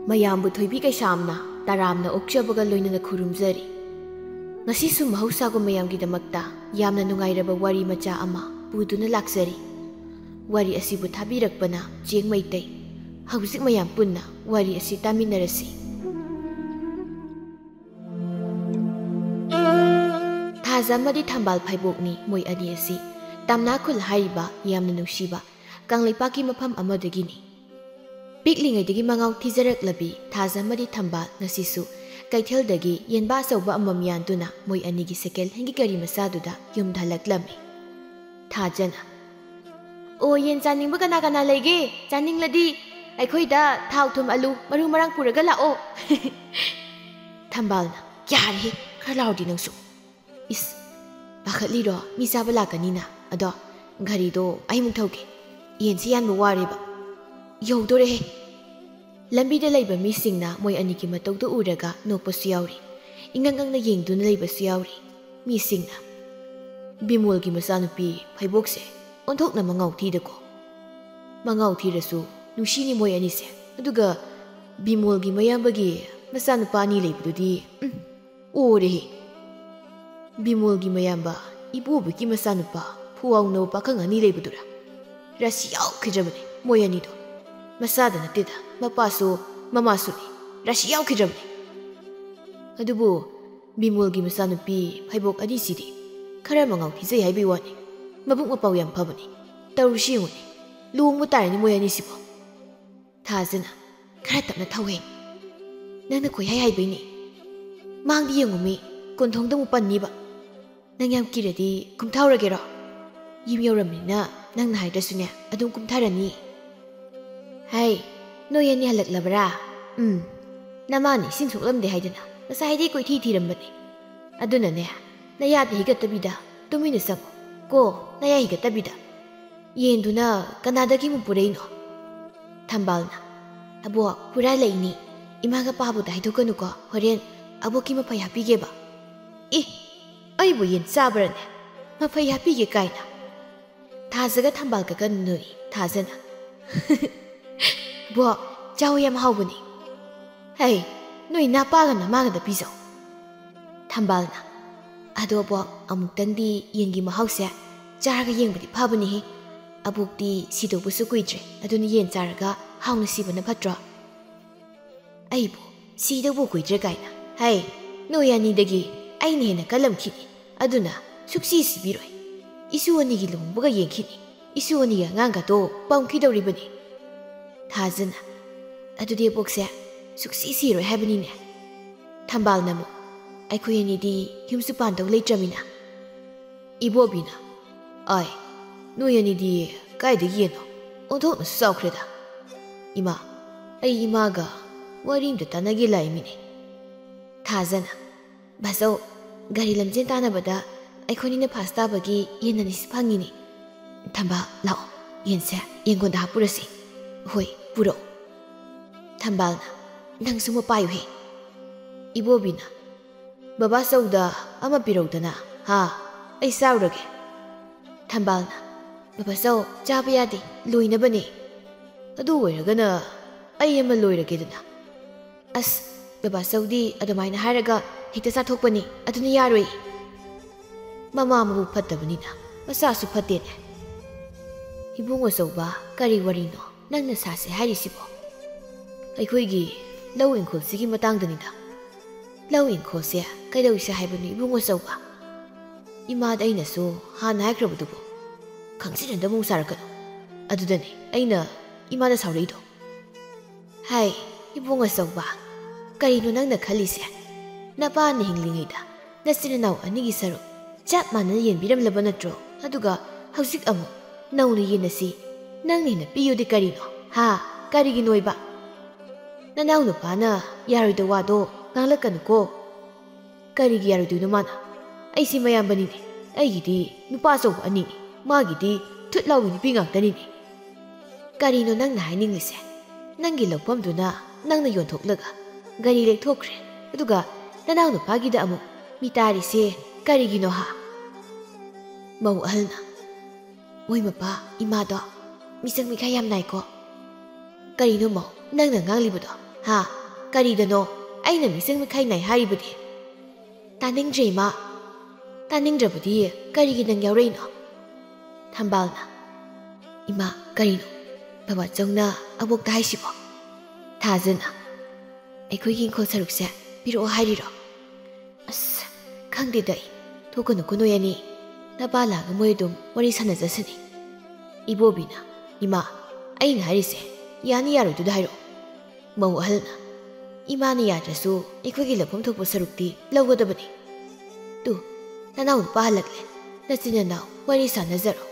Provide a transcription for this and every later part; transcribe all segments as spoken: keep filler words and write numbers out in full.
ꯃꯌꯥꯝꯕꯨ ꯊꯣꯏꯕꯤ ꯀꯩꯁꯥꯝꯅ ꯇꯔꯥꯝꯅ ꯑꯣꯛꯆꯕꯒ ꯂꯣꯏꯅꯅ ꯈꯨꯔꯨꯝꯖꯔꯤ꯫ ꯉꯁꯤꯁꯨ ꯃꯍꯧꯁꯥꯒꯨꯝ ꯃꯌꯥꯝꯒꯤꯗꯃꯛꯇ ꯌꯥꯝꯅ ꯅꯨꯡꯉꯥꯏꯔꯕ ꯋꯥꯔꯤ ꯃꯆꯥ ꯑꯃ ꯄꯨꯗꯨꯅ ꯂꯥꯛꯆꯔꯤ꯫ ꯋꯥꯔꯤ ꯑꯁꯤꯕꯨ ꯊꯥꯕꯤꯔꯛꯄꯅ ꯆꯦꯡ ꯃꯩꯇꯩ꯫ ꯍꯧꯖꯤꯛ ꯃꯌꯥꯝ ꯄꯨꯟꯅ ꯋꯥꯔꯤ ꯑꯁꯤ ꯇꯥꯃꯤꯟꯅꯔꯁꯤ꯫ ꯊꯥꯖ ꯑꯃꯗꯤ ꯊꯝꯕꯥꯜ ꯐꯩꯕꯣꯛꯅꯤ ꯃꯣꯏ ꯑꯅꯤ ꯑꯁꯤ꯫ ꯇꯝꯅꯥ ꯈꯨꯜ ꯍꯥꯏꯔꯤꯕ ꯌꯥꯝꯅ ꯅꯨꯡꯁꯤꯕ ꯀꯪꯂꯩꯄꯥꯛꯀꯤ ꯃꯐꯝ ꯑꯃꯗꯒꯤꯅꯤ꯫ ꯄꯤꯛꯂꯤꯉꯩꯗꯒꯤ ꯃꯉꯥꯎ ꯊꯤꯖꯔꯛꯂꯕꯤ ꯊꯥꯖ ꯑꯃꯗꯤ ꯊꯝꯕꯥꯜ ꯉꯁꯤꯁꯨ ꯀꯩꯊꯦꯜꯗꯒꯤ ꯌꯦꯟꯕꯥ ꯑꯆꯧꯕ ꯑꯃꯃꯝ ꯌꯥꯟꯗꯨꯅ ꯃꯣꯏ ꯑꯅꯤꯒꯤ ꯁꯦꯀꯦꯟ ꯍꯦꯟꯒꯤ ꯒꯥꯔꯤ ꯃꯆꯥꯗꯨꯗ ꯌꯨꯝꯗ ꯍꯜꯂꯛꯂꯝꯃꯤ꯫ ꯊꯥꯖꯅ, "ꯑꯣ, ꯌꯦꯟ ꯆꯥꯅꯤꯡꯕ ꯀꯅꯥ ꯀꯅꯥ ꯂꯩꯒꯦ? ꯆꯥꯅꯤꯡꯂꯗꯤ ꯑꯩꯈꯣꯏꯗ ꯊꯥꯎ, ꯊꯨꯝ, ꯑꯂꯨ, ꯃꯔꯨ ꯃꯔꯥꯡ ꯄꯨꯔꯒ ꯂꯥꯛꯑꯣ꯫" ꯊꯝꯕꯥꯜꯅ, "ꯌꯥꯔꯦꯍꯦ, ꯈꯔ ꯂꯥꯎꯔꯗꯤ ꯅꯪꯁꯨ꯫ ꯏꯁ, ꯄꯥꯈꯠꯂꯤꯔꯣ? ꯃꯤ ꯆꯥꯕ ꯂꯥꯛꯀꯅꯤꯅ꯫ ꯑꯗꯣ ꯒꯥꯔꯤꯗꯣ ꯑꯩꯃꯨꯛ ꯊꯧꯒꯦ꯫ ꯌꯦꯟꯁꯤ ꯌꯥꯟꯕ ꯋꯥꯔꯦꯕ꯫ ꯌꯧꯗꯣꯔꯦꯍꯦ꯫" ꯂꯝꯕꯤꯗ ꯂꯩꯕ ꯃꯤꯁꯤꯡꯅ ꯃꯣꯏ ꯑꯅꯤꯒꯤ ꯃꯇꯧꯗꯨ ꯎꯔꯒ ꯅꯣꯛꯄꯁꯨ ꯌꯥꯎꯔꯤ, ꯏꯉꯛ ꯉꯛꯅ ꯌꯦꯡꯗꯨꯅ ꯂꯩꯕꯁꯨ ꯌꯥꯎꯔꯤ꯫ ꯃꯤꯁꯤꯡꯅ, "ꯕꯤꯃꯣꯜꯒꯤ ꯃꯆꯥꯅꯨꯄꯤ ꯐꯩꯕꯣꯛꯁꯦ ꯑꯣꯟꯊꯣꯛꯅ ꯃꯉꯥꯎ ꯊꯤꯗꯀꯣ꯫ ꯃꯉꯥꯎ ꯊꯤꯔꯁꯨ ꯅꯨꯡꯁꯤꯅꯤ ꯃꯣꯏ ꯑꯅꯤꯁꯦ꯫ ꯑꯗꯨꯒ ꯕꯤꯃꯣꯜꯒꯤ ꯃꯌꯥꯝꯕꯒꯤ ꯃꯆꯥꯅꯨꯄꯥ ꯑꯅꯤ ꯂꯩꯕꯗꯨꯗꯤ, ꯎꯝ, ꯑꯣꯔꯦꯍꯦ꯫ ꯕꯤꯃꯣꯜꯒꯤ ꯃꯌꯥꯝꯕ ꯏꯕꯣꯕꯤꯒꯤ ꯃꯆꯥꯅꯨꯄꯥ ꯐꯨꯋꯥꯎꯅꯕ ꯄꯥꯈꯪ ꯑꯅꯤ ꯂꯩꯕꯗꯨꯔꯥ? ꯔꯥꯁꯤ ꯌꯥꯎꯈꯤꯗ꯭ꯔꯕꯅꯦ ꯃꯣꯏ ꯑꯅꯤꯗꯣ꯫ ꯃꯆꯥꯗ ꯅꯠꯇꯦꯗ, ꯃꯄꯥꯁꯨ ꯃꯃꯥꯁꯨꯅꯤ꯫ ꯔꯥꯁꯤ ꯌꯥꯎꯈꯤꯗ꯭ꯔꯕꯅꯦ꯫" ꯑꯗꯨꯕꯨ ꯕꯤꯃꯣꯜꯒꯤ ꯃꯆꯥꯅꯨꯄꯤ ꯐꯩꯕꯣꯛ ꯑꯅꯤꯁꯤꯗꯤ ꯈꯔ ꯃꯉꯥꯎ ꯊꯤꯖꯩ ꯍꯥꯏꯕꯩ ꯋꯥꯅꯤ꯫ ꯃꯕꯨꯛ ꯃꯄꯥꯎ ꯌꯥꯝ ꯐꯕꯅꯤ꯫ ꯇꯧꯔꯤꯁꯤ ꯌꯦꯡꯉꯨꯅꯦ꯫ ꯂꯨꯍꯣꯡꯕ ꯇꯥꯔꯦꯅꯦ ꯃꯣꯏ ꯑꯅꯤꯁꯤꯕꯣ꯫ ꯊꯥꯖꯅ, "ꯈꯔ ꯇꯞꯅ ꯊꯧꯍꯦ꯫ ꯅꯪꯅ ꯈꯣꯏꯍꯥꯏ ꯍꯥꯏꯕꯩꯅꯦ꯫ ꯃꯥꯡꯗꯤ ꯌꯦꯡꯉꯨ ꯃꯤ, ꯀꯣꯟꯊꯣꯡꯗ ꯑꯃꯨꯛ ꯄꯟꯅꯤꯕ꯫ ꯅꯪ ꯌꯥꯝ ꯀꯤꯔꯗꯤ ꯀꯨꯝꯊꯍꯧꯔꯒꯦꯔꯣ? ꯌꯨꯝ ꯌꯧꯔꯝꯅꯤꯅ ꯅꯪꯅ ꯍꯥꯏꯗ꯭ꯔꯁꯨꯅꯦ ꯑꯗꯨꯝ ꯀꯨꯝꯊꯔꯅꯤ꯫" "ꯍꯩ, ꯅꯣꯏ ꯑꯅꯤ ꯍꯜꯂꯛꯂꯕ꯭ꯔꯥ? ꯎꯝ, ꯅꯃꯥꯅ ꯏꯁꯤꯡ ꯁꯣꯛꯂꯝꯗꯦ ꯍꯥꯏꯗꯅ ꯉꯁꯥꯏꯗꯩ ꯀꯣꯏꯊꯤ ꯊꯤꯔꯝꯕꯅꯦ꯫ ꯑꯗꯨꯅꯅꯦ, ꯅꯌꯥꯗ ꯍꯤꯒꯠꯇꯕꯤꯗ ꯇꯨꯃꯤꯟꯅ ꯆꯪꯉꯣ ꯀꯣ, ꯅꯌꯥ ꯍꯤꯒꯠꯇꯕꯤꯗ꯫ ꯌꯦꯟꯗꯨꯅ ꯀꯅꯥꯗꯒꯤ ꯑꯃꯨꯛ ꯄꯨꯔꯛꯏꯅꯣ?" ꯊꯝꯕꯥꯜꯅ, "ꯑꯕꯣꯛ, ꯍꯨꯔꯥꯜꯂꯛꯏꯅꯤ꯫ ꯏꯃꯥꯒ ꯄꯥꯕꯗ ꯍꯥꯏꯗꯣꯛꯀꯅꯨꯀꯣ, ꯍꯣꯔꯦꯟ ꯑꯕꯣꯛꯀꯤ ꯃꯐꯩ ꯍꯥꯞꯄꯤꯒꯦꯕ꯫" "ꯑꯦ, ꯑꯩꯕꯨ ꯌꯦꯟ ꯆꯥꯕ꯭ꯔꯅꯦ? ꯃꯐꯩ ꯍꯥꯞꯄꯤꯒꯦ ꯀꯥꯏꯅ?" ꯊꯥꯖꯒ ꯊꯝꯕꯥꯜꯒ ꯀꯟꯅ ꯅꯣꯛꯏ꯫ ꯊꯥꯖꯅ, "ꯕꯣꯛ, ꯆꯥꯎ, ꯌꯥꯝ ꯍꯥꯎꯕꯅꯤ꯫ "ꯍꯩ, ꯅꯣꯏ ꯅꯄꯥꯒ ꯅꯃꯥꯒꯗ ꯄꯤꯖꯧ꯫" ꯊꯝꯕꯥꯜꯅ, "ꯑꯗꯣ ꯑꯕꯣꯛ, ꯑꯃꯨꯛꯇꯪꯗꯤ ꯌꯦꯟꯒꯤ ꯃꯍꯥꯎꯁꯦ ꯆꯥꯔꯒ ꯌꯦꯡꯕꯗꯤ ꯐꯕꯅꯤꯍꯦ꯫ ꯑꯕꯣꯛꯇꯤ ꯁꯤꯗꯧꯕꯁꯨ ꯀꯨꯏꯗ꯭ꯔꯦ, ꯑꯗꯨꯅ ꯌꯦꯟ ꯆꯥꯔꯒ ꯍꯥꯎꯅ ꯁꯤꯕꯅ ꯐꯠꯇ꯭ꯔꯣ?" "ꯑꯩꯕꯨ ꯁꯤꯗꯧꯕ ꯀꯨꯏꯗ꯭ꯔꯦ ꯀꯥꯏꯅ꯫ ꯍꯩ, ꯅꯣꯏ ꯑꯅꯤꯗꯒꯤ ꯑꯩꯅ ꯍꯦꯟꯅ ꯀꯜꯂꯝꯈꯤꯅꯤ, ꯑꯗꯨꯅ ꯁꯨꯛꯁꯤ ꯁꯤꯕꯤꯔꯣꯏ꯫ ꯏꯁꯨ ꯑꯅꯤꯒꯤ ꯂꯨꯍꯣꯡꯕꯒ ꯌꯦꯡꯈꯤꯅꯤ, ꯏꯁꯨ ꯑꯅꯤꯒꯤ ꯑꯉꯥꯡꯒꯗꯣ ꯄꯝꯈꯤꯗꯧꯔꯤꯕꯅꯤ꯫" ꯊꯥꯖꯅ, "ꯑꯗꯨꯗꯤ ꯑꯕꯣꯛꯁꯦ ꯁꯨꯛꯁꯤ ꯁꯤꯔꯣꯏ ꯍꯥꯏꯕꯅꯤꯅꯦ?" ꯊꯝꯕꯥꯜꯅ ꯑꯃꯨꯛ, "ꯑꯩꯈꯣꯏ ꯑꯅꯤꯗꯤ ꯌꯨꯝꯁꯨ ꯄꯥꯟꯗꯧ ꯂꯩꯇ꯭ꯔꯃꯤꯅ꯫" ꯏꯕꯣꯕꯤꯅ, "ꯑꯥꯏ, ꯅꯣꯏ ꯑꯅꯤꯗꯤ ꯀꯥꯏꯗꯒꯤ ꯌꯦꯟꯅꯣ? ꯑꯣꯟꯊꯣꯛꯅꯁꯨ ꯆꯥꯎꯈ꯭ꯔꯦꯗ꯫ ꯏꯃꯥ, ꯑꯩ ꯏꯃꯥꯒ ꯋꯥꯔꯤ ꯑꯝꯇ ꯇꯥꯟꯅꯒꯦ ꯂꯥꯛꯏꯃꯤꯅꯦ꯫" ꯊꯥꯖꯅ, "ꯕꯥꯆꯧ, ꯒꯥꯔꯤ ꯂꯝꯖꯦꯟ ꯇꯥꯟꯅꯕꯗ ꯑꯩꯈꯣꯏꯅꯤꯅ ꯐꯥꯁ ꯇꯥꯕꯒꯤ ꯌꯦꯟ ꯑꯅꯤꯁꯤ ꯐꯪꯉꯤꯅꯦ꯫ ꯊꯝꯕꯥꯜ, ꯂꯥꯛꯑꯣ, ꯌꯦꯟꯁꯦ ꯌꯦꯟꯒꯣꯟꯗ ꯍꯥꯞꯄꯨꯔꯁꯤ꯫ ꯍꯣꯏ, ꯄꯨꯔꯛꯑꯣ꯫" ꯊꯝꯕꯥꯜꯅ, "ꯅꯪꯁꯨ ꯑꯃ ꯄꯥꯏꯌꯨꯍꯦ꯫" ꯏꯕꯣꯕꯤꯅ, "ꯕꯕꯥꯆꯧꯗ ꯑꯃ ꯄꯤꯔꯧꯗꯅ, ꯍꯥ? ꯑꯩ ꯆꯥꯔꯨꯔꯒꯦ꯫" ꯊꯝꯕꯥꯜꯅ, "ꯕꯕꯥꯆꯧ, ꯆꯥꯕ ꯌꯥꯗꯦ, ꯂꯣꯏꯅꯕꯅꯦ꯫" "ꯑꯗꯨ ꯑꯣꯏꯔꯒꯅ ꯑꯩ ꯑꯃ ꯂꯣꯏꯔꯒꯦꯗꯅ꯫" "ꯑꯁ, ꯕꯕꯥꯆꯧꯗꯤ ꯑꯗꯨꯃꯥꯏꯅ ꯍꯥꯏꯔꯒ ꯍꯦꯛꯇ ꯆꯥꯊꯣꯛꯄꯅꯤ, ꯑꯗꯨꯅ ꯌꯥꯔꯣꯏ꯫ ꯃꯃꯥ ꯃꯕꯨꯛ ꯐꯠꯇꯕꯅꯤꯅ ꯃꯆꯥꯁꯨ ꯐꯠꯇꯦꯅꯦ꯫" "ꯏꯕꯨꯡ ꯑꯆꯧꯕ, ꯀꯔꯤ ꯋꯥꯔꯤꯅꯣ ꯅꯪꯅ ꯁꯥꯁꯦ ꯍꯥꯏꯔꯤꯁꯤꯕꯣ?" "ꯑꯩꯈꯣꯏꯒꯤ ꯂꯧ ꯏꯪꯈꯣꯜꯁꯤꯒꯤ ꯃꯇꯥꯡꯗꯅꯤꯗ꯫" "ꯂꯧ ꯏꯪꯈꯣꯜꯁꯦ ꯀꯩꯗꯧꯁꯦ ꯍꯥꯏꯕꯅꯣ ꯏꯕꯨꯡ ꯑꯆꯧꯕ? ꯏꯃꯥꯗ ꯑꯩꯅꯁꯨ ꯍꯥꯟꯅ ꯍꯥꯏꯈ꯭ꯔꯕꯗꯨꯕꯨ꯫ ꯈꯪꯖꯤꯟꯅꯗꯕ ꯑꯃꯨꯛ ꯁꯥꯔꯛꯀꯅꯨ꯫ ꯑꯗꯨꯗꯅꯤ ꯑꯩꯅ ꯏꯃꯥꯗ ꯁꯥꯎꯔꯛꯏꯗꯣ꯫" "ꯍꯥꯏ, ꯏꯕꯨꯡ ꯑꯆꯧꯕ, ꯀꯔꯤꯅꯣ ꯅꯪꯅ ꯈꯜꯂꯤꯁꯦ? ꯅꯄꯥꯅ ꯍꯤꯡꯂꯤꯉꯩꯗ ꯅꯆꯤꯟ ꯅꯅꯥꯎ ꯑꯅꯤꯒꯤ ꯁꯔꯨꯛ ꯆꯞ ꯃꯥꯟꯅꯅ ꯌꯦꯟꯕꯤꯔꯝꯂꯕ ꯅꯠꯇ꯭ꯔꯣ? ꯑꯗꯨꯒ ꯍꯧꯖꯤꯛ ꯑꯃꯨꯛ ꯅꯧꯅ ꯌꯦꯟꯅꯁꯤ ꯅꯪꯅ ꯍꯦꯟꯅ ꯄꯤꯌꯨꯗꯤ ꯀꯔꯤꯅꯣ? ꯍꯥ? ꯀꯔꯤꯒꯤꯅꯣꯏꯕ? ꯅꯅꯥꯎ ꯅꯨꯄꯥꯅ ꯌꯥꯔꯣꯏꯗ ꯋꯥꯗꯣ ꯉꯥꯡꯂꯛꯀꯅꯨꯀꯣ꯫" "ꯀꯔꯤꯒꯤ ꯌꯥꯔꯣꯏꯗꯣꯏꯅꯣ ꯃꯥꯅ? ꯑꯩꯁꯤ ꯃꯌꯥꯝꯕꯅꯤꯅꯦ꯫ ꯑꯩꯒꯤꯗꯤ ꯅꯨꯄꯥ ꯑꯆꯧꯕ ꯑꯅꯤꯅꯤ, ꯃꯥꯒꯤꯗꯤ ꯊꯨꯠ ꯂꯥꯎꯕꯤ ꯅꯨꯄꯤ ꯉꯥꯛꯇꯅꯤꯅꯦ꯫" "ꯀꯔꯤꯅꯣ ꯅꯪꯅ ꯍꯥꯏꯅꯤꯡꯂꯤꯁꯦ? ꯅꯪꯒꯤ ꯂꯧꯐꯝꯗꯨꯅ ꯅꯪꯅ ꯌꯣꯟꯊꯣꯛꯂꯒ ꯒꯥꯔꯤ ꯂꯦꯛꯊꯣꯛꯈ꯭ꯔꯦ, ꯑꯗꯨꯒ ꯅꯅꯥꯎ ꯅꯨꯄꯥꯒꯤꯗ ꯑꯃꯨꯛ ꯃꯤ ꯇꯥꯔꯤꯁꯦ ꯀꯔꯤꯒꯤꯅꯣ ꯍꯥ?" ꯃꯧ ꯑꯍꯜꯅ, "ꯃꯣꯏ ꯃꯄꯥ ꯏꯃꯥꯗꯣ ꯃꯤꯆꯪ ꯃꯤꯈꯥꯏ ꯌꯥꯝ ꯅꯥꯏꯀꯣ꯫" "ꯀꯔꯤꯅꯣ ꯃꯧ ꯅꯪꯅ ꯉꯥꯡꯂꯤꯕꯗꯣ? ꯍꯥ? "ꯀꯔꯤꯗꯅꯣ ꯑꯩꯅ ꯅꯤꯡꯁꯤꯡ ꯃꯤꯈꯥꯏ ꯅꯥꯏ ꯍꯥꯏꯔꯤꯕꯗꯤ?" "ꯇꯥꯅꯤꯡꯗ꯭ꯔꯦ, ꯏꯃꯥ꯫ ꯇꯥꯅꯤꯡꯗ꯭ꯔꯕꯗꯤ ꯀꯔꯤꯒꯤ ꯅꯪ ꯌꯥꯎꯔꯛꯏꯅꯣ?" ꯊꯝꯕꯥꯜꯅ, "ꯏꯃꯥ, ꯀꯔꯤꯅꯣ ꯕꯕꯥꯆꯧꯅ ꯑꯕꯣꯛꯇ ꯍꯥꯏꯁꯤꯕꯣ?" ꯊꯥꯖꯅ, "ꯑꯩꯈꯣꯏꯒꯤ ꯏꯪꯈꯣꯜ ꯁꯔꯨꯛꯁꯦ ꯄꯤꯔꯛꯑꯣ ꯍꯥꯏꯔꯤꯔꯣ?" "ꯑꯁ, ꯈꯪꯗꯦꯗ ꯑꯩ꯫ ꯊꯣꯛꯀꯅꯨꯀꯣ ꯅꯣꯏ ꯑꯅꯤ꯫ ꯅꯄꯥ ꯂꯥꯛꯑꯒ ꯃꯣꯏ ꯑꯗꯨꯝ ꯋꯥꯔꯤ ꯁꯥꯟꯅꯖꯁꯅꯤ꯫" ꯏꯕꯣꯕꯤꯅ, "ꯏꯃꯥ, ꯑꯩꯅ ꯍꯥꯏꯔꯤꯁꯦ ꯌꯥꯅꯤ ꯌꯥꯔꯣꯏꯗꯨꯗ ꯍꯥꯏꯔꯛꯑꯣ꯫" ꯃꯧ ꯑꯍꯜꯅ, "ꯏꯃꯥꯅ ꯌꯥꯗ꯭ꯔꯁꯨ ꯑꯩꯈꯣꯏꯒꯤ ꯂꯧꯐꯝ ꯊꯣꯛꯄ ꯁꯔꯨꯛꯇꯤ ꯂꯧꯒꯗꯕꯅꯤ꯫ ꯇꯨ, ꯅꯅꯥꯎ ꯅꯨꯄꯥ ꯍꯜꯂꯛꯂꯦ꯫ ꯅꯆꯤꯟ ꯅꯅꯥꯎ ꯋꯥꯔꯤ ꯁꯥꯟꯅꯖꯔꯣ꯫"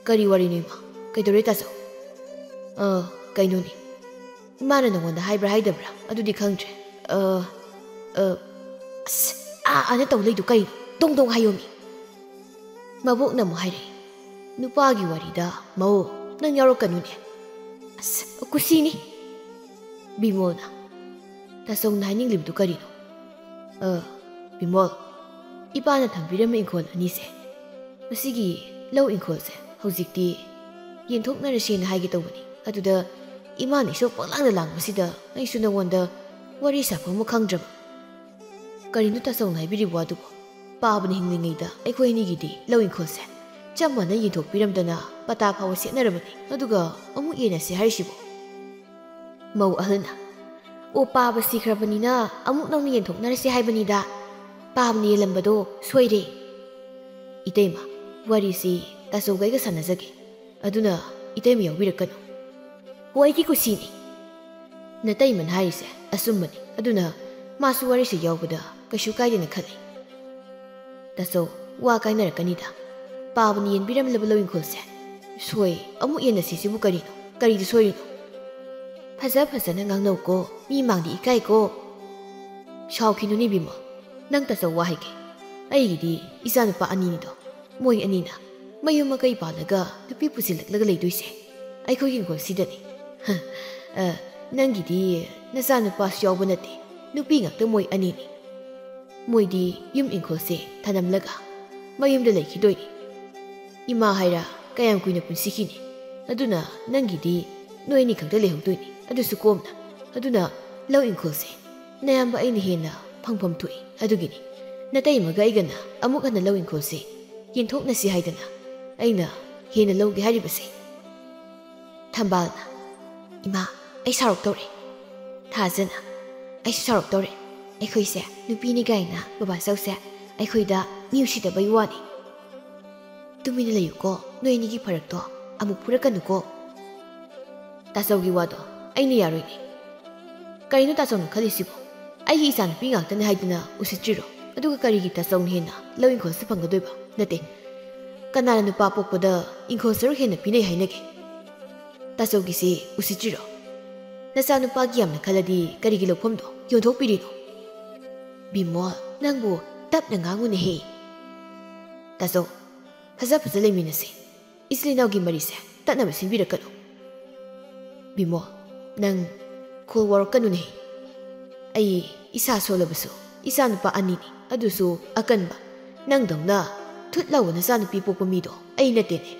"ꯀꯔꯤ ꯋꯥꯔꯤꯅꯣ ꯏꯃꯥ? ꯀꯩꯗꯧꯔꯦ ꯇꯥꯆꯧ?" "ꯑ, ꯀꯩꯅꯣꯅꯦ꯫ ꯏꯃꯥꯅ ꯅꯉꯣꯟꯗ ꯍꯥꯏꯕ꯭ꯔꯥ ꯍꯥꯏꯗꯕ꯭ꯔꯥ ꯑꯗꯨꯗꯤ ꯈꯪꯗ꯭ꯔꯦ꯫ ꯑ, ꯑ, ꯑꯁ, ꯑꯥ, ꯑꯥꯅ ꯇꯧ ꯂꯩꯗꯨ ꯀꯩꯅꯣ? ꯗꯣꯡ ꯗꯣꯡ ꯍꯥꯏꯌꯣꯃꯤ꯫" ꯃꯕꯣꯛꯅ ꯑꯃꯨꯛ ꯍꯥꯏꯔꯛꯏ, "ꯅꯨꯄꯥꯒꯤ ꯋꯥꯔꯤꯗ ꯃꯧ, ꯅꯪ ꯌꯥꯎꯔꯛꯀꯅꯨꯅꯦ꯫" "ꯑꯁ, ꯀꯨꯁꯤꯅꯤ꯫" ꯕꯤꯃꯣꯜꯅ, "ꯇꯥꯆꯧꯅ ꯍꯥꯏꯅꯤꯡꯂꯤꯕꯗꯨ ꯀꯔꯤꯅꯣ?" "ꯑ, ꯕꯤꯃꯣꯜ, ꯏꯄꯥꯅ ꯊꯝꯕꯤꯔꯝꯕ ꯏꯪꯈꯣꯜ ꯑꯅꯤꯁꯦ, ꯃꯁꯤꯒꯤ ꯂꯧ ꯏꯪꯈꯣꯜꯁꯦ ꯍꯧꯖꯤꯛꯇꯤ ꯌꯦꯟꯊꯣꯛꯅꯔꯁꯦꯅ ꯍꯥꯏꯒꯦ ꯇꯧꯕꯅꯤ꯫ ꯑꯗꯨꯗ ꯏꯃꯥꯅ ꯏꯁꯧ ꯄꯪꯂꯥꯡꯗ ꯂꯥꯡꯕꯁꯤꯗ ꯑꯩꯁꯨ ꯅꯉꯣꯟꯗ ꯋꯥꯔꯤ ꯁꯥꯐꯝ ꯑꯃ ꯈꯪꯗ꯭ꯔꯕ꯫" "ꯀꯔꯤꯅꯣ ꯇꯥꯆꯧꯅ ꯍꯥꯏꯕꯤꯔꯤꯕ ꯋꯥꯗꯨꯕꯣ? ꯄꯥꯕꯅ ꯍꯤꯡꯂꯤꯉꯩꯗ ꯑꯩꯈꯣꯏ ꯑꯅꯤꯒꯤꯗꯤ ꯂꯧ ꯏꯪꯈꯣꯜꯁꯦ ꯆꯞ ꯃꯥꯟꯅ ꯌꯦꯟꯊꯣꯛꯄꯤꯔꯝꯗꯅ ꯄꯇꯥ ꯐꯥꯎꯕ ꯁꯦꯠꯅꯔꯕꯅꯤ, ꯑꯗꯨꯒ ꯑꯃꯨꯛ ꯌꯦꯟꯅꯁꯦ ꯍꯥꯏꯔꯤꯁꯤꯕꯣ?" ꯃꯧ ꯑꯍꯜꯅ, "ꯑꯣ, ꯄꯥꯕ ꯁꯤꯈ꯭ꯔꯕꯅꯤꯅ ꯑꯃꯨꯛ ꯅꯧꯅ ꯌꯦꯟꯊꯣꯛꯅꯔꯁꯦ ꯍꯥꯏꯕꯅꯤꯗ꯫ ꯄꯥꯕꯅ ꯌꯦꯜꯂꯝꯕꯗꯣ ꯁꯣꯏꯔꯦ꯫" "ꯏꯇꯩꯃ, ꯋꯥꯔꯤꯁꯤ ꯇꯥꯆꯧꯒ ꯑꯩꯒ ꯁꯥꯟꯅꯖꯒꯦ꯫ ꯑꯗꯨꯅ ꯏꯇꯩꯃ ꯌꯥꯎꯕꯤꯔꯛꯀꯅꯨ꯫" "ꯍꯣ, ꯑꯩꯒꯤ ꯀꯨꯁꯤꯅꯤ꯫" "ꯅꯇꯩꯃꯅ ꯍꯥꯏꯔꯤꯁꯦ ꯑꯆꯨꯝꯕꯅꯤ꯫ ꯑꯗꯨꯅ ꯃꯥꯁꯨ ꯋꯥꯔꯤꯁꯦ ꯌꯥꯎꯕꯗ ꯀꯩꯁꯨ ꯀꯥꯏꯗꯦꯅ ꯈꯜꯂꯤ꯫" "ꯇꯥꯆꯧ, ꯋꯥ ꯀꯥꯏꯅꯔꯛꯀꯅꯤꯗ꯫ ꯄꯥꯕꯅ ꯌꯦꯟꯕꯤꯔꯝꯂꯕ ꯂꯧ ꯏꯪꯈꯣꯜꯁꯦ ꯁꯣꯏ ꯑꯃꯨꯛ ꯌꯦꯟꯅꯁꯤꯁꯤꯕꯨ ꯀꯔꯤꯅꯣ? ꯀꯔꯤꯗ ꯁꯣꯏꯔꯤꯅꯣ?" "ꯐꯖ ꯐꯖꯅ ꯉꯥꯡꯅꯧꯀꯣ, ꯃꯤ ꯃꯥꯡꯗ ꯏꯀꯥꯏꯀꯣ꯫" "ꯁꯥꯎꯈꯤꯅꯨꯅꯦ ꯕꯤꯃꯣꯜ, ꯅꯪ ꯇꯥꯆꯧ ꯋꯥ ꯍꯥꯏꯒꯦ꯫ ꯑꯩꯒꯤꯗꯤ ꯏꯆꯥꯅꯨꯄꯥ ꯑꯅꯤꯅꯤꯗꯣ, ꯃꯣꯏ ꯑꯅꯤꯅ ꯃꯌꯨꯝ ꯃꯀꯩ ꯄꯥꯜꯂꯒ ꯅꯨꯄꯤ ꯄꯨꯁꯤꯜꯂꯛꯂꯒ ꯂꯩꯗꯣꯏꯁꯦ ꯑꯩꯈꯣꯏꯒꯤ ꯏꯪꯈꯣꯜꯁꯤꯗꯅꯤ꯫ ꯍ, ꯑ, ꯅꯪꯒꯤꯗꯤ ꯅꯆꯥꯅꯨꯄꯥꯁꯨ ꯌꯥꯎꯕ ꯅꯠꯇꯦ, ꯅꯨꯄꯤ ꯉꯥꯛꯇ ꯃꯣꯏ ꯑꯅꯤꯅꯤ꯫ ꯃꯣꯏꯗꯤ ꯌꯨꯝ ꯏꯪꯈꯣꯜꯁꯦ ꯊꯅꯝꯂꯒ ꯃꯌꯨꯝꯗ ꯂꯩꯈꯤꯗꯣꯏꯅꯤ꯫ ꯏꯃꯥ ꯍꯥꯏꯔ ꯀꯌꯥꯝ ꯀꯨꯏꯅ ꯄꯨꯟꯁꯤꯈꯤꯅꯤ? ꯑꯗꯨꯅ ꯅꯪꯒꯤꯗꯤ ꯅꯣꯏ ꯑꯅꯤ ꯈꯛꯇ ꯂꯩꯍꯧꯗꯣꯏꯅꯤ, ꯑꯗꯨꯁꯨ ꯀꯣꯝꯅ꯫ ꯑꯗꯨꯅ ꯂꯧ ꯏꯪꯈꯣꯜꯁꯦ ꯅꯌꯥꯝꯕ ꯑꯩꯅ ꯍꯦꯟꯅ ꯐꯪꯐꯝ ꯊꯣꯛꯏ꯫ ꯑꯗꯨꯒꯤꯅꯤ ꯅꯇꯩꯃꯒ ꯑꯩꯒꯅ ꯑꯃꯨꯛ ꯍꯟꯅ ꯂꯧ ꯏꯪꯈꯣꯜꯁꯦ ꯌꯦꯟꯊꯣꯛꯅꯁꯤ ꯍꯥꯏꯗꯅ ꯑꯩꯅ ꯍꯦꯟꯅ ꯂꯧꯒꯦ ꯍꯥꯏꯔꯤꯕꯁꯦ꯫ ꯊꯝꯕꯥꯜꯅ, "ꯏꯃꯥ, ꯑꯩ ꯁꯥꯎꯔꯛꯇꯧꯔꯦ꯫" ꯊꯥꯖꯅ, "ꯑꯩꯁꯨ ꯁꯥꯎꯔꯛꯇꯧꯔꯦ꯫ ꯑꯩꯈꯣꯏꯁꯦ ꯅꯨꯄꯤꯅꯤ ꯀꯥꯏꯅ ꯕꯕꯥꯆꯧꯁꯦ ꯑꯩꯈꯣꯏꯗ ꯃꯤ ꯎꯁꯤꯠꯇꯕꯩ ꯋꯥꯅꯤ꯫" "ꯇꯨꯃꯤꯟꯅ ꯂꯩꯌꯨꯀꯣ, ꯅꯣꯏ ꯑꯅꯤꯒꯤ ꯐꯔꯛꯇꯣ ꯑꯃꯨꯛ ꯐꯨꯔꯛꯀꯅꯨꯀꯣ꯫" "ꯇꯥꯆꯧꯒꯤ ꯋꯥꯗꯣ ꯑꯩꯅ ꯌꯥꯔꯣꯏꯅꯦ꯫" "ꯀꯔꯤꯅꯣ ꯇꯥꯆꯧꯅ ꯈꯜꯂꯤꯁꯤꯕꯣ? ꯑꯩꯒꯤ ꯏꯆꯥꯅꯨꯄꯤ ꯉꯥꯛꯇꯅꯦ ꯍꯥꯏꯗꯨꯅ ꯎꯁꯤꯠꯇ꯭ꯔꯤꯔꯣ? ꯑꯗꯨꯒ ꯀꯔꯤꯒꯤ ꯇꯥꯆꯧꯅ ꯍꯦꯟꯅ ꯂꯧ ꯏꯪꯈꯣꯜꯁꯦ ꯐꯪꯒꯗꯣꯏꯕ? ꯅꯠꯇꯦ, ꯀꯅꯥꯅ ꯅꯨꯄꯥ ꯄꯣꯛꯄꯗ ꯏꯪꯈꯣꯜ ꯁꯔꯨꯛ ꯍꯦꯟꯅ ꯄꯤꯅꯩ ꯍꯥꯏꯅꯒꯦ? ꯇꯥꯆꯧꯒꯤꯁꯤ ꯎꯁꯤꯠꯇ꯭ꯔꯤꯔꯣ? ꯅꯆꯥꯅꯨꯄꯥꯒꯤ ꯌꯥꯝꯅ ꯈꯜꯂꯗꯤ ꯀꯔꯤꯒꯤ ꯂꯧꯐꯝꯗꯣ ꯌꯣꯟꯊꯣꯛꯄꯤꯔꯤꯅꯣ?" "ꯕꯤꯃꯣꯜ, ꯅꯪꯕꯨ ꯇꯞꯅ ꯉꯥꯡꯉꯨꯅꯦꯍꯦ꯫" "ꯇꯥꯆꯧ, ꯐꯖ ꯐꯖ ꯂꯩꯃꯤꯟꯅꯁꯦ꯫ ꯏꯆꯤꯜ ꯏꯅꯥꯎꯒꯤ ꯃꯔꯤꯁꯦ ꯇꯠꯅꯕ ꯁꯤꯟꯕꯤꯔꯛꯀꯅꯨ꯫" "ꯕꯤꯃꯣꯜ, ꯅꯪ ꯈꯣꯜ ꯋꯥꯔꯛꯀꯅꯨꯅꯦ꯫ ꯑꯩ ꯏꯁꯥ ꯁꯣꯜꯂꯕꯁꯨ ꯏꯆꯥꯅꯨꯄꯥ ꯑꯅꯤꯅꯤ, ꯑꯗꯨꯁꯨ ꯑꯀꯟꯕ꯫ ꯅꯪꯗꯧꯅ ꯊꯨꯠ ꯂꯥꯎꯕ ꯅꯆꯥꯅꯨꯄꯤ ꯄꯣꯛꯄ ꯃꯤꯗꯣ ꯑꯩ ꯅꯠꯇꯦꯅꯦ꯫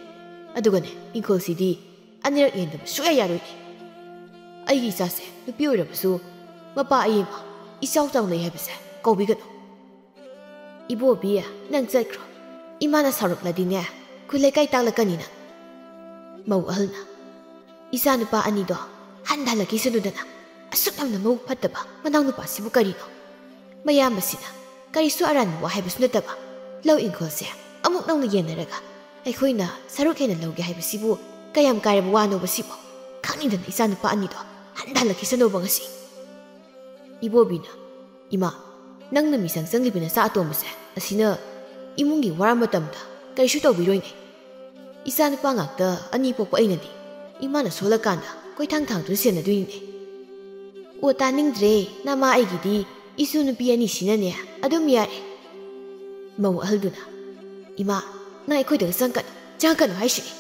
ꯑꯗꯨꯒꯅꯦ, ꯏꯪꯈꯣꯜꯁꯤꯗꯤ ꯑꯅꯤꯔꯛ ꯌꯦꯟꯗꯕ ꯁꯨꯛꯌꯥ ꯌꯥꯔꯣꯏꯅꯦ꯫ ꯑꯩꯒꯤ ꯏꯆꯥꯁꯦ ꯅꯨꯄꯤ ꯑꯣꯏꯔꯕꯁꯨ ꯃꯄꯥ ꯑꯌꯦꯡꯕ ꯏꯆꯥꯎ ꯆꯥꯎ ꯂꯩ ꯍꯥꯏꯕꯁꯦ ꯀꯥꯎꯕꯤꯒꯅꯨ꯫" "ꯏꯕꯣꯕꯤ, ꯅꯪ ꯆꯠꯈ꯭ꯔꯣ꯫ ꯏꯃꯥꯅ ꯁꯥꯎꯔꯛꯂꯗꯤꯅꯦ, ꯈꯨꯜ ꯂꯩꯀꯥꯏ ꯇꯥꯛꯂꯛꯀꯅꯤ ꯅꯪ꯫" ꯃꯧ ꯑꯍꯜꯅ, "ꯏꯆꯥꯅꯨꯄꯥ ꯑꯅꯤꯗꯣ ꯍꯟꯊ ꯍꯜꯂꯛꯈꯤꯁꯅꯨꯗꯅ, ꯑꯁꯨꯛ ꯌꯥꯝꯅ ꯃꯕꯨꯛ ꯐꯠꯇꯕ ꯃꯅꯥꯎꯅꯨꯄꯥꯁꯤꯕꯨ ꯀꯔꯤꯅꯣ? ꯃꯌꯥꯝꯕꯁꯤꯅ ꯀꯔꯤꯁꯨ ꯑꯔꯥꯟꯕ ꯋꯥ ꯍꯥꯏꯕꯁꯨ ꯅꯠꯇꯕ, ꯂꯧ ꯏꯪꯈꯣꯜꯁꯦ ꯑꯃꯨꯛ ꯅꯧꯅ ꯌꯦꯟꯅꯔꯒ ꯑꯩꯈꯣꯏꯅ ꯁꯔꯨꯛ ꯍꯦꯟꯅ ꯂꯧꯒꯦ ꯍꯥꯏꯕꯁꯤꯕꯨ ꯀꯌꯥꯝ ꯀꯥꯏꯔꯕ ꯋꯥꯅꯣꯕ ꯁꯤꯕꯣ? ꯈꯪꯅꯤꯡꯗꯅ ꯏꯆꯥꯅꯨꯄꯥ ꯑꯅꯤꯗꯣ ꯍꯟꯊ ꯍꯜꯂꯛꯈꯤꯁꯅꯨꯕ ꯉꯁꯤ꯫" ꯏꯕꯣꯕꯤꯅ, "ꯏꯃꯥ, ꯅꯪꯅ ꯃꯤꯆꯪ ꯆꯪꯂꯤꯕ ꯅꯆꯥ ꯑꯇꯣꯝꯕꯁꯦ ꯑꯁꯤꯅ ꯏꯃꯨꯡꯒꯤ ꯋꯥꯔ ꯃꯇꯝꯗ ꯀꯔꯤꯁꯨ ꯇꯧꯕꯤꯔꯣꯏꯅꯦ꯫ ꯏꯆꯥꯅꯨꯄꯥ ꯉꯥꯛꯇ ꯑꯅꯤ ꯄꯣꯛꯄ ꯑꯩꯅꯗꯤ ꯏꯃꯥꯅ ꯁꯣꯜꯂꯀꯥꯟꯗ ꯀꯣꯏꯊꯥꯡ ꯊꯥꯡꯗꯨꯅ ꯁꯦꯟꯅꯗꯣꯏꯅꯤꯅꯦ꯫" "ꯑꯣ, ꯇꯥꯅꯤꯡꯗ꯭ꯔꯦ꯫ ꯅꯃꯥ ꯑꯩꯒꯤꯗꯤ ꯏꯁꯨ ꯅꯨꯄꯤ ꯑꯅꯤꯁꯤꯅꯅꯦ ꯑꯗꯨꯝ ꯌꯥꯔꯦ꯫" ꯃꯧ ꯑꯍꯜꯗꯨꯅ, "ꯏꯃꯥ, ꯅꯪ ꯑꯩꯈꯣꯏꯗꯒ ꯆꯪꯒꯅꯨ, ꯆꯪꯒꯅꯨ ꯍꯥꯏꯁꯤꯅꯤ꯫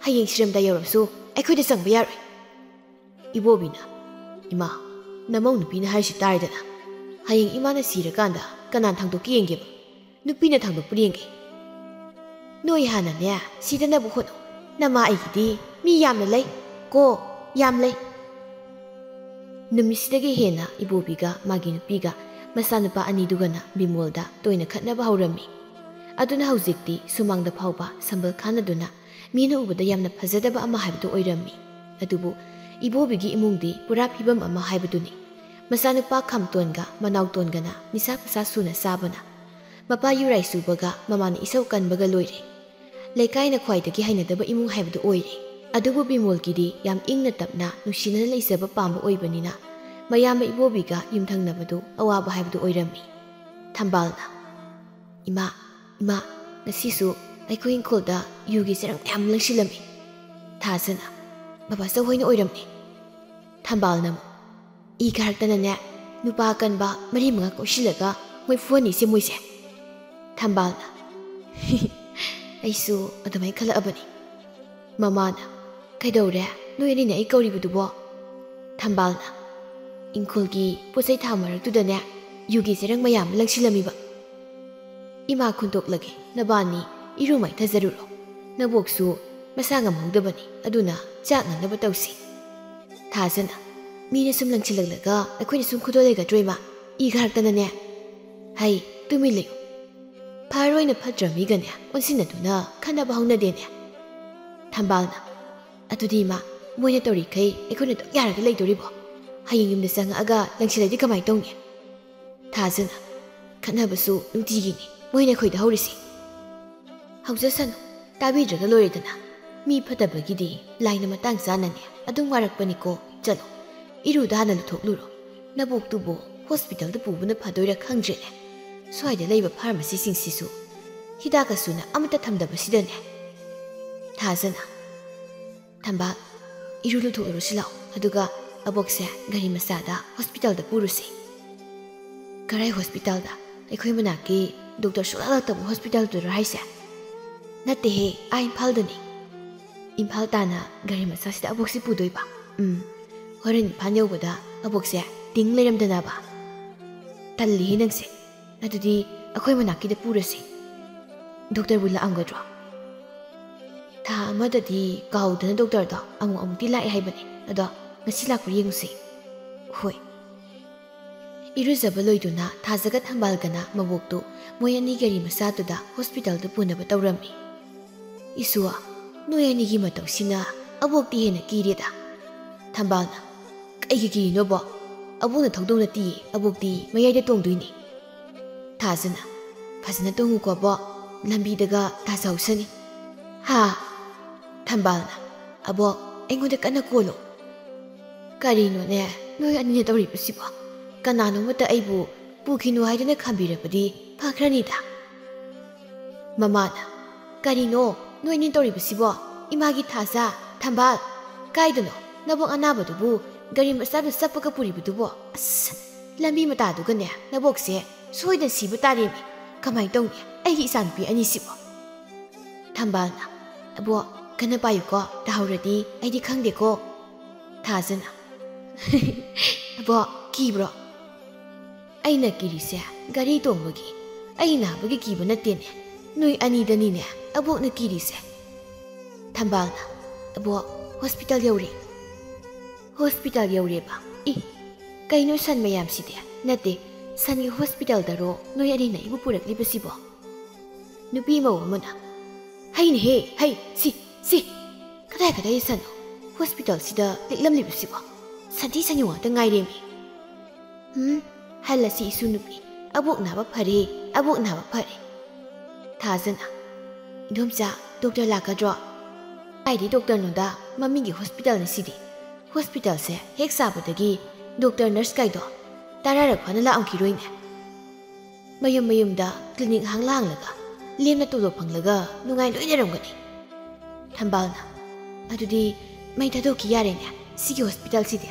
ꯍꯌꯦꯡ ꯁꯤꯔꯝꯗꯥꯏ ꯌꯧꯔꯕꯁꯨ ꯑꯩꯈꯣꯏꯗ ꯆꯪꯕ ꯌꯥꯔꯣꯏ꯫" ꯏꯕꯣꯕꯤꯅ, "ꯏꯃꯥ, ꯅꯃꯧ ꯅꯨꯄꯤꯅ ꯍꯥꯏꯔꯤꯁꯤ ꯇꯥꯔꯦꯗꯅ꯫ ꯍꯌꯦꯡ ꯏꯃꯥꯅ ꯁꯤꯔꯀꯥꯟꯗ ꯀꯅꯥꯅ ꯊꯥꯡꯗꯣꯛꯀꯦ ꯌꯦꯡꯒꯦꯕ? ꯅꯨꯄꯤꯅ ꯊꯥꯡꯗꯣꯛꯄ꯭ꯔꯥ ꯌꯦꯡꯒꯦ꯫" "ꯅꯣꯏ ꯍꯥꯟꯅꯅꯦ ꯁꯤꯗꯅꯕ ꯍꯣꯠꯅꯧ꯫ ꯅꯃꯥ ꯑꯩꯒꯤꯗꯤ ꯃꯤ ꯌꯥꯝꯅ ꯂꯩ ꯀꯣ, ꯌꯥꯝ ꯂꯩ꯫" ꯅꯨꯃꯤꯠꯁꯤꯗꯒꯤ ꯍꯦꯟꯅ ꯏꯕꯣꯕꯤꯒ ꯃꯥꯒꯤ ꯅꯨꯄꯤꯒ ꯃꯆꯥꯅꯨꯄꯥ ꯑꯅꯤꯗꯨꯒꯅ ꯕꯤꯃꯣꯜꯗ ꯇꯣꯏꯅ ꯈꯠꯅꯕ ꯍꯧꯔꯝꯃꯤ꯫ ꯑꯗꯨꯅ ꯍꯧꯖꯤꯛꯇꯤ ꯁꯨꯃꯥꯡꯗ ꯐꯥꯎꯕ ꯁꯝꯕꯜ ꯈꯥꯅꯗꯨꯅ ꯃꯤꯅ ꯎꯕꯗ ꯌꯥꯝꯅ ꯐꯖꯗꯕ ꯑꯃ ꯍꯥꯏꯕꯗꯨ ꯑꯣꯏꯔꯝꯃꯤ꯫ ꯑꯗꯨꯕꯨ ꯏꯕꯣꯕꯤꯒꯤ ꯏꯃꯨꯡꯗꯤ ꯄꯨꯔꯥ ꯐꯤꯕꯝ ꯑꯃ ꯍꯥꯏꯕꯗꯨꯅꯤ꯫ ꯃꯆꯥꯅꯨꯄꯥ ꯈꯥꯝꯇꯣꯟꯒ ꯃꯅꯥꯎꯇꯣꯟꯒꯅ ꯅꯤꯁꯥ ꯄꯨꯁꯥ ꯁꯨꯅ ꯆꯥꯕꯅ ꯃꯄꯥ ꯌꯨꯔꯥꯏ ꯆꯨꯕꯒ ꯃꯃꯥꯅ ꯏꯁꯧ ꯀꯟꯕꯒ ꯂꯣꯏꯔꯦ꯫ ꯂꯩꯀꯥꯏꯅ ꯈ꯭ꯋꯥꯏꯗꯒꯤ ꯍꯩꯅꯗꯕ ꯏꯃꯨꯡ ꯍꯥꯏꯕꯗꯨ ꯑꯣꯏꯔꯦ꯫ ꯑꯗꯨꯕꯨ ꯕꯤꯃꯣꯜꯒꯤꯗꯤ ꯌꯥꯝ ꯏꯪꯅ ꯇꯞꯅ ꯅꯨꯡꯁꯤꯅꯅ ꯂꯩꯖꯕ ꯄꯥꯝꯕ ꯑꯣꯏꯕꯅꯤꯅ ꯃꯌꯥꯝꯕ ꯏꯕꯣꯕꯤꯒ ꯌꯨꯝꯊꯪꯅꯕꯗꯨ ꯑꯋꯥꯕ ꯍꯥꯏꯕꯗꯨ ꯑꯣꯏꯔꯝꯃꯤ꯫ ꯊꯝꯕꯥꯜꯅ, "ꯏꯃꯥ, ꯏꯃꯥ, ꯉꯁꯤꯁꯨ ꯑꯩꯈꯣꯏ ꯏꯪꯈꯣꯜꯗ ꯌꯨꯒꯤ ꯆꯔꯪ ꯃꯌꯥꯝ ꯂꯪꯁꯤꯜꯂꯝꯃꯤ꯫" ꯊꯥꯖꯅ, "ꯕꯕꯥꯆꯧ ꯍꯣꯏꯅ ꯑꯣꯏꯔꯝꯅꯤ꯫" ꯊꯝꯕꯥꯜꯅ ꯑꯃꯨꯛ, "ꯏ ꯀꯥꯔꯛꯇꯅꯅꯦ, ꯅꯨꯄꯥ ꯑꯀꯟꯕ ꯃꯔꯤ ꯃꯉꯥ ꯀꯣꯏꯁꯤꯜꯂꯒ ꯃꯣꯏ ꯐꯨꯍꯟꯅꯤꯁꯦ ꯃꯣꯏꯁꯦ꯫" ꯊꯝꯕꯥꯜꯅ, "ꯑꯩꯁꯨ ꯑꯗꯨꯃꯥꯏꯅ ꯈꯜꯂꯛꯑꯕꯅꯤ꯫" ꯃꯃꯥꯅ, "ꯀꯩꯗꯧꯔꯦ? ꯅꯣꯏ ꯑꯅꯤꯅ ꯑꯩ ꯀꯧꯔꯤꯕꯗꯨꯕꯣ?" ꯊꯝꯕꯥꯜꯅ, "ꯏꯪꯈꯣꯜꯒꯤ ꯄꯣꯠ ꯆꯩ ꯊꯥ ꯃꯔꯛꯇꯨꯗꯅꯦ, ꯌꯨꯒꯤ ꯆꯔꯪ ꯃꯌꯥꯝ ꯑꯃ ꯂꯪꯁꯤꯜꯂꯝꯃꯤꯕ꯫" "ꯏꯃꯥ, ꯈꯨꯟꯇꯣꯛꯂꯒꯦ, ꯅꯕꯥꯅꯤ ꯏꯔꯨ ꯃꯥꯏꯊꯖꯔꯨꯔꯣ꯫ ꯅꯕꯣꯛꯁꯨ ꯃꯁꯥ ꯉꯝꯍꯧꯗꯕꯅꯤ, ꯑꯗꯨꯅ ꯆꯥꯛ ꯉꯟꯅꯕ ꯇꯧꯁꯤ꯫" ꯊꯥꯖꯅ, "ꯃꯤꯅ ꯁꯨꯝ ꯂꯪꯁꯤꯜꯂꯛꯂꯒ ꯑꯩꯈꯣꯏꯅ ꯁꯨꯝ ꯈꯨꯗꯣꯜ ꯂꯩꯒꯗ꯭ꯔꯣ, ꯏꯃꯥ? ꯏ ꯀꯥꯔꯛꯇꯅꯅꯦ꯫" "ꯍꯩ, ꯇꯨꯃꯤꯟ ꯂꯩꯌꯨ꯫ ꯐꯔꯣꯏꯅ ꯐꯠꯇ꯭ꯔ ꯃꯤꯒꯅꯦ ꯑꯣꯟꯁꯤꯟꯅꯗꯨꯅ ꯈꯠꯅꯕ ꯍꯧꯅꯗꯦꯅꯦ꯫" ꯊꯝꯕꯥꯜꯅ, "ꯑꯗꯨꯗꯤ ꯏꯃꯥ, ꯃꯣꯏꯅ ꯇꯧꯔꯤꯈꯩ ꯑꯩꯈꯣꯏꯅ ꯑꯗꯨꯝ ꯌꯥꯔꯒ ꯂꯩꯗꯣꯔꯤꯕꯣ? ꯍꯌꯦꯡ ꯌꯨꯝꯗ ꯆꯪꯉꯛꯑꯒ ꯂꯪꯁꯤꯜꯂꯗꯤ ꯀꯃꯥꯏꯅ ꯇꯧꯅꯤ?" ꯊꯥꯖꯅ, "ꯈꯠꯅꯕꯁꯨ ꯅꯨꯡꯇꯤꯒꯤꯅꯤ ꯃꯣꯏꯅ ꯑꯩꯈꯣꯏꯗ ꯍꯧꯔꯤꯁꯤ꯫" "ꯍꯧꯖꯁꯅꯨ, ꯇꯥꯕꯤꯗ꯭ꯔꯒ ꯂꯣꯏꯔꯦꯗꯅ꯫ ꯃꯤ ꯐꯠꯇꯕꯒꯤꯗꯤ ꯂꯥꯏꯅ ꯃꯇꯥꯡ ꯆꯥꯅꯅꯦ ꯑꯗꯨꯝ ꯋꯥꯔꯛꯄꯅꯤꯀꯣ꯫ ꯆꯠꯂꯣ, ꯏꯔꯨꯗ ꯍꯥꯟꯅ ꯂꯨꯊꯣꯛꯂꯨꯔꯣ꯫ ꯅꯕꯣꯛꯇꯨꯕꯨ ꯍꯣꯁꯄꯤꯇꯥꯜꯗ ꯄꯨꯕꯅ ꯐꯗꯣꯏꯔꯥ ꯈꯪꯗ꯭ꯔꯦꯅꯦ꯫ ꯁ꯭ꯋꯥꯏꯗ ꯂꯩꯕ ꯐꯥꯔꯃꯥꯁꯤꯁꯤꯡꯁꯤꯁꯨ ꯍꯤꯗꯥꯛꯀ ꯁꯨꯅ ꯑꯃꯠꯇ ꯊꯝꯗꯕꯁꯤꯗꯅꯦ꯫" ꯊꯥꯖꯅ, "ꯊꯝꯕꯥꯜ, ꯏꯔꯨ ꯂꯨꯊꯣꯛꯂꯨꯔꯁꯤ ꯂꯥꯛꯑꯣ, ꯑꯗꯨꯒ ꯑꯕꯣꯛꯁꯦ ꯒꯥꯔꯤ ꯃꯆꯥꯗ ꯍꯣꯁꯄꯤꯇꯥꯜꯗ ꯄꯨꯔꯨꯁꯤ꯫" "ꯀꯔꯥꯏ ꯍꯣꯁꯄꯤꯇꯥꯜꯗ? ꯑꯩꯈꯣꯏ ꯃꯅꯥꯛꯀꯤ ꯗꯣꯛꯇꯔ ꯁꯨꯡꯂꯥꯛ ꯂꯥꯛꯇꯕ ꯍꯣꯁꯄꯤꯇꯥꯜꯗꯨꯔꯣ ꯍꯥꯏꯁꯦ?" "ꯅꯠꯇꯦꯍꯦ, ꯑꯥ ꯏꯝꯐꯥꯜꯗꯅꯤ꯫ ꯏꯝꯐꯥꯜ ꯇꯥꯅ ꯒꯥꯔꯤ ꯃꯆꯥꯁꯤꯗ ꯑꯕꯣꯛꯁꯤ ꯄꯨꯗꯣꯏꯕ꯫ ꯎꯝ, ꯍꯣꯔꯦꯟ ꯏꯝꯐꯥꯜ ꯌꯧꯕꯗ ꯑꯕꯣꯛꯁꯦ ꯇꯤꯡ ꯂꯩꯔꯝꯗꯅꯕ꯫ ꯇꯜꯂꯤꯍꯦ ꯅꯪꯁꯦ꯫ ꯑꯗꯨꯗꯤ ꯑꯩꯈꯣꯏ ꯃꯅꯥꯛꯀꯤꯗ ꯄꯨꯔꯁꯤ꯫" "ꯗꯣꯛꯇꯔꯕꯨ ꯂꯥꯛꯑꯝꯒꯗ꯭ꯔꯣ?" "ꯊꯥ ꯑꯃꯗꯗꯤ ꯀꯥꯎꯗꯅ ꯗꯣꯛꯇꯔꯗꯣ ꯑꯃꯨꯛ ꯑꯃꯨꯛꯇꯤ ꯂꯥꯛꯑꯦ ꯍꯥꯏꯕꯅꯦ꯫ ꯑꯗꯣ ꯉꯁꯤ ꯂꯥꯛꯄ꯭ꯔꯥ ꯌꯦꯡꯉꯨꯁꯤ꯫" ꯍꯣꯏ꯫ ꯏꯔꯨꯖꯕ ꯂꯣꯏꯗꯨꯅ ꯊꯥꯖꯒ ꯊꯝꯕꯥꯜꯒꯅ ꯃꯕꯣꯛꯇꯨ ꯃꯣꯏ ꯑꯅꯤ ꯒꯥꯔꯤ ꯃꯆꯥꯗꯨꯗ ꯍꯣꯁꯄꯤꯇꯥꯜꯗ ꯄꯨꯅꯕ ꯇꯧꯔꯝꯃꯤ꯫ "ꯏꯁꯨ, ꯅꯣꯏ ꯑꯅꯤꯒꯤ ꯃꯇꯧꯁꯤꯅ ꯑꯕꯣꯛꯇꯤ ꯍꯦꯟꯅ ꯀꯤꯔꯦꯗ꯫" ꯊꯝꯕꯥꯜꯅ, "ꯀꯩꯒꯤ ꯀꯤꯔꯤꯅꯣꯕꯣ? ꯑꯕꯣꯛꯅ ꯊꯧꯗꯧ ꯅꯠꯇꯤꯌꯦ, ꯑꯕꯣꯛꯇꯤ ꯃꯌꯥꯏꯗ ꯇꯣꯡꯗꯣꯏꯅꯤ꯫" ꯊꯥꯖꯅ, "ꯐꯖꯅ ꯇꯣꯡꯉꯨꯀꯣ ꯑꯕꯣꯛ, ꯂꯝꯕꯤꯗꯒ ꯇꯥꯖꯍꯧꯁꯅꯤ꯫" ꯍꯥ? ꯊꯝꯕꯥꯜꯅ, "ꯑꯕꯣꯛ, ꯑꯩꯉꯣꯟꯗ ꯀꯟꯅ ꯀꯣꯜꯂꯣ꯫" "ꯀꯔꯤꯅꯣꯅꯦ, ꯅꯣꯏ ꯑꯅꯤꯅ ꯇꯧꯔꯤꯕꯁꯤꯕꯣ? ꯀꯅꯥꯅꯣꯃꯇ ꯑꯩꯕꯨ ꯄꯨꯈꯤꯅꯨ ꯍꯥꯏꯗꯨꯅ ꯈꯝꯕꯤꯔꯕꯗꯤ ꯐꯈ꯭ꯔꯅꯤꯗ꯫" ꯃꯃꯥꯅ, "ꯀꯔꯤꯅꯣ ꯅꯣꯏ ꯑꯅꯤ ꯇꯧꯔꯤꯕꯁꯤꯕꯣ? ꯏꯃꯥꯒꯤ ꯊꯥꯖ, ꯊꯝꯕꯥꯜ, ꯀꯥꯏꯗꯅꯣ ꯅꯕꯣꯛ ꯑꯅꯥꯕꯗꯨꯕꯨ ꯒꯥꯔꯤ ꯃꯆꯥꯗ ꯆꯞꯄꯒ ꯄꯨꯔꯤꯕꯗꯨꯕꯣ? ꯑꯁ, ꯂꯝꯕꯤ ꯃꯇꯥꯗꯨꯒꯅꯦ ꯅꯕꯣꯛꯁꯦ ꯁꯣꯏꯗꯅ ꯁꯤꯕ ꯇꯥꯔꯦꯃꯤ꯫ ꯀꯃꯥꯏꯅ ꯇꯧꯅꯤ ꯑꯩꯒꯤ ꯏꯆꯥꯅꯨꯄꯤ ꯑꯅꯤꯁꯤꯕꯣ?" ꯊꯝꯕꯥꯜꯅ, "ꯑꯕꯣꯛ, ꯀꯟꯅ ꯄꯥꯏꯌꯨꯀꯣ, ꯇꯥꯍꯧꯔꯗꯤ ꯑꯩꯗꯤ ꯈꯪꯗꯦꯀꯣ꯫" ꯊꯥꯖꯅ, "ꯑꯕꯣꯛ, ꯀꯤꯕ꯭ꯔꯣ?" "ꯑꯩꯅ ꯀꯤꯔꯤꯁꯦ ꯒꯥꯔꯤ ꯇꯣꯡꯕꯒꯤ, ꯑꯩ ꯅꯥꯕꯒꯤ ꯀꯤꯕ ꯅꯠꯇꯦꯅꯦ, ꯅꯣꯏ ꯑꯅꯤꯗꯅꯤꯅꯦ ꯑꯕꯣꯛꯅ ꯀꯤꯔꯤꯁꯦ꯫" ꯊꯝꯕꯥꯜꯅ, "ꯑꯕꯣꯛ, ꯍꯣꯁꯄꯤꯇꯥꯜ ꯌꯧꯔꯦ꯫" "ꯍꯣꯁꯄꯤꯇꯥꯜ ꯌꯧꯔꯦꯕ? ꯏ, ꯀꯩꯅꯣ ꯁꯟ ꯃꯌꯥꯝꯁꯤꯗꯤ? ꯅꯠꯇꯦ, ꯁꯟꯒꯤ ꯍꯣꯁꯄꯤꯇꯥꯜꯗꯔꯣ ꯅꯣꯏ ꯑꯅꯤꯅ ꯑꯩꯕꯨ ꯄꯨꯔꯛꯂꯤꯕꯁꯤꯕꯣ?" ꯅꯨꯄꯤ ꯃꯧ ꯑꯃꯅ, "ꯍꯩꯅꯦꯍꯦ, ꯍꯩ, ꯁꯤ, ꯁꯤ꯫ ꯀꯗꯥꯏ ꯀꯗꯥꯏ ꯁꯟꯅꯣ? ꯍꯣꯁꯄꯤꯇꯥꯜꯁꯤꯗ ꯂꯤꯛꯂꯝꯂꯤꯕꯁꯤꯕꯣ? ꯁꯟꯊꯤ ꯁꯟꯌꯨꯡ ꯉꯥꯛꯇ ꯉꯥꯏꯔꯦꯃꯤ꯫" "ꯎꯝ, ꯍꯜꯂꯁꯤ ꯏꯁꯨ ꯅꯨꯄꯤ꯫ ꯑꯕꯣꯛ ꯅꯥꯕ ꯐꯔꯦ, ꯑꯕꯣꯛ ꯅꯥꯕ ꯐꯔꯦ꯫" ꯊꯥꯖꯅ, "ꯏꯗꯣꯝꯆꯥ, ꯗꯣꯛꯇꯔ ꯂꯥꯛꯀꯗ꯭ꯔꯣ?" "ꯀꯥꯏꯗꯩ ꯗꯣꯛꯇꯔꯅꯣꯗ, ꯃꯃꯤꯡꯒꯤ ꯍꯣꯁꯄꯤꯇꯥꯜꯅꯤ ꯁꯤꯗꯤ꯫ ꯍꯣꯁꯄꯤꯇꯥꯜꯁꯦ ꯍꯦꯛ ꯁꯥꯕꯗꯒꯤ ꯗꯣꯛꯇꯔ ꯅꯔꯁ ꯀꯥꯏꯗꯣ ꯇꯔꯥꯔꯛ ꯐꯥꯅ ꯂꯥꯛꯑꯝꯈꯤꯔꯣꯏꯅꯦ꯫ ꯃꯌꯨꯝ ꯃꯌꯨꯝꯗ ꯀ꯭ꯂꯤꯅꯤꯛ ꯍꯥꯡꯂ ꯍꯥꯡꯂꯒ ꯂꯦꯝꯅ ꯇꯣꯂꯣꯞ ꯐꯪꯂꯒ ꯅꯨꯡꯉꯥꯏ ꯂꯣꯏꯅꯔꯝꯒꯅꯤ꯫" ꯊꯝꯕꯥꯜꯅ, "ꯑꯗꯨꯗꯤ ꯃꯩ ꯊꯥꯗꯣꯛꯈꯤ ꯌꯥꯔꯦꯅꯦ ꯁꯤꯒꯤ ꯍꯣꯁꯄꯤꯇꯥꯜꯁꯤꯗꯤ꯫"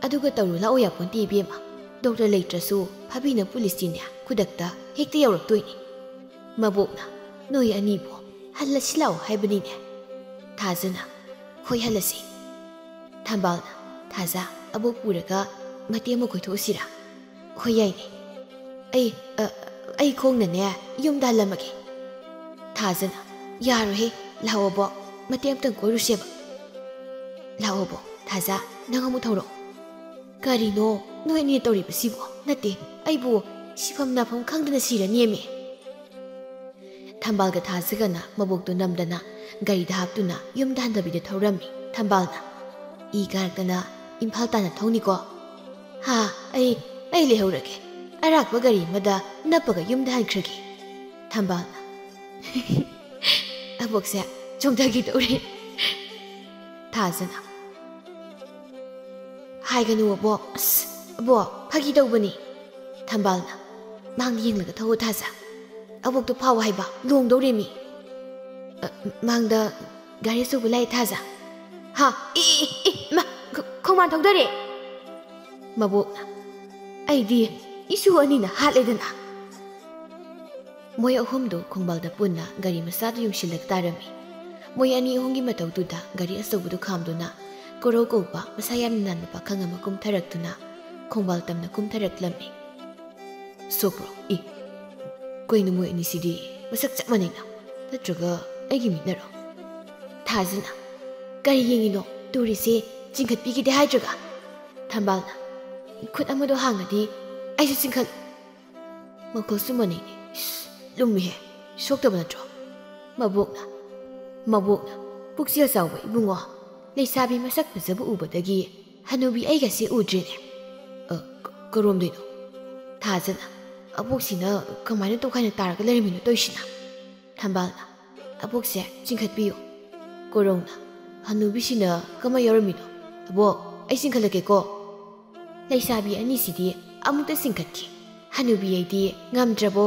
"ꯑꯗꯨꯒ ꯇꯧꯔꯨ ꯂꯥꯛꯑꯣ ꯌꯥꯄꯣꯟꯇꯦ ꯏꯕꯦꯝꯃ, ꯗꯣꯛꯇꯔ ꯂꯩꯇ꯭ꯔꯁꯨ ꯐꯥꯕꯤꯅ ꯄꯨꯂꯤꯁꯇꯤꯅꯦ ꯈꯨꯗꯛꯇ ꯍꯦꯛꯇ ꯌꯧꯔꯛꯇꯣꯏꯅꯤ꯫" ꯃꯕꯣꯛꯅ, "ꯅꯣꯏ ꯑꯅꯤꯕꯨ ꯍꯜꯂꯁꯤ ꯂꯥꯛꯑꯣ ꯍꯥꯏꯕꯅꯤꯅꯦ꯫" ꯊꯥꯖꯅ, "ꯍꯣꯏ, ꯍꯜꯂꯁꯤ꯫" ꯊꯝꯕꯥꯜꯅ, "ꯊꯥꯖ, ꯑꯕꯣꯛ ꯄꯨꯔꯒ ꯃꯇꯦꯛ ꯑꯃ ꯀꯣꯏꯊꯣꯛꯎꯁꯤꯔꯥ?" "ꯍꯣꯏ, ꯌꯥꯏꯅꯦ꯫ ꯑꯩ, ꯑ, ꯑꯩ ꯈꯣꯡꯅꯅꯦ ꯌꯨꯝꯗ ꯍꯜꯂꯝꯃꯒꯦ꯫" ꯊꯥꯖꯅ, "ꯌꯥꯔꯣꯏꯍꯦ, ꯂꯥꯛꯑꯣ ꯑꯕꯣꯛ, ꯃꯇꯦꯛ ꯑꯃꯇꯪ ꯀꯣꯏꯔꯨꯁꯦꯕ꯫" "ꯂꯥꯛꯑꯣ ꯑꯕꯣꯛ, ꯊꯥꯖ, ꯅꯪ ꯑꯃꯨꯛ ꯊꯧꯔꯛꯑꯣ꯫" "ꯀꯔꯤꯅꯣ ꯅꯣꯏ ꯑꯅꯤ ꯇꯧꯔꯤꯕꯁꯤꯕꯣ? ꯅꯠꯇꯦ, ꯑꯩꯕꯨ ꯁꯤꯐꯝ ꯅꯥꯐꯝ ꯈꯪꯗꯅ ꯁꯤꯔꯅꯦꯃꯤ!" ꯊꯝꯕꯥꯜꯒ ꯊꯥꯖꯒꯅ ꯃꯕꯣꯛꯇꯨ ꯅꯝꯗꯅ ꯒꯥꯔꯤꯗ ꯍꯥꯞꯇꯨꯅ ꯌꯨꯝꯗ ꯍꯟꯗꯕꯤꯗ ꯊꯧꯔꯝꯃꯤ꯫ ꯊꯝꯕꯥꯜꯅ, "ꯏ ꯀꯥꯔꯛꯇꯅ ꯏꯝꯐꯥꯜ ꯇꯥꯟꯅ ꯊꯧꯅꯤꯀꯣ?" "ꯍꯥ, ꯑꯩ, ꯑꯩ ꯂꯩꯍꯧꯔꯒꯦ꯫ ꯑꯔꯥꯛꯄ ꯒꯥꯔꯤ ꯑꯃꯗ ꯅꯞꯄꯒ ꯌꯨꯝꯗ ꯍꯟꯈ꯭ꯔꯒꯦ꯫" ꯊꯝꯕꯥꯜꯅ, "ꯑꯕꯣꯛꯁꯦ ꯆꯣꯡꯊꯈꯤꯗꯧꯔꯦ꯫" ꯊꯥꯖꯅ, "ꯍꯥꯏꯒꯅꯨ ꯑꯕꯣꯛ, ꯑꯁ, ꯑꯕꯣꯛ, ꯐꯥꯒꯤ ꯇꯧꯕꯅꯤ꯫" ꯊꯝꯕꯥꯜꯅ, "ꯃꯥꯡꯗ ꯌꯦꯡꯂꯒ ꯊꯧꯑꯣ ꯊꯥꯖ꯫ ꯑꯕꯣꯛꯇꯣ ꯐꯥꯎ ꯍꯥꯏꯕ, ꯂꯨꯍꯣꯡꯗꯧꯔꯦꯃꯤ꯫" "ꯑ, ꯃꯥꯡꯗ ꯒꯥꯔꯤ ꯑꯆꯧꯕ ꯂꯥꯛꯑꯦ ꯊꯥꯖ꯫" "ꯍꯥ? ꯏ, ꯏ, ꯏ, ꯏꯃꯥ, ꯈ-, ꯈꯣꯡꯕꯥꯟ ꯊꯧꯗꯔꯦ!" ꯃꯕꯣꯛꯅ, "ꯑꯩꯗꯤ ꯏꯁꯨ ꯑꯅꯤꯅ ꯍꯥꯠꯂꯦꯗꯅ꯫" ꯃꯣꯏ ꯑꯍꯨꯝꯗꯨ ꯈꯣꯡꯕꯥꯜꯗ ꯄꯨꯟꯅ ꯒꯥꯔꯤ ꯃꯆꯥꯗꯨ ꯌꯨꯡꯁꯤꯜꯂꯒ ꯇꯥꯔꯝꯃꯤ꯫ ꯃꯣꯏ ꯑꯅꯤ ꯑꯍꯨꯝꯒꯤ ꯃꯇꯧꯗꯨꯗ ꯒꯥꯔꯤ ꯑꯆꯧꯕꯗꯨ ꯈꯥꯝꯗꯨꯅ ꯀꯣꯔꯧ ꯀꯧꯕ ꯃꯁꯥ ꯌꯥꯝꯅ ꯅꯥꯟꯕ ꯄꯥꯈꯪ ꯑꯃ ꯀꯨꯝꯊꯔꯛꯇꯨꯅ ꯈꯣꯡꯕꯥꯜ ꯇꯝꯅ ꯀꯨꯝꯊꯔꯛꯂꯝꯃꯤ꯫ "ꯁꯣꯛꯄ꯭ꯔꯣ? ꯏ, ꯀꯩꯅꯣ ꯃꯣꯏ ꯑꯅꯤꯁꯤꯗꯤ ꯃꯁꯛ ꯆꯞ ꯃꯥꯟꯅꯩꯅ? ꯅꯠꯇ꯭ꯔꯒ ꯑꯩꯒꯤ ꯃꯤꯠꯅꯔꯣ?" ꯊꯥꯖꯅ, "ꯀꯔꯤ ꯌꯦꯡꯉꯤꯅꯣ? ꯇꯨꯔꯤꯁꯦ ꯆꯤꯡꯈꯠꯄꯤꯈꯤꯗꯦ ꯍꯥꯏꯗ꯭ꯔꯒ?" ꯊꯝꯕꯥꯜꯅ, "ꯈꯨꯠ ꯑꯃꯗꯣ ꯍꯥꯡꯉꯗꯤ ꯑꯩꯁꯨ ꯆꯤꯡꯈꯠꯂꯨ꯫" ꯃꯈꯣꯜꯁꯨ ꯃꯥꯟꯅꯩꯅꯦ꯫ ꯏꯁ, ꯂꯨꯝꯃꯤꯍꯦ꯫ ꯁꯣꯛꯇꯕ ꯅꯠꯇ꯭ꯔꯣ? ꯃꯕꯣꯛꯅ, ꯃꯕꯣꯛꯅ, "ꯄꯨꯛꯆꯦꯜ ꯆꯥꯎꯕ ꯏꯕꯨꯡꯉꯣ, ꯂꯩꯁꯥꯕꯤ ꯃꯁꯛ ꯐꯖꯕ ꯎꯕꯗꯒꯤ ꯍꯅꯨꯕꯤ ꯑꯩꯒꯁꯦ ꯎꯗ꯭ꯔꯦꯅꯦ꯫" "ꯑ, ꯀ-, ꯀꯔꯣꯝꯗꯩꯅꯣ?" ꯊꯥꯖꯅ, "ꯑꯕꯣꯛꯁꯤꯅ ꯀꯃꯥꯏꯅ ꯇꯣꯈꯥꯏꯅ ꯇꯥꯔꯒ ꯂꯩꯔꯝꯃꯤꯅꯣ ꯇꯧꯔꯤꯁꯤꯅ?" ꯊꯝꯕꯥꯜꯅ, "ꯑꯕꯣꯛꯁꯦ ꯆꯤꯡꯈꯠꯄꯤꯌꯨ꯫" ꯀꯣꯔꯧꯅ, "ꯍꯅꯨꯕꯤꯁꯤꯅ ꯀꯃꯥꯏ ꯌꯥꯎꯔꯝꯃꯤꯅꯣ? ꯑꯕꯣꯛ, ꯑꯩ ꯆꯤꯡꯈꯠꯂꯛꯀꯦꯀꯣ꯫" ꯂꯩꯁꯥꯕꯤ ꯑꯅꯤꯁꯤꯗꯤ ꯑꯃꯨꯛꯇ ꯆꯤꯡꯈꯠꯈꯤ꯫ ꯍꯅꯨꯕꯤ ꯑꯩꯗꯤ ꯉꯝꯗ꯭ꯔꯕꯣ꯫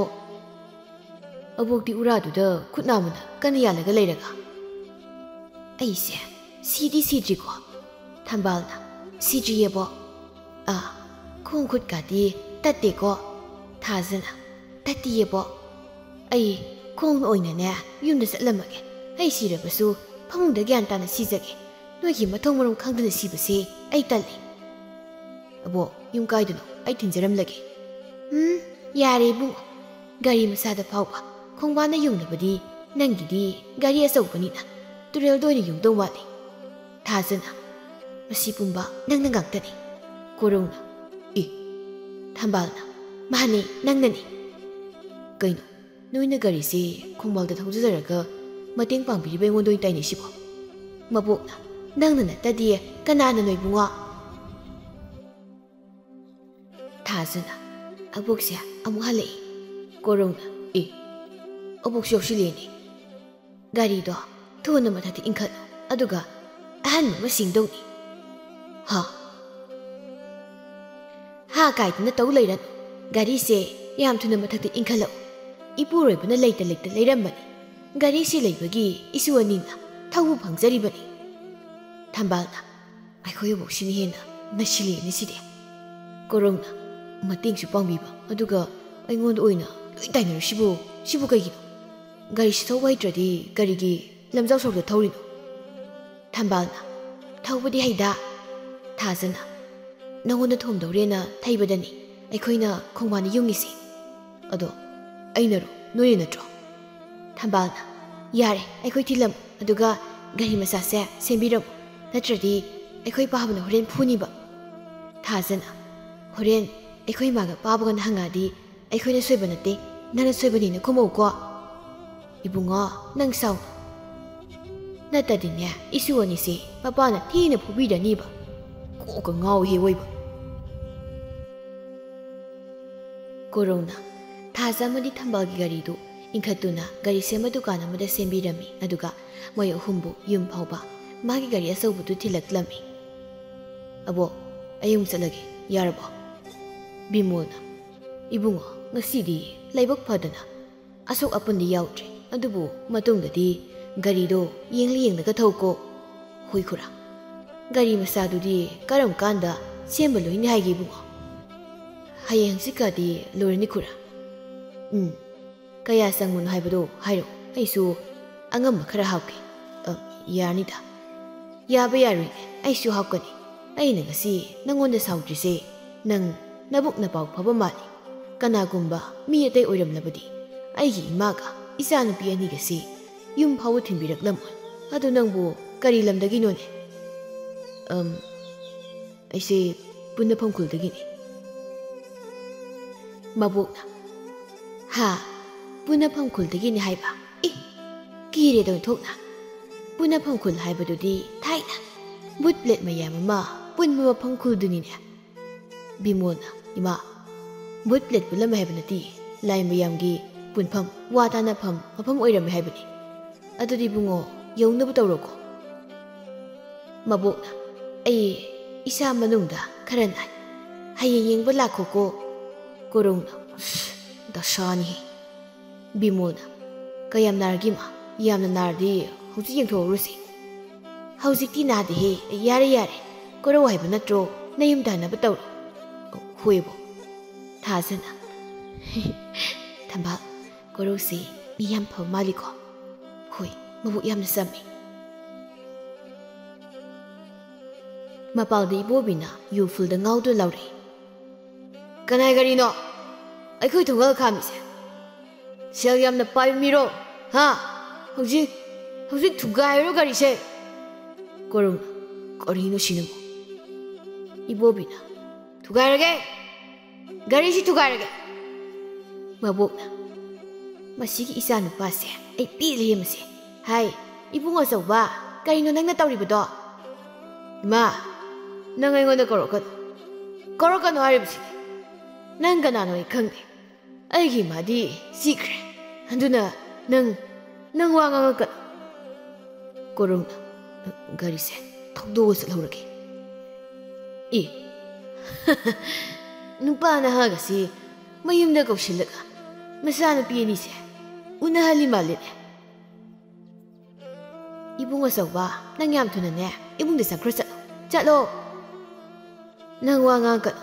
ꯑꯕꯣꯛꯇꯤ ꯎꯔꯥꯗꯨꯗ ꯈꯨꯠ ꯅꯥꯝꯃꯅ ꯀꯟꯅ ꯌꯥꯜꯂꯒ ꯂꯩꯔꯒ, "ꯑꯩꯁꯦ ꯁꯤꯗꯤ ꯁꯤꯗ꯭ꯔꯤꯀꯣ?" ꯊꯝꯕꯥꯜꯅ, "ꯁꯤꯗ꯭ꯔꯤꯌꯦꯕꯣ꯫" "ꯑꯥ, ꯈꯣꯡ ꯈꯨꯠꯀꯥꯗꯤ ꯇꯠꯇꯦꯀꯣ?" ꯊꯥꯖꯅ, "ꯇꯠꯇꯤꯌꯦꯕꯣ꯫ ꯑꯩ ꯈꯣꯡꯅ ꯑꯣꯏꯅꯅꯦ ꯌꯨꯝꯗ ꯆꯠꯂꯝꯃꯒꯦ꯫ ꯑꯩ ꯁꯤꯔꯕꯁꯨ ꯐꯃꯨꯡꯗ ꯒ꯭ꯌꯥꯟ ꯇꯥꯅ ꯁꯤꯖꯒꯦ꯫ ꯅꯣꯏꯒꯤ ꯃꯊꯣꯡ ꯃꯔꯝ ꯈꯪꯗꯅ ꯁꯤꯕꯁꯦ ꯑꯩ ꯇꯜꯂꯤ꯫" "ꯑꯕꯣꯛ, ꯌꯨꯝ ꯀꯥꯏꯗꯅꯣ? ꯑꯩ ꯊꯤꯟꯖꯔꯝꯂꯒꯦ꯫" "ꯎꯝ, ꯌꯥꯔꯦ ꯏꯕꯨꯡꯉꯣ꯫ ꯒꯥꯔꯤ ꯃꯆꯥꯗ ꯐꯥꯎꯕ ꯈꯣꯡꯕꯥꯟꯗ ꯌꯨꯡꯂꯕꯗꯤ ꯅꯪꯒꯤꯗꯤ ꯒꯥꯔꯤ ꯑꯆꯧꯕꯅꯤꯅ ꯇꯨꯔꯦꯜꯗ ꯑꯣꯏꯅ ꯌꯨꯡꯗꯧ ꯃꯥꯜꯂꯤ꯫" ꯊꯥꯖꯅ, "ꯃꯁꯤ ꯄꯨꯝꯕ ꯅꯪꯅ ꯉꯥꯛꯇꯅꯤ꯫ ꯀꯣꯔꯧꯅ, "ꯑꯦ, ꯊꯝꯕꯥꯜꯅ, ꯃꯥꯅꯦ, ꯅꯪꯅꯅꯦ꯫ ꯀꯩꯅꯣ, ꯅꯣꯏꯅ ꯒꯥꯔꯤꯁꯦ ꯈꯣꯡꯕꯥꯜꯗ ꯊꯧꯖꯖꯔꯒ ꯃꯇꯦꯡ ꯄꯥꯡꯕꯤꯔꯤꯕ ꯑꯩꯉꯣꯟꯗ ꯑꯣꯏꯅ ꯇꯥꯏꯅꯩꯁꯤꯕꯣ? ꯃꯕꯣꯛꯅ, ꯅꯪꯅ ꯅꯠꯇꯗꯤ ꯀꯅꯥꯅꯅꯣ ꯏꯕꯨꯡꯉꯣ?" ꯊꯥꯖꯅ, "ꯑꯕꯣꯛꯁꯦ ꯑꯃꯨꯛ ꯍꯜꯂꯛꯏ꯫" ꯀꯣꯔꯧꯅ, "ꯑꯦ, ꯑꯕꯣꯛꯁꯨ ꯌꯥꯎꯁꯤꯜꯂꯦꯅꯦ꯫ ꯒꯥꯔꯤꯗꯣ ꯊꯨꯅ ꯃꯊꯛꯇ ꯏꯟꯈꯠꯂꯨ, ꯑꯗꯨꯒ ꯑꯍꯟꯕ ꯑꯃ ꯁꯤꯡꯗꯧꯅꯤ꯫" "ꯍꯥ? ꯍꯥ ꯀꯥꯏꯗꯅ ꯇꯧ ꯂꯩꯔꯅꯨ꯫ ꯒꯥꯔꯤꯁꯦ ꯌꯥꯝ ꯊꯨꯅ ꯃꯊꯛꯇ ꯏꯟꯈꯠꯂꯛꯎ꯫ ꯏꯄꯨꯔꯣꯏꯕꯅ ꯂꯩꯇ ꯂꯩꯇ ꯂꯩꯔꯝꯕꯅꯤ꯫ ꯒꯥꯔꯤꯁꯦ ꯂꯩꯕꯒꯤ ꯏꯁꯨ ꯑꯅꯤꯅ ꯊꯧꯕ ꯐꯪꯖꯔꯤꯕꯅꯤ꯫" ꯊꯝꯕꯥꯜꯅ, "ꯑꯩꯈꯣꯏ ꯑꯕꯣꯛꯁꯤꯅ ꯍꯦꯟꯅ ꯅꯩꯁꯤꯜꯂꯦꯅꯦ ꯁꯤꯗꯤ꯫" ꯀꯣꯔꯧꯅ, "ꯃꯇꯦꯡꯁꯨ ꯄꯥꯡꯕꯤꯕ, ꯑꯗꯨꯒ ꯑꯩꯉꯣꯟꯗ ꯑꯣꯏꯅ ꯂꯣꯏ ꯇꯥꯏꯅꯔꯤꯁꯤꯕꯨ, ꯁꯤꯕꯨ ꯀꯩꯒꯤꯅꯣ? ꯒꯥꯔꯤꯁꯤ ꯊꯧꯕ ꯍꯩꯇ꯭ꯔꯗꯤ ꯀꯔꯤꯒꯤ ꯂꯝꯖꯥꯎ ꯁꯣꯔꯣꯛꯇ ꯊꯧꯔꯤꯅꯣ?" ꯊꯝꯕꯥꯜꯅ, "ꯊꯧꯕꯗꯤ ꯍꯩꯗ꯫" ꯊꯥꯖꯅ, "ꯅꯉꯣꯟꯗ ꯊꯣꯝꯗꯧꯔꯦꯅ ꯊꯩꯕꯗꯅꯤ ꯑꯩꯈꯣꯏꯅ ꯈꯣꯡꯕꯥꯟꯗ ꯌꯨꯡꯉꯤꯁꯤ꯫ ꯑꯗꯣ ꯑꯩꯅꯔꯣ, ꯅꯣꯏꯅ ꯅꯠꯇ꯭ꯔꯣ?" ꯊꯝꯕꯥꯜꯅ, "ꯌꯥꯔꯦ, ꯑꯩꯈꯣꯏ ꯊꯤꯜꯂꯝꯃꯨ, ꯑꯗꯨꯒ ꯒꯥꯔꯤ ꯃꯆꯥꯁꯦ ꯁꯦꯝꯕꯤꯔꯝꯃꯨ, ꯅꯠꯇ꯭ꯔꯗꯤ ꯑꯩꯈꯣꯏ ꯄꯥꯕꯅ ꯍꯣꯔꯦꯟ ꯐꯨꯅꯤꯕ꯫" ꯊꯥꯖꯅ, "ꯍꯣꯔꯦꯟ ꯑꯩꯈꯣꯏ ꯏꯃꯥꯒ ꯄꯥꯕꯒꯅ ꯍꯪꯉꯛꯑꯗꯤ ꯑꯩꯈꯣꯏꯅ ꯁꯣꯏꯕ ꯅꯠꯇꯦ, ꯅꯪꯅ ꯁꯣꯏꯕꯅꯦꯅ ꯈꯨꯝꯃꯧꯀꯣ꯫" "ꯏꯕꯨꯡꯉꯣ, ꯅꯪ ꯁꯥꯎ꯫ ꯅꯠꯇꯗꯤꯅꯦ, ꯏꯁꯨ ꯑꯅꯤꯁꯦ ꯃꯄꯥꯅ ꯊꯤꯅ ꯐꯨꯕꯤꯔꯅꯤꯕ꯫ ꯀꯣꯛꯀ ꯉꯥꯎꯏꯍꯦ ꯑꯣꯏꯕ꯫" ꯀꯣꯔꯧꯅ ꯊꯥꯖ ꯑꯃꯗꯤ ꯊꯝꯕꯥꯜꯒꯤ ꯒꯥꯔꯤꯗꯨ ꯏꯟꯈꯠꯇꯨꯅ ꯒꯥꯔꯤ ꯁꯦꯝꯕ ꯗꯨꯀꯥꯟ ꯑꯃꯗ ꯁꯦꯝꯕꯤꯔꯝꯃꯤ꯫ ꯑꯗꯨꯒ ꯃꯣꯏ ꯑꯍꯨꯝꯕꯨ ꯌꯨꯝ ꯐꯥꯎꯕ ꯃꯥꯒꯤ ꯒꯥꯔꯤ ꯑꯆꯧꯕꯗꯨ ꯊꯤꯜꯂꯛꯂꯝꯃꯤ꯫ "ꯑꯕꯣꯛ, ꯑꯩ ꯑꯃꯨꯛ ꯆꯠꯂꯒꯦ, ꯌꯥꯔꯕꯣ?" ꯕꯤꯃꯣꯜꯅ, "ꯏꯕꯨꯡꯉꯣ, ꯉꯁꯤꯗꯤ ꯂꯥꯏꯕꯛ ꯐꯗꯅ ꯑꯁꯣꯛ ꯑꯄꯟꯗꯤ ꯌꯥꯎꯗ꯭ꯔꯦ, ꯑꯗꯨꯕꯨ ꯃꯇꯨꯡꯗꯗꯤ ꯒꯥꯔꯤꯗꯣ ꯌꯦꯡꯂ ꯌꯦꯡꯂꯒ ꯊꯧꯀꯣ꯫" "ꯍꯣꯏ ꯈꯨꯔꯥ, ꯒꯥꯔꯤ ꯃꯆꯥꯗꯨꯗꯤ ꯀꯔꯝ ꯀꯥꯟꯗ ꯁꯦꯝꯕ ꯂꯣꯏꯅꯤ ꯍꯥꯏꯒꯦ ꯏꯕꯨꯡꯉꯣ?" "ꯍꯌꯦꯡ ꯍꯪꯆꯤꯠꯀꯗꯤ ꯂꯣꯏꯔꯅꯤ ꯈꯨꯔꯥ꯫" "ꯎꯝ, ꯀꯌꯥ ꯆꯪꯕꯅꯣ ꯍꯥꯏꯕꯗꯣ ꯍꯥꯏꯔꯛꯑꯣ, ꯑꯩꯁꯨ ꯑꯉꯝꯕ ꯈꯔ ꯍꯥꯞꯀꯦ꯫" "ꯑ, ꯌꯥꯅꯤꯗ꯫" "ꯌꯥꯕ ꯌꯥꯔꯣꯏꯅꯦ, ꯑꯩꯁꯨ ꯍꯥꯞꯀꯅꯤ꯫ ꯑꯩꯅ ꯉꯁꯤ ꯅꯪꯉꯣꯟꯗ ꯁꯥꯎꯗ꯭ꯔꯤꯁꯦ ꯅꯪ ꯅꯕꯨꯛ ꯅꯄꯥꯎ ꯐꯕ ꯃꯥꯜꯂꯤ꯫ ꯀꯅꯥꯒꯨꯝꯕ ꯃꯤ ꯑꯇꯩ ꯑꯣꯏꯔꯝꯂꯕꯗꯤ ꯑꯩꯒꯤ ꯏꯃꯥꯒ ꯏꯆꯥꯅꯨꯄꯤ ꯑꯅꯤꯒꯁꯤ ꯌꯨꯝ ꯐꯥꯎꯕ ꯊꯤꯟꯕꯤꯔꯛꯂꯝꯃꯣꯏ꯫ ꯑꯗꯨ ꯅꯪꯕꯨ ꯀꯔꯤ ꯂꯝꯗꯒꯤꯅꯣꯅꯦ?" "ꯑꯝ, ꯑꯩꯁꯦ ꯄꯨꯟꯅꯐꯝ ꯈꯨꯜꯗꯒꯤꯅꯤ꯫ ꯃꯕꯣꯛꯅ, "ꯍꯥ? ꯄꯨꯟꯅꯐꯝ ꯈꯨꯜꯗꯒꯤꯅꯤ ꯍꯥꯏꯕ? ꯑꯦ, ꯀꯤꯔꯦꯗ ꯑꯣꯟꯊꯣꯛꯅ꯫ ꯄꯨꯟꯅꯐꯝ ꯈꯨꯜ ꯍꯥꯏꯕꯗꯨꯗꯤ ꯊꯥꯏꯅ ꯚꯨꯠ ꯄ꯭ꯂꯦꯠ ꯃꯌꯥꯝ ꯑꯃ ꯄꯨꯟꯕ ꯃꯐꯝ ꯈꯨꯜꯗꯨꯅꯤꯅꯦ꯫" ꯕꯤꯃꯣꯜꯅ, "ꯏꯃꯥ, ꯚꯨꯠ ꯄ꯭ꯂꯦꯠ ꯄꯨꯜꯂꯝꯃꯦ ꯍꯥꯏꯕ ꯅꯠꯇꯦ, ꯂꯥꯏ ꯃꯌꯥꯝꯒꯤ ꯄꯨꯟꯐꯝ, ꯋꯥ ꯇꯥꯅꯐꯝ ꯃꯐꯝ ꯑꯣꯏꯔꯝꯃꯦ ꯍꯥꯏꯕꯅꯤ꯫ ꯑꯗꯨꯗꯤ ꯏꯕꯨꯡꯉꯣ, ꯌꯧꯅꯕ ꯇꯧꯔꯣꯀꯣ꯫" ꯃꯕꯣꯛꯅ, "ꯑꯩ ꯏꯁꯥ ꯃꯅꯨꯡꯗ ꯈꯔ ꯅꯥꯏ, ꯍꯌꯦꯡ ꯌꯦꯡꯕ ꯂꯥꯛꯈꯣꯀꯣ꯫" ꯀꯣꯔꯧꯅ, "ꯑꯁ, ꯗꯁꯥꯅꯤꯍꯦ꯫" ꯕꯤꯃꯣꯜꯅ, "ꯀꯌꯥꯝ ꯅꯥꯔꯒꯦ ꯏꯃꯥ? ꯌꯥꯝꯅ ꯅꯥꯔꯗꯤ ꯍꯧꯖꯤꯛ ꯌꯦꯡꯊꯣꯛꯎꯔꯁꯤ꯫" "ꯍꯧꯖꯤꯛꯇꯤ ꯅꯥꯗꯦꯍꯦ, ꯌꯥꯔꯦ ꯌꯥꯔꯦ, ꯀꯣꯔꯧ ꯍꯥꯏꯕ ꯅꯠꯇ꯭ꯔꯣ? ꯅꯌꯨꯝꯗ ꯍꯟꯅꯕ ꯇꯧꯔꯣ꯫" "ꯍꯣꯏꯕꯣ꯫" ꯊꯥꯖꯅ, "ꯊꯝꯕꯥꯜ, ꯀꯣꯔꯧꯁꯤ ꯃꯤ ꯌꯥꯝ ꯐꯕ ꯃꯥꯜꯂꯤꯀꯣ?" "ꯍꯣꯏ, ꯃꯕꯨꯛ ꯌꯥꯝꯅ ꯆꯝꯃꯤ꯫" ꯃꯄꯥꯜꯗ ꯏꯕꯣꯕꯤꯅ ꯌꯨ ꯐꯨꯜꯗ ꯉꯥꯎꯗꯨꯅ ꯂꯥꯎꯔꯛꯏ, "ꯀꯅꯥꯏ ꯒꯥꯔꯤꯅꯣ ꯑꯩꯈꯣꯏ ꯊꯣꯡꯒꯥꯜ ꯈꯥꯝꯃꯤꯁꯦ? ꯁꯦꯜ ꯌꯥꯝꯅ ꯄꯥꯏꯕ ꯃꯤꯔꯣ? ꯍꯥ? ꯍꯧꯖꯤꯛ, ꯍꯧꯖꯤꯛ ꯊꯨꯒꯥꯏꯔꯣ ꯒꯥꯔꯤꯁꯦ꯫" ꯀꯣꯔꯧꯅ, "ꯀꯔꯤꯅꯣ ꯁꯤꯅꯕꯨ?" ꯏꯕꯣꯕꯤꯅ, "ꯊꯨꯒꯥꯏꯔꯒꯦ, ꯒꯥꯔꯤꯁꯤ ꯊꯨꯒꯥꯏꯔꯒꯦ꯫" ꯃꯕꯣꯛꯅ, "ꯃꯁꯤꯒꯤ ꯏꯆꯥ ꯅꯨꯄꯥꯁꯦ ꯑꯩ ꯄꯦꯜꯂꯦꯍꯦ ꯃꯁꯤ꯫ ꯍꯥꯏ, ꯏꯕꯨꯡ ꯑꯆꯧꯕ, ꯀꯔꯤꯅꯣ ꯅꯪꯅ ꯇꯧꯔꯤꯕꯗꯣ?" "ꯏꯃꯥ, ꯅꯪ ꯑꯩꯉꯣꯟꯗ ꯀꯧꯔꯛꯀꯅꯨ꯫ ꯀꯧꯔꯛꯀꯅꯨ ꯍꯥꯏꯔꯤꯕꯁꯤꯗꯤ꯫ ꯅꯪ ꯀꯅꯥꯅꯣ ꯑꯩ ꯈꯪꯗꯦ꯫ ꯑꯩꯒꯤ ꯏꯃꯥꯗꯤ ꯁꯤꯈ꯭ꯔꯦ꯫ ꯑꯗꯨꯅ ꯅꯪ, ꯅꯪ ꯋꯥ ꯉꯥꯡꯉꯛꯀꯅꯨ꯫" ꯀꯣꯔꯧꯅ, "ꯒꯥꯔꯤꯁꯦ ꯊꯧꯗꯣꯛꯑ ꯆꯠꯍꯧꯔꯒꯦ꯫" ꯑꯦ, ꯅꯨꯄꯥ ꯅꯍꯥꯒꯁꯤ ꯃꯌꯨꯝꯗ ꯀꯧꯁꯤꯜꯂꯒ ꯃꯆꯥꯅꯨꯄꯤ ꯑꯅꯤꯁꯦ ꯎꯅꯍꯜꯂꯤ ꯃꯥꯜꯂꯦꯅꯦ꯫ "ꯏꯕꯨꯡ ꯑꯆꯧꯕ, ꯅꯪ ꯌꯥꯝ ꯊꯨꯅꯅꯦ ꯏꯃꯨꯡꯗ ꯆꯪꯈ꯭ꯔꯣ, ꯆꯠꯂꯣ, ꯆꯠꯂꯣ꯫ ꯅꯪ ꯋꯥ ꯉꯥꯡꯒꯅꯨ꯫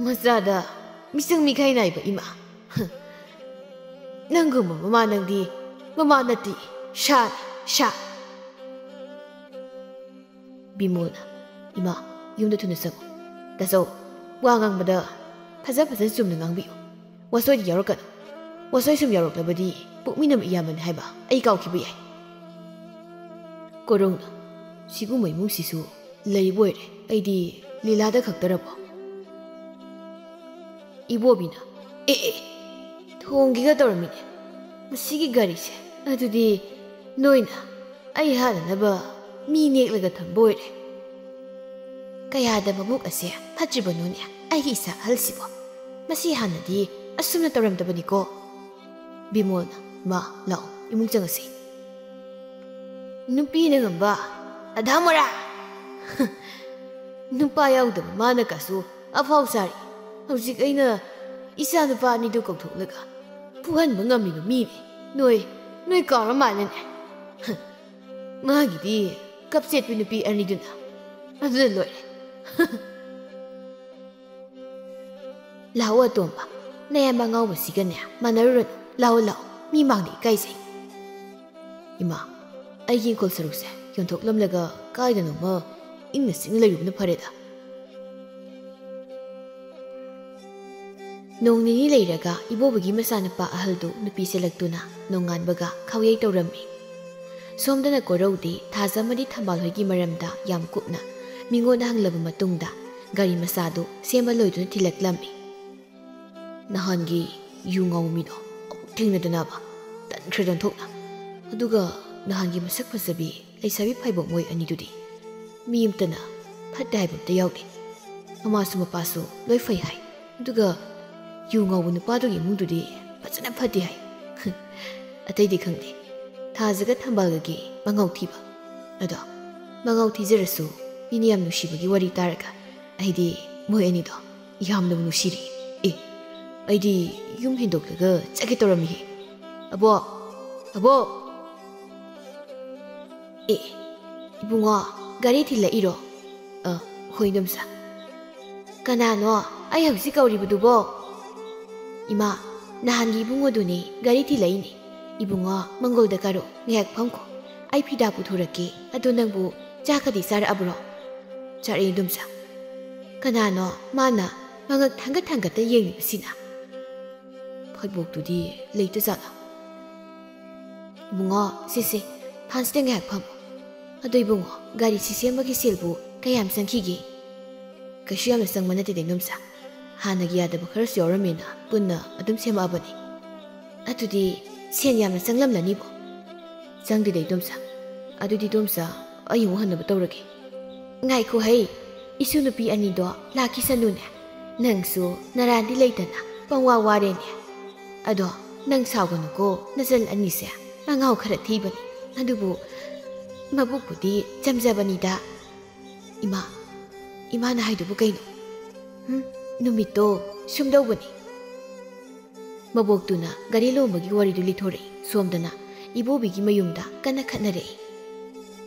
ꯃꯆꯥꯗ ꯃꯤꯆꯪ ꯃꯤꯈꯥꯏ ꯅꯥꯏꯕ ꯏꯃꯥ꯫ ꯅꯪꯒꯨꯝꯕ ꯃꯃꯥ ꯅꯪꯗꯤ ꯃꯃꯥ ꯅꯠꯇꯦ, ꯁꯥꯅꯤ, ꯁꯥ꯫" ꯕꯤꯃꯣꯜꯅ, "ꯏꯃꯥ, ꯌꯨꯝꯗ ꯊꯨꯅ ꯆꯪꯉꯨ꯫ ꯇꯥꯆꯧ, ꯋꯥ ꯉꯥꯡꯕꯗ ꯐꯖ ꯐꯖꯅ ꯆꯨꯝꯅ ꯉꯥꯡꯕꯤꯌꯨ꯫ ꯋꯥꯁꯣꯏꯗꯤ ꯌꯥꯎꯔꯛꯀꯅꯨ꯫ ꯋꯥꯁꯣꯏ ꯁꯨꯝ ꯌꯥꯎꯔꯛꯂꯕꯗꯤ ꯄꯣꯛꯃꯤꯟꯅꯕ ꯏꯌꯥꯝꯕꯅꯤ ꯍꯥꯏꯕ ꯑꯩ ꯀꯥꯎꯈꯤꯕ ꯌꯥꯏ꯫" ꯀꯣꯔꯧꯅ, "ꯁꯤꯒꯨꯝꯕ ꯏꯃꯨꯡꯁꯤꯁꯨ ꯂꯩꯕ ꯑꯣꯏꯔꯦ꯫ ꯑꯩꯗꯤ ꯂꯤꯂꯥꯗ ꯈꯛꯇꯔꯕꯣ? ꯏꯕꯣꯕꯤꯅ, "ꯑꯦ ꯑꯦ, ꯊꯣꯡꯒꯦꯒ ꯇꯧꯔꯝꯃꯤꯅꯦ ꯃꯁꯤꯒꯤ ꯒꯥꯔꯤꯁꯦ꯫ ꯑꯗꯨꯗꯤ ꯅꯣꯏꯅ ꯑꯩ ꯍꯥꯠꯅꯅꯕ ꯃꯤ ꯅꯦꯛꯂꯒ ꯊꯝꯕ ꯑꯣꯏꯔꯦ꯫ ꯀꯌꯥꯗ ꯃꯕꯨꯛ ꯑꯁꯦ ꯐꯠꯇ꯭ꯔꯤꯕꯅꯣꯅꯦ ꯑꯩꯒꯤ ꯏꯆꯥ ꯑꯍꯜꯁꯤꯕꯣ꯫ ꯃꯁꯤ ꯍꯥꯟꯅꯗꯤ ꯑꯁꯨꯝꯅ ꯇꯧꯔꯝꯗꯕꯅꯤꯀꯣ꯫" ꯕꯤꯃꯣꯜꯅ, "ꯃꯥ, ꯂꯥꯛꯑꯣ, ꯏꯃꯨꯡ ꯆꯪꯉꯁꯤ꯫" "ꯅꯨꯄꯤꯅ ꯉꯝꯕ ꯑꯙꯥ ꯃꯣꯔꯥ!" "ꯅꯨꯄꯥ ꯌꯥꯎꯗꯕ ꯃꯥꯅ ꯀꯥꯁꯨ ꯑꯐꯥꯎ ꯁꯥꯔꯤ꯫ ꯍꯧꯖꯤꯛ ꯑꯩꯅ ꯏꯆꯥ ꯅꯨꯄꯥ ꯑꯅꯤꯗꯨ ꯀꯧꯊꯣꯛꯂꯒ ꯐꯨꯍꯟꯕ ꯉꯝꯃꯤꯕ ꯃꯤꯅꯤ꯫ ꯅꯣꯏ, ꯅꯣꯏ ꯀꯥꯎꯔ ꯃꯥꯜꯂꯦꯅꯦ꯫ ꯃꯥꯒꯤꯗꯤ ꯀꯞꯆꯦꯠꯄꯤ ꯅꯨꯄꯤ ꯑꯅꯤꯗꯨꯅ ꯑꯗꯨꯅ ꯂꯣꯏꯔꯦ꯫" "ꯂꯥꯛꯑꯣ ꯑꯇꯣꯝꯕ, ꯅꯌꯥꯝꯕ ꯑꯉꯥꯎꯕꯁꯤꯒꯅꯦ ꯃꯥꯟꯅꯔꯨꯔꯅꯨ꯫ ꯂꯥꯛꯑꯣ, ꯂꯥꯛꯑꯣ, ꯃꯤ ꯃꯥꯡꯗ ꯏꯀꯥꯏꯖꯩ꯫" "ꯏꯃꯥ, ꯑꯩꯒꯤ ꯏꯪꯈꯣꯜ ꯁꯔꯨꯛꯁꯦ ꯌꯣꯟꯊꯣꯛꯂꯝꯂꯒ ꯀꯥꯏꯗꯅꯣꯃ ꯏꯪꯅ ꯆꯤꯛꯅ ꯂꯩꯔꯨꯕꯅ ꯐꯔꯦꯗ꯫" ꯅꯣꯡ ꯅꯤꯅꯤ ꯂꯩꯔꯒ ꯏꯕꯣꯕꯒꯤ ꯃꯆꯥꯅꯨꯄꯥ ꯑꯍꯜꯗꯨ ꯅꯨꯄꯤ ꯆꯦꯜꯂꯛꯇꯨꯅ ꯅꯣꯡꯉꯥꯟꯕꯒ ꯈꯥꯎꯌꯩ ꯇꯧꯔꯝꯃꯤ꯫ ꯁꯣꯝꯗꯅ ꯀꯣꯔꯧꯗꯤ ꯊꯥꯖ ꯑꯃꯗꯤ ꯊꯝꯕꯥꯜ ꯍꯣꯏꯒꯤ ꯃꯔꯝꯗ ꯌꯥꯝ ꯀꯨꯞꯅ ꯃꯤꯉꯣꯟꯗ ꯍꯪꯂꯕ ꯃꯇꯨꯡꯗ ꯒꯥꯔꯤ ꯃꯆꯥꯗꯨ ꯁꯦꯝꯕ ꯂꯣꯏꯗꯨꯅ ꯊꯤꯜꯂꯛꯂꯝꯃꯤ꯫ "ꯅꯍꯥꯟꯒꯤ ꯌꯨ ꯉꯥꯎꯕ ꯃꯤꯗꯣ ꯑꯃꯨꯛ ꯊꯦꯡꯅꯗꯅꯕ ꯇꯟꯈ꯭ꯔꯦ ꯑꯣꯟꯊꯣꯛꯅ꯫ ꯑꯗꯨꯒ ꯅꯍꯥꯟꯒꯤ ꯃꯁꯛ ꯐꯖꯕꯤ ꯂꯩꯁꯥꯕꯤ ꯐꯥꯏꯕꯣꯛ ꯃꯣꯏ ꯑꯅꯤꯗꯨꯗꯤ ꯃꯤ ꯑꯃꯠꯇꯅ ꯐꯠꯇꯦ ꯍꯥꯏꯕ ꯑꯝꯇ ꯌꯥꯎꯗꯦ꯫ ꯃꯃꯥꯁꯨ ꯃꯄꯥꯁꯨ ꯂꯣꯏ ꯐꯩ ꯍꯥꯏ꯫ ꯑꯗꯨꯒ ꯌꯨ ꯉꯥꯎꯕ ꯅꯨꯄꯥꯗꯨꯒꯤ ꯏꯃꯨꯡꯗꯨꯗꯤ ꯐꯖꯅ ꯐꯠꯇꯦ ꯍꯥꯏ꯫" "ꯑꯇꯩꯗꯤ ꯈꯪꯗꯦ꯫ ꯊꯥꯖꯒ ꯊꯝꯕꯥꯜꯒꯒꯤ ꯃꯉꯥꯎ ꯊꯤꯕ꯫ ꯑꯗꯣ ꯃꯉꯥꯎ ꯊꯤꯖꯔꯁꯨ ꯃꯤꯅ ꯌꯥꯝ ꯅꯨꯡꯁꯤꯕꯒꯤ ꯋꯥꯔꯤ ꯇꯥꯔꯒ ꯑꯩꯗꯤ ꯃꯣꯏ ꯑꯅꯤꯗꯣ ꯌꯥꯝꯅꯕꯨ ꯅꯨꯡꯁꯤꯔꯤ꯫ ꯑꯦ, ꯑꯩꯗꯤ ꯌꯨꯝ ꯍꯦꯟꯗꯣꯛꯂꯒ ꯆꯠꯀꯦ ꯇꯧꯔꯝꯃꯤꯍꯦ꯫ ꯑꯕꯣꯛ! ꯑꯕꯣꯛ!" "ꯑꯦ, ꯏꯕꯨꯡꯉꯣ, ꯒꯥꯔꯤ ꯊꯤꯜꯂꯛꯏꯔꯣ?" "ꯑ, ꯍꯣꯏ, ꯏꯗꯣꯝꯆꯥ꯫" "ꯀꯅꯥꯅꯣ ꯑꯩ ꯍꯧꯖꯤꯛ ꯀꯧꯔꯤꯕꯗꯨꯕꯣ?" "ꯏꯃꯥ, ꯅꯍꯥꯟꯒꯤ ꯏꯕꯨꯡꯉꯣꯗꯨꯅꯦ, ꯒꯥꯔꯤ ꯊꯤꯜꯂꯛꯏꯅꯦ꯫ ꯏꯕꯨꯡꯉꯣ, ꯃꯪꯒꯣꯜꯗ ꯀꯥꯔꯣ, ꯉꯥꯏꯍꯥꯛ ꯐꯝꯈꯣ꯫ ꯑꯩ ꯐꯤꯗꯥ ꯄꯨꯊꯣꯔꯛꯀꯦ꯫ ꯑꯗꯣ ꯅꯪꯕꯨ ꯆꯥꯛꯀꯗꯤ ꯆꯥꯔꯛꯑꯕ꯭ꯔꯣ?" "ꯆꯥꯔꯛꯑꯦ, ꯏꯗꯣꯝꯆꯥ꯫" "ꯀꯅꯥꯅꯣ ꯃꯥꯅ ꯃꯉꯛ ꯊꯥꯡꯒꯠ ꯊꯥꯡꯒꯠꯇ ꯌꯦꯡꯂꯤꯕꯁꯤꯅ?" "ꯐꯥꯏꯕꯣꯛꯇꯨꯗꯤ ꯂꯩꯇ ꯖꯥꯠꯂꯥ?" "ꯏꯕꯨꯡꯉꯣ, ꯁꯦ ꯁꯦ, ꯐꯥꯟꯁꯤꯗ ꯉꯥꯏꯍꯥꯛ ꯐꯝꯃꯣ꯫ ꯑꯗꯣ ꯏꯕꯨꯡꯉꯣ, ꯒꯥꯔꯤ ꯁꯤ ꯁꯦꯝꯕꯒꯤ ꯁꯦꯜꯕꯨ ꯀꯌꯥꯝ ꯆꯪꯈꯤꯒꯦ?" "ꯀꯩꯁꯨ ꯌꯥꯝꯅ ꯆꯪꯕ ꯅꯠꯇꯦꯗ, ꯏꯗꯣꯝꯆꯥ꯫ ꯍꯥꯟꯅꯒꯤ ꯌꯥꯗꯕ ꯈꯔꯁꯨ ꯌꯥꯎꯔꯝꯃꯦꯅ ꯄꯨꯟꯅ ꯑꯗꯨꯝ ꯁꯦꯝꯃꯛꯑꯕꯅꯤ꯫ ꯑꯗꯨꯗꯤ ꯁꯦꯟ ꯌꯥꯝꯅ ꯆꯪꯂꯝꯂꯅꯤꯕꯣ?" "ꯆꯪꯗꯦꯗ, ꯏꯗꯣꯝꯆꯥ꯫ ꯑꯗꯨꯗꯤ ꯏꯗꯣꯝꯆꯥ, ꯑꯩ ꯑꯃꯨꯛ ꯍꯟꯅꯕ ꯇꯧꯔꯒꯦ꯫" "ꯉꯥꯏꯈꯣ ꯍꯩ, ꯏꯁꯨ ꯅꯨꯄꯤ ꯑꯅꯤꯗꯣ ꯂꯥꯛꯈꯤꯁꯅꯨꯅꯦ꯫ ꯅꯪꯁꯨ ꯅꯔꯥꯟꯗꯤ ꯂꯩꯇꯅ ꯄꯪꯋꯥ ꯋꯥꯔꯦꯅꯦ꯫ ꯑꯗꯣ ꯅꯪ ꯁꯥꯎꯒꯅꯨꯀꯣ, ꯅꯆꯜ ꯑꯅꯤꯁꯦ ꯃꯉꯥꯎ ꯈꯔ ꯊꯤꯕꯅꯤ꯫ ꯑꯗꯨꯕꯨ ꯃꯕꯨꯛꯄꯨꯗꯤ ꯆꯝꯖꯕꯅꯤꯗ꯫" "ꯏꯃꯥ, ꯏꯃꯥꯅ ꯍꯥꯏꯗꯨꯕꯨ ꯀꯩꯅꯣ?" "ꯍꯨꯝ, ꯅꯨꯃꯤꯠꯇꯣ ꯁꯨꯝꯗꯧꯕꯅꯤ꯫" ꯃꯕꯣꯛꯇꯨꯅ ꯒꯥꯔꯤ ꯂꯣꯝꯕꯒꯤ ꯋꯥꯔꯤꯗꯨ ꯂꯤꯊꯣꯔꯛꯏ꯫ ꯁꯣꯝꯗꯅ ꯏꯕꯣꯕꯤꯒꯤ ꯃꯌꯨꯝꯗ ꯀꯟꯅ ꯈꯠꯅꯔꯛꯏ꯫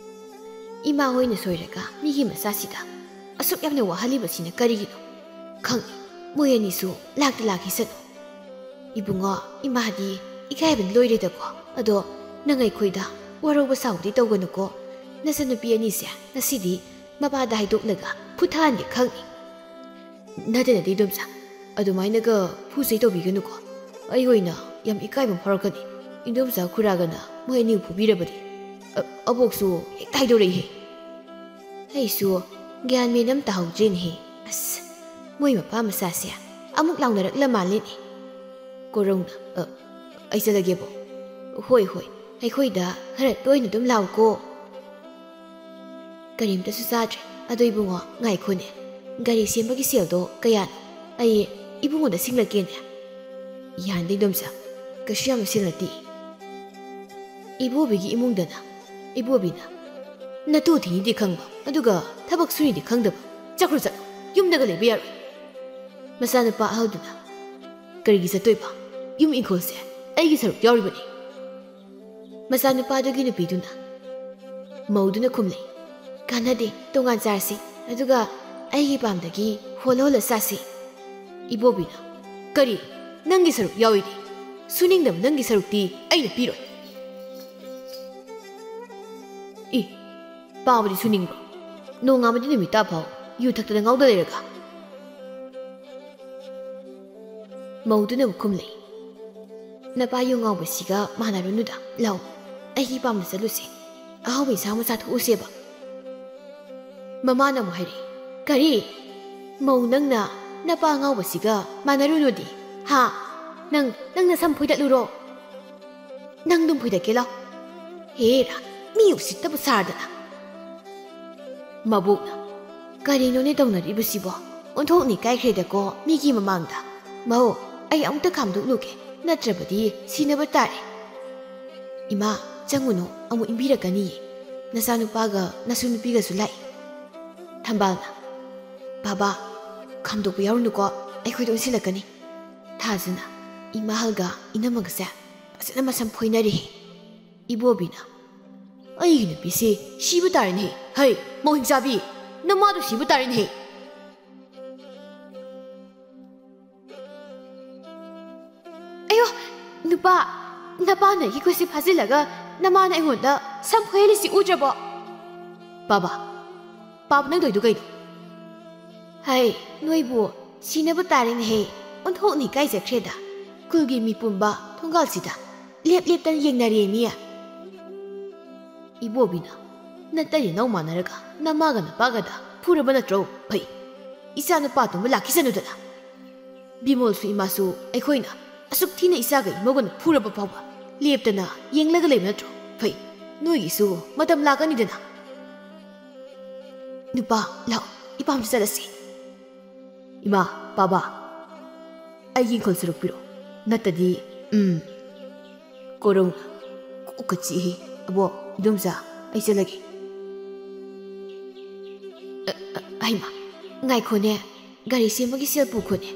"ꯏꯃꯥ ꯍꯣꯏꯅ ꯁꯣꯏꯔꯒ ꯃꯤꯒꯤ ꯃꯆꯥꯁꯤꯗ ꯑꯁꯨꯛ ꯌꯥꯝꯅ ꯋꯥꯍꯜꯂꯤꯕꯁꯤꯅ ꯀꯔꯤꯒꯤꯅꯣ? ꯈꯪꯉꯤ, ꯃꯣꯏ ꯑꯅꯤꯁꯨ ꯂꯥꯛꯇ ꯂꯥꯛꯈꯤꯁꯅꯨ꯫ ꯏꯕꯨꯡꯉꯣ, ꯏꯃꯥꯗꯤ ꯏꯀꯥꯏꯕꯅ ꯂꯣꯏꯔꯦꯗꯀꯣ꯫ ꯑꯗꯣ ꯅꯪ ꯑꯩꯈꯣꯏꯗ ꯋꯥꯔꯧꯕ ꯁꯥꯎꯕꯗꯤ ꯇꯧꯒꯅꯨꯀꯣ꯫ ꯅꯆꯟꯅꯨꯄꯤ ꯑꯅꯤꯁꯦ ꯉꯁꯤꯗꯤ ꯃꯄꯥꯗ ꯍꯥꯏꯗꯣꯛꯂꯒ ꯐꯨꯊꯍꯟꯒꯦ ꯈꯪꯉꯤ꯫" "ꯅꯠꯇꯦ, ꯅꯠꯇꯦ, ꯏꯗꯣꯝꯆꯥ, ꯑꯗꯨꯃꯥꯏꯅꯒ ꯐꯨ ꯆꯩ ꯇꯧꯕꯤꯒꯅꯨꯀꯣ꯫ ꯑꯩ ꯑꯣꯏꯅ ꯌꯥꯝ ꯏꯀꯥꯏꯕ ꯐꯥꯎꯔꯛꯀꯅꯤ꯫ ꯏꯗꯣꯝꯆꯥ ꯈꯨꯔꯥꯒꯅ ꯃꯣꯏ ꯑꯅꯤꯕꯨ ꯐꯨꯕꯤꯔꯕꯗꯤ꯫ ꯑ, ꯑꯕꯣꯛꯁꯨ ꯍꯦꯛꯇ ꯍꯥꯏꯗꯣꯔꯛꯏꯍꯦ꯫" "ꯑꯩꯁꯨ ꯒ꯭ꯌꯥꯟ ꯃꯦꯟ ꯑꯃ ꯇꯥꯍꯧꯗ꯭ꯔꯦꯅꯦꯍꯦ꯫ ꯑꯁ, ꯃꯣꯏ ꯃꯄꯥ ꯃꯆꯥꯁꯦ ꯑꯃꯨꯛ ꯂꯥꯎꯅꯔꯛꯂ ꯃꯥꯜꯂꯦꯅꯦ꯫" ꯀꯣꯔꯧꯅ, "ꯑ, ꯑꯩ ꯆꯠꯂꯒꯦꯕꯣ꯫" "ꯍꯣꯏ, ꯍꯣꯏ, ꯑꯩꯈꯣꯏꯗ ꯈꯔ ꯇꯣꯏꯅ ꯑꯗꯨꯝ ꯂꯥꯛꯎꯀꯣ꯫" "ꯀꯔꯤꯝꯇꯁꯨ ꯆꯥꯗ꯭ꯔꯦ꯫ ꯑꯗꯣ ꯏꯕꯨꯡꯉꯣ, ꯉꯥꯏꯈꯣꯅꯦ, ꯒꯥꯔꯤ ꯁꯦꯝꯕꯒꯤ ꯁꯦꯜꯗꯣ ꯀꯌꯥꯅꯣ? ꯑꯩ ꯏꯕꯨꯡꯉꯣꯗ ꯁꯤꯡꯂꯛꯀꯦꯅꯦ꯫" "ꯌꯥꯅꯤꯗ, ꯏꯗꯣꯝꯆꯥ, ꯀꯩꯁꯨ ꯌꯥꯝꯅ ꯁꯦꯜ ꯅꯠꯇꯦ꯫" ꯏꯕꯣꯕꯤꯒꯤ ꯏꯃꯨꯡꯗꯅ ꯏꯕꯣꯕꯤꯅ, "ꯅꯇꯨ ꯊꯤꯅꯤꯗꯤ ꯈꯪꯕ, ꯑꯗꯨꯒ ꯊꯕꯛ ꯁꯨꯅꯤꯗꯤ ꯈꯪꯗꯕ꯫ ꯆꯠꯈ꯭ꯔꯣ, ꯆꯠꯂꯣ, ꯌꯨꯝꯗꯒ ꯂꯩꯕ ꯌꯥꯔꯣꯏ꯫" ꯃꯆꯥꯅꯨꯄꯥ ꯑꯍꯜꯗꯨꯅ, "ꯀꯔꯤꯒꯤ ꯆꯠꯇꯣꯏꯕ? ꯌꯨꯝ ꯏꯪꯈꯣꯜꯁꯦ ꯑꯩꯒꯤ ꯁꯔꯨꯛ ꯌꯥꯎꯔꯤꯕꯅꯤ꯫" ꯃꯆꯥꯅꯨꯄꯥꯗꯨꯒꯤ ꯅꯨꯄꯤꯗꯨꯅ, ꯃꯧꯗꯨꯅ ꯈꯨꯝꯂꯦ, "ꯀꯥꯟꯅꯗꯦ, ꯇꯣꯉꯥꯟ ꯆꯥꯔꯁꯤ, ꯑꯗꯨꯒ ꯑꯩꯒꯤ ꯄꯥꯝꯗꯒꯤ ꯍꯣꯜ ꯍꯣꯜꯂ ꯆꯥꯁꯤ꯫" ꯏꯕꯣꯕꯤꯅ, "ꯀꯔꯤ? ꯅꯪꯒꯤ ꯁꯔꯨꯛ ꯌꯥꯎꯏꯗꯤ? ꯁꯨꯅꯤꯡꯗꯕ ꯅꯪꯒꯤ ꯁꯔꯨꯛꯇꯤ ꯑꯩꯅ ꯄꯤꯔꯣꯏ꯫" "ꯏ, ꯄꯥꯕꯗꯤ ꯁꯨꯅꯤꯡꯕ꯭ꯔꯣ? ꯅꯣꯡꯉꯥꯟꯕꯗꯤ ꯅꯨꯃꯤꯠ ꯇꯥ ꯐꯥꯎ ꯌꯨ ꯊꯛꯇꯅ ꯉꯥꯎꯗ ꯂꯩꯔꯒ?" ꯃꯧꯗꯨꯅ ꯑꯃꯨꯛ ꯈꯨꯝꯂꯛꯏ, "ꯅꯄꯥ ꯌꯨ ꯉꯥꯎꯕꯁꯤꯒ ꯃꯥꯟꯅꯔꯨꯅꯨꯗ꯫ ꯂꯥꯎ, ꯑꯩꯒꯤ ꯄꯥꯝꯅ ꯆꯠꯂꯨꯁꯦ꯫ ꯑꯍꯥꯎꯕ ꯏꯟꯁꯥꯡ ꯑꯃ ꯆꯥꯊꯣꯛꯎꯁꯦꯕ꯫" ꯃꯃꯥꯅ ꯑꯃꯨꯛ ꯍꯥꯏꯔꯛꯏ, "ꯀꯔꯤ? ꯃꯧ, ꯅꯪꯅ ꯅꯄꯥ ꯑꯉꯥꯎꯕꯁꯤꯒ ꯃꯥꯟꯅꯔꯨꯅꯨꯗꯤ꯫ ꯍꯥ? ꯅꯪ, ꯅꯪ ꯅꯁꯝ ꯐꯣꯏꯗꯠꯂꯨꯔꯣ꯫ ꯅꯪ ꯑꯗꯨꯝ ꯐꯣꯏꯗꯠꯀꯦ ꯂꯥꯎ꯫ ꯍꯦꯔꯥ, ꯃꯤ ꯎꯁꯤꯠꯇꯕ ꯁꯥꯔꯗꯅ꯫ ꯃꯕꯣꯛꯅ, "ꯀꯔꯤꯅꯣꯅꯦ ꯇꯧꯅꯔꯤꯕꯁꯤꯕꯣ? ꯑꯣꯟꯊꯣꯛꯅ ꯏꯀꯥꯏꯈ꯭ꯔꯦꯗꯀꯣ ꯃꯤꯒꯤ ꯃꯃꯥꯡꯗ꯫ ꯃꯧ, ꯑꯩ ꯑꯃꯨꯛꯇ ꯈꯥꯝꯗꯣꯛꯂꯨꯒꯦ, ꯅꯠꯇ꯭ꯔꯕꯗꯤ ꯁꯤꯅꯕ ꯇꯥꯔꯦ꯫" "ꯏꯃꯥ, ꯆꯪꯉꯨꯅꯨ, ꯑꯃꯨꯛ ꯏꯟꯕꯤꯔꯛꯀꯅꯤꯌꯦ꯫ ꯅꯆꯥꯅꯨꯄꯥꯒ ꯅꯁꯨ ꯅꯨꯄꯤꯒꯁꯨ ꯂꯥꯛꯏ꯫" ꯊꯝꯕꯥꯜꯅ, "ꯕꯥꯕꯥ, ꯈꯥꯝꯗꯣꯛꯄ ꯌꯥꯎꯔꯨꯅꯨꯀꯣ, ꯑꯩꯈꯣꯏꯗ ꯑꯣꯟꯁꯤꯜꯂꯛꯀꯅꯤ꯫" ꯊꯥꯖꯅ, ꯏꯃꯥꯍꯜꯒ ꯏꯅꯝꯃꯒꯁꯦ ꯐꯖꯅ ꯃꯁꯝ ꯐꯣꯏꯅꯔꯦ꯫ ꯏꯕꯣꯕꯤꯅ, "ꯑꯩꯒꯤ ꯅꯨꯄꯤꯁꯤ ꯁꯤꯕ ꯇꯥꯔꯦꯅꯦꯍꯦ꯫ ꯍꯩ, ꯃꯧ ꯍꯤꯡꯆꯥꯕꯤ, ꯅꯃꯥꯗꯣ ꯁꯤꯕ ꯇꯥꯔꯦꯅꯦꯍꯦ꯫" "ꯑꯌꯣ, ꯅꯨꯄꯥ, ꯅꯄꯥꯅ ꯑꯩꯒꯤ ꯈꯨꯠꯁꯤ ꯐꯥꯖꯤꯜꯂꯒ ꯅꯃꯥꯅ ꯑꯩꯉꯣꯟꯗ ꯁꯝ ꯐꯣꯏꯍꯜꯂꯤꯁꯤ ꯎꯗ꯭ꯔꯕꯣ?" "ꯄꯥꯕ, ꯄꯥꯕ, ꯅꯪ ꯇꯧꯏꯗꯨ ꯀꯩꯅꯣ?" "ꯍꯩ, ꯅꯣꯏꯕꯨ ꯁꯤꯅꯕ ꯇꯥꯔꯦꯅꯦꯍꯦ꯫ ꯑꯣꯟꯊꯣꯛꯅ ꯏꯀꯥꯏꯖꯈ꯭ꯔꯦꯗ꯫ ꯈꯨꯜꯒꯤ ꯃꯤ ꯄꯨꯝꯕ ꯊꯣꯡꯒꯥꯜꯁꯤꯗ ꯂꯦꯞ ꯂꯦꯞꯇꯅ ꯌꯦꯡꯅꯔꯦꯃꯤ꯫" ꯏꯕꯣꯕꯤꯅ, "ꯅꯇꯩ ꯅꯅꯥꯎ ꯃꯥꯟꯅꯔꯒ ꯅꯃꯥꯒ ꯅꯄꯥꯒꯗ ꯐꯨꯔꯕ ꯅꯠꯇ꯭ꯔꯣ? ꯐꯩ, ꯏꯆꯥ ꯅꯨꯄꯥ ꯑꯇꯣꯝꯕ ꯂꯥꯛꯈꯤꯁꯅꯨꯗꯅ꯫ ꯕꯤꯃꯣꯜꯁꯨ ꯏꯃꯥꯁꯨ ꯑꯩꯈꯣꯏꯅ ꯑꯁꯨꯛ ꯊꯤꯅ ꯏꯆꯥꯒ ꯏꯃꯧꯒꯅ ꯐꯨꯔꯕ ꯐꯥꯎꯕ ꯂꯦꯞꯇꯅ ꯌꯦꯡꯂꯒ ꯂꯩꯕ ꯅꯠꯇ꯭ꯔꯣ? ꯐꯩ, ꯅꯣꯏꯒꯤꯁꯨ ꯃꯇꯝ ꯂꯥꯛꯀꯅꯤꯗꯅ꯫" "ꯅꯨꯄꯥ, ꯂꯥꯛꯑꯣ, ꯏꯄꯥꯝꯗ ꯆꯠꯂꯁꯤ꯫" "ꯏꯃꯥ, ꯄꯥꯕ, ꯑꯩꯒꯤ ꯏꯪꯈꯣꯜ ꯁꯔꯨꯛ ꯄꯤꯔꯛꯑꯣ, ꯅꯠꯇꯗꯤ, ꯎꯝ꯫" ꯀꯣꯔꯧꯅ, "ꯀꯣꯛꯀ ꯆꯤꯛꯏ꯫ ꯑꯕꯣꯛ, ꯏꯗꯣꯝꯆꯥ, ꯑꯩ ꯆꯠꯂꯒꯦ꯫" "ꯑ, ꯑ, ꯍꯩꯃꯥ, ꯉꯥꯏꯈꯣꯅꯦ, ꯒꯥꯔꯤ ꯁꯦꯝꯕꯒꯤ ꯁꯦꯜ ꯄꯨꯈꯣꯅꯦ꯫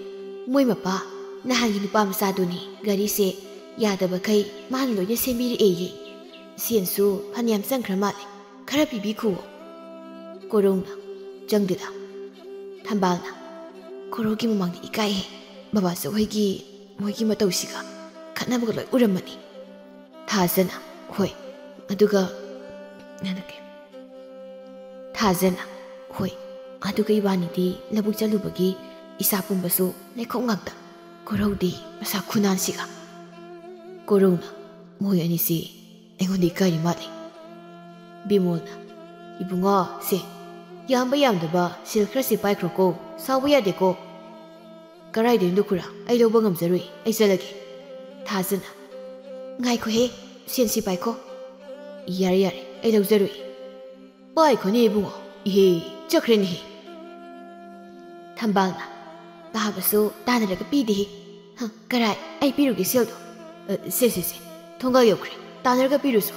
ꯃꯣꯏ ꯃꯄꯥ, ꯅꯍꯥꯟꯒꯤ ꯅꯨꯄꯥ ꯃꯆꯥꯗꯨꯅꯤ ꯒꯥꯔꯤꯁꯦ ꯌꯥꯗꯕꯈꯩ ꯃꯥꯅ ꯂꯣꯏꯅ ꯁꯦꯝꯕꯤꯔꯛꯑꯦꯌꯦ꯫ ꯁꯦꯟꯁꯨ ꯐꯅꯌꯥꯝ ꯆꯪꯈ꯭ꯔ ꯃꯥꯜꯂꯦ꯫ ꯈꯔ ꯄꯤꯕꯤꯈꯨꯋꯣ꯫" ꯀꯣꯔꯧꯅ, "ꯆꯪꯗꯦꯗ꯫" ꯊꯝꯕꯥꯜꯅ, "ꯀꯣꯔꯧꯒꯤ ꯃꯃꯥꯡꯗ ꯏꯀꯥꯏꯍꯦ꯫ ꯕꯕꯥꯆꯧ ꯍꯣꯏꯒꯤ, ꯃꯣꯏꯒꯤ ꯃꯇꯧꯁꯤꯒ ꯈꯠꯅꯕꯒ ꯂꯣꯏ ꯎꯔꯝꯃꯅꯤ꯫" ꯊꯥꯖꯅ, "ꯍꯣꯏ, ꯑꯗꯨꯒ, ꯅꯅ ꯀꯩ-" ꯊꯥꯖꯅ, "ꯍꯣꯏ, ꯑꯗꯨꯒ ꯏꯕꯥꯅꯤꯗꯤ ꯂꯧꯕꯨꯛ ꯆꯠꯂꯨꯕꯒꯤ ꯏꯁꯥ ꯄꯨꯝꯕꯁꯨ ꯂꯩꯈꯣꯝ ꯉꯥꯛꯇ꯫ ꯀꯣꯔꯧꯗꯤ ꯃꯁꯥ ꯈꯨꯅꯥꯟꯁꯤꯒ꯫" ꯀꯣꯔꯧꯅ, "ꯃꯣꯏ ꯑꯅꯤꯁꯤ ꯑꯩꯉꯣꯟꯗ ꯏꯀꯥꯏꯔꯤ ꯃꯥꯜꯂꯤ꯫" ꯕꯤꯃꯣꯜꯅ, "ꯏꯕꯨꯡꯉꯣ, ꯁꯦ, ꯌꯥꯝꯕ ꯌꯥꯝꯗꯕ ꯁꯦꯜ ꯈꯔꯁꯤ ꯄꯥꯏꯈ꯭ꯔꯣꯀꯣ, ꯁꯥꯎꯕ ꯌꯥꯗꯦꯀꯣ꯫ "ꯀꯔꯥꯏꯗꯩꯅꯣ ꯈꯨꯔꯥ? ꯑꯩ ꯂꯧꯕ ꯉꯝꯖꯔꯣꯏ, ꯑꯩ ꯆꯠꯂꯒꯦ꯫" ꯊꯥꯖꯅ, "ꯉꯥꯏꯈꯣꯍꯦ, ꯁꯦꯟꯁꯤ ꯄꯥꯏꯈꯣ꯫" "ꯌꯥꯔꯦ ꯌꯥꯔꯦ, ꯑꯩ ꯂꯧꯖꯔꯣꯏ꯫" "ꯄꯥꯏꯈꯣꯅꯦ ꯏꯕꯨꯡꯉꯣ꯫" "ꯏꯍꯦ, ꯆꯠꯈ꯭ꯔꯦꯅꯦꯍꯦ꯫" ꯊꯝꯕꯥꯜꯅ, "ꯄꯥꯕꯁꯨ ꯇꯥꯟꯅꯔꯒ ꯄꯤꯗꯦꯍꯦ꯫" "ꯍ, ꯀꯔꯥꯏ? ꯑꯩ ꯄꯤꯔꯨꯒꯦ ꯁꯦꯜꯗꯣ꯫" "ꯑ, ꯁꯦ ꯁꯦ ꯁꯦ, ꯊꯣꯡꯒꯥꯜ ꯌꯧꯈ꯭ꯔꯦ, ꯇꯥꯟꯅꯔꯒ ꯄꯤꯔꯨꯁꯣ꯫"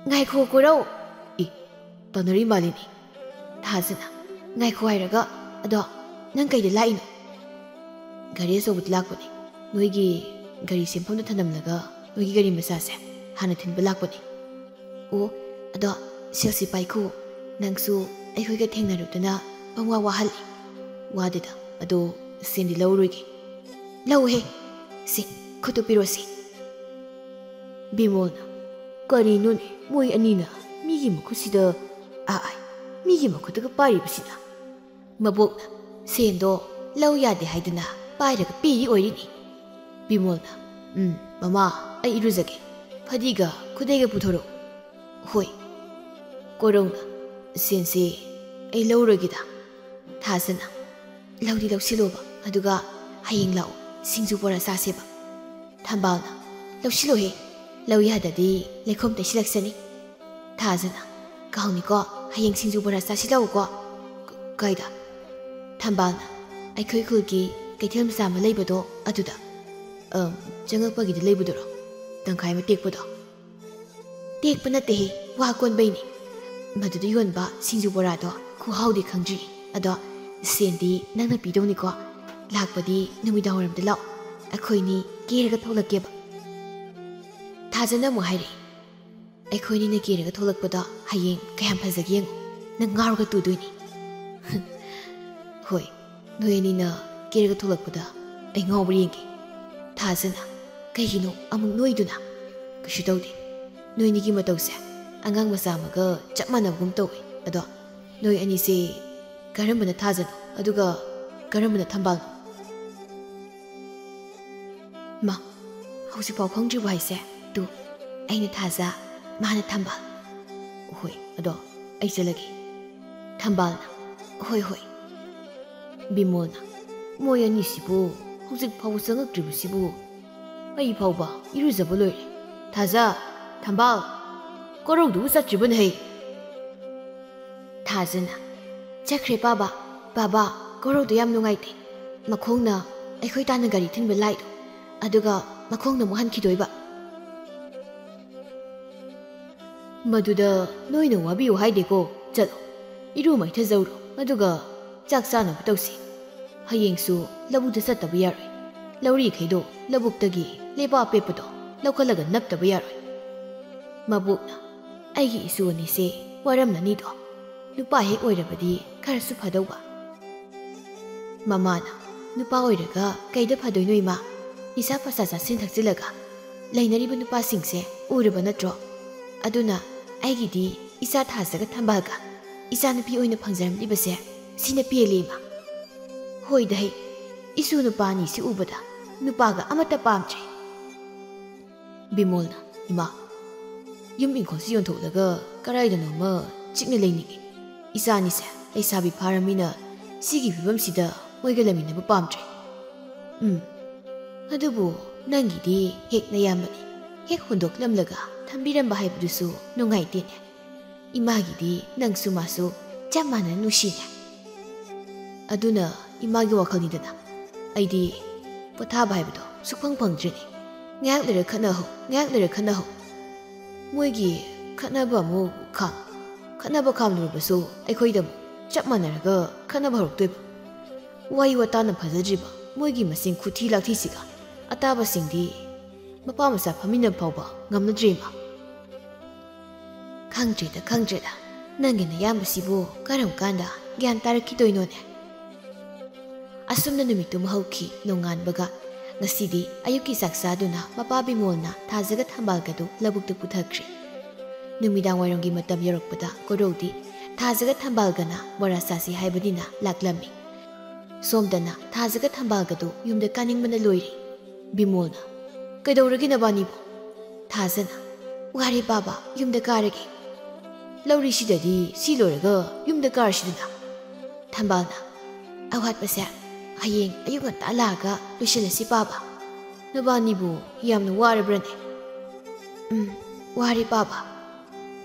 "ꯉꯥꯏꯈꯣ ꯀꯣꯔꯧ꯫" "ꯏ, ꯇꯥꯟꯅꯔꯤ ꯃꯥꯜꯂꯤꯅꯦ꯫" ꯊꯥꯖꯅ, "ꯉꯥꯏꯈꯣ ꯍꯥꯏꯔꯒ, ꯑꯗꯣ ꯅꯪ ꯀꯩꯗ ꯂꯥꯛꯏꯅꯣ?" "ꯒꯥꯔꯤ ꯑꯆꯧꯕꯗ ꯂꯥꯛꯄꯅꯦ꯫ ꯅꯣꯏꯒꯤ ꯒꯥꯔꯤ ꯁꯦꯝꯐꯝꯗ ꯊꯅꯝꯂꯒ ꯅꯣꯏꯒꯤ ꯒꯥꯔꯤ ꯃꯆꯥꯁꯦ ꯍꯥꯟꯅ ꯊꯤꯟꯕ ꯂꯥꯛꯄꯅꯦ꯫" "ꯑꯣ, ꯑꯗꯣ ꯁꯦꯜꯁꯤ ꯄꯥꯏꯈꯣ꯫ ꯅꯪꯁꯨ ꯑꯩꯈꯣꯏꯒ ꯊꯦꯡꯅꯔꯨꯗꯅ ꯄꯪꯋꯥ ꯋꯥꯍꯜꯂꯤ꯫" "ꯋꯥꯗꯦꯗ, ꯑꯗꯣ ꯁꯦꯟꯗꯤ ꯂꯧꯔꯣꯏꯒꯦ꯫" "ꯂꯧꯍꯦ꯫ ꯁꯤ, ꯈꯨꯠꯇꯨ ꯄꯤꯔꯣꯁꯤ꯫" ꯕꯤꯃꯣꯜꯅ, "ꯀꯔꯤꯅꯣꯅꯦ, ꯃꯣꯏ ꯑꯅꯤꯅ ꯃꯤꯒꯤ ꯃꯈꯨꯠꯁꯤꯗ, ꯑꯥ, ꯑꯥ, ꯃꯤꯒꯤ ꯃꯈꯨꯠꯇꯒ ꯄꯥꯏꯔꯤꯕꯁꯤꯅ?" ꯃꯕꯣꯛꯅ, "ꯁꯦꯟꯗꯣ ꯂꯧ ꯌꯥꯗꯦ ꯍꯥꯏꯗꯅ ꯄꯥꯏꯔꯒ ꯄꯤꯔꯤ ꯑꯣꯏꯔꯤꯅꯤ꯫" ꯕꯤꯃꯣꯜꯅ, "ꯎꯝ, ꯃꯃꯥ, ꯑꯩ ꯏꯔꯨꯖꯒꯦ꯫ ꯐꯗꯤꯒ ꯈꯨꯗꯩꯒ ꯄꯨꯊꯣꯔꯛꯎ꯫" "ꯍꯣꯏ꯫" ꯀꯣꯔꯧꯅ, "ꯁꯦꯟꯁꯦ ꯑꯩ ꯂꯧꯔꯒꯦꯗ꯫" ꯊꯥꯖꯅ, "ꯂꯧꯗꯤ ꯂꯧꯁꯤꯜꯂꯣꯕ, ꯑꯗꯨꯒ ꯍꯌꯦꯡ ꯂꯥꯛꯑꯣ, ꯁꯤꯡꯖꯨ ꯕꯣꯔꯥ ꯆꯥꯁꯦꯕ꯫" ꯊꯝꯕꯥꯜꯅ, "ꯂꯧꯁꯤꯜꯂꯣꯍꯦ, ꯂꯧ ꯌꯥꯗꯗꯤ ꯂꯩꯈꯣꯝ ꯇꯩꯁꯤꯜꯂꯛꯁꯅꯤ꯫" ꯊꯥꯖꯅ, "ꯀꯥꯎꯅꯤꯀꯣ, ꯍꯌꯦꯡ ꯁꯤꯡꯖꯨ ꯕꯣꯔꯥ ꯆꯥꯁꯤꯜꯂꯛꯎꯀꯣ꯫" "ꯀ-, ꯀꯥꯏꯗ?" ꯊꯝꯕꯥꯜꯅ, "ꯑꯩꯈꯣꯏ ꯈꯨꯜꯒꯤ ꯀꯩꯊꯦꯜ ꯃꯆꯥ ꯑꯃ ꯂꯩꯕꯗꯣ, ꯑꯗꯨꯗ꯫" "ꯑꯝ, ꯆꯪꯉꯛꯄꯒꯤꯗ ꯂꯩꯕꯗꯨꯔꯣ? ꯇꯪꯈꯥꯏ ꯑꯃ ꯇꯦꯛꯄꯗꯣ?" "ꯇꯦꯛꯄ ꯅꯠꯇꯦꯍꯦ, ꯋꯥ ꯀꯣꯟꯕꯩꯅꯦ꯫ ꯃꯗꯨꯗ ꯌꯣꯟꯕ ꯁꯤꯡꯖꯨ ꯕꯣꯔꯥꯗꯣ ꯈꯨꯍꯥꯎꯗꯤ ꯈꯪꯗ꯭ꯔꯤ꯫ ꯑꯗꯣ ꯁꯦꯟꯗꯤ ꯅꯪꯅ ꯄꯤꯗꯧꯅꯤꯀꯣ꯫ ꯂꯥꯛꯄꯗꯤ ꯅꯨꯃꯤꯗꯥꯡꯋꯥꯏꯔꯝꯗ ꯂꯥꯛꯑꯣ꯫ ꯑꯩꯈꯣꯏꯅꯤ ꯀꯦꯔꯒ ꯊꯣꯛꯂꯛꯀꯦꯕ꯫" ꯊꯥꯖꯅ ꯑꯃꯨꯛ ꯍꯥꯏꯔꯛꯏ, "ꯑꯩꯈꯣꯏꯅꯤꯅ ꯀꯦꯔꯒ ꯊꯣꯛꯂꯛꯄꯗꯣ ꯍꯌꯦꯡ ꯀꯌꯥꯝ ꯐꯖꯒꯦ ꯌꯦꯡꯉꯣ꯫ ꯅꯪ ꯉꯥꯎꯔꯒ ꯇꯨꯗꯣꯏꯅꯤ꯫" "ꯍꯣꯏ, ꯅꯣꯏ ꯑꯅꯤꯅ ꯀꯦꯔꯒ ꯊꯣꯛꯂꯛꯄꯗ ꯑꯩ ꯉꯥꯎꯕ꯭ꯔꯥ ꯌꯦꯡꯒꯦ꯫" ꯊꯥꯖꯅ, "ꯀꯩꯒꯤꯅꯣ ꯑꯃꯨꯛ ꯅꯣꯏꯗꯨꯅ?" "ꯀꯩꯁꯨ ꯇꯧꯗꯦ꯫ ꯅꯣꯏ ꯑꯅꯤꯒꯤ ꯃꯇꯧꯁꯦ ꯑꯉꯥꯡ ꯃꯆꯥ ꯑꯃꯒ ꯆꯞ ꯃꯥꯟꯅꯕꯒꯨꯝ ꯇꯧꯋꯦ꯫ ꯑꯗꯣ ꯅꯣꯏ ꯑꯅꯤꯁꯦ ꯀꯔꯝꯕꯅ ꯊꯥꯖꯅꯣ, ꯑꯗꯨꯒ ꯀꯔꯝꯕꯅ ꯊꯝꯕꯥꯜꯅꯣ?" "ꯃꯥ, ꯍꯧꯖꯤꯛꯐꯥꯎ ꯈꯪꯗ꯭ꯔꯤꯕꯣ ꯍꯥꯏꯁꯦ? ꯇꯨ, ꯑꯩꯅ ꯊꯥꯖ, ꯃꯥꯅ ꯊꯝꯕꯥꯜ꯫" "ꯍꯣꯏ, ꯑꯗꯣ "ꯑꯩ ꯆꯠꯂꯒꯦ꯫" ꯊꯝꯕꯥꯜꯅ, "ꯍꯣꯏ, ꯍꯣꯏ꯫" ꯕꯤꯃꯣꯜꯅ, "ꯃꯣꯏ ꯑꯅꯤꯁꯤꯕꯨ ꯍꯧꯖꯤꯛ ꯐꯥꯎꯕ ꯆꯪꯉꯛꯇ꯭ꯔꯤꯕꯁꯤꯕꯨ? ꯑꯩ ꯐꯥꯎꯕ ꯏꯔꯨꯖꯕ ꯂꯣꯏꯔꯦ꯫ ꯊꯥꯖ, ꯊꯝꯕꯥꯜ, ꯀꯣꯔꯧꯗꯨꯕꯨ ꯆꯠꯇ꯭ꯔꯤꯕꯅꯦ ꯍꯩ?" ꯊꯥꯖꯅ, "ꯆꯠꯈ꯭ꯔꯦ ꯄꯥꯕ꯫ ꯕꯥꯕꯥ, ꯀꯣꯔꯧꯗꯣ ꯌꯥꯝ ꯅꯨꯡꯉꯥꯏꯇꯦ꯫ ꯃꯈꯣꯡꯅ ꯑꯩꯈꯣꯏ ꯇꯥꯟꯅ ꯒꯥꯔꯤ ꯊꯤꯟꯕ ꯂꯥꯏꯗꯣ, ꯑꯗꯨꯒ ꯃꯈꯣꯡꯅ ꯑꯃꯨꯛ ꯍꯟꯈꯤꯗꯣꯏꯕ꯫" "ꯃꯗꯨꯗ ꯅꯣꯏꯅ ꯋꯥꯕꯤꯌꯨ ꯍꯥꯏꯗꯦꯀꯣ꯫ ꯆꯠꯂꯣ, ꯏꯔꯨ ꯃꯥꯏꯊꯖꯧꯔꯣ, ꯑꯗꯨꯒ ꯆꯥꯛ ꯆꯥꯅꯕ ꯇꯧꯁꯤ꯫ ꯍꯌꯦꯡꯁꯨ ꯂꯧꯕꯨꯛꯇ ꯆꯠꯇꯕ ꯌꯥꯔꯣꯏ꯫ ꯂꯧꯔꯤꯈꯩꯗꯣ ꯂꯧꯕꯨꯛꯇꯒꯤ ꯂꯩꯕꯥꯛ ꯑꯄꯦꯠꯄꯗꯣ ꯂꯧꯈꯠꯂꯒ ꯅꯞꯇꯕ ꯌꯥꯔꯣꯏ꯫" ꯃꯕꯣꯛꯅ, "ꯑꯩꯒꯤ ꯏꯁꯨ ꯑꯅꯤꯁꯦ ꯋꯥꯔꯝꯂꯅꯤꯗꯣ꯫ ꯅꯨꯄꯥ ꯍꯦꯛ ꯑꯣꯏꯔꯕꯗꯤ ꯈꯔꯁꯨ ꯐꯗꯧꯕ꯫" ꯃꯃꯥꯅ, "ꯅꯨꯄꯥ ꯑꯣꯏꯔꯒ ꯀꯩꯗ ꯐꯗꯣꯏꯅꯣ ꯏꯃꯥ? ꯅꯤꯁꯥ ꯄꯁꯥ ꯆꯥꯁꯤꯟ ꯊꯛꯆꯤꯜꯂꯒ ꯂꯩꯅꯔꯤꯕ ꯅꯨꯄꯥꯁꯤꯡꯁꯦ ꯎꯔꯕ ꯅꯠꯇ꯭ꯔꯣ? ꯑꯗꯨꯅ ꯑꯩꯒꯤꯗꯤ ꯏꯆꯥ ꯊꯥꯖꯒ ꯊꯝꯕꯥꯜꯒ ꯏꯆꯥꯅꯨꯄꯤ ꯑꯣꯏꯅ ꯐꯪꯖꯔꯝꯂꯤꯕꯁꯦ ꯁꯤꯅ ꯄꯦꯜꯂꯤ ꯏꯃꯥ꯫ ꯍꯣꯏꯗ ꯍꯩ, ꯏꯁꯨ ꯅꯨꯄꯥ ꯑꯅꯤꯁꯤ ꯎꯕꯗ ꯅꯨꯄꯥꯒ ꯑꯃꯠꯇ ꯄꯥꯝꯗ꯭ꯔꯦ꯫" ꯕꯤꯃꯣꯜꯅ, "ꯏꯃꯥ, ꯌꯨꯝ ꯏꯪꯈꯣꯜꯁꯤ ꯌꯣꯟꯊꯣꯛꯂꯒ ꯀꯔꯥꯏꯗꯅꯣꯃ ꯆꯤꯛꯅ ꯂꯩꯅꯤꯡꯉꯤ꯫ ꯏꯆꯥꯅꯤꯁꯦ ꯂꯩꯁꯥꯕꯤ ꯐꯥꯔꯃꯤꯅ ꯁꯤꯒꯤ ꯐꯤꯕꯝꯁꯤꯗ ꯃꯣꯏꯒ ꯂꯩꯃꯤꯟꯅꯕ ꯄꯥꯝꯗ꯭ꯔꯦ꯫" "ꯎꯝ, ꯑꯗꯨꯕꯨ ꯅꯪꯒꯤꯗꯤ ꯍꯦꯛ ꯅꯌꯥꯝꯕꯅꯤ, ꯍꯦꯛ ꯍꯨꯟꯗꯣꯛꯂꯝꯂꯒ ꯊꯝꯕꯤꯔꯝꯕ ꯍꯥꯏꯕꯗꯨꯁꯨ ꯅꯨꯡꯉꯥꯏꯇꯦꯅꯦ꯫ ꯏꯃꯥꯒꯤꯗꯤ ꯅꯪꯁꯨ ꯃꯥꯁꯨ ꯆꯞ ꯃꯥꯟꯅꯅ ꯅꯨꯡꯁꯤꯅꯦ꯫ ꯑꯗꯨꯅ ꯏꯃꯥꯒꯤ ꯋꯥꯈꯜꯅꯤꯗꯅ꯫ ꯑꯩꯗꯤ ꯄꯣꯊꯥꯕ ꯍꯥꯏꯕꯗꯣ ꯁꯨꯛꯐꯪ ꯐꯪꯗ꯭ꯔꯤꯅꯦ꯫ ꯉꯥꯏꯍꯥꯛ ꯂꯩꯔ ꯈꯠꯅꯍꯧ, ꯉꯥꯏꯍꯥꯛ ꯂꯩꯔ ꯈꯠꯅꯍꯧ꯫ ꯃꯣꯏꯒꯤ ꯈꯠꯅꯕ ꯑꯃꯨꯛ ꯈꯥꯝ, ꯈꯠꯅꯕ ꯈꯥꯝꯂꯨꯔꯕꯁꯨ ꯑꯩꯈꯣꯏꯗ ꯑꯃꯨꯛ ꯆꯞ ꯃꯥꯟꯅꯔꯒ ꯈꯠꯅꯕ ꯍꯧꯔꯛꯇꯣꯏꯕ꯫ ꯋꯥꯔꯤ ꯋꯥꯇꯥꯅ ꯐꯖꯗ꯭ꯔꯤꯕ ꯃꯣꯏꯒꯤ ꯃꯆꯤꯟ ꯈꯨꯊꯤ ꯂꯥꯛꯊꯤꯁꯤꯒ ꯑꯇꯥꯕꯁꯤꯡꯗꯤ ꯃꯄꯥ ꯃꯆꯥ ꯐꯝꯃꯤꯟꯅꯕ ꯐꯥꯎꯕ ꯉꯝꯅꯗ꯭ꯔꯦ ꯏꯃꯥ꯫ ꯈꯪꯗ꯭ꯔꯦꯗ, ꯈꯪꯗ꯭ꯔꯦꯗ, ꯅꯪꯒꯤ ꯅꯌꯥꯝꯕꯁꯤꯕꯨ ꯀꯔꯝ ꯀꯥꯟꯗ ꯒ꯭ꯌꯥꯟ ꯇꯥꯔꯛꯈꯤꯗꯣꯏꯅꯣꯅꯦ?" ꯑꯁꯨꯝꯅ ꯅꯨꯃꯤꯠꯇꯨꯃ ꯍꯧꯈꯤ꯫ ꯅꯣꯡꯉꯥꯟꯕꯒ ꯉꯁꯤꯗꯤ ꯑꯌꯨꯛꯀꯤ ꯆꯥꯛ ꯆꯥꯗꯨꯅ ꯃꯄꯥ ꯕꯤꯃꯣꯜꯅ ꯊꯥꯖꯒ ꯊꯝꯕꯥꯜꯒꯗꯨ ꯂꯧꯕꯨꯛꯇ ꯄꯨꯊꯈ꯭ꯔꯦ꯫ ꯅꯨꯃꯤꯗꯥꯡ ꯋꯥꯏꯔꯝꯒꯤ ꯃꯇꯝ ꯌꯧꯔꯛꯄꯗ ꯀꯣꯔꯧꯗꯤ ꯊꯥꯖꯒ ꯊꯝꯕꯥꯜꯒꯅ ꯕꯣꯔꯥ ꯆꯥꯁꯤ ꯍꯥꯏꯕꯅꯤꯅ ꯂꯥꯛꯂꯝꯃꯤ꯫ ꯁꯣꯝꯗꯅ ꯊꯥꯖꯒ ꯊꯝꯕꯥꯜꯒꯗꯨ ꯌꯨꯝꯗ ꯀꯥꯅꯤꯡꯕꯅ ꯂꯣꯏꯔꯦ꯫ ꯕꯤꯃꯣꯜꯅ, "ꯀꯩꯗꯧꯔꯒꯦ ꯅꯕꯥꯅꯤꯕꯨ?" ꯊꯥꯖꯅ, "ꯋꯥꯔꯦ ꯕꯥꯕꯥ, ꯌꯨꯝꯗ ꯀꯥꯔꯒꯦ꯫" ꯂꯧꯔꯤꯁꯤꯗꯗꯤ ꯁꯤ ꯂꯣꯏꯔꯒ ꯌꯨꯝꯗ ꯀꯥꯔꯁꯤꯗꯅ꯫ ꯊꯝꯕꯥꯜꯅ, "ꯑꯋꯥꯠꯄꯁꯦ ꯍꯌꯦꯡ ꯑꯌꯨꯛ ꯉꯟꯇꯥ ꯂꯥꯛꯑꯒ ꯂꯣꯏꯁꯤꯜꯂꯁꯤ ꯄꯥꯕ꯫ ꯅꯕꯥꯅꯤꯕꯨ ꯌꯥꯝꯅ ꯋꯥꯔꯕ꯭ꯔꯅꯦ?" "ꯎꯝ, ꯋꯥꯔꯦ ꯄꯥꯕ꯫"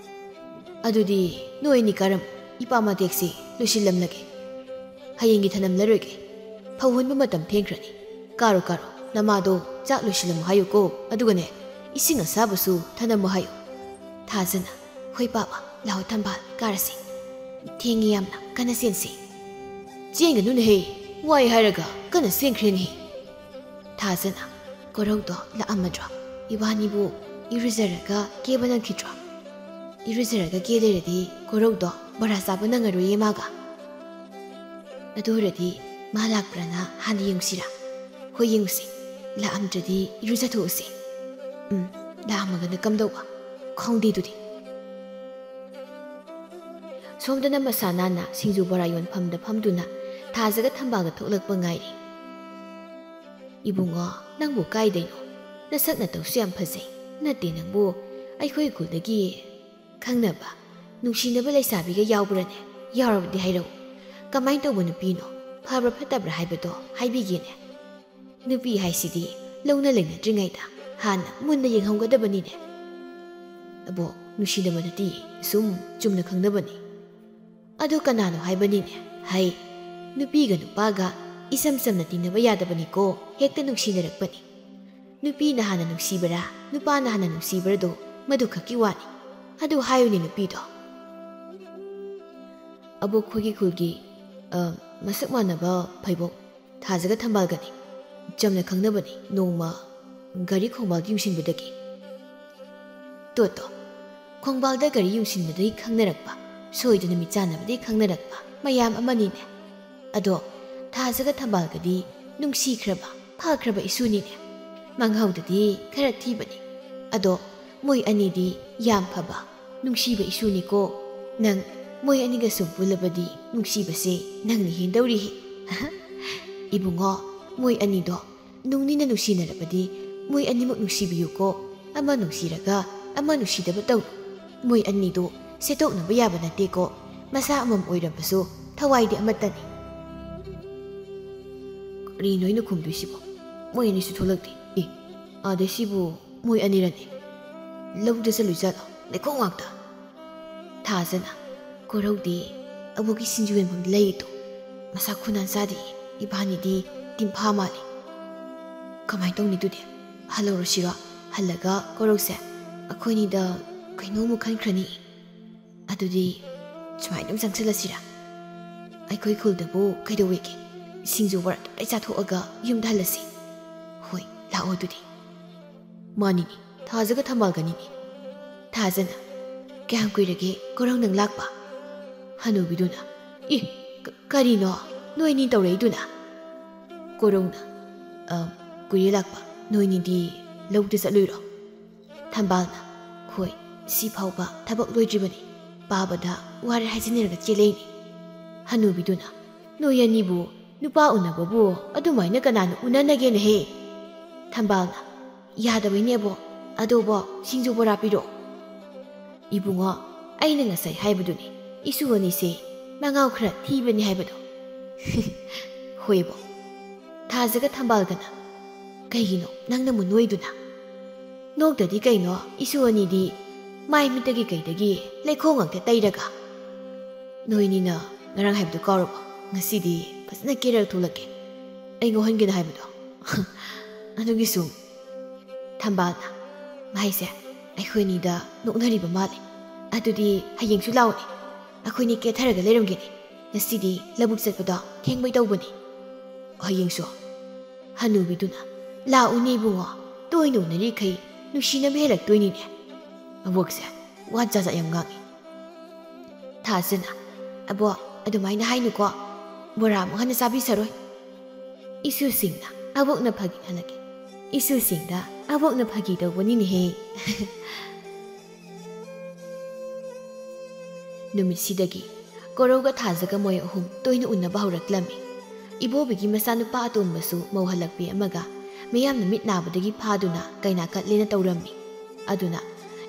"ꯑꯗꯨꯗꯤ ꯅꯣꯏ ꯑꯅꯤ ꯀꯥꯔꯝ, ꯏꯄꯥ ꯃꯇꯦꯛꯁꯤ ꯂꯣꯏꯁꯤꯜꯂꯝꯂꯒꯦ꯫ ꯍꯌꯦꯡꯒꯤ ꯊꯅꯝꯂꯔꯣꯏꯒꯦ꯫ ꯐꯧ ꯍꯨꯟꯕ ꯃꯇꯝ ꯊꯦꯡꯈ꯭ꯔꯅꯤ꯫ ꯀꯥꯔꯣ, ꯀꯥꯔꯣ, ꯅꯃꯥꯗꯣ ꯆꯥꯛ ꯂꯣꯏꯁꯤꯜꯂꯝꯃꯨ ꯍꯥꯏꯌꯨꯀꯣ, ꯑꯗꯨꯒꯅꯦ, ꯏꯁꯤꯡ ꯑꯁꯥꯕꯁꯨ ꯊꯅꯝꯃꯨ ꯍꯥꯏꯌꯨ꯫" ꯊꯥꯖꯅ, "ꯍꯣꯏ ꯄꯥꯕ, ꯂꯥꯛꯑꯣ ꯊꯝꯕꯥꯜ, ꯀꯥꯔꯁꯤ꯫ ꯊꯦꯡꯉꯤ ꯌꯥꯝꯅ, ꯀꯟꯅ ꯆꯦꯟꯁꯤ꯫" "ꯆꯦꯟꯒꯅꯨꯅꯦꯍꯦ, ꯋꯥꯏ ꯍꯥꯏꯔꯒ ꯀꯟꯅ ꯆꯦꯟꯈ꯭ꯔꯦꯅꯦꯍꯦ꯫" ꯊꯥꯖꯅ, "ꯀꯣꯔꯧꯗꯣ ꯂꯥꯛꯑꯝꯃꯗ꯭ꯔꯣ? ꯏꯕꯥꯅꯤꯕꯨ ꯏꯔꯨꯖꯔꯒ ꯀꯦꯕ ꯅꯪꯈꯤꯗ꯭ꯔꯣ? ꯏꯔꯨꯖꯔꯒ ꯀꯦ ꯂꯩꯔꯗꯤ ꯀꯣꯔꯧꯗꯣ ꯕꯣꯔꯥ ꯆꯥꯕ ꯅꯪꯉꯔꯣꯏꯌꯦ ꯃꯥꯒ꯫ ꯑꯗꯨ ꯑꯣꯏꯔꯗꯤ ꯃꯥ ꯂꯥꯛꯄ꯭ꯔꯥꯅ ꯍꯥꯟꯅ ꯌꯦꯡꯁꯤꯔꯥ?" "ꯍꯣꯏ, ꯌꯦꯡꯉꯨꯁꯤ꯫ ꯂꯥꯛꯑꯝꯗ꯭ꯔꯗꯤ ꯏꯔꯨꯖꯊꯣꯛꯎꯁꯤ꯫" "ꯎꯝ, ꯂꯥꯛꯑꯝꯃꯒꯅ ꯀꯝꯗꯧꯕ? ꯈꯪꯗꯦꯗꯨꯗꯤ꯫" ꯁꯣꯝꯗꯅ ꯃꯁꯥ ꯅꯥꯟꯅ ꯁꯤꯡꯖꯨ ꯕꯣꯔꯥ ꯌꯣꯟꯐꯝꯗ ꯐꯝꯗꯨꯅ ꯊꯥꯖꯒ ꯊꯝꯕꯥꯜꯒ ꯊꯣꯛꯂꯛꯄ ꯉꯥꯏꯔꯤ꯫ "ꯏꯕꯨꯡꯉꯣ, ꯅꯪꯕꯨ ꯀꯥꯏꯗꯩꯅꯣ? ꯅꯁꯛ ꯅꯇꯧꯁꯨ ꯌꯥꯝ ꯐꯖꯩ꯫ ꯅꯠꯇꯦ ꯅꯪꯕꯨ ꯑꯩꯈꯣꯏ ꯈꯨꯜꯗꯒꯤ ꯈꯪꯅꯕ, ꯅꯨꯡꯁꯤꯅꯕ ꯂꯩꯁꯥꯕꯤꯒ ꯌꯥꯎꯕ꯭ꯔꯅꯦ? ꯌꯥꯎꯔꯕꯗꯤ ꯍꯥꯏꯔꯛꯎ꯫ ꯀꯃꯥꯏꯅ ꯇꯧꯕ ꯅꯨꯄꯤꯅꯣ? ꯐꯕ꯭ꯔꯥ ꯐꯠꯇꯕ꯭ꯔꯥ ꯍꯥꯏꯕꯗꯣ ꯍꯥꯏꯕꯤꯒꯦꯅꯦ꯫" "ꯅꯨꯄꯤ ꯍꯥꯏꯁꯤꯗꯤ ꯂꯧꯅ ꯂꯩꯅꯗ꯭ꯔꯤꯉꯩꯗ ꯍꯥꯟꯅ ꯃꯨꯟꯅ ꯌꯦꯡꯍꯧꯒꯗꯕꯅꯤꯅꯦ꯫" "ꯑꯕꯣꯛ, ꯅꯨꯡꯁꯤꯅꯕꯗꯨꯗꯤ ꯁꯨꯝ ꯆꯨꯝꯅ ꯈꯪꯅꯕꯅꯤ꯫" "ꯑꯗꯨ ꯀꯅꯥꯅꯣ ꯍꯥꯏꯕꯅꯤꯅꯦ? ꯍꯩ, ꯅꯨꯄꯤꯒ ꯅꯨꯄꯥꯒ ꯏꯆꯝ ꯆꯝꯅ ꯇꯤꯟꯅꯕ ꯌꯥꯗꯕꯅꯤꯀꯣ, ꯍꯦꯛꯇ ꯅꯨꯡꯁꯤꯅꯔꯛꯄꯅꯤ꯫ ꯅꯨꯄꯤꯅ ꯍꯥꯟꯅ ꯅꯨꯡꯁꯤꯕ꯭ꯔꯥ, ꯅꯨꯄꯥꯅ ꯍꯥꯟꯅ ꯅꯨꯡꯁꯤꯕ꯭ꯔꯥꯗꯣ, ꯃꯗꯨ ꯈꯛꯀꯤ ꯋꯥꯅꯤ꯫ ꯑꯗꯨ ꯍꯥꯏꯌꯨꯅꯦ ꯅꯨꯄꯤꯗꯣ꯫" "ꯑꯕꯣꯛ ꯈꯣꯏꯒꯤ ꯈꯨꯜꯒꯤ, ꯑ, ꯃꯁꯛ ꯃꯥꯟꯅꯕ ꯐꯩꯕꯣꯛ ꯊꯥꯖꯒ ꯊꯝꯕꯥꯜꯒꯅꯤ꯫ ꯆꯝꯅ ꯈꯪꯅꯕꯅꯤ, ꯅꯣꯡꯃ ꯒꯥꯔꯤ ꯈꯣꯡꯕꯥꯜꯗ ꯌꯨꯡꯁꯤꯟꯕꯗꯒꯤ꯫" "ꯇꯣ, ꯇꯣ, ꯈꯣꯡꯕꯥꯜꯗ ꯒꯥꯔꯤ ꯌꯨꯡꯁꯤꯟꯕꯗꯒꯤ ꯈꯪꯅꯔꯛꯄ, ꯁꯣꯏꯗꯅ ꯃꯤꯠ ꯆꯥꯟꯅꯕꯗꯒꯤ ꯈꯪꯅꯔꯛꯄ ꯃꯌꯥꯝ ꯑꯃꯅꯤꯅꯦ꯫ ꯑꯗꯣ ꯊꯥꯖꯒ ꯊꯝꯕꯥꯜꯒꯗꯤ ꯅꯨꯡꯁꯤꯈ꯭ꯔꯕ, ꯐꯈ꯭ꯔꯕ ꯏꯁꯨꯅꯤꯅꯦ꯫ ꯃꯪꯍꯧꯗꯗꯤ ꯈꯔ ꯊꯤꯕꯅꯤ꯫ ꯑꯗꯣ ꯃꯣꯏ ꯑꯅꯤꯗꯤ ꯌꯥꯝ ꯐꯕ, ꯅꯨꯡꯁꯤꯕ ꯏꯁꯨꯅꯤꯀꯣ꯫ ꯅꯪ ꯃꯣꯏ ꯑꯅꯤꯒ ꯁꯨꯝ ꯄꯨꯜꯂꯕꯗꯤ ꯅꯨꯡꯁꯤꯕꯁꯦ ꯅꯪꯅ ꯍꯦꯟꯗꯧꯔꯤꯍꯦ꯫" "ꯏꯕꯨꯡꯉꯣ, ꯃꯣꯏ ꯑꯅꯤꯗꯣ ꯅꯨꯡꯅꯤꯅ ꯅꯨꯡꯁꯤꯅꯔꯕꯗꯤ ꯃꯣꯏ ꯑꯅꯤꯃꯛ ꯅꯨꯡꯁꯤꯕꯤꯌꯨꯀꯣ꯫ ꯑꯃ ꯅꯨꯡꯁꯤꯔꯒ ꯑꯃ ꯅꯨꯡꯁꯤꯗꯕ ꯇꯧ꯫ ꯃꯣꯏ ꯑꯅꯤꯗꯣ ꯁꯦꯠꯇꯣꯛꯅꯕ ꯌꯥꯕ ꯅꯠꯇꯦꯀꯣ꯫ ꯃꯁꯥ ꯑꯃꯃꯝ ꯑꯣꯏꯔꯕꯁꯨ ꯊꯋꯥꯏꯗꯤ ꯑꯃꯠꯇꯅꯤ꯫ ꯀꯔꯤꯅꯣ ꯑꯩꯅ ꯈꯨꯝꯗꯣꯏꯁꯤꯕꯣ? ꯃꯣꯏ ꯑꯅꯤꯁꯨ ꯊꯣꯛꯂꯛꯇꯦ꯫ ꯑꯦ, ꯑꯥꯗ ꯁꯤꯕꯨ ꯃꯣꯏ ꯑꯅꯤꯔꯅꯦ? ꯂꯧꯗ ꯆꯠꯂꯨꯏ ꯖꯥꯠꯂꯣ? ꯂꯩꯈꯣꯝ ꯉꯥꯛꯇ꯫ ꯊꯥꯖꯅ, ꯀꯣꯔꯧꯗꯤ ꯑꯕꯣꯛꯀꯤ ꯁꯤꯡꯖꯨ ꯌꯣꯟꯐꯝꯗ ꯂꯩꯔꯤꯗꯣ꯫ ꯃꯁꯥ ꯈꯨꯅꯥꯟ ꯆꯥꯗꯦ꯫ ꯏꯕꯥꯅꯤꯗꯤ ꯇꯤꯝꯐꯥ ꯃꯥꯜꯂꯤ꯫ ꯀꯃꯥꯏꯅ ꯇꯧꯅꯤ ꯑꯗꯨꯗꯤ? ꯍꯜꯂꯧꯔꯁꯤꯔꯣ? ꯍꯜꯂꯒ ꯀꯣꯔꯧꯁꯦ ꯑꯩꯈꯣꯏꯅꯤꯗ ꯀꯩꯅꯣꯃꯨꯛ ꯈꯟꯈ꯭ꯔꯅꯤ꯫ ꯑꯗꯨꯗꯤ ꯁꯨꯃꯥꯏꯅ ꯑꯗꯨꯝ ꯆꯪꯁꯤꯜꯂꯁꯤꯔꯥ? ꯑꯩꯈꯣꯏ ꯈꯨꯜꯗꯕꯨ ꯀꯩꯗꯧꯋꯦꯒꯦ? ꯁꯤꯡꯖꯨ ꯕꯣꯔꯥ ꯇꯞꯇꯥꯏ ꯆꯥꯊꯣꯛꯑꯒ ꯌꯨꯝꯗ ꯍꯜꯂꯁꯤ꯫ ꯍꯣꯏ, ꯂꯥꯛꯑꯣ ꯑꯗꯨꯗꯤ꯫ ꯃꯥꯅꯤꯅꯦ, ꯊꯥꯖꯒ ꯊꯝꯕꯥꯜꯒꯅꯤꯅꯦ꯫ ꯊꯥꯖꯅ, "ꯀꯌꯥꯝ ꯀꯨꯏꯔꯒꯦ ꯀꯣꯔꯧ ꯅꯪ ꯂꯥꯛꯄ?" ꯍꯅꯨꯕꯤꯗꯨꯅ, "ꯏ, ꯀ-, ꯀꯔꯤꯅꯣ? ꯅꯣꯏꯅꯤ ꯇꯧꯔꯛꯏꯗꯨꯅ?" ꯀꯣꯔꯧꯅ, "ꯑ, ꯀꯨꯏꯔꯦ ꯂꯥꯛꯄ꯫ ꯅꯣꯏꯅꯤꯗꯤ ꯂꯧꯗ ꯆꯠꯂꯨꯏꯔꯣ?" ꯊꯝꯕꯥꯜꯅ, "ꯍꯣꯏ, ꯁꯤ ꯐꯥꯎꯕ ꯊꯕꯛ ꯂꯣꯏꯗ꯭ꯔꯤꯕꯅꯤ꯫ ꯄꯥꯕꯗ ꯋꯥꯔꯦ ꯍꯥꯏꯖꯤꯟꯅꯔꯒ ꯆꯦꯜꯂꯛꯏꯅꯤ꯫" ꯍꯅꯨꯕꯤꯗꯨꯅ, "ꯅꯣꯏ ꯑꯅꯤꯕꯨ ꯅꯨꯄꯥ ꯎꯅꯕꯕꯨ ꯑꯗꯨꯃꯥꯏꯅ ꯀꯅꯥꯅ ꯎꯅꯅꯒꯦꯅꯦꯍꯦ?" ꯊꯝꯕꯥꯜꯅ, "ꯌꯥꯗꯕꯩꯅꯦꯕꯣ꯫ ꯑꯗꯣꯕꯣ, ꯁꯤꯡꯖꯨ ꯕꯣꯔꯥ ꯄꯤꯔꯛꯑꯣ꯫" "ꯏꯕꯨꯡꯉꯣ, ꯑꯩꯅ ꯉꯁꯥꯏ ꯍꯥꯏꯕꯗꯨꯅꯤ, ꯏꯁꯨ ꯑꯅꯤꯁꯦ ꯃꯉꯥꯎ ꯈꯔ ꯊꯤꯕꯅꯤ ꯍꯥꯏꯕꯗꯣ꯫" "ꯍꯣꯏꯕꯣ꯫" ꯊꯥꯖꯒ ꯊꯝꯕꯥꯜꯒꯅ, "ꯀꯩꯒꯤꯅꯣ ꯅꯪꯅ ꯃꯨꯟ ꯅꯣꯏꯗꯨꯅ?" "ꯅꯣꯛꯇꯗꯤ ꯀꯩꯅꯣ, ꯏꯁꯨ ꯑꯅꯤꯗꯤ ꯃꯥꯏ ꯃꯤꯠꯇꯒꯤ ꯀꯩꯗꯒꯤ ꯂꯩꯈꯣꯝ ꯉꯥꯛꯇ ꯇꯩꯔꯒ꯫" "ꯅꯣꯏꯅꯤꯅ ꯉꯔꯥꯡ ꯍꯥꯏꯕꯗꯨ ꯀꯥꯎꯔꯕꯣ? ꯉꯁꯤꯗꯤ ꯐꯖꯅ ꯀꯦꯔꯒ ꯊꯣꯛꯂꯛꯀꯦ꯫ ꯑꯩ ꯉꯧꯍꯟꯒꯦꯅ ꯍꯥꯏꯕꯗꯣ꯫" "ꯑꯗꯨꯒꯤꯁꯨ?" ꯊꯝꯕꯥꯜꯅ, "ꯃꯥꯏꯁꯦ ꯑꯩꯈꯣꯏꯅꯤꯗ ꯅꯣꯛꯅꯔꯤꯕ ꯃꯥꯜꯂꯦ꯫ ꯑꯗꯨꯗꯤ ꯍꯌꯦꯡꯁꯨ ꯂꯥꯛꯑꯣꯅꯦ꯫ ꯑꯩꯈꯣꯏꯅꯤ ꯀꯦꯊꯔꯒ ꯂꯩꯔꯝꯒꯦꯅꯦ꯫ ꯉꯁꯤꯗꯤ ꯂꯧꯕꯨꯛ ꯆꯠꯄꯗꯣ ꯊꯦꯡꯕꯩ ꯇꯧꯕꯅꯤ꯫" "ꯍꯌꯦꯡꯁꯨ?" ꯍꯅꯨꯕꯤꯗꯨꯅ, "ꯂꯥꯛꯎꯅꯦ ꯏꯕꯨꯡꯉꯣ, ꯇꯣꯏꯅ ꯎꯅꯔꯤꯈꯩ ꯅꯨꯡꯁꯤꯅꯕ ꯍꯦꯜꯂꯛꯇꯣꯏꯅꯤꯅꯦ꯫" ꯑꯕꯣꯛꯁꯦ ꯋꯥ ꯖꯥꯠ ꯖꯥꯠ ꯌꯥꯝ ꯉꯥꯡꯉꯤ꯫ ꯊꯥꯖꯅ, "ꯑꯕꯣꯛ, ꯑꯗꯨꯃꯥꯏꯅ ꯍꯥꯏꯅꯨꯀꯣ, ꯕꯣꯔꯥ ꯑꯃꯨꯛ ꯍꯟꯅ ꯆꯥꯕꯤꯁꯔꯣꯏ꯫" ꯏꯁꯨꯁꯤꯡꯅ ꯑꯕꯣꯛꯅ ꯐꯥꯒꯤ ꯈꯜꯂꯛꯀꯦ꯫ ꯏꯁꯨꯁꯤꯡꯗ ꯑꯕꯣꯛꯅ ꯐꯥꯒꯤ ꯇꯧꯕꯅꯤꯅꯦꯍꯦ꯫ ꯅꯨꯃꯤꯠꯁꯤꯗꯒꯤ ꯀꯣꯔꯧꯒ ꯊꯥꯖꯒ ꯃꯣꯏ ꯑꯍꯨꯝ ꯇꯣꯏꯅ ꯎꯅꯕ ꯍꯧꯔꯛꯂꯝꯃꯤ꯫ ꯏꯕꯣꯕꯤꯒꯤ ꯃꯆꯥꯅꯨꯄꯥ ꯑꯇꯣꯝꯕꯁꯨ ꯃꯧ ꯍꯜꯂꯛꯄꯤ ꯑꯃꯒ ꯃꯤꯌꯥꯝꯅ ꯃꯤꯠ ꯅꯥꯕꯗꯒꯤ ꯐꯥꯗꯨꯅ ꯀꯩꯅꯥ ꯀꯠꯂꯦꯅ ꯇꯧꯔꯝꯃꯤ꯫ ꯑꯗꯨꯅ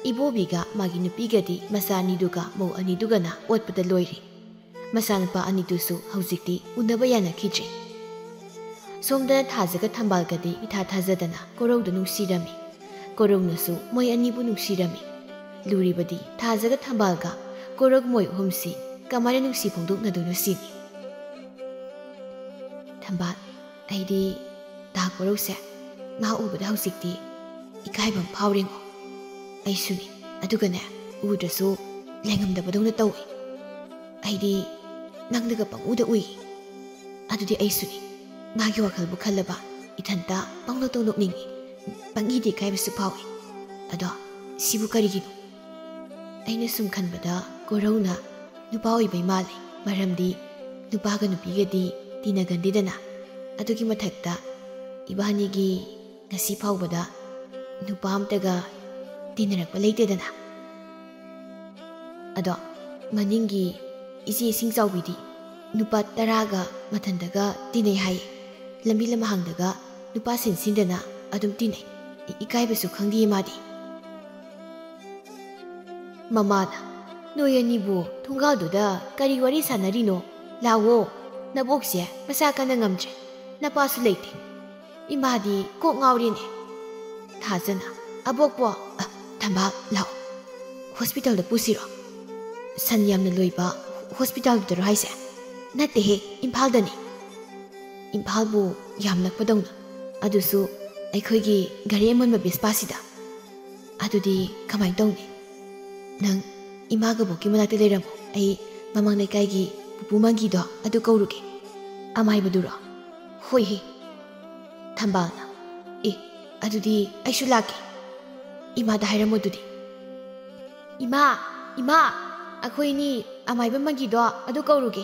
ꯏꯕꯣꯕꯤꯒ ꯃꯥꯒꯤ ꯅꯨꯄꯤꯒꯗꯤ ꯃꯆꯥ ꯑꯅꯤꯗꯨꯒ ꯃꯧ ꯑꯅꯤꯗꯨꯒꯅ ꯑꯣꯠꯄꯗ ꯂꯣꯏꯔꯦ꯫ ꯃꯆꯥꯅꯨꯄꯥ ꯑꯅꯤꯗꯨꯁꯨ ꯍꯧꯖꯤꯛꯇꯤ ꯎꯅꯕ ꯌꯥꯅꯈꯤꯗ꯭ꯔꯦ꯫ ꯁꯣꯝꯗꯅ ꯊꯥꯖꯒ ꯊꯝꯕꯥꯜꯒꯗꯤ ꯏꯊꯥ ꯊꯥꯖꯗꯅ ꯀꯣꯔꯧꯗ ꯅꯨꯡꯁꯤꯔꯝꯃꯤ꯫ ꯀꯣꯔꯧꯅꯁꯨ ꯃꯣꯏ ꯑꯅꯤꯕꯨ ꯅꯨꯡꯁꯤꯔꯝꯃꯤ꯫ ꯂꯨꯔꯤꯕꯗꯤ ꯊꯥꯖꯒ ꯊꯝꯕꯥꯜꯒ ꯀꯣꯔꯧ ꯃꯣꯏ ꯑꯍꯨꯝꯁꯤ ꯀꯃꯥꯏꯅ ꯅꯨꯡꯁꯤ ꯐꯣꯡꯗꯣꯛꯅꯗꯣꯏꯅꯣ ꯁꯤꯅꯤ꯫ ꯊꯝꯕꯥꯜ, ꯑꯩꯗꯤ ꯗꯥ ꯀꯣꯔꯧꯁꯦ ꯃꯥ ꯎꯕꯗ ꯍꯧꯖꯤꯛꯇꯤ ꯏꯀꯥꯏꯕ ꯑꯃ ꯐꯥꯎꯔꯦꯉꯣ꯫ ꯑꯩꯁꯨꯅꯤ꯫ ꯑꯗꯨꯒꯅꯦ, ꯎꯗ꯭ꯔꯁꯨ ꯂꯩꯉꯝꯗꯕꯗꯧꯅ ꯇꯧꯏ꯫ ꯑꯩꯗꯤ ꯅꯪꯗꯒ ꯄꯪꯎꯗ ꯎꯏ꯫ ꯑꯗꯨꯗꯤ ꯑꯩꯁꯨꯅꯤ꯫ ꯃꯥꯒꯤ ꯋꯥꯈꯜꯕꯨ ꯈꯜꯂꯕ ꯏꯊꯟꯇ ꯄꯪꯅꯣꯛꯇ ꯅꯣꯛꯅꯤꯡꯏ꯫ ꯄꯪꯏꯗꯤ ꯏꯀꯥꯏꯕꯁꯨ ꯐꯥꯎꯏ꯫ ꯑꯗꯣ ꯁꯤꯕꯨ ꯀꯔꯤꯒꯤꯅꯣ? ꯑꯩꯅ ꯁꯨꯝ ꯈꯟꯕꯗ ꯀꯣꯔꯧꯅ ꯅꯨꯄꯥ ꯑꯣꯏꯕꯩ ꯃꯥꯜꯂꯦ꯫ ꯃꯔꯝꯗꯤ ꯅꯨꯄꯥꯒ ꯅꯨꯄꯤꯒꯗꯤ ꯇꯤꯟꯅꯒꯟꯗꯦꯗꯅ꯫ ꯑꯗꯨꯒꯤ ꯃꯊꯛꯇ ꯏꯕꯥꯅꯤꯒꯤ ꯉꯁꯤ ꯐꯥꯎꯕꯗ ꯅꯨꯄꯥ ꯑꯝꯇꯒ ꯇꯤꯟꯅꯔꯛꯄ ꯂꯩꯇꯦꯗꯅ꯫ ꯑꯗꯣ ꯃꯅꯤꯡꯒꯤ ꯏꯆꯦ ꯏꯁꯤꯡ ꯆꯥꯎꯕꯤꯗꯤ ꯅꯨꯄꯥ ꯇꯔꯥꯒ ꯃꯊꯟꯗꯒ ꯇꯤꯟꯅꯩ ꯍꯥꯏꯌꯦ꯫ ꯂꯝꯕꯤ ꯂꯝꯍꯥꯡꯗꯒ ꯅꯨꯄꯥ ꯁꯤꯟ ꯁꯤꯟꯗꯅ ꯑꯗꯨꯝ ꯇꯤꯟꯅꯩ꯫ ꯏ-, ꯏꯀꯥꯏꯕꯁꯨ ꯈꯪꯗꯦ ꯃꯥꯗꯤ꯫ ꯃꯃꯥꯅ, "ꯅꯣꯏ ꯑꯅꯤꯕꯨ ꯊꯣꯡꯒꯥꯜꯗꯨꯗ ꯀꯔꯤ ꯋꯥꯔꯤ ꯁꯥꯟꯅꯔꯤꯅꯣ? ꯂꯥꯛꯑꯣ, ꯅꯕꯣꯛꯁꯦ ꯃꯁꯥ ꯀꯟꯅ ꯉꯝꯗ꯭ꯔꯦ, ꯅꯄꯥꯁꯨ ꯂꯩꯇꯦ꯫ ꯏꯃꯥꯗꯤ ꯀꯣꯛ ꯉꯥꯎꯔꯦꯅꯦ꯫" ꯊꯥꯖꯅ, "ꯑꯕꯣꯛꯄꯣ, ꯑ, ꯊꯝꯕꯥꯜ, ꯂꯥꯛꯑꯣ꯫ ꯍꯣꯁꯄꯤꯇꯥꯜꯗ ꯄꯨꯁꯤꯔꯣ?" "ꯁꯟ ꯌꯥꯝꯅ ꯂꯣꯏꯕ ꯍꯣꯁꯄꯤꯇꯥꯜꯗꯨꯗꯔꯣ ꯍꯥꯏꯁꯦ?" "ꯅꯠꯇꯦꯍꯦ, ꯏꯝꯐꯥꯜꯗꯅꯤ꯫" "ꯏꯝꯐꯥꯜꯕꯨ ꯌꯥꯝ ꯅꯛꯄꯗꯧꯅ, ꯑꯗꯨꯁꯨ ꯑꯩꯈꯣꯏꯒꯤ ꯘꯔꯤ ꯑꯃꯣꯟꯕ ꯕꯦꯁꯄꯥꯁꯤꯗ꯫ ꯑꯗꯨꯗꯤ ꯀꯃꯥꯏꯅ ꯇꯧꯅꯤ? ꯅꯪ ꯏꯃꯥꯒ ꯕꯣꯛꯀꯤ ꯃꯅꯥꯛꯇ ꯂꯩꯔꯝꯃꯣ, ꯑꯩ ꯃꯃꯥꯡ ꯂꯩꯀꯥꯏꯒꯤ ꯄꯨꯄꯨ ꯃꯪꯒꯤꯗꯣ ꯑꯗꯨ ꯀꯧꯔꯨꯒꯦ꯫" "ꯑꯃꯥꯏꯕꯗꯨꯔꯣ?" "ꯍꯣꯏꯍꯦ꯫" ꯊꯝꯕꯥꯜꯅ, "ꯑꯦ, ꯑꯗꯨꯗꯤ ꯑꯩꯁꯨ ꯂꯥꯛꯀꯦ꯫ ꯏꯃꯥꯗ ꯍꯥꯏꯔꯝꯃꯣ ꯑꯗꯨꯗꯤ꯫" "ꯏꯃꯥ, ꯏꯃꯥ, ꯑꯩꯈꯣꯏꯅꯤ ꯑꯃꯥꯏꯕ ꯃꯪꯒꯤꯗꯣ ꯑꯗꯨ ꯀꯧꯔꯨꯒꯦ꯫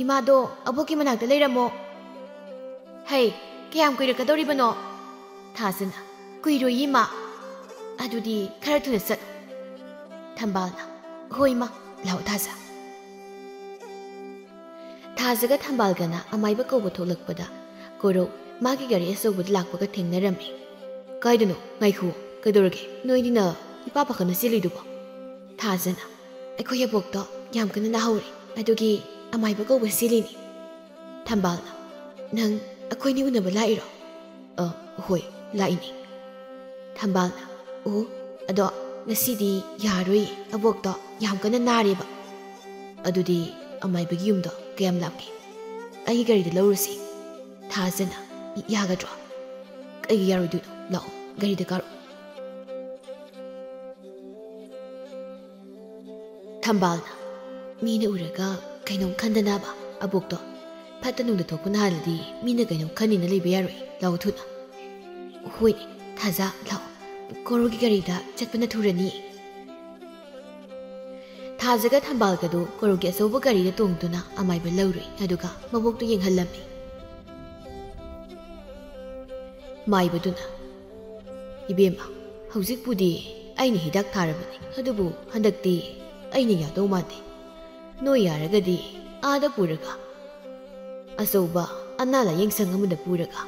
ꯏꯃꯥꯗꯣ ꯑꯕꯣꯛꯀꯤ ꯃꯅꯥꯛꯇ ꯂꯩꯔꯝꯃꯣ꯫" "ꯍꯩ, ꯀꯌꯥꯝ ꯀꯨꯏꯔꯛꯀꯗꯧꯔꯤꯕꯅꯣ?" ꯊꯥꯖꯅ, "ꯀꯨꯏꯔꯣꯏꯌꯦ, ꯏꯃꯥ꯫ ꯑꯗꯨꯗꯤ ꯈꯔ ꯊꯨꯅ ꯆꯠꯂꯨ꯫" ꯊꯝꯕꯥꯜꯅ, "ꯍꯣꯏ, ꯏꯃꯥ, ꯂꯥꯛꯑꯣ, ꯊꯥꯖ꯫" ꯊꯥꯖꯒ ꯊꯝꯕꯥꯜꯒꯅ ꯑꯃꯥꯏꯕ ꯀꯧꯕ ꯊꯣꯛꯂꯛꯄꯗ ꯀꯣꯔꯧ ꯃꯥꯒꯤ ꯒꯥꯔꯤ ꯑꯆꯧꯕꯗ ꯂꯥꯛꯄꯒ ꯊꯦꯡꯅꯔꯝꯃꯤ꯫ "ꯀꯥꯏꯗꯅꯣ? ꯉꯥꯏꯈꯨ, ꯀꯩꯗꯧꯔꯒꯦ? ꯅꯣꯏꯅꯤꯅ ꯏꯄꯥ ꯄꯥꯈꯠꯅ ꯆꯦꯜꯂꯤꯗꯨꯕꯣ? ꯊꯥꯖꯅ, "ꯑꯩꯈꯣꯏ ꯑꯕꯣꯛꯇꯣ ꯌꯥꯝ ꯀꯟꯅ ꯅꯥꯍꯧꯔꯦ, ꯑꯗꯨꯒꯤ ꯑꯃꯥꯏꯕ ꯀꯧꯕ ꯆꯦꯜꯂꯤꯅꯤ꯫" ꯊꯝꯕꯥꯜꯅ, "ꯅꯪ ꯑꯩꯈꯣꯏꯅꯤ ꯎꯅꯕ ꯂꯥꯛꯏꯔꯣ?" "ꯑ, ꯍꯣꯏ, ꯂꯥꯛꯏꯅꯤ꯫" ꯊꯝꯕꯥꯜꯅ, "ꯑꯣ, ꯑꯗꯣ ꯉꯁꯤꯗꯤ ꯌꯥꯔꯣꯏ, ꯑꯕꯣꯛꯇꯣ ꯌꯥꯝ ꯀꯟꯅ ꯅꯥꯔꯦꯕ꯫" "ꯑꯗꯨꯗꯤ ꯑꯃꯥꯏꯕꯒꯤ ꯌꯨꯝꯗꯣ ꯀꯌꯥꯝ ꯂꯥꯞꯀꯦ? ꯑꯩꯒꯤ ꯒꯥꯔꯤꯗ ꯂꯧꯔꯨꯁꯤ꯫" ꯊꯥꯖꯅ, "ꯌꯥꯒꯗ꯭ꯔꯣ?" "ꯀꯩꯒꯤ ꯌꯥꯔꯣꯏꯗꯣꯏꯅꯣ? ꯂꯥꯛꯑꯣ, ꯒꯥꯔꯤꯗ ꯀꯥꯔꯛꯑꯣ꯫" ꯊꯝꯕꯥꯜꯅ, "ꯃꯤꯅ ꯎꯔꯒ ꯀꯩꯅꯣꯝ ꯈꯟꯗꯅꯕ, ꯑꯕꯣꯛꯇꯣ ꯐꯠꯇ ꯅꯨꯡꯗ ꯊꯣꯛꯄ ꯅꯥꯍꯜꯂꯗꯤ ꯃꯤꯅ ꯀꯩꯅꯣꯝ ꯈꯟꯅꯤꯅ ꯂꯩꯕ ꯌꯥꯔꯣꯏ꯫ ꯂꯥꯛꯑꯣ ꯊꯨꯅ꯫" "ꯍꯣꯏꯅꯦ, ꯊꯥꯖ, ꯂꯥꯛꯑꯣ꯫ ꯀꯣꯔꯧꯒꯤ ꯒꯥꯔꯤꯗ ꯆꯠꯄꯅ ꯊꯨꯔꯅꯤ꯫" ꯊꯥꯖꯒ ꯊꯝꯕꯥꯜꯒꯗꯨ ꯀꯣꯔꯧꯒꯤ ꯑꯆꯧꯕ ꯒꯥꯔꯤꯗ ꯇꯣꯡꯗꯨꯅ ꯑꯃꯥꯏꯕ ꯂꯧꯔꯨꯏ, ꯑꯗꯨꯒ ꯃꯕꯣꯛꯇꯨ ꯌꯦꯡꯍꯜꯂꯝꯃꯤ꯫ ꯃꯥꯏꯕꯗꯨꯅ, "ꯏꯕꯦꯝꯃ, ꯍꯧꯖꯤꯛꯄꯨꯗꯤ ꯑꯩꯅ ꯍꯤꯗꯥꯛ ꯊꯥꯔꯕꯅꯤ, ꯑꯗꯨꯕꯨ ꯍꯟꯗꯛꯇꯤ ꯑꯩꯅ ꯌꯥꯗꯧ ꯃꯥꯟꯗꯦ꯫ ꯅꯣꯏ ꯌꯥꯔꯒꯗꯤ ꯑꯥꯗ ꯄꯨꯔꯒ, ꯑꯆꯧꯕ ꯑꯅꯥ ꯂꯥꯌꯦꯡ ꯁꯪ ꯑꯃꯗ ꯄꯨꯔꯒ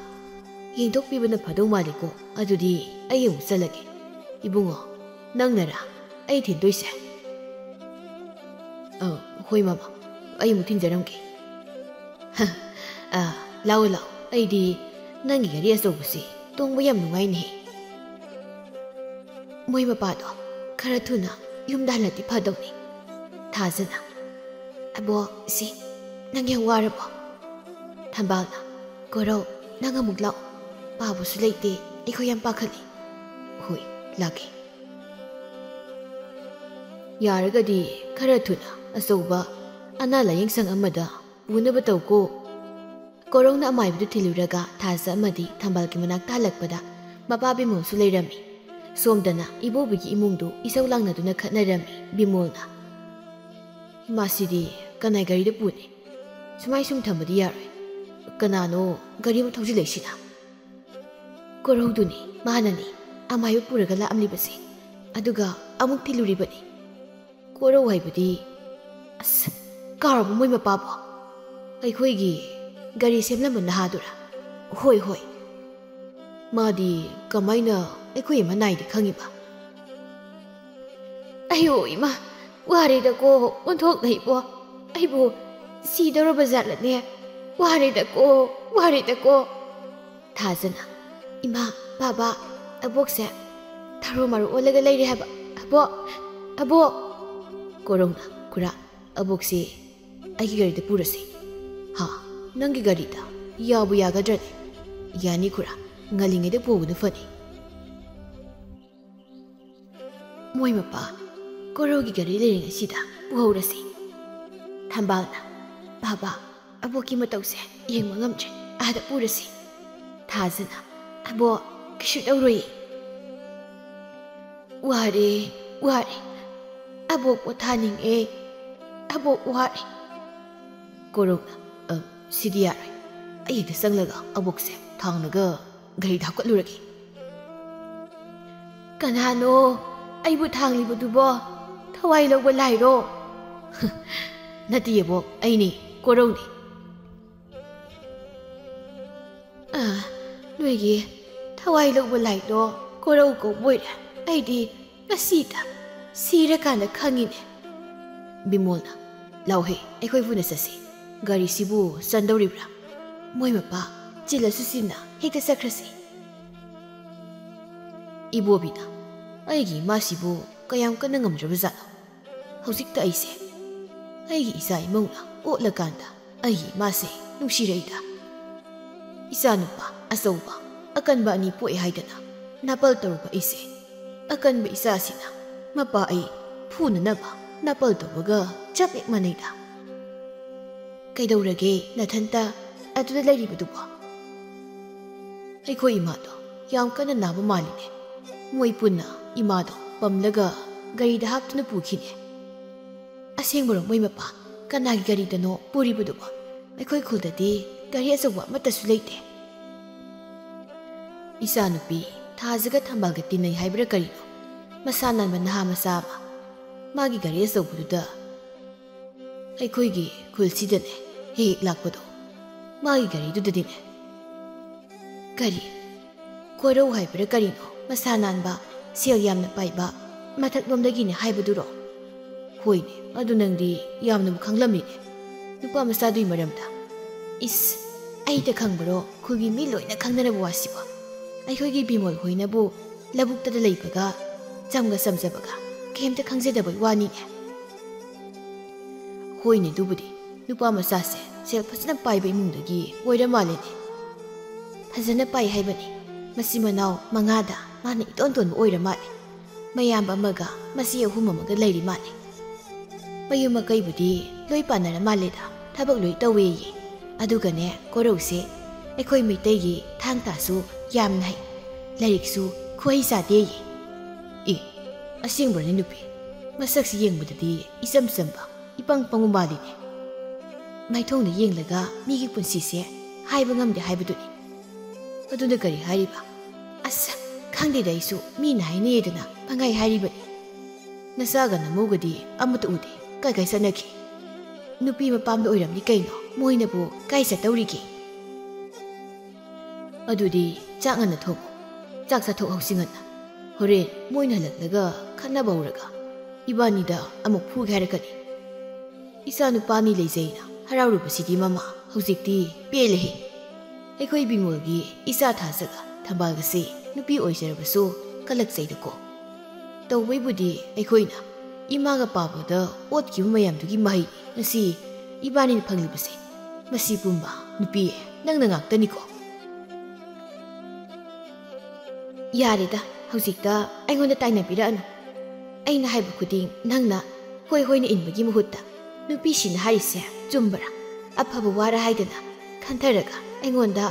ꯌꯦꯡꯊꯣꯛꯄꯤꯕꯅ ꯐꯗꯧ ꯃꯥꯜꯂꯤꯀꯣ꯫ ꯑꯗꯨꯗꯤ ꯑꯩ ꯑꯃꯨꯛ ꯆꯠꯂꯒꯦ꯫" "ꯏꯕꯨꯡꯉꯣ, ꯅꯪꯅꯔꯥ ꯑꯩ ꯊꯤꯟꯗꯣꯏꯁꯦ?" "ꯑ, ꯍꯣꯏ ꯃꯃꯥ, ꯑꯩ ꯑꯃꯨꯛ ꯊꯤꯟꯖꯔꯝꯒꯦ꯫" "ꯑ, ꯂꯥꯛꯑꯣ, ꯂꯥꯛꯑꯣ, ꯑꯩꯗꯤ ꯅꯪꯒꯤ ꯒꯥꯔꯤ ꯑꯆꯧꯕꯁꯤ ꯇꯣꯡꯕ ꯌꯥꯝ ꯅꯨꯡꯉꯥꯏꯅꯦ꯫" "ꯃꯣꯏ ꯃꯄꯥꯗꯣ ꯈꯔ ꯊꯨꯅ ꯌꯨꯝꯗ ꯍꯜꯂꯗꯤ ꯐꯗꯧꯅꯤ꯫" ꯊꯥꯖꯅ, "ꯑꯕꯣ, ꯁꯤ, ꯅꯪ ꯌꯥꯝ ꯋꯥꯔꯕꯣ?" ꯊꯝꯕꯥꯜꯅ, "ꯀꯣꯔꯧ, ꯅꯪ ꯑꯃꯨꯛ ꯂꯥꯛꯑꯣ꯫ ꯄꯥꯕꯁꯨ ꯂꯩꯇꯦ, ꯑꯩꯈꯣꯏ ꯌꯥꯝ ꯄꯥꯈꯠꯂꯤ꯫" "ꯍꯣꯏ, ꯂꯥꯛꯀꯦ꯫" ꯌꯥꯔꯒꯗꯤ ꯈꯔ ꯊꯨꯅ ꯑꯆꯧꯕ ꯑꯅꯥ ꯂꯥꯌꯦꯡ ꯁꯪ ꯑꯃꯗ ꯄꯨꯅꯕ ꯇꯧꯀꯣ꯫ ꯀꯣꯔꯧꯅ ꯑꯃꯥꯏꯕꯗꯨ ꯊꯤꯜꯂꯨꯔꯒ ꯊꯥꯖ ꯑꯃꯗꯤ ꯊꯝꯕꯥꯜꯒꯤ ꯃꯅꯥꯛꯇ ꯍꯜꯂꯛꯄꯗ ꯃꯄꯥ ꯕꯤꯃꯣꯜꯁꯨ ꯂꯩꯔꯝꯃꯤ꯫ ꯁꯣꯝꯗꯅ ꯏꯕꯣꯕꯤꯒꯤ ꯏꯃꯨꯡꯗꯨ ꯏꯁꯧ ꯂꯥꯡꯅꯗꯨꯅ ꯈꯠꯅꯔꯝꯃꯤ꯫ ꯕꯤꯃꯣꯜꯅ, "ꯏꯃꯥꯁꯤꯗꯤ ꯀꯅꯥꯏ ꯒꯥꯔꯤꯗ ꯄꯨꯅꯤ? ꯁꯨꯃꯥꯏ ꯁꯨꯝ ꯊꯝꯕꯗꯤ ꯌꯥꯔꯣꯏ꯫ ꯀꯅꯥꯅꯣ ꯒꯥꯔꯤ ꯑꯃ ꯊꯧꯖꯤꯜꯂꯛꯏꯁꯤꯅ?" "ꯀꯣꯔꯧꯗꯨꯅꯤ, ꯃꯥꯅꯅꯤ ꯑꯃꯥꯏꯕ ꯄꯨꯔꯒ ꯂꯥꯛꯑꯝꯂꯤꯕꯁꯦ, ꯑꯗꯨꯒ ꯑꯃꯨꯛ ꯊꯤꯜꯂꯨꯔꯤꯕꯅꯤ꯫" "ꯀꯣꯔꯧ ꯍꯥꯏꯕꯗꯤ? ꯑꯁ, ꯀꯥꯎꯔꯕ ꯃꯣꯏ ꯃꯄꯥꯕꯣ? ꯑꯩꯈꯣꯏꯒꯤ ꯒꯥꯔꯤ ꯁꯦꯝꯂꯝꯕ ꯅꯍꯥꯗꯨꯔꯥ?" "ꯍꯣꯏ, ꯍꯣꯏ꯫" "ꯃꯥꯗꯤ ꯀꯃꯥꯏꯅ ꯑꯩꯈꯣꯏ ꯑꯃ ꯅꯥꯏꯗꯦ ꯈꯪꯉꯤꯕ?" ꯑꯌꯣ ꯏꯃꯥ, ꯋꯥꯔꯦꯗꯀꯣ, ꯑꯣꯟꯊꯣꯛꯅ ꯏꯕꯣ꯫ ꯑꯩꯕꯨ ꯁꯤꯗꯧꯔꯕ ꯖꯥꯠꯂꯅꯦ? ꯋꯥꯔꯦꯗꯀꯣ, ꯋꯥꯔꯦꯗꯀꯣ꯫ ꯊꯥꯖꯅ, "ꯏꯃꯥ, ꯕꯥꯕꯥ, ꯑꯕꯣꯛꯁꯦ ꯊꯔꯣ ꯃꯔꯨ ꯑꯣꯜꯂꯒ ꯂꯩꯔꯦ ꯍꯥꯏꯕ꯫ ꯑꯕꯣꯛ, ꯑꯕꯣꯛ!" ꯀꯣꯔꯧꯅ, "ꯈꯨꯔꯥ, ꯑꯕꯣꯛꯁꯦ ꯑꯩꯒꯤ ꯒꯥꯔꯤꯗ ꯄꯨꯔꯁꯤ꯫" "ꯍꯥ? ꯅꯪꯒꯤ ꯒꯥꯔꯤꯗ? ꯌꯥꯕꯨ ꯌꯥꯒꯗ꯭ꯔꯅꯦ?" "ꯌꯥꯅꯤ ꯈꯨꯔꯥ, ꯉꯜꯂꯤꯉꯩꯗ ꯄꯨꯕꯅ ꯐꯅꯤ꯫" ꯃꯣꯏ ꯃꯄꯥ, "ꯀꯣꯔꯧꯒꯤ ꯒꯥꯔꯤ ꯂꯩꯔꯤꯉꯩꯁꯤꯗ ꯄꯨꯍꯧꯔꯁꯤ꯫" ꯊꯝꯕꯥꯜꯅ, "ꯕꯥꯕꯥ, ꯑꯕꯣꯛꯀꯤ ꯃꯇꯧꯁꯦ ꯌꯦꯡꯕ ꯉꯝꯗ꯭ꯔꯦ, ꯑꯥꯗ ꯄꯨꯔꯁꯤ꯫" ꯊꯥꯖꯅ, "ꯑꯕꯣꯛ, ꯀꯩꯁꯨ ꯇꯧꯔꯣꯏꯌꯦ꯫" "ꯋꯥꯔꯦ, ꯋꯥꯔꯦ꯫ ꯑꯕꯣꯛ ꯄꯣꯊꯥꯅꯤꯡꯉꯦ꯫ ꯑꯕꯣꯛ ꯋꯥꯔꯦ꯫" ꯀꯣꯔꯧꯅ, "ꯑ, ꯁꯤꯗꯤ ꯌꯥꯔꯣꯏ꯫ ꯑꯩ ꯍꯦꯛꯇ ꯆꯪꯂꯒ ꯑꯕꯣꯛꯁꯦ ꯊꯥꯡꯂꯒ ꯒꯥꯔꯤꯗ ꯍꯥꯞꯀꯠꯂꯨꯔꯒꯦ꯫" "ꯀꯅꯥꯅꯣ ꯑꯩꯕꯨ ꯊꯥꯡꯂꯤꯕꯗꯨꯕꯣ? ꯊꯋꯥꯏ ꯂꯧꯕ ꯂꯥꯏꯔꯣ?" "ꯅꯠꯇꯦ ꯑꯕꯣꯛ, ꯑꯩꯅꯤ, ꯀꯣꯔꯧꯅꯤ꯫" "ꯑ, ꯅꯣꯏꯒꯤ ꯊꯋꯥꯏ ꯂꯧꯕ ꯂꯥꯏꯗꯣ ꯀꯣꯔꯧ ꯀꯧꯕ ꯑꯣꯏꯔꯦ꯫ ꯑꯩꯗꯤ ꯉꯁꯤꯇ ꯁꯤꯔꯀꯥꯟꯗ ꯈꯪꯉꯤꯅꯦ꯫" ꯕꯤꯃꯣꯜꯅ, "ꯂꯥꯎꯍꯦ, ꯑꯩꯈꯣꯏ ꯄꯨꯟꯅ ꯆꯠꯁꯤ꯫ ꯒꯥꯔꯤꯁꯤꯕꯨ ꯆꯟꯗꯧꯔꯤꯕ꯭ꯔꯥ? ꯃꯣꯏ ꯃꯄꯥ ꯆꯤꯜꯂꯁꯨ ꯆꯤꯟꯅ ꯍꯦꯛꯇ ꯆꯠꯈ꯭ꯔꯁꯤ꯫" ꯏꯕꯣꯕꯤꯅ, "ꯑꯩꯒꯤ ꯏꯃꯥꯁꯤꯕꯨ ꯀꯌꯥꯝ ꯀꯟꯅ ꯉꯝꯗ꯭ꯔꯕꯖꯥꯠꯅꯣ? ꯍꯧꯖꯤꯛꯇ ꯑꯩꯁꯦ ꯑꯩꯒꯤ ꯏꯆꯥ ꯏꯃꯧꯅ ꯑꯣꯠꯂꯀꯥꯟꯗ ꯑꯩꯒꯤ ꯏꯃꯥꯁꯦ ꯅꯨꯡꯁꯤꯔꯛꯏꯗ꯫ ꯏꯆꯥꯅꯨꯄꯥ ꯑꯆꯧꯕ ꯑꯀꯟꯕ ꯑꯅꯤ ꯄꯣꯛꯑꯦ ꯍꯥꯏꯗꯅ ꯅꯥꯄꯜ ꯇꯧꯔꯨꯕ ꯑꯩꯁꯦ, ꯑꯀꯟꯕ ꯏꯆꯥꯁꯤꯅ ꯃꯄꯥ ꯑꯩ ꯐꯨꯅꯅꯕ ꯅꯥꯄꯜ ꯇꯧꯕꯒ ꯆꯞ ꯍꯦꯛ ꯃꯥꯟꯅꯩꯗ꯫ ꯀꯩꯗꯧꯔꯒꯦ ꯅꯊꯟꯇ ꯑꯗꯨꯗ ꯂꯩꯔꯤꯕꯗꯨꯕꯣ?" "ꯑꯩꯈꯣꯏ ꯏꯃꯥꯗꯣ ꯌꯥꯝ ꯀꯟꯅ ꯅꯥꯕ ꯃꯥꯜꯂꯤꯅꯦ꯫ ꯃꯣꯏ ꯄꯨꯟꯅ ꯏꯃꯥꯗꯣ ꯄꯝꯂꯒ ꯒꯥꯔꯤꯗ ꯍꯥꯞꯇꯨꯅ ꯄꯨꯈꯤꯅꯦ꯫" "ꯑꯁꯦꯡꯕꯔꯣ ꯃꯣꯏ ꯃꯄꯥ? ꯀꯅꯥꯒꯤ ꯒꯥꯔꯤꯗꯅꯣ ꯄꯨꯔꯤꯕꯗꯨꯕꯣ? ꯑꯩꯈꯣꯏ ꯈꯨꯜꯗꯗꯤ ꯒꯥꯔꯤ ꯑꯆꯧꯕ ꯑꯃꯠꯇꯁꯨ ꯂꯩꯇꯦ꯫" "ꯏꯆꯥꯅꯨꯄꯤ ꯊꯥꯖꯒ ꯊꯝꯕꯥꯜꯒ ꯇꯤꯟꯅꯩ ꯍꯥꯏꯕ꯭ꯔꯥ ꯀꯔꯤꯅꯣ? ꯃꯁꯥ ꯅꯥꯟꯕ ꯅꯍꯥ ꯃꯆꯥ ꯑꯃ꯫ ꯃꯥꯒꯤ ꯒꯥꯔꯤ ꯑꯆꯧꯕꯗꯨꯗ ꯑꯩꯈꯣꯏꯒꯤ ꯈꯨꯜꯁꯤꯗꯅꯦ ꯍꯦꯛ ꯍꯦꯛ ꯂꯥꯛꯄꯗꯣ, ꯃꯥꯒꯤ ꯒꯥꯔꯤꯗꯨꯗꯗꯤꯅꯦ꯫" "ꯀꯔꯤ? ꯀꯣꯔꯧ ꯍꯥꯏꯕ꯭ꯔꯥ ꯀꯔꯤꯅꯣ? ꯃꯁꯥ ꯅꯥꯟꯕ, ꯁꯦꯜ ꯌꯥꯝꯅ ꯄꯥꯏꯕ, ꯃꯊꯛꯂꯣꯝꯗꯒꯤꯅꯦ ꯍꯥꯏꯕꯗꯨꯔꯣ? ꯍꯣꯏꯅꯦ, ꯑꯗꯨ ꯅꯪꯗꯤ ꯌꯥꯝꯅꯕꯨ ꯈꯪꯂꯝꯃꯤꯅꯦ ꯅꯨꯄꯥ ꯃꯆꯥꯗꯨꯒꯤ ꯃꯔꯝꯗ꯫ ꯏꯁ, ꯑꯩꯗ ꯈꯪꯕꯔꯣ? ꯈꯨꯜꯒꯤ ꯃꯤ ꯂꯣꯏꯅ ꯈꯪꯅꯔꯕ ꯋꯥꯁꯤꯕꯣ꯫ ꯑꯩꯈꯣꯏꯒꯤ ꯕꯤꯃꯣꯜ ꯍꯣꯏꯅꯕꯨ ꯂꯧꯕꯨꯛꯇꯗ ꯂꯩꯕꯒ ꯆꯝꯒ ꯆꯝꯖꯕꯒ ꯀꯩꯝꯇ ꯈꯪꯖꯗꯕꯒꯤ ꯋꯥꯅꯤꯅꯦ꯫ ꯍꯣꯏꯅꯦ, ꯑꯗꯨꯕꯨꯗꯤ ꯅꯨꯄꯥ ꯃꯆꯥꯁꯦ ꯁꯦꯜ ꯐꯖꯅ ꯄꯥꯏꯕ ꯏꯃꯨꯡꯗꯒꯤ ꯑꯣꯏꯔ ꯃꯥꯜꯂꯦꯅꯦ꯫ ꯐꯖꯅ ꯄꯥꯏ ꯍꯥꯏꯕꯅꯤ꯫ ꯃꯆꯤꯟ ꯃꯅꯥꯎ ꯃꯉꯥꯗ ꯃꯥꯅ ꯏꯇꯣꯟ ꯇꯣꯟꯕ ꯑꯣꯏꯔ ꯃꯥꯜꯂꯦ꯫ ꯃꯌꯥꯝꯕ ꯑꯃꯒ ꯃꯆꯦ ꯑꯍꯨꯝ ꯑꯃꯒ ꯂꯩꯔꯤ ꯃꯥꯜꯂꯦ꯫ ꯃꯌꯨꯝ ꯃꯀꯩꯕꯨꯗꯤ ꯂꯣꯏ ꯄꯥꯟꯅꯔ ꯃꯥꯜꯂꯦꯗ, ꯊꯕꯛ ꯂꯣꯏ ꯇꯧꯋꯦꯌꯦ꯫ ꯑꯗꯨꯒꯅꯦ, ꯀꯣꯔꯧꯁꯦ ꯑꯩꯈꯣꯏ ꯃꯩꯇꯩꯒꯤ ꯊꯥꯡ ꯇꯥꯁꯨ ꯌꯥꯝꯅ ꯍꯩ, ꯂꯥꯏꯔꯤꯛꯁꯨ ꯈꯨꯍꯩ ꯆꯥꯗꯦꯌꯦ꯫ ꯑꯦ, ꯑꯁꯦꯡꯕ꯭ꯔꯅꯦ ꯅꯨꯄꯤ? ꯃꯁꯛꯁꯤ ꯌꯦꯡꯕꯗꯗꯤ ꯏꯆꯝ ꯆꯝꯕ, ꯏꯄꯪ ꯄꯪꯕ ꯃꯥꯜꯂꯤꯅꯦ꯫ ꯃꯥꯏꯊꯣꯡꯗ ꯌꯦꯡꯂꯒ ꯃꯤꯒꯤ ꯄꯨꯟꯁꯤꯁꯦ ꯍꯥꯏꯕ ꯉꯝꯗꯦ ꯍꯥꯏꯕꯗꯨꯅꯤ꯫ ꯑꯗꯨꯅ ꯀꯔꯤ ꯍꯥꯏꯔꯤꯕ? ꯑꯁ, ꯈꯪꯗꯦꯗ ꯑꯩꯁꯨ, ꯃꯤꯅ ꯍꯥꯏꯅꯩꯗꯅ ꯄꯪꯍꯥꯏ ꯍꯥꯏꯔꯤꯕꯅꯤ꯫ ꯅꯆꯥꯒ ꯅꯃꯧꯒꯗꯤ ꯑꯃꯠꯇ ꯎꯗꯦ, ꯀꯥꯏ ꯀꯥꯏ ꯆꯠꯅꯈꯤ? ꯅꯨꯄꯤ ꯃꯄꯥꯝꯗ ꯑꯣꯏꯔꯝꯅꯤ ꯀꯩꯅꯣ, ꯃꯣꯏꯅꯕꯨ ꯀꯥꯏ ꯆꯠꯇꯧꯔꯤꯒꯦ? ꯑꯗꯨꯗꯤ ꯆꯥꯛ ꯉꯟꯅ ꯊꯣꯡꯉꯨ, ꯆꯥꯛ ꯆꯥꯊꯣꯛꯍꯧꯁꯤ ꯉꯟꯅ꯫ ꯍꯣꯔꯦꯟ ꯃꯣꯏꯅ ꯍꯜꯂꯛꯂꯒ ꯈꯠꯅꯕ ꯍꯧꯔꯒ ꯏꯕꯥꯅꯤꯗ ꯑꯃꯨꯛ ꯐꯨꯒꯦ ꯍꯥꯏꯔꯛꯀꯅꯤ꯫ ꯏꯆꯥ ꯅꯨꯄꯥꯅꯤ ꯂꯩꯖꯩꯅ ꯍꯔꯥꯎꯔꯨꯕꯁꯤꯗꯤ ꯃꯃꯥ, ꯍꯧꯖꯤꯛꯇꯤ ꯄꯦꯜꯂꯦꯍꯦ꯫ ꯑꯩꯈꯣꯏ ꯕꯤꯃꯣꯜꯒꯤ ꯏꯆꯥ ꯊꯥꯖꯒ ꯊꯝꯕꯥꯜꯒꯁꯤ ꯅꯨꯄꯤ ꯑꯣꯏꯖꯔꯕꯁꯨ ꯀꯜꯂꯛꯆꯩꯗꯀꯣ꯫ ꯇꯧꯕꯩꯕꯨꯗꯤ ꯑꯩꯈꯣꯏꯅ ꯏꯃꯥꯒ ꯄꯥꯕꯗ ꯑꯣꯠꯈꯤꯕ ꯃꯌꯥꯝꯗꯨꯒꯤ ꯃꯍꯩ ꯉꯁꯤ ꯏꯕꯥꯅꯤꯅ ꯐꯪꯂꯤꯕꯁꯦ꯫ ꯃꯁꯤ ꯄꯨꯝꯕ ꯅꯨꯄꯤ ꯅꯪꯅ ꯉꯥꯛꯇꯅꯤꯀꯣ꯫ ꯌꯥꯔꯦꯗ, ꯍꯧꯖꯤꯛꯇ ꯑꯩꯉꯣꯟꯗ ꯇꯥꯏꯅꯕꯤꯔꯛꯑꯅꯨ꯫ ꯑꯩꯅ ꯍꯥꯏꯕ ꯈꯨꯗꯤꯡ ꯅꯪꯅ ꯍꯣꯏ ꯍꯣꯏꯅ ꯏꯟꯕꯒꯤ ꯃꯍꯨꯠꯇ ꯅꯨꯄꯤꯁꯤꯡꯅ ꯍꯥꯏꯔꯤꯁꯦ ꯆꯨꯝꯕ꯭ꯔꯥ, ꯑꯐꯕ ꯋꯥꯔ ꯍꯥꯏꯗꯅ ꯈꯟꯊꯔꯒ ꯑꯩꯉꯣꯟꯗ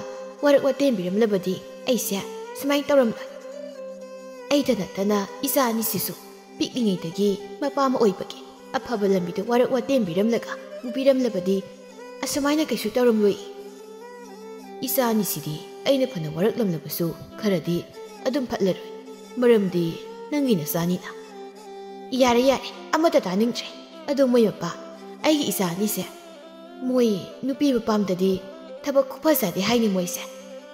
ꯋꯥꯔꯛ ꯋꯥꯇꯦꯝꯕꯤꯔꯝꯂꯕꯗꯤ ꯑꯩꯁꯦ ꯁꯨꯃꯥꯏꯅ ꯇꯧꯔꯝꯂꯣꯏ꯫ ꯑꯩꯗ ꯅꯠꯇꯅ ꯏꯆꯥ ꯑꯅꯤꯁꯤꯁꯨ ꯄꯤꯛꯂꯤꯉꯩꯗꯒꯤ ꯃꯄꯥ ꯑꯃ ꯑꯣꯏꯕꯒꯤ ꯑꯐꯕ ꯂꯝꯕꯤꯗ ꯋꯥꯔꯛ ꯋꯥꯇꯦꯝꯕꯤꯔꯝꯂꯒ ꯄꯨꯕꯤꯔꯝꯂꯕꯗꯤ ꯑꯁꯨꯃꯥꯏꯅ ꯀꯩꯁꯨ ꯇꯧꯔꯝꯂꯣꯏ꯫ ꯏꯆꯥ ꯑꯅꯤꯁꯤꯗꯤ ꯑꯩꯅ ꯐꯅ ꯋꯥꯔꯛꯂꯝꯂꯕꯁꯨ ꯈꯔꯗꯤ ꯑꯗꯨꯝ ꯐꯠꯂꯔꯣꯏ, ꯃꯔꯝꯗꯤ ꯅꯪꯒꯤ ꯅꯆꯥꯅꯤꯅ꯫ ꯌꯥꯔꯦ ꯌꯥꯔꯦ, ꯑꯃꯠꯇ ꯇꯥꯅꯤꯡꯗ꯭ꯔꯦ꯫ ꯑꯗꯣ ꯃꯣꯏ ꯃꯄꯥ, ꯑꯩꯒꯤ ꯏꯆꯥ ꯑꯅꯤꯁꯦ, ꯃꯣꯏ ꯅꯨꯄꯤ ꯃꯄꯥꯝꯗꯗꯤ ꯊꯕꯛ ꯈꯨꯐꯖꯗꯦ ꯍꯥꯏꯅꯤ ꯃꯣꯏꯁꯦ꯫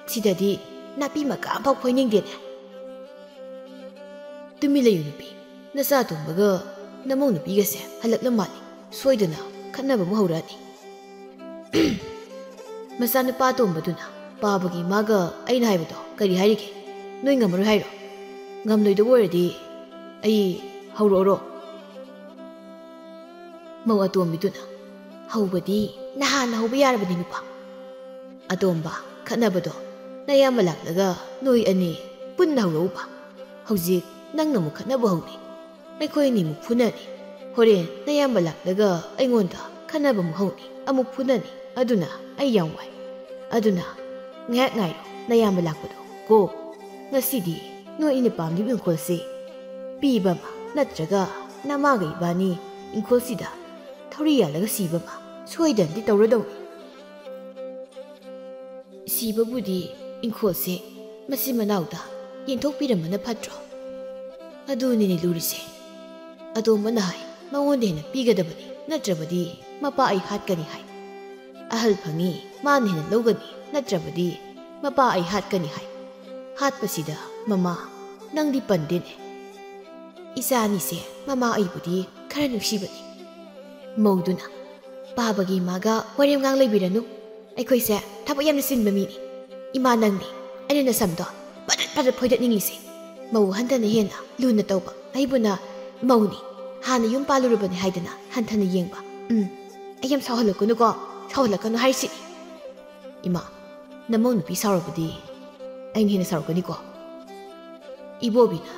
ꯁꯤꯗꯗꯤ ꯅꯥꯄꯤ ꯃꯀꯥ ꯑꯃꯐꯥꯎ ꯐꯣꯏꯅꯤꯡꯗꯦꯅꯦ꯫ ꯇꯨꯃꯤꯟ ꯂꯩꯌꯨ ꯅꯨꯄꯤ, "ꯅꯆꯥ ꯑꯇꯣꯝꯕꯒ ꯅꯃꯧ ꯅꯨꯄꯤꯒꯁꯦ ꯍꯜꯂꯛꯂ ꯃꯥꯜꯂꯤ꯫ ꯁꯣꯏꯗꯅ ꯈꯠꯅꯕ ꯑꯃꯨꯛ ꯍꯧꯔꯛꯑꯅꯤ꯫" ꯃꯆꯥꯅꯨꯄꯥ ꯑꯇꯣꯝꯕꯗꯨꯅ ꯄꯥꯕꯒꯤ ꯏꯃꯥꯒ ꯑꯩꯅ ꯍꯥꯏꯕꯗꯣ ꯀꯔꯤ ꯍꯥꯏꯔꯤꯒꯦ? ꯅꯣꯏ ꯉꯝꯃꯔꯣꯏ ꯍꯥꯏꯔꯣ? ꯉꯝꯂꯣꯏꯗꯕ ꯑꯣꯏꯔꯗꯤ ꯑꯩ ꯍꯧꯔꯛꯑꯣꯔꯣ? ꯃꯧ ꯑꯇꯣꯝꯕꯤꯗꯨꯅ, "ꯍꯧꯕꯗꯤ ꯅꯍꯥꯟꯅ ꯍꯧꯕ ꯌꯥꯔꯕꯅꯤ ꯅꯨꯄꯥ꯫ ꯑꯇꯣꯝꯕ, ꯈꯠꯅꯕꯗꯣ ꯅꯌꯥꯝꯕ ꯂꯥꯛꯂꯒ ꯅꯣꯏ ꯑꯅꯤ ꯄꯨꯟꯅ ꯍꯧꯔꯛꯎꯕ꯫ ꯍꯧꯖꯤꯛ ꯅꯪꯅ ꯑꯃꯨꯛ ꯈꯠꯅꯕ ꯍꯧꯅꯤ꯫ ꯑꯩꯈꯣꯏ ꯑꯅꯤꯃꯨꯛ ꯐꯨꯅꯅꯤ꯫ ꯍꯣꯔꯦꯟ ꯅꯌꯥꯝꯕ ꯂꯥꯛꯂꯒ ꯑꯩꯉꯣꯟꯗ ꯈꯠꯅꯕ ꯑꯃꯨꯛ ꯍꯧꯅꯤ, ꯑꯃꯨꯛ ꯐꯨꯅꯅꯤ꯫ ꯑꯗꯨꯅ ꯑꯩ ꯌꯥꯝ ꯋꯥꯏ꯫ ꯑꯗꯨꯅ ꯉꯥꯏꯍꯥꯛ ꯉꯥꯏꯔꯣ, ꯅꯌꯥꯝꯕ ꯂꯥꯛꯄꯗꯣ ꯀꯣ꯫ ꯉꯁꯤꯗꯤ ꯅꯣꯏ ꯑꯩꯅ ꯄꯥꯝꯂꯤꯕ ꯏꯪꯈꯣꯜꯁꯦ ꯄꯤꯕ ꯑꯃ, ꯅꯠꯇ꯭ꯔꯒ ꯅꯃꯥꯒ ꯏꯕꯥꯅꯤ ꯏꯪꯈꯣꯜꯁꯤꯗ ꯊꯧꯔꯤ ꯌꯥꯜꯂꯒ ꯁꯤꯕ ꯑꯃ ꯁꯣꯏꯗꯅꯗꯤ ꯇꯧꯔꯗꯧꯅꯤ꯫" ꯁꯤꯕꯕꯨꯗꯤ ꯏꯪꯈꯣꯜꯁꯦ ꯃꯆꯤꯟ ꯃꯅꯥꯎꯗ ꯌꯦꯟꯊꯣꯛꯄꯤꯔꯝꯕꯅ ꯐꯠꯇ꯭ꯔꯣ? ꯑꯗꯨꯅꯤꯅꯦ ꯂꯨꯔꯤꯁꯦ꯫ ꯑꯇꯣꯝꯕꯅ ꯍꯥꯏ, ꯃꯉꯣꯟꯗ ꯍꯦꯟꯅ ꯄꯤꯒꯗꯕꯅꯤ, ꯅꯠꯇ꯭ꯔꯕꯗꯤ ꯃꯄꯥ ꯑꯩ ꯍꯥꯠꯀꯅꯤ ꯍꯥꯏ꯫ ꯑꯍꯜ ꯐꯪꯉꯤ, ꯃꯥꯅ ꯍꯦꯟꯅ ꯂꯧꯒꯅꯤ, ꯅꯠꯇ꯭ꯔꯕꯗꯤ ꯃꯄꯥ ꯑꯩ ꯍꯥꯠꯀꯅꯤ ꯍꯥꯏ꯫ ꯍꯥꯠꯄꯁꯤꯗ, "ꯃꯃꯥ, ꯅꯪꯗꯤ ꯄꯟꯗꯦꯅꯦ꯫" ꯏꯆꯥ ꯑꯅꯤꯁꯦ ꯃꯃꯥ ꯑꯩꯕꯨꯗꯤ ꯈꯔ ꯅꯨꯡꯁꯤꯕꯅꯤ꯫ ꯃꯧꯗꯨꯅ, "ꯄꯥꯕꯒꯤ ꯏꯃꯥꯒ ꯋꯥꯔꯦꯝ ꯉꯥꯡ ꯂꯩꯕꯤꯔꯅꯨ꯫ ꯑꯩꯈꯣꯏꯁꯦ ꯊꯕꯛ ꯌꯥꯝꯅ ꯆꯤꯟꯕ ꯃꯤꯅꯤ꯫ ꯏꯃꯥ, ꯅꯪꯅꯤ ꯑꯩꯅ ꯅꯁꯝꯗꯣ ꯄꯗ꯭ꯔꯠ ꯄꯗ꯭ꯔꯠ ꯐꯣꯏꯗꯠꯅꯤꯡꯉꯤꯁꯦ꯫ ꯃꯧ ꯑꯍꯟꯗꯅ ꯍꯦꯟꯅ ꯂꯨꯅ ꯇꯧꯕ ꯑꯩꯕꯨꯅ ꯃꯧꯅꯤ꯫ ꯍꯥꯟꯅ ꯌꯨꯝ ꯄꯥꯜꯂꯨꯔꯕꯅꯤ ꯍꯥꯏꯗꯅ ꯍꯟꯊꯅ ꯌꯦꯡꯕ꯫ ꯎꯝ, ꯑꯩ ꯌꯥꯝ ꯁꯥꯎꯍꯜꯂꯛꯀꯅꯨꯀꯣ, ꯁꯥꯎꯍꯜꯂꯛꯀꯅꯨ ꯍꯥꯏꯔꯤꯁꯤꯅꯤ꯫" "ꯏꯃꯥ, ꯅꯃꯧ ꯅꯨꯄꯤ ꯁꯥꯎꯔꯕꯗꯤ ꯑꯩꯅ ꯍꯦꯟꯅ ꯁꯥꯎꯔꯛꯀꯅꯤꯀꯣ꯫" ꯏꯕꯣꯕꯤꯅ,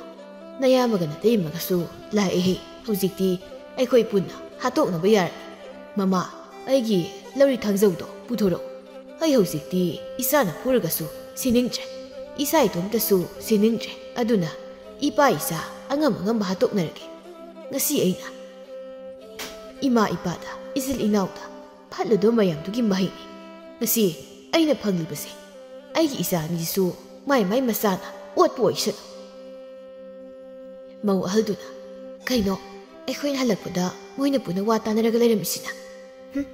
"ꯅꯌꯥꯝꯕꯒ ꯅꯇꯩꯃꯒꯁꯨ ꯂꯥꯛꯑꯦꯍꯦ꯫ ꯍꯧꯖꯤꯛꯇꯤ ꯑꯩꯈꯣꯏ ꯄꯨꯟꯅ ꯍꯥꯠꯇꯣꯛꯅꯕ ꯌꯥꯔꯅꯤ꯫ ꯃꯃꯥ, ꯑꯩꯒꯤ ꯂꯧꯔꯤ ꯊꯥꯡꯖꯧꯗꯣ ꯄꯨꯊꯣꯔꯛꯎ꯫ ꯑꯩ ꯍꯧꯖꯤꯛꯇꯤ ꯏꯆꯥꯅ ꯐꯨꯔꯒꯁꯨ ꯁꯤꯅꯤꯡꯗ꯭ꯔꯦ꯫ ꯏꯆꯥ ꯏꯇꯣꯝꯇꯁꯨ ꯁꯤꯅꯤꯡꯗ꯭ꯔꯦ꯫ ꯑꯗꯨꯅ ꯏꯄꯥ ꯏꯆꯥ ꯑꯉꯝ ꯑꯉꯝꯕ ꯍꯥꯠꯇꯣꯛꯅꯔꯒꯦ꯫ ꯉꯁꯤ ꯑꯩꯅ ꯏꯃꯥ ꯏꯄꯥꯗ, ꯏꯆꯤꯜ ꯏꯅꯥꯎꯗ ꯐꯠꯂꯨꯗꯕ ꯃꯌꯥꯝꯗꯨꯒꯤ ꯃꯍꯩꯅꯤ꯫ ꯉꯁꯤ ꯑꯩꯅ ꯐꯪꯂꯤꯕꯁꯦ꯫ ꯑꯩꯒꯤ ꯏꯆꯥ ꯑꯅꯤꯁꯤꯁꯨ ꯃꯥꯏ ꯃꯥꯏ ꯃꯆꯥꯅ ꯑꯣꯠꯄ ꯑꯣꯏꯁꯅꯨ꯫" ꯃꯧ ꯑꯍꯜꯗꯨꯅ, "ꯀꯩꯅꯣ, ꯑꯩꯈꯣꯏꯅ ꯍꯜꯂꯛꯄꯗ ꯃꯣꯏꯅ ꯄꯨꯟꯅ ꯋꯥ ꯇꯥꯅꯔꯒ ꯂꯩꯔꯝꯃꯤꯁꯤꯅ? ꯍꯨꯝ?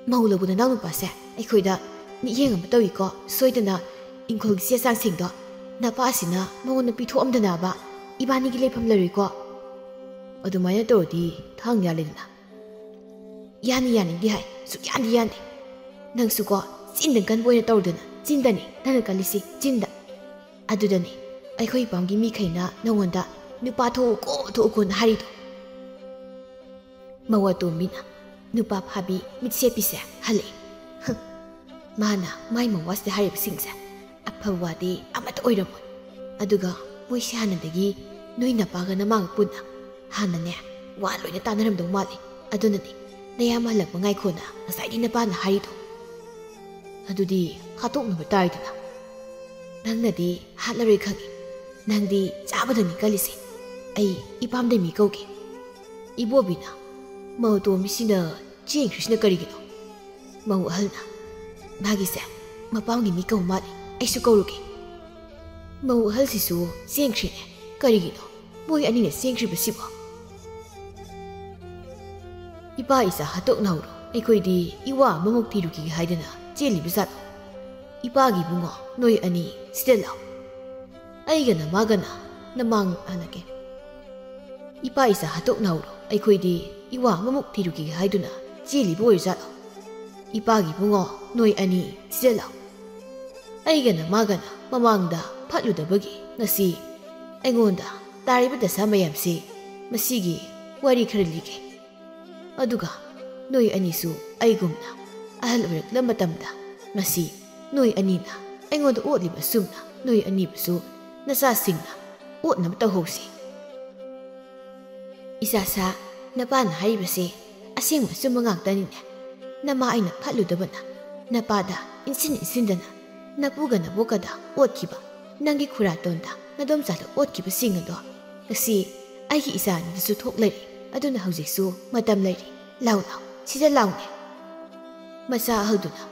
ꯃꯧ ꯂꯧꯕ ꯅꯅꯥꯎ ꯅꯨꯄꯥꯁꯦ ꯑꯩꯈꯣꯏꯗ ꯃꯤꯠꯌꯦꯡ ꯑꯃ ꯇꯧꯏꯀꯣ꯫ ꯁꯣꯏꯗꯅ ꯏꯪꯈꯣꯜꯒꯤ ꯆꯦ ꯆꯥꯡꯁꯤꯡꯗꯣ ꯅꯄꯥꯁꯤꯅ ꯃꯉꯣꯟꯗ ꯄꯤꯊꯣꯛꯑꯝꯗꯅꯕ ꯏꯕꯥꯅꯤꯒꯤ ꯂꯩꯐꯝ ꯂꯩꯔꯣꯏꯀꯣ꯫" ꯑꯗꯨꯃꯥꯏꯅ ꯇꯧꯔꯗꯤ ꯊꯥꯡ ꯌꯥꯜꯂꯦꯗꯅ꯫ ꯌꯥꯅꯤ ꯌꯥꯅꯤꯡꯗꯦ ꯍꯥꯏ, ꯁꯨꯛꯌꯥꯟꯗꯤ ꯌꯥꯟꯗꯦ꯫ ꯅꯪꯁꯨꯀꯣ, ꯆꯤꯟꯗ ꯀꯟꯕ ꯑꯣꯏꯅ ꯇꯧꯔꯗꯅ, ꯆꯤꯟꯗꯅꯤ ꯅꯪꯅ ꯀꯜꯂꯤꯁꯤ, ꯆꯤꯟꯗ꯫ ꯑꯗꯨꯗꯅꯤ ꯑꯩꯈꯣꯏ ꯏꯄꯥꯝꯒꯤ ꯃꯤꯈꯩꯅ ꯅꯉꯣꯟꯗ "ꯅꯨꯄꯥ ꯊꯣꯛꯎꯀꯣ, ꯊꯣꯛꯎꯀꯣꯅ" ꯍꯥꯏꯔꯤꯗꯣ꯫ ꯃꯧ ꯑꯇꯣꯝꯕꯤꯅ ꯅꯨꯄꯥ ꯐꯥꯕꯤ ꯃꯤꯠꯁꯦꯞꯄꯤꯁꯦ ꯍꯜꯂꯛꯑꯦ꯫ ꯍꯝ, ꯃꯥꯅ ꯃꯥꯏ ꯃꯋꯥꯁꯤꯗ ꯍꯥꯏꯔꯤꯕꯁꯤꯡꯁꯦ ꯑꯐꯕ ꯋꯥꯗꯤ ꯑꯃꯠꯇ ꯑꯣꯏꯔꯝꯃꯣꯏ꯫ ꯑꯗꯨꯒ ꯃꯣꯏꯁꯦ ꯍꯥꯟꯅꯗꯒꯤ ꯅꯣꯏ ꯅꯄꯥꯒ ꯅꯃꯥꯒ ꯄꯨꯟꯅ ꯍꯥꯟꯅꯅꯦ ꯋꯥ ꯂꯣꯏꯅ ꯇꯥꯟꯅꯔꯝꯗꯧ ꯃꯥꯜꯂꯤ꯫ ꯑꯗꯨꯅꯅꯤ ꯅꯌꯥꯝꯕ ꯍꯜꯂꯛꯄ ꯉꯥꯏꯈꯣꯅ ꯉꯁꯥꯏꯗꯤ ꯅꯄꯥꯅ ꯍꯥꯏꯔꯤꯗꯣ꯫ ꯑꯗꯨꯗꯤ ꯍꯥꯠꯇꯣꯛꯅꯕ ꯇꯥꯔꯦꯗꯅ꯫ ꯅꯪꯅꯗꯤ ꯍꯥꯠꯂꯔꯣꯏ ꯈꯪꯉꯤ꯫ ꯅꯪꯗꯤ ꯆꯥꯕꯗꯅꯤ ꯀꯜꯂꯤꯁꯦ꯫ ꯑꯩ ꯏꯄꯥꯝꯗꯩ ꯃꯤ ꯀꯧꯒꯦ꯫ ꯏꯕꯣꯕꯤꯅ ꯃꯧ ꯑꯇꯣꯝꯕꯤꯁꯤꯅ ꯆꯦꯟꯈ꯭ꯔꯤꯁꯤꯅ ꯀꯔꯤꯒꯤꯅꯣ? ꯃꯧ ꯑꯍꯜꯅ, "ꯃꯥꯒꯤꯁꯦ ꯃꯄꯥꯝꯒꯤ ꯃꯤ ꯀꯧ ꯃꯥꯜꯂꯤ, ꯑꯩꯁꯨ ꯀꯧꯔꯨꯒꯦ꯫" ꯃꯧ ꯑꯍꯜꯁꯤꯁꯨ ꯆꯦꯟꯈ꯭ꯔꯤꯅꯦ꯫ ꯀꯔꯤꯒꯤꯅꯣ ꯃꯣꯏ ꯑꯅꯤꯅ ꯆꯦꯟꯈ꯭ꯔꯤꯕꯁꯤꯕꯣ? "ꯏꯄꯥ ꯏꯆꯥ ꯍꯥꯠꯇꯣꯛꯅꯍꯧꯔꯣ, ꯑꯩꯈꯣꯏꯗꯤ ꯏꯋꯥ ꯑꯃꯃꯨꯛ ꯊꯤꯔꯨꯈꯤꯒꯦ ꯍꯥꯏꯗꯅ ꯆꯦꯜꯂꯤꯕ ꯖꯥꯠꯂꯣ? ꯏꯄꯥꯒꯤ ꯏꯕꯨꯡꯉꯣ, ꯅꯣꯏ ꯑꯅꯤ ꯁꯤꯗ ꯂꯥꯛꯑꯣ꯫ ꯑꯩꯒꯅ ꯃꯥꯒꯅ ꯅꯃꯥꯡ ꯍꯜꯂꯛꯀꯦ꯫ ꯏꯄꯥ ꯏꯆꯥ ꯍꯥꯠꯇꯣꯛꯅꯍꯧꯔꯣ, ꯑꯩꯈꯣꯏꯗꯤ ꯏꯋꯥ ꯑꯃꯃꯨꯛ ꯊꯤꯔꯨꯈꯤꯒꯦ ꯍꯥꯏꯗꯨꯅ ꯆꯦꯜꯂꯤꯕ ꯑꯣꯏꯔꯖꯥꯠꯂꯣ? ꯏꯄꯥꯒꯤ ꯏꯕꯨꯡꯉꯣ, ꯅꯣꯏ ꯑꯅꯤ ꯁꯤꯗ ꯂꯥꯛꯑꯣ꯫ ꯑꯩꯒꯅ ꯃꯥꯒꯅ ꯃꯃꯥꯡꯗ ꯐꯠꯂꯨꯗꯕꯒꯤ ꯉꯁꯤ ꯑꯩꯉꯣꯟꯗ ꯇꯥꯔꯤꯕ ꯗꯁꯥ ꯃꯌꯥꯝꯁꯤ ꯃꯁꯤꯒꯤ ꯋꯥꯔꯤ ꯈꯔ ꯂꯤꯒꯦ꯫ ꯑꯗꯨꯒ ꯅꯣꯏ ꯑꯅꯤꯁꯨ ꯑꯩꯒꯨꯝꯅ ꯑꯍꯜ ꯑꯣꯏꯔꯛꯂꯕ ꯃꯇꯝꯗ ꯉꯁꯤ ꯅꯣꯏ ꯑꯅꯤꯅ ꯑꯩꯉꯣꯟꯗ ꯑꯣꯠꯂꯤꯕ ꯑꯁꯨꯝꯅ ꯅꯣꯏ ꯑꯅꯤꯕꯨꯁꯨ ꯅꯆꯥꯁꯤꯡꯅ ꯑꯣꯠꯅꯕ ꯇꯧꯍꯧꯁꯤ꯫" "ꯏꯆꯥꯁꯥ, ꯅꯄꯥꯅ ꯍꯥꯏꯔꯤꯕꯁꯦ ꯑꯁꯦꯡꯕ ꯑꯆꯨꯝꯕ ꯉꯥꯛꯇꯅꯤꯅꯦ꯫ ꯅꯃꯥ ꯑꯩꯅ ꯐꯠꯂꯨꯗꯕꯅ ꯅꯄꯥꯗ ꯏꯟꯁꯤꯟ ꯏꯟꯁꯤꯟꯗꯅ ꯅꯄꯨꯒ ꯅꯕꯣꯛꯀꯗ ꯑꯣꯠꯈꯤꯕ, ꯅꯪꯒꯤ ꯈꯨꯔꯥꯇꯣꯟꯗ ꯅꯗꯣꯝꯆꯥꯗ ꯑꯣꯠꯈꯤꯕꯁꯤꯡ ꯑꯗꯣ ꯉꯁꯤ ꯑꯩꯒꯤ ꯏꯆꯥ ꯑꯅꯤꯗꯁꯨ ꯊꯣꯛꯂꯔꯦ꯫ ꯑꯗꯨꯅ ꯍꯧꯖꯤꯛꯁꯨ ꯃꯇꯝ ꯂꯩꯔꯤ꯫ ꯂꯥꯎ ꯂꯥꯎ, ꯁꯤꯗ ꯂꯥꯎꯅꯦ꯫" ꯃꯆꯥ ꯑꯍꯜꯗꯨꯅ,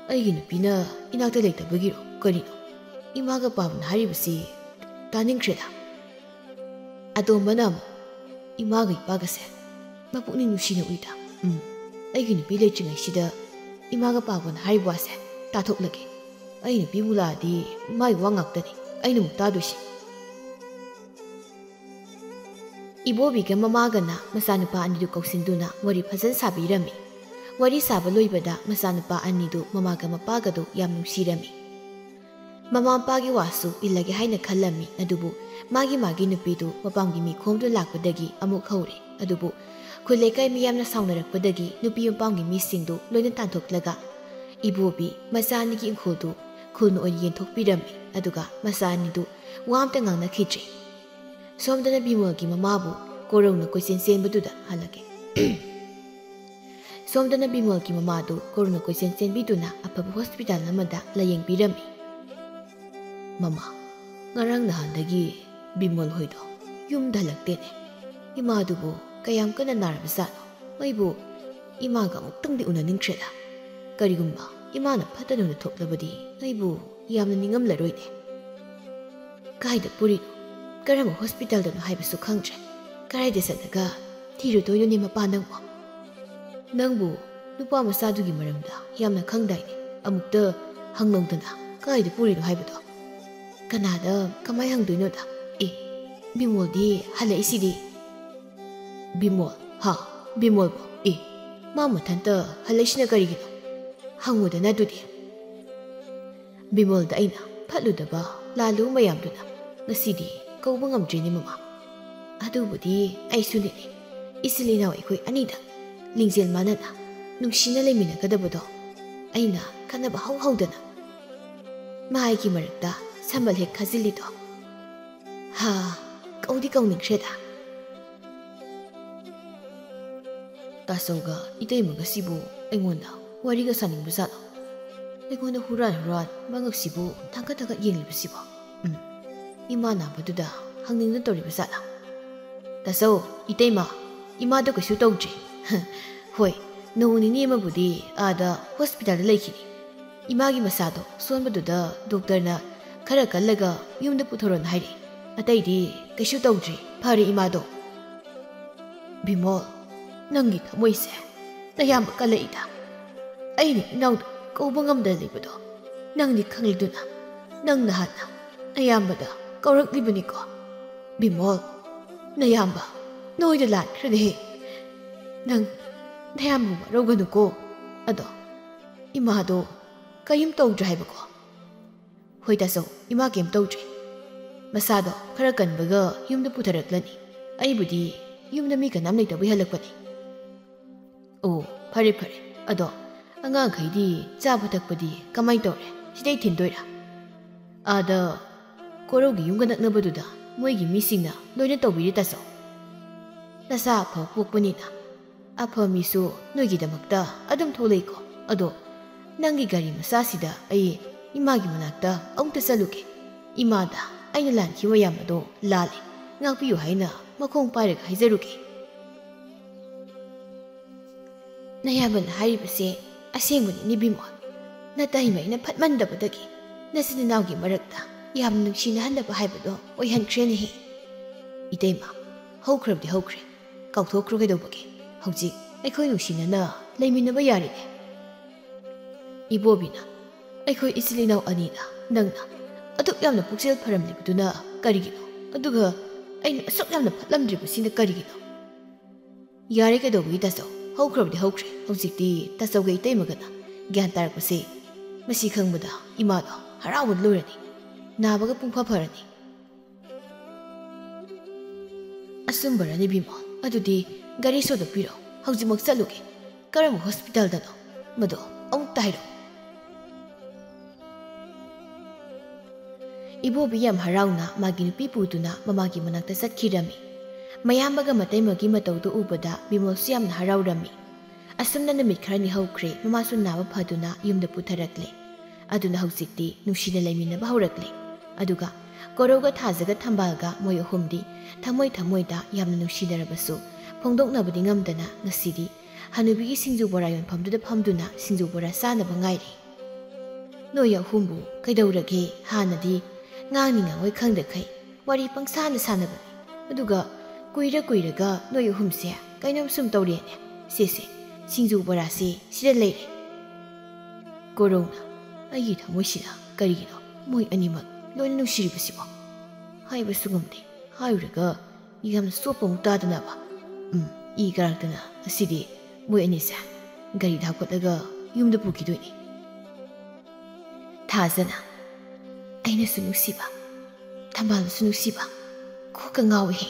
"ꯑꯩꯒꯤ ꯅꯨꯄꯤꯅ ꯏꯅꯥꯛꯇ ꯂꯩꯇꯕꯒꯤꯔꯣ ꯀꯔꯤꯅꯣ? ꯏꯃꯥꯒ ꯄꯥꯕꯅ ꯍꯥꯏꯔꯤꯕꯁꯤ ꯇꯥꯅꯤꯡꯈ꯭ꯔꯦꯗ꯫" ꯑꯇꯣꯝꯕꯅ ꯑꯃꯨꯛ, "ꯏꯃꯥꯒ ꯏꯄꯥꯒꯁꯦ ꯃꯄꯨꯛꯅꯤꯡ ꯅꯨꯡꯁꯤꯅ ꯎꯏꯗ꯫ ꯎꯝ, ꯑꯩꯒꯤ ꯅꯨꯄꯤ ꯂꯩꯇ꯭ꯔꯤꯉꯩꯁꯤꯗ ꯏꯃꯥꯒ ꯄꯥꯕꯅ ꯍꯥꯏꯔꯤꯕ ꯋꯥꯁꯦ ꯇꯥꯊꯣꯛꯂꯒꯦ꯫ ꯑꯩ ꯅꯨꯄꯤꯕꯨ ꯂꯥꯛꯑꯗꯤ ꯃꯥꯒꯤ ꯋꯥ ꯉꯥꯛꯇꯅꯤ ꯑꯩꯅ ꯑꯃꯨꯛ ꯇꯥꯗꯣꯏꯁꯦ꯫" ꯏꯕꯣꯕꯤꯒ ꯃꯃꯥꯒꯅ ꯃꯆꯥꯅꯨꯄꯥ ꯑꯅꯤꯗꯨ ꯀꯧꯁꯤꯟꯗꯨꯅ ꯋꯥꯔꯤ ꯐꯖꯅ ꯁꯥꯕꯤꯔꯝꯃꯤ꯫ ꯋꯥꯔꯤ ꯁꯥꯕ ꯂꯣꯏꯕꯗ ꯃꯆꯥꯅꯨꯄꯥ ꯑꯅꯤꯗꯨ ꯃꯃꯥꯒ ꯃꯄꯥꯒꯗꯨ ꯌꯥꯝ ꯅꯨꯡꯁꯤꯔꯝꯃꯤ꯫ ꯃꯃꯥ ꯃꯄꯥꯒꯤ ꯋꯥꯁꯨ ꯏꯜꯂꯒꯦ ꯍꯥꯏꯅ ꯈꯜꯂꯝꯃꯤ, ꯑꯗꯨꯕꯨ ꯃꯥꯒꯤ ꯃꯥꯒꯤ ꯅꯨꯄꯤꯗꯨ ꯃꯄꯥꯝꯒꯤ ꯃꯤ ꯈꯣꯝꯗꯨꯅ ꯂꯥꯛꯄꯗꯒꯤ ꯑꯃꯨꯛ ꯍꯧꯔꯦ꯫ ꯑꯗꯨꯕꯨ ꯈꯨꯜ ꯂꯩꯀꯥꯏ ꯃꯤꯌꯥꯝꯅ ꯁꯥꯎꯅꯔꯛꯄꯗꯒꯤ ꯅꯨꯄꯤ ꯃꯄꯥꯝꯒꯤ ꯃꯤꯁꯤꯡꯗꯨ ꯂꯣꯏꯅ ꯇꯥꯟꯊꯣꯛꯂꯒ ꯏꯕꯣꯕꯤ ꯃꯆꯥ ꯑꯅꯤꯒꯤ ꯏꯪꯈꯣꯜꯗꯨ ꯈꯨꯜꯅ ꯑꯣꯏꯅ ꯌꯦꯟꯊꯣꯛꯄꯤꯔꯝꯃꯤ꯫ ꯑꯗꯨꯒ ꯃꯆꯥ ꯑꯅꯤꯗꯨ ꯋꯥ ꯑꯝꯇ ꯉꯥꯡꯅꯈꯤꯗ꯭ꯔꯦ꯫ ꯁꯣꯝꯗꯅ ꯕꯤꯃꯣꯜꯒꯤ ꯃꯃꯥꯕꯨ ꯀꯣꯔꯧꯅ ꯀꯣꯏꯆꯦꯟ ꯆꯦꯟꯕꯗꯨꯗ ꯍꯜꯂꯛꯀꯦ꯫ ꯁꯣꯝꯗꯅ ꯕꯤꯃꯣꯜꯒꯤ ꯃꯃꯥꯗꯨ ꯀꯣꯔꯧꯅ ꯀꯣꯏꯆꯦꯟ ꯆꯦꯟꯕꯤꯗꯨꯅ ꯑꯐꯕ ꯍꯣꯁꯄꯤꯇꯥꯜ ꯑꯃꯗ ꯂꯥꯌꯦꯡꯕꯤꯔꯝꯃꯤ꯫ "ꯃꯃꯥ, ꯉꯔꯥꯡ ꯅꯍꯥꯟꯗꯒꯤ ꯕꯤꯃꯣꯜ ꯍꯣꯏꯗꯣ ꯌꯨꯝꯗ ꯍꯜꯂꯛꯇꯦꯅꯦ꯫ ꯏꯃꯥꯗꯨꯕꯨ ꯀꯌꯥꯝ ꯀꯟꯅ ꯅꯥꯔꯕꯖꯥꯠꯅꯣ? ꯑꯩꯕꯨ ꯏꯃꯥꯒ ꯑꯃꯨꯛꯇꯪꯗꯤ ꯎꯅꯅꯤꯡꯈ꯭ꯔꯦꯗ꯫ ꯀꯔꯤꯒꯨꯝꯕ ꯏꯃꯥꯅ ꯐꯠꯇꯅ ꯎꯅꯊꯣꯛꯂꯕꯗꯤ ꯑꯩꯕꯨ ꯌꯥꯝꯅ ꯅꯤꯡꯉꯝꯂꯔꯣꯏꯅꯦ꯫ ꯀꯥꯏꯗ ꯄꯨꯔꯤꯅꯣ, ꯀꯔꯝꯕ ꯍꯣꯁꯄꯤꯇꯥꯜꯗꯅꯣ ꯍꯥꯏꯕꯁꯨ ꯈꯪꯗ꯭ꯔꯦ꯫ ꯀꯗꯥꯏꯗ ꯆꯠꯂꯒ ꯊꯤꯔꯨꯗꯣꯏꯅꯣꯅꯦ ꯃꯄꯥ ꯅꯪꯕꯣ? ꯅꯪꯕꯨ ꯅꯨꯄꯥ ꯃꯆꯥꯗꯨꯒꯤ ꯃꯔꯝꯗ ꯌꯥꯝꯅ ꯈꯪꯗꯥꯏꯅꯦ? ꯑꯃꯨꯛꯇ ꯍꯪꯂꯧꯗꯅ ꯀꯥꯏꯗ ꯄꯨꯔꯤꯅꯣ ꯍꯥꯏꯕꯗꯣ?" "ꯀꯅꯥꯗ ꯀꯃꯥꯏ ꯍꯪꯗꯣꯏꯅꯣꯗ? ꯑꯦ, ꯕꯤꯃꯣꯜꯗꯤ ꯍꯜꯂꯛꯏꯁꯤꯗꯤ꯫" "ꯕꯤꯃꯣꯜ? ꯍꯥ? ꯕꯤꯃꯣꯜꯕꯣ? ꯑꯦ, ꯃꯥ ꯃꯊꯟꯇ ꯍꯜꯂꯛꯏꯁꯤꯅ ꯀꯔꯤꯒꯤꯅꯣ? ꯍꯪꯉꯨꯗꯅ ꯑꯗꯨꯗꯤ꯫" ꯕꯤꯃꯣꯜꯗ ꯑꯩꯅ ꯐꯠꯂꯨꯗꯕ ꯂꯥꯜꯂꯨꯕ ꯃꯌꯥꯝꯗꯨꯅ ꯉꯁꯤꯗꯤ ꯀꯧꯕ ꯉꯝꯗ꯭ꯔꯦꯅꯦ ꯃꯃꯥ꯫ ꯑꯗꯨꯕꯨꯗꯤ ꯑꯩꯁꯨꯅꯤꯅꯦ, ꯏꯆꯤꯜ ꯏꯅꯥꯎ ꯑꯩꯈꯣꯏ ꯑꯅꯤꯗ ꯂꯤꯡꯖꯦꯜ ꯃꯥꯟꯅꯅ ꯅꯨꯡꯁꯤꯅ ꯂꯩꯃꯤꯟꯅꯒꯗꯕꯗꯣ ꯑꯩꯅ ꯈꯟꯅꯕ ꯍꯧ ꯍꯧꯗꯅ ꯃꯥꯒꯤ ꯃꯔꯛꯇ ꯁꯝꯕꯜ ꯍꯦꯛ ꯈꯥꯖꯤꯜꯂꯤꯗꯣ꯫ ꯍꯥ, ꯀꯧꯗꯤ ꯀꯧꯅꯤꯡꯈ꯭ꯔꯦꯗ꯫ ꯇꯥꯆꯧꯒ ꯏꯇꯩꯃꯒꯁꯤꯕꯨ ꯑꯩꯉꯣꯟꯗ ꯋꯥꯔꯤꯒ ꯁꯥꯅꯤꯡꯕ ꯖꯥꯠꯂꯣ? ꯑꯩꯉꯣꯟꯗ ꯍꯨꯔꯥꯟ ꯍꯨꯔꯥꯟ ꯃꯉꯛꯁꯤꯕꯨ ꯊꯥꯡꯒꯠ ꯊꯥꯡꯒꯠ ꯌꯦꯡꯂꯤꯕꯁꯤꯕꯣ? ꯎꯝ, ꯏꯃꯥ ꯅꯥꯕꯗꯨꯗ ꯍꯪꯅꯤꯡꯗꯨꯅ ꯇꯧꯔꯤꯕ ꯖꯥꯠꯂꯥ? ꯇꯥꯆꯧ, ꯏꯇꯩꯃ, ꯏꯃꯥꯗꯣ ꯀꯩꯁꯨ ꯇꯧꯗ꯭ꯔꯤ꯫ ꯍꯣꯏ, ꯅꯣꯡ ꯅꯤꯅꯤ ꯑꯃꯕꯨꯗꯤ ꯑꯥꯗ ꯍꯣꯁꯄꯤꯇꯥꯜꯗ ꯂꯩꯈꯤꯅꯤ꯫ ꯏꯃꯥꯒꯤ ꯃꯁꯥꯗꯣ ꯁꯣꯟꯕꯗꯨꯗ ꯗꯣꯛꯇꯔꯅ ꯈꯔ ꯀꯜꯂꯒ ꯌꯨꯝꯗ ꯄꯨꯊꯣꯔꯣꯅ ꯍꯥꯏꯔꯛꯏ꯫ ꯑꯇꯩꯗꯤ ꯀꯩꯁꯨ ꯇꯧꯗ꯭ꯔꯤ, ꯐꯔꯦ ꯏꯃꯥꯗꯣ꯫ ꯕꯤꯃꯣꯜ, ꯅꯪꯒꯤ ꯊꯃꯣꯏꯁꯦ ꯅꯌꯥꯝꯕ ꯀꯜꯂꯛꯏꯗ꯫ ꯑꯩꯅ ꯏꯅꯥꯎꯗꯨ ꯀꯧꯕ ꯉꯝꯗꯅ ꯂꯩꯕꯗꯣ ꯅꯪꯗꯤ ꯈꯪꯂꯤꯗꯨꯅ, ꯅꯪꯅ ꯍꯥꯟꯅ ꯅꯌꯥꯝꯕꯗ ꯀꯧꯔꯛꯂꯤꯕꯅꯤꯀꯣ꯫ ꯕꯤꯃꯣꯜ, ꯅꯌꯥꯝꯕ ꯅꯣꯏꯗ ꯂꯥꯟꯈ꯭ꯔꯦꯅꯦꯍꯦ꯫ ꯅꯪ ꯅꯌꯥꯝꯕ ꯋꯥꯔꯧꯒꯅꯨꯀꯣ꯫ ꯑꯗꯣ ꯏꯃꯥꯗꯣ ꯀꯔꯤꯝ ꯇꯧꯗ꯭ꯔꯦ ꯍꯥꯏꯕꯀꯣ? ꯍꯣꯏ ꯇꯥꯆꯧ, ꯏꯃꯥ ꯀꯩꯝ ꯇꯧꯗ꯭ꯔꯦ꯫ ꯃꯁꯥꯗꯣ ꯈꯔ ꯀꯟꯕꯒ ꯌꯨꯝꯗ ꯄꯨꯊꯔꯛꯂꯅꯤ꯫ ꯑꯩꯕꯨꯗꯤ ꯌꯨꯝꯗ ꯃꯤ ꯀꯅꯥꯝ ꯂꯩꯇꯕꯩ ꯍꯜꯂꯛꯄꯅꯤ꯫ ꯑꯣ, ꯐꯔꯦ ꯐꯔꯦ꯫ ꯑꯗꯣ ꯑꯉꯥꯡꯈꯩꯗꯤ ꯆꯥꯕ ꯊꯛꯄꯗꯤ ꯀꯃꯥꯏ ꯇꯧꯔꯦ? ꯁꯤꯗꯩ ꯊꯤꯟꯗꯣꯏꯔꯥ? ꯑꯥꯗ ꯀꯣꯔꯧꯒꯤ ꯌꯨꯝꯒ ꯅꯛꯅꯕꯗꯨꯗ ꯃꯣꯏꯒꯤ ꯃꯤꯁꯤꯡꯅ ꯂꯣꯏꯅ ꯇꯧꯕꯤꯔꯦ ꯇꯥꯆꯧ꯫ ꯅꯆꯥ ꯑꯐꯕ ꯄꯣꯛꯄꯅꯤꯅ ꯑꯐꯕ ꯃꯤꯁꯨ ꯅꯣꯏꯒꯤꯗꯃꯛꯇ ꯑꯗꯨꯝ ꯊꯣꯛꯂꯛꯏꯀꯣ꯫ ꯑꯗꯣ ꯅꯪꯒꯤ ꯒꯥꯔꯤ ꯃꯆꯥꯁꯤꯗ ꯑꯩ ꯏꯃꯥꯒꯤ ꯃꯅꯥꯛꯇ ꯑꯃꯨꯛꯇ ꯆꯠꯂꯨꯒꯦ꯫ ꯏꯃꯥꯗ ꯑꯩꯅ ꯂꯥꯟꯈꯤꯕ ꯃꯌꯥꯝ ꯑꯗꯣ ꯂꯥꯜꯂꯦ, ꯉꯥꯛꯄꯤꯌꯨ ꯍꯥꯏꯅ ꯃꯈꯣꯡ ꯄꯥꯏꯔꯒ ꯍꯥꯏꯖꯔꯨꯒꯦ꯫ ꯅꯌꯥꯝꯕꯅ ꯍꯥꯏꯔꯤꯕꯁꯦ ꯑꯁꯦꯡꯕꯅꯤꯅꯦ ꯕꯤꯃꯣꯜ꯫ ꯅꯇꯩꯃ ꯑꯩꯅ ꯐꯠꯃꯟꯗꯕꯗꯒꯤ ꯅꯆꯤꯟ ꯅꯅꯥꯎꯒꯤ ꯃꯔꯛꯇ ꯌꯥꯝ ꯅꯨꯡꯁꯤꯅꯍꯟꯗꯕ ꯍꯥꯏꯕꯗꯣ ꯑꯣꯏꯍꯟꯈ꯭ꯔꯦꯅꯦꯍꯦ꯫ ꯏꯇꯩꯃ, ꯍꯧꯈ꯭ꯔꯕꯗꯤ ꯍꯧꯈ꯭ꯔꯦ, ꯀꯥꯎꯊꯣꯛꯈ꯭ꯔꯣ ꯀꯩꯗꯧꯕꯒꯦ? ꯍꯧꯖꯤꯛ ꯑꯩꯈꯣꯏ ꯅꯨꯡꯁꯤꯅꯅ ꯂꯩꯃꯤꯟꯅꯕ ꯌꯥꯔꯤꯅꯦ꯫ ꯏꯕꯣꯕꯤꯅ, ꯑꯩꯈꯣꯏ ꯏꯆꯤꯜ ꯏꯅꯥꯎ ꯑꯅꯤꯗ ꯅꯪꯅ ꯑꯗꯨꯛ ꯌꯥꯝꯅ ꯄꯨꯛꯆꯦꯜ ꯐꯔꯝꯂꯤꯕꯗꯨꯅ ꯀꯔꯤꯒꯤꯅꯣ? ꯑꯗꯨꯒ ꯑꯩꯅ ꯑꯁꯨꯛ ꯌꯥꯝꯅ ꯐꯠꯂꯝꯗ꯭ꯔꯤꯕꯁꯤꯅ ꯀꯔꯤꯒꯤꯅꯣ? ꯌꯥꯔꯦ ꯀꯩꯗꯧꯕꯒꯤ ꯇꯥꯆꯧ? ꯍꯧꯈ꯭ꯔꯕꯗꯤ ꯍꯧꯈ꯭ꯔꯦ꯫ ꯍꯧꯖꯤꯛꯇꯤ ꯇꯥꯆꯧꯒ ꯏꯇꯩꯃꯒꯅ ꯒ꯭ꯌꯥꯟ ꯇꯥꯔꯛꯄꯁꯦ, ꯃꯁꯤ ꯈꯪꯕꯗ ꯏꯃꯥꯗꯣ ꯍꯔꯥꯎꯕꯅ ꯂꯣꯏꯔꯅꯤ, ꯅꯥꯕꯒ ꯄꯨꯡꯐ ꯐꯔꯅꯤ꯫ ꯑꯆꯨꯝꯕꯔꯅꯦ ꯕꯤꯃꯣꯜ? ꯑꯗꯨꯗꯤ ꯒꯥꯔꯤ ꯁꯣꯗ ꯄꯤꯔꯣ, ꯍꯧꯖꯤꯛꯃꯛ ꯆꯠꯂꯨꯒꯦ꯫ ꯀꯔꯝꯕ ꯍꯣꯁꯄꯤꯇꯥꯜꯗꯅꯣ? ꯃꯗꯣ ꯑꯃꯨꯛꯇ ꯍꯥꯏꯔꯛꯑꯣ꯫ ꯏꯕꯣꯕꯤ ꯌꯥꯝ ꯍꯔꯥꯎꯅ ꯃꯥꯒꯤ ꯅꯨꯄꯤ ꯄꯨꯗꯨꯅ ꯃꯃꯥꯒꯤ ꯃꯅꯥꯛꯇ ꯆꯠꯈꯤꯔꯝꯃꯤ꯫ ꯃꯌꯥꯝꯕꯒ ꯃꯇꯩꯃꯒꯤ ꯃꯇꯧꯗꯨ ꯎꯕꯗ ꯕꯤꯃꯣꯜꯁꯨ ꯌꯥꯝꯅ ꯍꯔꯥꯎꯔꯝꯃꯤ꯫ ꯑꯁꯨꯝꯅ ꯅꯨꯃꯤꯠ ꯈꯔꯅꯤ ꯍꯧꯈ꯭ꯔꯦ, ꯃꯃꯥꯁꯨ ꯅꯥꯕ ꯐꯗꯨꯅ ꯌꯨꯝꯗ ꯄꯨꯊꯔꯛꯂꯦ꯫ ꯑꯗꯨꯅ ꯍꯧꯖꯤꯛꯇꯤ ꯅꯨꯡꯁꯤꯅ ꯂꯩꯃꯤꯟꯅꯕ ꯍꯧꯔꯛꯂꯦ꯫ ꯑꯗꯨꯒ ꯀꯣꯔꯧꯒ ꯊꯥꯖꯒ ꯊꯝꯕꯥꯜꯒ ꯃꯣꯏ ꯑꯍꯨꯝꯗꯤ ꯊꯃꯣꯏ ꯊꯃꯣꯏꯗ ꯌꯥꯝꯅ ꯅꯨꯡꯁꯤꯅꯔꯕꯁꯨ ꯐꯣꯡꯗꯣꯛꯅꯕꯗꯤ ꯉꯝꯗꯅ ꯉꯁꯤꯗꯤ ꯍꯅꯨꯕꯤꯒꯤ ꯁꯤꯡꯖꯨ ꯕꯣꯔꯥ ꯌꯣꯟꯐꯝꯗꯨꯗ ꯐꯝꯗꯨꯅ ꯁꯤꯡꯖꯨ ꯕꯣꯔꯥ ꯆꯥꯅꯕ ꯉꯥꯏꯔꯤ꯫ ꯅꯣꯏ ꯑꯍꯨꯝꯕꯨ ꯀꯩꯗꯧꯔꯒꯦ? ꯍꯥꯟꯅꯗꯤ ꯉꯥꯡꯅꯤ ꯉꯥꯡꯉꯣꯏ ꯈꯪꯗꯈꯩ ꯋꯥꯔꯤ ꯄꯪꯁꯥꯅ ꯁꯥꯟꯅꯕꯅꯤ꯫ ꯑꯗꯨꯒ ꯀꯨꯏꯔ ꯀꯨꯏꯔꯒ ꯅꯣꯏ ꯑꯍꯨꯝꯁꯦ ꯀꯩꯅꯣꯝ ꯁꯨꯝ ꯇꯧꯔꯦꯅꯦ꯫ ꯁꯦ ꯁꯦ, ꯁꯤꯡꯖꯨ ꯕꯣꯔꯥꯁꯦ ꯁꯤꯗ ꯂꯩꯔꯦ꯫ ꯀꯣꯔꯧꯅ, ꯑꯩꯒꯤ ꯊꯃꯣꯏꯁꯤꯗ ꯀꯔꯤꯒꯤꯅꯣ ꯃꯣꯏ ꯑꯅꯤꯃꯛ ꯂꯣꯏꯅ ꯅꯨꯡꯁꯤꯔꯤꯕꯁꯤꯕꯣ? ꯍꯥꯏꯕꯁꯨ ꯉꯝꯗꯦ꯫ ꯍꯥꯏꯔꯨꯔꯒ ꯌꯥꯝꯅ ꯆꯣꯞꯄ ꯑꯃꯨꯛ ꯇꯥꯗꯅꯕ꯫ ꯎꯝ, ꯏ ꯀꯥꯔꯛꯇꯅ ꯉꯁꯤꯗꯤ ꯃꯣꯏ ꯑꯅꯤꯁꯦ ꯒꯥꯔꯤꯗ ꯍꯥꯞꯀꯠꯂꯒ ꯌꯨꯝꯗ ꯄꯨꯈꯤꯗꯣꯏꯅꯤ꯫ ꯊꯥꯖꯅ, ꯑꯩꯅꯁꯨ ꯅꯨꯡꯁꯤꯕ, ꯊꯝꯕꯥꯜꯅꯁꯨ ꯅꯨꯡꯁꯤꯕ, ꯀꯣꯛꯀ ꯉꯥꯎꯏꯍꯦ꯫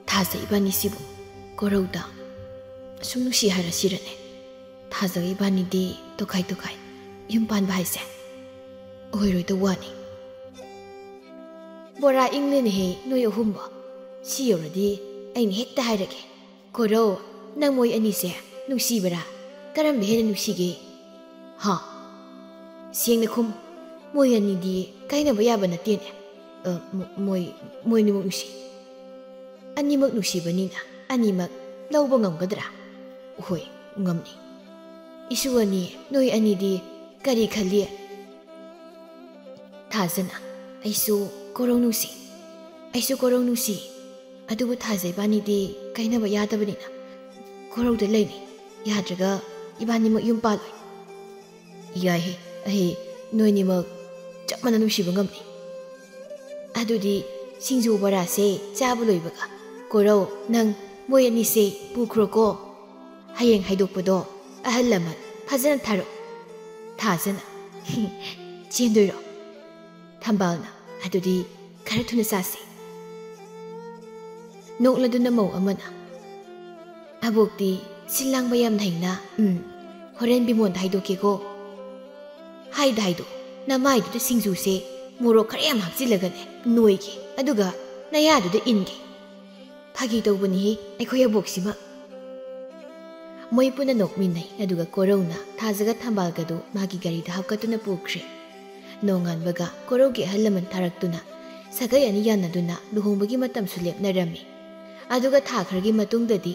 ꯊꯥꯖ ꯏꯕꯥꯅꯤꯁꯤꯕꯨ ꯀꯣꯔꯧꯗ ꯁꯨꯝ ꯅꯨꯡꯁꯤ ꯍꯥꯏꯔꯁꯤꯔꯅꯦ? ꯊꯥꯖꯒ ꯏꯕꯥꯅꯤꯗꯤ ꯇꯣꯈꯥꯏ ꯇꯣꯈꯥꯏ ꯌꯨꯝ ꯄꯥꯟꯕ ꯍꯥꯏꯁꯦ ꯑꯣꯏꯔꯣꯏꯗꯧ ꯋꯥꯅꯤ꯫ ꯕꯣꯔꯥ ꯏꯪꯂꯦꯅꯦꯍꯦ ꯅꯣꯏ ꯑꯍꯨꯝꯕꯣ꯫ ꯁꯤ ꯌꯧꯔꯗꯤ ꯑꯩꯅ ꯍꯦꯛꯇ ꯍꯥꯏꯔꯒꯦ꯫ ꯀꯣꯔꯧ, ꯅꯪ ꯃꯣꯏ ꯑꯅꯤꯁꯦ ꯅꯨꯡꯁꯤꯕꯔꯥ? ꯀꯔꯝꯕ ꯍꯦꯟꯅ ꯅꯨꯡꯁꯤꯒꯦ? ꯍꯥ? ꯁꯦꯡꯅ ꯈꯨꯝ꯫ ꯃꯣꯏ ꯑꯅꯤꯗꯤ ꯀꯥꯏꯅꯕ ꯌꯥꯕ ꯅꯠꯇꯦꯅꯦ꯫ ꯑ, ꯃ-, ꯃꯣꯏ, ꯃꯣꯏ ꯑꯅꯤꯃꯛ ꯅꯨꯡꯁꯤ꯫ ꯑꯅꯤꯃꯛ ꯅꯨꯡꯁꯤꯕꯅꯤꯅ ꯑꯅꯤꯃꯛ ꯂꯧꯕ ꯉꯝꯒꯗ꯭ꯔꯥ? ꯍꯣꯏ, ꯉꯝꯅꯤ꯫ ꯏꯁꯨ ꯑꯅꯤ, ꯅꯣꯏ ꯑꯅꯤꯗꯤ ꯀꯔꯤ ꯈꯜꯂꯤ? ꯊꯥꯖꯅ, ꯑꯩꯁꯨ ꯀꯣꯔꯧ ꯅꯨꯡꯁꯤ꯫ ꯑꯩꯁꯨ ꯀꯣꯔꯧ ꯅꯨꯡꯁꯤ꯫ ꯑꯗꯨꯕꯨ ꯊꯥꯖ ꯏꯕꯥꯅꯤꯗꯤ ꯀꯥꯏꯅꯕ ꯌꯥꯗꯕꯅꯤꯅ ꯀꯣꯔꯧꯗ ꯂꯩꯅꯤ꯫ ꯌꯥꯗ꯭ꯔꯒ ꯏꯕꯥꯅꯤꯃꯛ ꯌꯨꯝ ꯄꯥꯜꯂꯣꯏ꯫ ꯌꯥꯏꯍꯦ, ꯑꯩ ꯅꯣꯏꯅꯤꯃꯛ ꯆꯞ ꯃꯥꯟꯅ ꯅꯨꯡꯁꯤꯕ ꯉꯝꯅꯤ꯫ ꯑꯗꯨꯗꯤ ꯁꯤꯡꯖꯨ ꯕꯣꯔꯥꯁꯦ ꯆꯥꯕ ꯂꯣꯏꯕꯒ ꯀꯣꯔꯧ, ꯅꯪ ꯃꯣꯏ ꯑꯅꯤꯁꯦ ꯄꯨꯈ꯭ꯔꯣꯀꯣ꯫ ꯍꯌꯦꯡ ꯍꯥꯏꯗꯣꯛꯄꯗꯣ ꯑꯍꯜ ꯂꯃꯟ ꯐꯖꯅ ꯊꯥꯔꯛꯑꯣ꯫ ꯊꯥꯖꯅ, ꯆꯦꯟꯗꯣꯏꯔꯣ? ꯊꯝꯕꯥꯜꯅ, ꯑꯗꯨꯗꯤ ꯈꯔ ꯊꯨꯅ ꯆꯥꯁꯤ꯫ ꯅꯣꯛꯂꯗꯨꯅ ꯃꯧ ꯑꯃꯅ, ꯑꯕꯣꯛꯇꯤ ꯁꯤꯜ ꯂꯥꯡꯕ ꯌꯥꯝꯅ ꯍꯩꯅ, ꯎꯝ, ꯍꯣꯔꯦꯟ ꯕꯤꯃꯣꯟꯗ ꯍꯥꯏꯗꯣꯛꯀꯦꯀꯣ꯫ ꯍꯥꯏꯗ ꯍꯥꯏꯗꯣ, ꯅꯃꯥꯏꯗꯨꯗ ꯁꯤꯡꯖꯨꯁꯦ ꯃꯣꯔꯣꯛ ꯈꯔ ꯌꯥꯝ ꯍꯥꯞꯆꯤꯜꯂꯒꯅꯦ ꯅꯣꯏꯒꯦ, ꯑꯗꯨꯒ ꯅꯌꯥꯗꯨꯗ ꯏꯟꯒꯦ꯫ ꯐꯥꯒꯤ ꯇꯧꯕꯅꯤꯍꯦ ꯑꯩꯈꯣꯏ ꯑꯕꯣꯛꯁꯤꯃ꯫ ꯃꯣꯏ ꯄꯨꯟꯅ ꯅꯣꯛꯃꯤꯟꯅꯩ, ꯑꯗꯨꯒ ꯀꯣꯔꯧꯅ ꯊꯥꯖꯒ ꯊꯝꯕꯥꯜꯒꯗꯨ ꯃꯥꯒꯤ ꯒꯥꯔꯤꯗ ꯍꯥꯞꯀꯠꯇꯨꯅ ꯄꯨꯈ꯭ꯔꯦ꯫ ꯅꯣꯡꯉꯥꯟꯕꯒ ꯀꯣꯔꯧꯒꯤ ꯑꯍꯜ ꯂꯃꯟ ꯊꯥꯔꯛꯇꯨꯅ ꯁꯥꯒꯩ ꯑꯅꯤ ꯌꯥꯅꯗꯨꯅ ꯂꯨꯍꯣꯡꯕꯒꯤ ꯃꯇꯝꯁꯨ ꯂꯦꯞꯅꯔꯝꯃꯤ꯫ ꯑꯗꯨꯒ ꯊꯥ ꯈꯔꯒꯤ ꯃꯇꯨꯡꯗꯗꯤ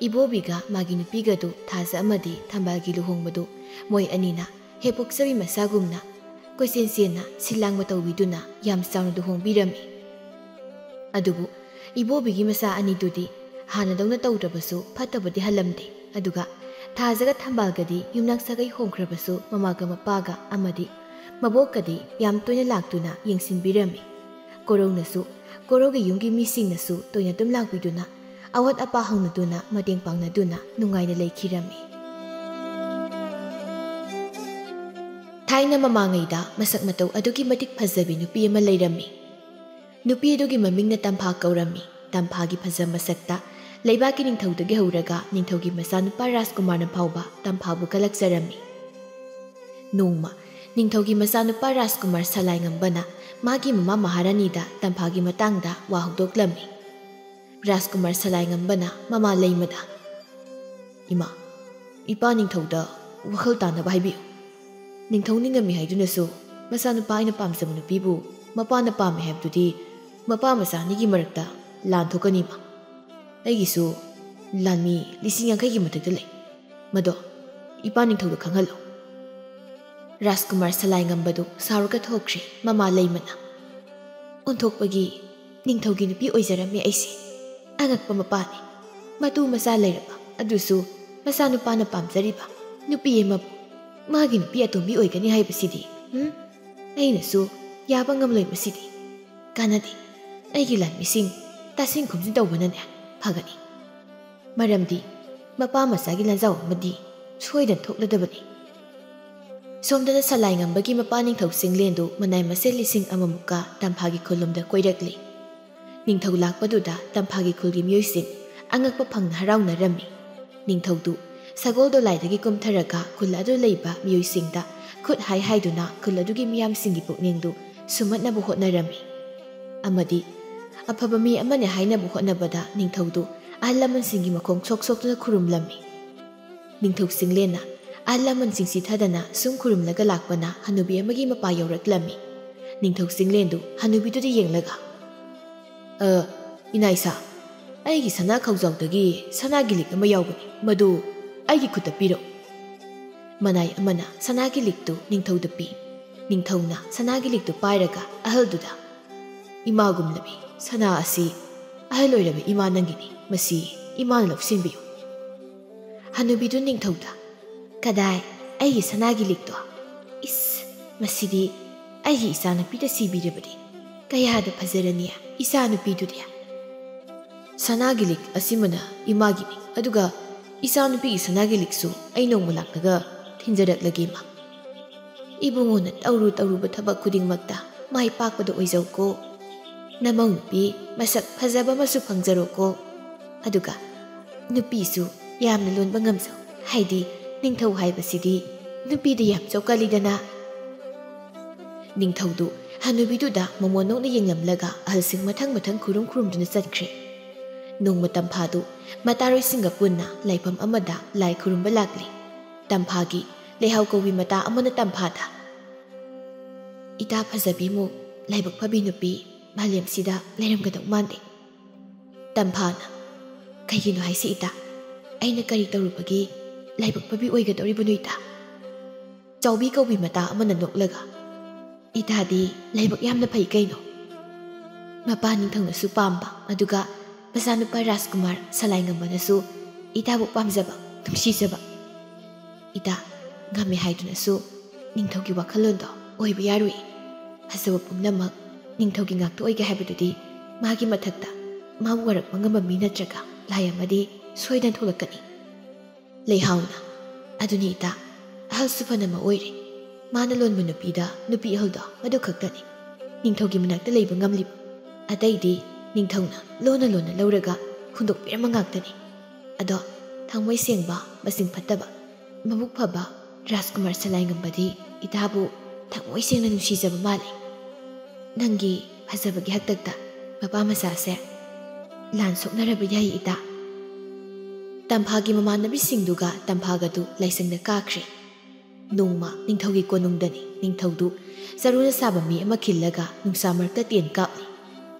ꯏꯕꯣꯕꯤꯒ ꯃꯥꯒꯤ ꯅꯨꯄꯤꯒꯗꯨ ꯊꯥꯖ ꯑꯃꯗꯤ ꯊꯝꯕꯥꯜꯒꯤ ꯂꯨꯍꯣꯡꯕꯗꯨ ꯃꯣꯏ ꯑꯅꯤꯅ ꯍꯦꯛ ꯄꯣꯛꯆꯕꯤ ꯃꯆꯥꯒꯨꯝꯅ ꯀꯣꯏꯆꯦꯟ ꯆꯦꯟꯅ ꯁꯤꯜ ꯂꯥꯡꯕ ꯇꯧꯕꯤꯗꯨꯅ ꯌꯥꯝ ꯆꯥꯎꯅ ꯂꯨꯍꯣꯡꯕꯤꯔꯝꯃꯤ꯫ ꯑꯗꯨꯕꯨ ꯏꯕꯣꯕꯤꯒꯤ ꯃꯆꯥ ꯑꯅꯤꯗꯨꯗꯤ ꯍꯥꯟꯅꯗꯧꯅ ꯇꯧꯗ꯭ꯔꯕꯁꯨ ꯐꯠꯇꯕꯗꯤ ꯍꯜꯂꯝꯗꯦ꯫ ꯑꯗꯨꯒ ꯊꯥꯖꯒ ꯊꯝꯕꯥꯜꯒꯗꯤ ꯌꯨꯝꯅꯥꯛ ꯁꯥꯒꯩ ꯍꯣꯡꯈ꯭ꯔꯕꯁꯨ ꯃꯃꯥꯒ ꯃꯄꯥꯒ ꯑꯃꯗꯤ ꯃꯕꯣꯛꯀꯗꯤ ꯌꯥꯝ ꯇꯣꯏꯅ ꯂꯥꯛꯇꯨꯅ ꯌꯦꯡꯁꯤꯟꯕꯤꯔꯝꯃꯤ꯫ ꯀꯣꯔꯧꯅꯁꯨ ꯀꯣꯔꯧꯒꯤ ꯌꯨꯝꯒꯤ ꯃꯤꯁꯤꯡꯅꯁꯨ ꯇꯣꯏꯅ ꯑꯗꯨꯝ ꯂꯥꯛꯄꯤꯗꯨꯅ ꯑꯋꯥꯠ ꯑꯄꯥ ꯍꯪꯅꯗꯨꯅ ꯃꯇꯦꯡ ꯄꯥꯡꯅꯗꯨꯅ ꯅꯨꯡꯉꯥꯏꯅ ꯂꯩꯈꯤꯔꯝꯃꯤ꯫ ꯊꯥꯏꯅ ꯃꯃꯥꯡꯉꯩꯗ ꯃꯁꯛ ꯃꯇꯧ ꯑꯗꯨꯛꯀꯤ ꯃꯇꯤꯛ ꯐꯖꯕꯤ ꯅꯨꯄꯤ ꯑꯃ ꯂꯩꯔꯝꯃꯤ꯫ ꯅꯨꯄꯤ ꯑꯗꯨꯒꯤ ꯃꯃꯤꯡꯅ ꯇꯝꯐꯥ ꯀꯧꯔꯝꯃꯤ꯫ ꯇꯝꯐꯥꯒꯤ ꯐꯖ ꯃꯁꯛꯇ ꯂꯩꯕꯥꯛꯀꯤ ꯅꯤꯡꯊꯧꯗꯒꯤ ꯍꯧꯔꯒ ꯅꯤꯡꯊꯧꯒꯤ ꯃꯆꯥꯅꯨꯄꯥ ꯔꯥꯖꯀꯨꯃꯥꯔꯅ ꯐꯥꯎꯕ ꯇꯝꯐꯥꯕꯨ ꯀꯜꯂꯛꯆꯔꯝꯃꯤ꯫ ꯅꯣꯡꯃ ꯅꯤꯡꯊꯧꯒꯤ ꯃꯆꯥꯅꯨꯄꯥ ꯔꯥꯖꯀꯨꯃꯥꯔ ꯁꯂꯥꯏꯉꯝꯕꯅ ꯃꯥꯒꯤ ꯃꯃꯥ ꯃꯍꯥꯔꯥꯅꯤꯗ ꯇꯝꯐꯥꯒꯤ ꯃꯇꯥꯡꯗ ꯋꯥ ꯍꯧꯗꯣꯛꯂꯝꯃꯤ꯫ ꯔꯥꯖꯀꯨꯃꯥꯔ ꯁꯂꯥꯏꯉꯝꯕꯅ ꯃꯃꯥ ꯂꯩꯃꯗ, "ꯏꯃꯥ, ꯏꯄꯥ ꯅꯤꯡꯊꯧꯗ ꯋꯥꯈꯜ ꯇꯥꯅꯕ ꯍꯥꯏꯕꯤꯌꯨ꯫ ꯅꯤꯡꯊꯧ ꯅꯤꯡꯉꯝꯃꯤ ꯍꯥꯏꯗꯨꯅꯁꯨ ꯃꯆꯥꯅꯨꯄꯥ ꯑꯩꯅ ꯄꯥꯝꯖꯕ ꯅꯨꯄꯤꯕꯨ ꯃꯄꯥꯅ ꯄꯥꯝꯃꯦ ꯍꯥꯏꯕꯗꯨꯗꯤ ꯃꯄꯥ ꯃꯆꯥ ꯑꯅꯤꯒꯤ ꯃꯔꯛꯇ ꯂꯥꯟ ꯊꯣꯛꯀꯅꯤꯃ꯫ ꯑꯩꯒꯤꯁꯨ ꯂꯥꯟꯃꯤ ꯂꯤꯁꯤꯡ ꯌꯥꯡꯈꯩꯒꯤ ꯃꯊꯛꯇ ꯂꯩ꯫ ꯃꯗꯣ ꯏꯄꯥ ꯅꯤꯡꯊꯧꯗ ꯈꯪꯍꯜꯂꯨ꯫" ꯔꯥꯖꯀꯨꯃꯥꯔ ꯁꯂꯥꯏꯉꯝꯕꯗꯨ ꯁꯥꯎꯔꯒ ꯊꯣꯛꯈ꯭ꯔꯦ꯫ ꯃꯃꯥ ꯂꯩꯃꯅ, "ꯑꯣꯟꯊꯣꯛꯄꯒꯤ ꯅꯤꯡꯊꯧꯒꯤ ꯅꯨꯄꯤ ꯑꯣꯏꯖꯔꯝꯃꯦ ꯑꯩꯁꯦ꯫ ꯑꯉꯛꯄ ꯃꯄꯥꯅꯤ꯫ ꯃꯇꯨ ꯃꯆꯥ ꯂꯩꯔꯕ ꯑꯗꯨꯁꯨ ꯃꯆꯥꯅꯨꯄꯥꯅ ꯄꯥꯝꯖꯔꯤꯕ ꯅꯨꯄꯤ ꯑꯃꯕꯨ ꯃꯥꯒꯤ ꯅꯨꯄꯤ ꯑꯇꯣꯝꯕꯤ ꯑꯣꯏꯒꯅꯤ ꯍꯥꯏꯕꯁꯤꯗꯤ, ꯎꯝ? ꯑꯩꯅꯁꯨ ꯌꯥꯕ ꯉꯝꯂꯣꯏ ꯃꯁꯤꯗꯤ꯫ ꯀꯥꯟꯅꯗꯦ꯫ ꯑꯩꯒꯤ ꯂꯥꯟꯃꯤꯁꯤꯡ ꯇꯥꯁꯤꯟ ꯈꯨꯝꯖꯤꯟ ꯇꯧꯕꯅꯅꯦ ꯐꯒꯅꯤ꯫ ꯃꯔꯝꯗꯤ ꯃꯄꯥ ꯃꯆꯥꯒꯤ ꯂꯥꯟꯖꯥꯎ ꯑꯃꯗꯤ ꯁꯣꯏꯗꯅ ꯊꯣꯛꯂꯗꯕꯅꯤ꯫" ꯁꯣꯝꯗꯅ ꯁꯂꯥꯏꯉꯝꯕꯒꯤ ꯃꯄꯥ ꯅꯤꯡꯊꯧ ꯆꯤꯡꯂꯦꯟꯗꯨ ꯃꯅꯥꯏ ꯃꯁꯤꯟ ꯂꯤꯁꯤꯡ ꯑꯃꯃꯨꯛꯀ ꯇꯝꯐꯥꯒꯤ ꯈꯨꯜꯂꯣꯝꯗ ꯀꯣꯏꯔꯛꯂꯤ꯫ ꯅꯤꯡꯊꯧ ꯂꯥꯛꯄꯗꯨꯗ ꯇꯝꯐꯥꯒꯤ ꯈꯨꯜꯒꯤ ꯃꯤꯑꯣꯏꯁꯤꯡ ꯑꯉꯛꯄ ꯐꯪꯅ ꯍꯔꯥꯎꯅꯔꯝꯃꯤ꯫ ꯅꯤꯡꯊꯧꯗꯨ ꯁꯒꯣꯜ ꯗꯣꯂꯥꯏꯗꯒꯤ ꯀꯨꯝꯊꯔꯒ ꯈꯨꯜ ꯑꯗꯨ ꯂꯩꯕ ꯃꯤꯑꯣꯏꯁꯤꯡꯗ ꯈꯨꯠ ꯍꯥꯏ ꯍꯥꯏꯗꯨꯅ ꯈꯨꯜ ꯑꯗꯨꯒꯤ ꯃꯤꯌꯥꯝꯁꯤꯡꯒꯤ ꯄꯨꯛꯅꯤꯡꯗꯨ ꯁꯨꯝꯍꯠꯅꯕ ꯍꯣꯠꯅꯔꯝꯃꯤ꯫ ꯑꯃꯗꯤ ꯑꯐꯕ ꯃꯤ ꯑꯃꯅꯤ ꯍꯥꯏꯅꯕ ꯍꯣꯠꯅꯕꯗ ꯅꯤꯡꯊꯧꯗꯨ ꯑꯍꯜ ꯂꯃꯟꯁꯤꯡꯒꯤ ꯃꯈꯣꯡ ꯁꯣꯛ ꯁꯣꯛꯇꯨꯅ ꯈꯨꯔꯨꯝꯂꯝꯃꯤ꯫ ꯅꯤꯡꯊꯧ ꯆꯤꯡꯂꯦꯟꯅ ꯑꯍꯜ ꯂꯃꯟꯁꯤꯡ ꯆꯤꯊꯗꯅ ꯁꯨꯝ ꯈꯨꯔꯨꯝꯂꯒ ꯂꯥꯛꯄꯅ ꯍꯅꯨꯕꯤ ꯑꯃꯒꯤ ꯃꯄꯥ ꯌꯧꯔꯛꯂꯝꯃꯤ꯫ ꯅꯤꯡꯊꯧ ꯆꯤꯡꯂꯦꯟꯗꯨ ꯍꯅꯨꯕꯤꯗꯨꯗ ꯌꯦꯡꯂꯒ, "ꯑ, ꯏꯅꯥ ꯏꯁꯥ, ꯑꯩꯒꯤ ꯁꯅꯥ ꯈꯧꯖꯥꯎꯗꯒꯤ ꯁꯅꯥꯒꯤ ꯂꯤꯛ ꯑꯃ ꯌꯥꯎꯕꯅꯤ, ꯃꯗꯨ ꯑꯩꯒꯤ ꯈꯨꯠꯇ ꯄꯤꯔꯛꯎ꯫" ꯃꯅꯥꯏ ꯑꯃꯅ ꯁꯅꯥꯒꯤ ꯂꯤꯛꯇꯨ ꯅꯤꯡꯊꯧꯗ ꯄꯤ꯫ ꯅꯤꯡꯊꯧꯅ ꯁꯅꯥꯒꯤ ꯂꯤꯛꯇꯨ ꯄꯥꯏꯔꯒ ꯑꯍꯜꯗꯨꯗ, "ꯏꯃꯥꯒꯨꯝꯂꯕꯤ ꯁꯅꯥ ꯑꯁꯤ ꯑꯍꯜ ꯑꯣꯏꯔꯕ ꯏꯃꯥ ꯅꯪꯒꯤꯅꯤ, ꯃꯁꯤ ꯏꯃꯥꯅ ꯂꯧꯁꯤꯟꯕꯤꯌꯨ꯫" ꯍꯅꯨꯕꯤꯗꯨ ꯅꯤꯡꯊꯧꯗ, "ꯀꯗꯥꯏ ꯑꯩꯒꯤ ꯁꯅꯥꯒꯤ ꯂꯤꯛꯇꯣ? ꯏꯁ, ꯃꯁꯤꯗꯤ ꯑꯩꯒꯤ ꯏꯆꯥꯅꯨꯄꯤꯗ ꯁꯤꯕꯤꯔꯕꯗꯤ ꯀꯌꯥꯗ ꯐꯖꯔꯅꯤ꯫ ꯏꯆꯥꯅꯨꯄꯤꯗꯨꯗꯤ? ꯁꯅꯥꯒꯤ ꯂꯤꯛ ꯑꯁꯤꯃꯅ ꯏꯃꯥꯒꯤꯅꯤ, ꯑꯗꯨꯒ ꯏꯆꯥꯅꯨꯄꯤꯒꯤ ꯁꯅꯥꯒꯤ ꯂꯤꯛꯁꯨ ꯑꯩ ꯅꯣꯡꯃ ꯂꯥꯛꯂꯒ ꯊꯤꯟꯖꯔꯛꯂꯒꯦ, ꯏꯃꯥ꯫ ꯏꯕꯨꯡꯉꯣꯅ ꯇꯧꯔꯨ ꯇꯧꯔꯨꯕ ꯊꯕꯛ ꯈꯨꯗꯤꯡꯃꯛꯇ ꯃꯥꯏ ꯄꯥꯛꯄꯗ ꯑꯣꯏꯖꯧꯀꯣ꯫ ꯅꯃꯧ ꯅꯨꯄꯤ ꯃꯁꯛ ꯐꯖꯕ ꯑꯃꯁꯨ ꯐꯪꯖꯔꯣꯀꯣ꯫ ꯑꯗꯨꯒ ꯅꯨꯄꯤꯁꯨ ꯌꯥꯝꯅ ꯂꯣꯟꯕ ꯉꯝꯖꯧ, ꯍꯥꯏꯗꯤ ꯅꯤꯡꯊꯧ ꯍꯥꯏꯕꯁꯤꯗꯤ ꯅꯨꯄꯤꯗ ꯌꯥꯝ ꯆꯣꯞꯀꯜꯂꯤꯗꯅ꯫ ꯅꯤꯡꯊꯧꯗꯨ ꯍꯅꯨꯕꯤꯗꯨꯗ ꯃꯃꯣꯟ ꯅꯣꯛꯅ ꯌꯦꯡꯂꯝꯂꯒ ꯑꯍꯜꯁꯤꯡ ꯃꯊꯪ ꯃꯊꯪ ꯈꯨꯔꯨꯝ ꯈꯨꯔꯨꯝꯗꯨꯅ ꯆꯠꯈ꯭ꯔꯦ꯫ ꯅꯣꯡꯃ ꯇꯝꯐꯥꯗꯨ ꯃꯇꯥꯔꯣꯏꯁꯤꯡꯒ ꯄꯨꯟꯅ ꯂꯥꯏꯐꯝ ꯑꯃꯗ ꯂꯥꯏ ꯈꯨꯔꯨꯝꯕ ꯂꯥꯛꯂꯤ꯫ ꯇꯝꯐꯥꯒꯤ ꯂꯩꯍꯥꯎ ꯀꯧꯕꯤ ꯃꯇꯥ ꯑꯃꯅ ꯇꯝꯐꯥꯗ, "ꯏꯇꯥ ꯐꯖꯕꯤꯃꯨ ꯂꯥꯏꯕꯛ ꯐꯕꯤ ꯅꯨꯄꯤ ꯃꯥꯂꯦꯝꯁꯤꯗ ꯂꯩꯔꯝꯒꯗꯧ ꯃꯥꯟꯗꯦ꯫" ꯇꯝꯐꯥꯅ, "ꯀꯩꯒꯤꯅꯣ ꯍꯥꯏꯁꯤ ꯏꯇꯥ? ꯑꯩꯅ ꯀꯔꯤ ꯇꯧꯔꯨꯕꯒꯤ ꯂꯥꯏꯕꯛ ꯐꯕꯤ ꯑꯣꯏꯒꯗꯧꯔꯤꯕꯅꯣ ꯏꯇꯥ?" ꯆꯥꯎꯕꯤ ꯀꯧꯕꯤ ꯃꯇꯥ ꯑꯃꯅ ꯅꯣꯛꯂꯒ, "ꯏꯇꯥꯗꯤ ꯂꯥꯏꯕꯛ ꯌꯥꯝꯅ ꯐꯩ ꯀꯩꯅꯣ꯫ ꯃꯄꯥ ꯅꯤꯡꯊꯧꯅꯁꯨ ꯄꯥꯝꯕ, ꯑꯗꯨꯒ ꯃꯆꯥꯅꯨꯄꯥ ꯔꯥꯖꯀꯨꯃꯥꯔ ꯁꯂꯥꯏꯉꯝꯕꯅꯁꯨ ꯏꯇꯥꯕꯨ ꯄꯥꯝꯖꯕ, ꯅꯨꯡꯁꯤꯖꯕ꯫ ꯏꯇꯥ ꯉꯝꯃꯦ ꯍꯥꯏꯗꯨꯅꯁꯨ ꯅꯤꯡꯊꯧꯒꯤ ꯋꯥꯈꯜꯂꯣꯟꯗꯣ ꯑꯣꯏꯕ ꯌꯥꯔꯣꯏ꯫ ꯐꯖꯕ ꯄꯨꯝꯅꯃꯛ ꯅꯤꯡꯊꯧꯒꯤ ꯉꯥꯛꯇ ꯑꯣꯏꯒꯦ ꯍꯥꯏꯕꯗꯨꯗꯤ ꯃꯥꯒꯤ ꯃꯊꯛꯇ ꯃꯥꯕꯨ ꯋꯥꯔꯛꯄ ꯉꯝꯕ ꯃꯤ ꯅꯠꯇ꯭ꯔꯒ ꯂꯥꯏ ꯑꯃꯗꯤ ꯁꯣꯏꯗꯅ ꯊꯣꯛꯂꯛꯀꯅꯤ꯫" ꯂꯩꯍꯥꯎꯅ, "ꯑꯗꯨꯅꯤ ꯏꯇꯥ, ꯑꯍꯜꯁꯨ ꯐꯅꯃꯛ ꯑꯣꯏꯔꯦ꯫ ꯃꯥꯅ ꯂꯣꯟꯕ ꯅꯨꯄꯤꯗ ꯅꯨꯄꯤ ꯑꯍꯜꯗꯣ ꯃꯗꯨ ꯈꯛꯇꯅꯤ ꯅꯤꯡꯊꯧꯒꯤ ꯃꯅꯥꯛꯇ ꯂꯩꯕ ꯉꯝꯂꯤꯕ꯫ ꯑꯇꯩꯗꯤ ꯅꯤꯡꯊꯧꯅ ꯂꯣꯟꯅ ꯂꯣꯟꯅ ꯂꯧꯔꯒ ꯍꯨꯟꯗꯣꯛꯄꯤꯔꯝꯕ ꯉꯥꯛꯇꯅꯤ꯫ ꯑꯗꯣ ꯊꯃꯣꯏ ꯁꯦꯡꯕ, ꯃꯆꯤꯡ ꯐꯠꯇꯕ, ꯃꯕꯨꯛ ꯐꯕ ꯔꯥꯖꯀꯨꯃꯥꯔ ꯁꯂꯥꯏꯉꯝꯕꯗꯤ ꯏꯇꯥꯕꯨ ꯊꯃꯣꯏ ꯁꯦꯡꯅ ꯅꯨꯡꯁꯤꯖꯕ ꯃꯥꯜꯂꯤ꯫ ꯅꯪꯒꯤ ꯐꯖꯕꯒꯤ ꯍꯥꯛꯇꯛꯇ ꯃꯄꯥ ꯃꯆꯥꯁꯦ ꯂꯥꯟ ꯁꯣꯛꯅꯔꯕ ꯌꯥꯏ ꯏꯇꯥ꯫" ꯇꯝꯐꯥꯒꯤ ꯃꯃꯥꯟꯅꯕꯤꯁꯤꯡꯗꯨꯒ ꯇꯝꯐꯥꯒꯗꯨ ꯂꯥꯏꯁꯪꯗ ꯀꯥꯈ꯭ꯔꯦ꯫ ꯅꯣꯡꯃ ꯅꯤꯡꯊꯧꯒꯤ ꯀꯣꯅꯨꯡꯗꯅꯤ꯫ ꯅꯤꯡꯊꯧꯗꯨ ꯆꯔꯨꯅ ꯁꯥꯕ ꯃꯤ ꯑꯃ ꯈꯤꯜꯂꯒ ꯅꯨꯡꯁꯥ ꯃꯔꯛꯇ ꯇꯦꯟ ꯀꯥꯞꯂꯤ꯫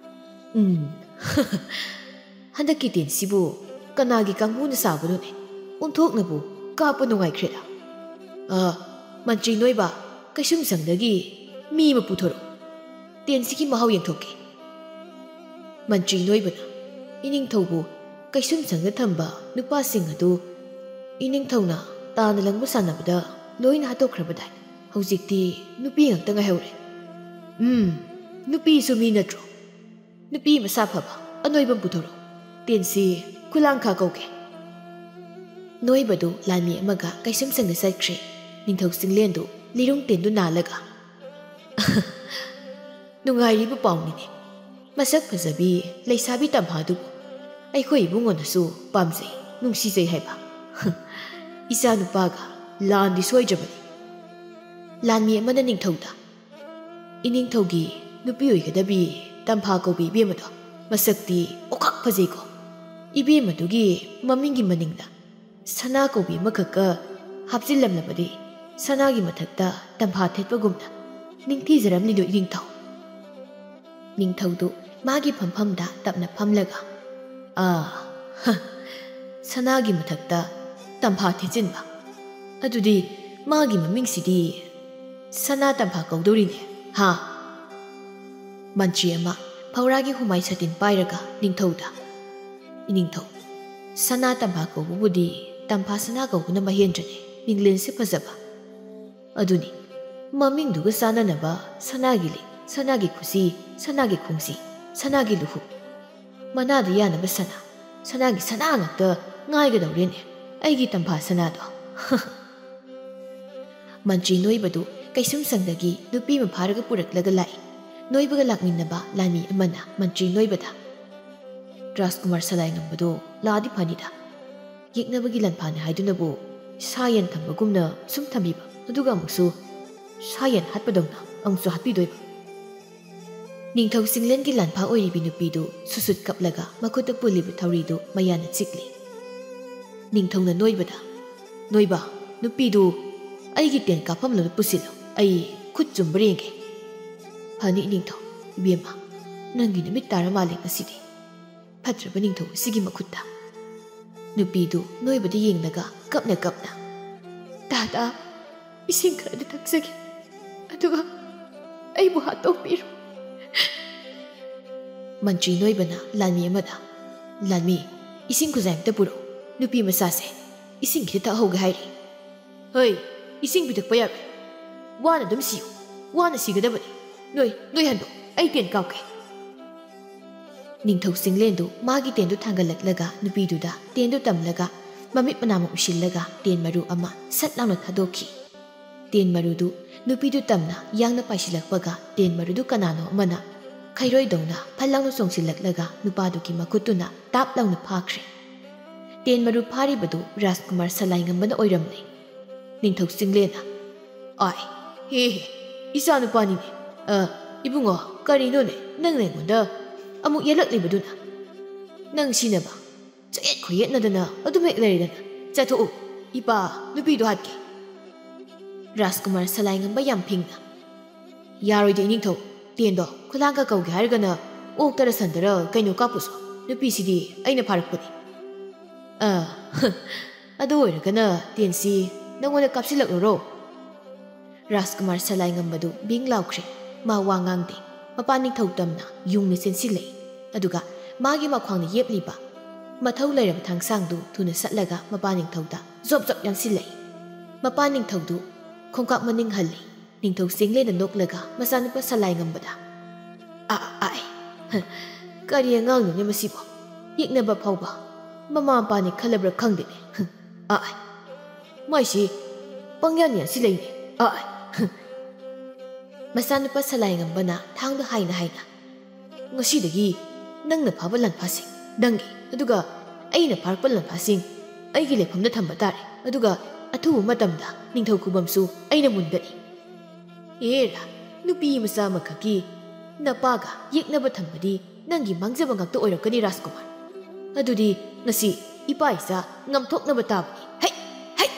"ꯎꯝ, ꯍꯟꯗꯛꯀꯤ ꯇꯦꯟꯁꯤꯕꯨ ꯀꯅꯥꯒꯤ ꯀꯥꯡꯕꯨꯅ ꯁꯥꯕꯅꯣꯅꯦ? ꯑꯣꯟꯊꯣꯛꯅꯕꯨ ꯀꯥꯞꯄ ꯅꯨꯡꯉꯥꯏꯈ꯭ꯔꯦꯗ꯫ ꯑ, ꯃꯟꯇ꯭ꯔꯤ ꯅꯣꯏꯕ, ꯀꯩꯁꯨꯝꯁꯪꯗꯒꯤ ꯃꯤ ꯑꯃ ꯄꯨꯊꯣꯔꯛꯎ꯫ ꯇꯦꯟꯁꯤꯒꯤ ꯃꯍꯥꯎ ꯌꯦꯡꯊꯣꯛꯀꯦ꯫" ꯃꯟꯇ꯭ꯔꯤ ꯅꯣꯏꯕꯅ ꯏꯅꯤꯡꯊꯧꯕꯨ ꯀꯩꯁꯨꯝꯁꯪꯗ ꯊꯝꯕ ꯅꯨꯄꯥꯁꯤꯡ ꯑꯗꯨ ꯏꯅꯤꯡꯊꯧꯅ ꯇꯥꯅ ꯂꯪꯕ ꯁꯥꯟꯅꯕꯗ ꯂꯣꯏꯅ ꯍꯥꯠꯇꯣꯛꯈ꯭ꯔꯕꯗꯥꯏ? ꯍꯧꯖꯤꯛꯇꯤ ꯅꯨꯄꯤ ꯉꯥꯛꯇ ꯉꯥꯏꯍꯧꯔꯦ꯫ "ꯎꯝ, ꯅꯨꯄꯤꯁꯨ ꯃꯤ ꯅꯠꯇ꯭ꯔꯣ? ꯅꯨꯄꯤ ꯃꯁꯥ ꯐꯕ ꯑꯅꯣꯏꯕ ꯑꯃ ꯄꯨꯊꯣꯔꯛꯎ꯫ ꯇꯦꯟꯁꯤ ꯈꯨꯂꯥꯡꯈꯥ ꯀꯧꯒꯦ꯫ ꯅꯣꯏꯕꯗꯨ ꯂꯥꯟꯃꯤ ꯑꯃꯒ ꯀꯩꯁꯨꯝꯁꯪꯗ ꯆꯠꯈ꯭ꯔꯦ꯫ ꯅꯤꯡꯊꯧ ꯆꯤꯡꯂꯦꯟꯗꯨ ꯂꯤꯔꯨꯡ ꯇꯦꯟꯗꯨ ꯅꯥꯜꯂꯒ, "ꯅꯨꯡꯉꯥꯏꯔꯤꯕ ꯄꯥꯎꯅꯤꯅꯦ꯫ ꯃꯁꯛ ꯐꯖꯕꯤ ꯂꯩꯁꯥꯕꯤ ꯇꯝꯐꯥꯗꯨꯕꯨ ꯑꯩꯈꯣꯏ ꯏꯕꯨꯡꯉꯣꯅꯁꯨ ꯄꯥꯝꯖꯩ, ꯅꯨꯡꯁꯤꯖꯩ ꯍꯥꯏꯕ꯫ ꯏꯆꯥ ꯅꯨꯄꯥꯒ ꯂꯥꯟꯗꯤ ꯁꯣꯏꯗ꯭ꯔꯕꯅꯤ꯫" ꯂꯥꯟꯃꯤ ꯑꯃꯅ ꯅꯤꯡꯊꯧꯗ, "ꯏꯅꯤꯡꯊꯧꯒꯤ ꯅꯨꯄꯤ ꯑꯣꯏꯒꯗꯕꯤ ꯇꯝꯐꯥ ꯀꯧꯕꯤ ꯏꯕꯦꯝꯃꯗꯣ ꯃꯁꯛꯇꯤ ꯑꯣꯈꯥꯛ ꯐꯖꯩꯀꯣ꯫ ꯏꯕꯦꯝꯃꯗꯨꯒꯤ ꯃꯃꯤꯡꯒꯤ ꯃꯅꯤꯡꯗ ꯁꯅꯥ ꯀꯧꯕꯤ ꯑꯃꯈꯛꯀ ꯍꯥꯞꯆꯤꯜꯂꯝꯂꯕꯗꯤ ꯁꯅꯥꯒꯤ ꯃꯊꯛꯇ ꯇꯝꯐꯥ ꯊꯦꯠꯄꯒꯨꯝꯅ ꯅꯤꯡꯊꯤꯖꯔꯝꯂꯤꯗꯣ ꯏꯅꯤꯡꯊꯧ꯫" ꯅꯤꯡꯊꯧꯗꯨ ꯃꯥꯒꯤ ꯐꯝꯐꯝꯗ ꯇꯞꯅ ꯐꯝꯂꯒ, "ꯑꯥ, ꯍ, ꯁꯅꯥꯒꯤ ꯃꯊꯛꯇ ꯇꯝꯐꯥ ꯊꯦꯠꯆꯤꯟꯕ꯫ ꯑꯗꯨꯗꯤ ꯃꯥꯒꯤ ꯃꯃꯤꯡꯁꯤꯗꯤ ꯁꯅꯥ ꯇꯝꯐꯥ ꯀꯧꯗꯧꯔꯤꯅꯦ, ꯍꯥ?" ꯃꯟꯇ꯭ꯔꯤ ꯑꯃ ꯐꯧꯔꯥꯒꯤ ꯍꯨꯃꯥꯏ ꯁꯥꯇꯤꯟ ꯄꯥꯏꯔꯒ ꯅꯤꯡꯊꯧꯗ, "ꯏꯅꯤꯡꯊꯧ, ꯁꯅꯥ ꯇꯝꯐꯥ ꯀꯧꯕꯕꯨꯗꯤ ꯇꯝꯐꯥ ꯁꯅꯥ ꯀꯧꯕꯅ ꯃꯍꯦꯟꯗ꯭ꯔꯅꯦ, ꯃꯤꯡꯂꯦꯟꯁꯦ ꯐꯖꯕ꯫ ꯑꯗꯨꯅꯤ, ꯃꯃꯤꯡꯗꯨꯒ ꯆꯥꯟꯅꯅꯕ ꯁꯅꯥꯒꯤ ꯂꯤꯛ, ꯁꯅꯥꯒꯤ ꯈꯨꯖꯤ, ꯁꯅꯥꯒꯤ ꯈꯣꯡꯖꯤ, ꯁꯅꯥꯒꯤ ꯂꯨꯍꯨꯞ, ꯃꯅꯥꯗ ꯌꯥꯅꯕ ꯁꯅꯥ, ꯁꯅꯥꯒꯤ ꯁꯅꯥ ꯉꯥꯛꯇ ꯉꯥꯏꯒꯗꯧꯔꯦꯅꯦ, ꯑꯩꯒꯤ ꯇꯝꯐꯥ ꯁꯅꯥꯗꯣ꯫" ꯃꯟꯇ꯭ꯔꯤ ꯅꯣꯏꯕꯗꯨ ꯀꯩꯁꯨꯝꯁꯪꯗꯒꯤ ꯅꯨꯄꯤ ꯑꯃ ꯐꯥꯔꯒ ꯄꯨꯔꯛꯂꯒ ꯂꯥꯛꯏ꯫ ꯅꯣꯏꯕꯒ ꯂꯥꯛꯃꯤꯟꯅꯕ ꯂꯥꯟꯃꯤ ꯑꯃꯅ ꯃꯟꯇ꯭ꯔꯤ ꯅꯣꯏꯕꯗ, "ꯔꯥꯖꯀꯨꯃꯥꯔ ꯁꯂꯥꯏ ꯉꯝꯕꯗꯣ ꯂꯥꯛꯑꯗꯤ ꯐꯅꯤꯗ꯫ ꯌꯦꯛꯅꯕꯒꯤ ꯂꯥꯟꯐꯥꯅꯤ ꯍꯥꯏꯗꯨꯅꯕꯨ ꯁꯥ ꯌꯦꯟ ꯊꯝꯕꯒꯨꯝꯅ ꯁꯨꯝ ꯊꯝꯕꯤꯕ, ꯑꯗꯨꯒ ꯑꯃꯨꯛꯁꯨ ꯁꯥ ꯌꯦꯟ ꯍꯥꯠꯄꯗꯧꯅ ꯑꯃꯨꯛꯁꯨ ꯍꯥꯠꯄꯤꯗꯣꯏꯕ꯫" ꯅꯤꯡꯊꯧ ꯆꯤꯡꯂꯦꯟꯒꯤ ꯂꯥꯟꯐꯥ ꯑꯣꯏꯔꯤꯕꯤ ꯅꯨꯄꯤꯗꯨ ꯁꯨꯁꯨꯠ ꯀꯞꯂꯒ ꯃꯈꯨꯠꯇ ꯄꯨꯜꯂꯤꯕ ꯊꯧꯔꯤꯗꯨ ꯃꯌꯥꯅ ꯆꯤꯛꯂꯤ꯫ ꯅꯤꯡꯊꯧꯅ ꯅꯣꯏꯕꯗ, "ꯅꯣꯏꯕ, ꯅꯨꯄꯤꯗꯨ ꯑꯩꯒꯤ ꯇꯦꯟ ꯀꯥꯞꯐꯝꯂꯣꯝꯗ ꯄꯨꯁꯤꯜꯂꯨ, ꯑꯩ ꯈꯨꯠ ꯆꯨꯝꯕ꯭ꯔꯥ ꯌꯦꯡꯒꯦ꯫" "ꯐꯅꯤ ꯏꯅꯤꯡꯊꯧ, ꯏꯕꯦꯝꯃ, ꯅꯪꯒꯤ ꯅꯨꯃꯤꯠ ꯇꯥꯔ ꯃꯥꯜꯂꯦ ꯉꯁꯤꯗꯤ, ꯐꯠꯇ꯭ꯔꯕ ꯅꯤꯡꯊꯧ ꯑꯁꯤꯒꯤ ꯃꯈꯨꯠꯇ꯫" ꯅꯨꯄꯤꯗꯨ ꯅꯣꯏꯕꯗ ꯌꯦꯡꯂꯒ ꯀꯞꯅ ꯀꯞꯅ, "ꯇꯥ ꯇꯥ, ꯏꯁꯤꯡ ꯈꯔꯗꯤ ꯊꯛꯆꯒꯦ, ꯑꯗꯨꯒ ꯑꯩꯕꯨ ꯍꯥꯠꯇꯣꯛꯄꯤꯔꯣ꯫" ꯃꯟꯇ꯭ꯔꯤ ꯅꯣꯏꯕꯅ ꯂꯥꯟꯃꯤ ꯑꯃꯗ, "ꯂꯥꯟꯃꯤ, ꯏꯁꯤꯡ ꯈꯨꯖꯥꯏ ꯑꯝꯇ ꯄꯨꯔꯛꯎ, ꯅꯨꯄꯤ ꯃꯆꯥꯁꯦ ꯏꯁꯤꯡ ꯈꯤꯇ ꯊꯛꯍꯧꯒꯦ ꯍꯥꯏꯔꯤ꯫" "ꯍꯣꯏ, ꯏꯁꯤꯡ ꯄꯤꯊꯛꯄ ꯌꯥꯔꯣꯏ, ꯋꯥꯅ ꯑꯗꯨꯝ ꯁꯤꯌꯨ, ꯋꯥꯅ ꯁꯤꯒꯗꯕꯅꯤ꯫ ꯅꯣꯏ, ꯅꯣꯏ ꯍꯟꯗꯣꯛ, ꯑꯩ ꯇꯦꯟ ꯀꯥꯞꯀꯦ꯫" ꯅꯤꯡꯊꯧ ꯆꯤꯡꯂꯦꯟꯗꯨ ꯃꯥꯒꯤ ꯇꯦꯟꯗꯨ ꯊꯥꯡꯒꯠꯂꯛꯂꯒ ꯅꯨꯄꯤꯗꯨꯗ ꯇꯦꯟꯗꯨ ꯇꯝꯂꯒ ꯃꯃꯤꯠ ꯃꯅꯥꯃꯛ ꯎꯏꯁꯤꯜꯂꯒ ꯇꯦꯟ ꯃꯔꯨ ꯑꯃ ꯁꯠ ꯂꯥꯎꯅ ꯊꯥꯗꯣꯛꯈꯤ꯫ ꯇꯦꯟ ꯃꯔꯨꯗꯨ ꯅꯨꯄꯤꯗꯨ ꯇꯝꯅ ꯌꯥꯡꯅ ꯄꯥꯏꯁꯤꯜꯂꯛꯄꯒ ꯇꯦꯟ ꯃꯔꯨꯗꯨ ꯀꯅꯥꯅꯣ ꯑꯃꯅ ꯈꯩꯔꯣꯏꯗꯧꯅ ꯐꯠ ꯂꯥꯎꯅ ꯆꯣꯡꯁꯤꯜꯂꯛꯂꯒ ꯅꯨꯄꯥꯗꯨꯒꯤ ꯃꯈꯨꯠꯇꯨꯅ ꯇꯥꯞ ꯂꯥꯎꯅ ꯐꯥꯈ꯭ꯔꯦ꯫ ꯇꯦꯟ ꯃꯔꯨ ꯐꯥꯔꯤꯕꯗꯨ ꯔꯥꯖꯀꯨꯃꯥꯔ ꯁꯂꯥꯏꯉꯝꯕꯅ ꯑꯣꯏꯔꯝꯂꯦ꯫ ꯅꯤꯡꯊꯧ ꯆꯤꯡꯂꯦꯟꯅ, "ꯑꯥꯏ, ꯍꯦ ꯍꯦ, ꯏꯆꯥꯅꯨꯄꯥꯅꯤꯅꯦ꯫ ꯑ, ꯏꯕꯨꯡꯉꯣ, ꯀꯔꯤꯅꯣꯅꯦ ꯅꯪꯅ ꯑꯩꯉꯣꯟꯗ ꯑꯃꯨꯛ ꯌꯦꯜꯂꯛꯂꯤꯕꯗꯨꯅ? ꯅꯪ ꯁꯤꯅꯕ ꯆꯌꯦꯠ ꯈꯣꯏꯌꯦꯠꯅꯗꯅ ꯑꯗꯨꯝ ꯍꯦꯛ ꯂꯩꯔꯗꯅ꯫ ꯆꯠꯊꯣꯛꯎ, ꯏꯄꯥ, ꯅꯨꯄꯤꯗꯣ ꯍꯥꯠꯀꯦ꯫" ꯔꯥꯖꯀꯨꯃꯥꯔ ꯁꯂꯥꯏꯉꯝꯕ ꯌꯥꯝ ꯐꯤꯡꯅ, "ꯌꯥꯔꯣꯏꯗ ꯏꯅꯤꯡꯊꯧ, ꯇꯦꯟꯗꯣ ꯈꯨꯂꯥꯡꯒ ꯀꯧꯒꯦ ꯍꯥꯏꯔꯒꯅ ꯑꯣꯛꯇꯔ ꯁꯟꯗꯔ ꯀꯩꯅꯣ ꯀꯥꯞꯄꯨꯁꯣ꯫ ꯅꯨꯄꯤꯁꯤꯗꯤ ꯑꯩꯅ ꯐꯥꯔꯛꯄꯅꯤ꯫" "ꯑ, ꯑꯗꯨ ꯑꯣꯏꯔꯒꯅ ꯇꯦꯟꯁꯤ ꯅꯪꯉꯣꯟꯗ ꯀꯥꯞꯁꯤꯜꯂꯛꯂꯔꯣ?" ꯔꯥꯖꯀꯨꯃꯥꯔ ꯁꯂꯥꯏꯉꯝꯕꯗꯨ ꯕꯤꯡ ꯂꯥꯎꯈ꯭ꯔꯦ꯫ ꯃꯥ ꯋꯥ ꯉꯥꯡꯗꯦ꯫ ꯃꯄꯥ ꯅꯤꯡꯊꯧ ꯇꯝꯅ ꯌꯨꯡꯅ ꯆꯦꯟꯁꯤꯜꯂꯛꯏ꯫ ꯑꯗꯨꯒ ꯃꯥꯒꯤ ꯃꯈ꯭ꯋꯥꯡꯗ ꯌꯦꯞꯂꯤꯕ ꯃꯊꯧ ꯂꯩꯔꯕ ꯊꯥꯡꯁꯥꯡꯗꯨ ꯊꯨꯅ ꯁꯠꯂꯒ ꯃꯄꯥ ꯅꯤꯡꯊꯧꯗ ꯖꯣꯞ ꯖꯣꯞ ꯌꯥꯟꯁꯤꯜꯂꯛꯏ꯫ ꯃꯄꯥ ꯅꯤꯡꯊꯧꯗꯨ ꯈꯣꯡꯀꯥꯞ ꯃꯅꯤꯡ ꯍꯜꯂꯤ꯫ ꯅꯤꯡꯊꯧ ꯆꯤꯡꯂꯦꯟꯅ ꯅꯣꯛꯂꯒ ꯃꯆꯥꯅꯨꯄꯥ ꯁꯂꯥꯏꯉꯝꯕꯗ, "ꯑꯥ, ꯑꯥꯏ, ꯍ, ꯀꯔꯤ ꯑꯉꯥꯡꯅꯣꯅꯦ ꯃꯁꯤꯕꯣ? ꯌꯦꯛꯅꯕ ꯐꯥꯎꯕ ꯃꯃꯥ ꯃꯄꯥꯅꯤ ꯈꯜꯂꯕ꯭ꯔꯥ ꯈꯪꯗꯦꯅꯦ꯫ ꯍ, ꯑꯥꯏ, ꯃꯥꯏꯁꯤ ꯄꯪꯌꯥꯟ ꯌꯥꯟꯁꯤꯜꯂꯛꯏꯅꯦ꯫ ꯑꯥꯏ, ꯍ꯫" ꯃꯆꯥꯅꯨꯄꯥ ꯁꯂꯥꯏꯉꯝꯕꯅ ꯊꯥꯡꯗ ꯍꯥꯏꯅ ꯍꯥꯏꯅ, "ꯉꯁꯤꯗꯒꯤ ꯅꯪꯅ ꯐꯥꯕ ꯂꯥꯟꯐꯥꯁꯤꯡ ꯅꯪꯒꯤ, ꯑꯗꯨꯒ ꯑꯩꯅ ꯐꯥꯔꯛꯄ ꯂꯥꯟꯐꯥꯁꯤꯡ ꯑꯩꯒꯤ ꯂꯩꯐꯝꯗ ꯊꯝꯕ ꯇꯥꯔꯦ꯫ ꯑꯗꯨꯒ ꯑꯊꯨꯕ ꯃꯇꯝꯗ ꯅꯤꯡꯊꯧ ꯈꯨꯕꯝꯁꯨ ꯑꯩꯅ ꯃꯨꯟꯒꯅꯤ꯫" "ꯑꯦꯔꯥ, ꯅꯨꯄꯤ ꯃꯆꯥ ꯑꯃꯈꯛꯀꯤ ꯅꯄꯥꯒ ꯌꯦꯛꯅꯕ ꯊꯝꯕꯗꯤ ꯅꯪꯒꯤ ꯃꯥꯡꯖꯕ ꯉꯥꯛꯇ ꯑꯣꯏꯔꯛꯀꯅꯤ ꯔꯥꯖꯀꯨꯃꯥꯔ꯫ ꯑꯗꯨꯗꯤ ꯉꯁꯤ ꯏꯄꯥ ꯏꯆꯥ ꯉꯝꯊꯣꯛꯅꯕ ꯇꯥꯕꯅꯤ꯫ ꯍꯩ! ꯍꯩ!"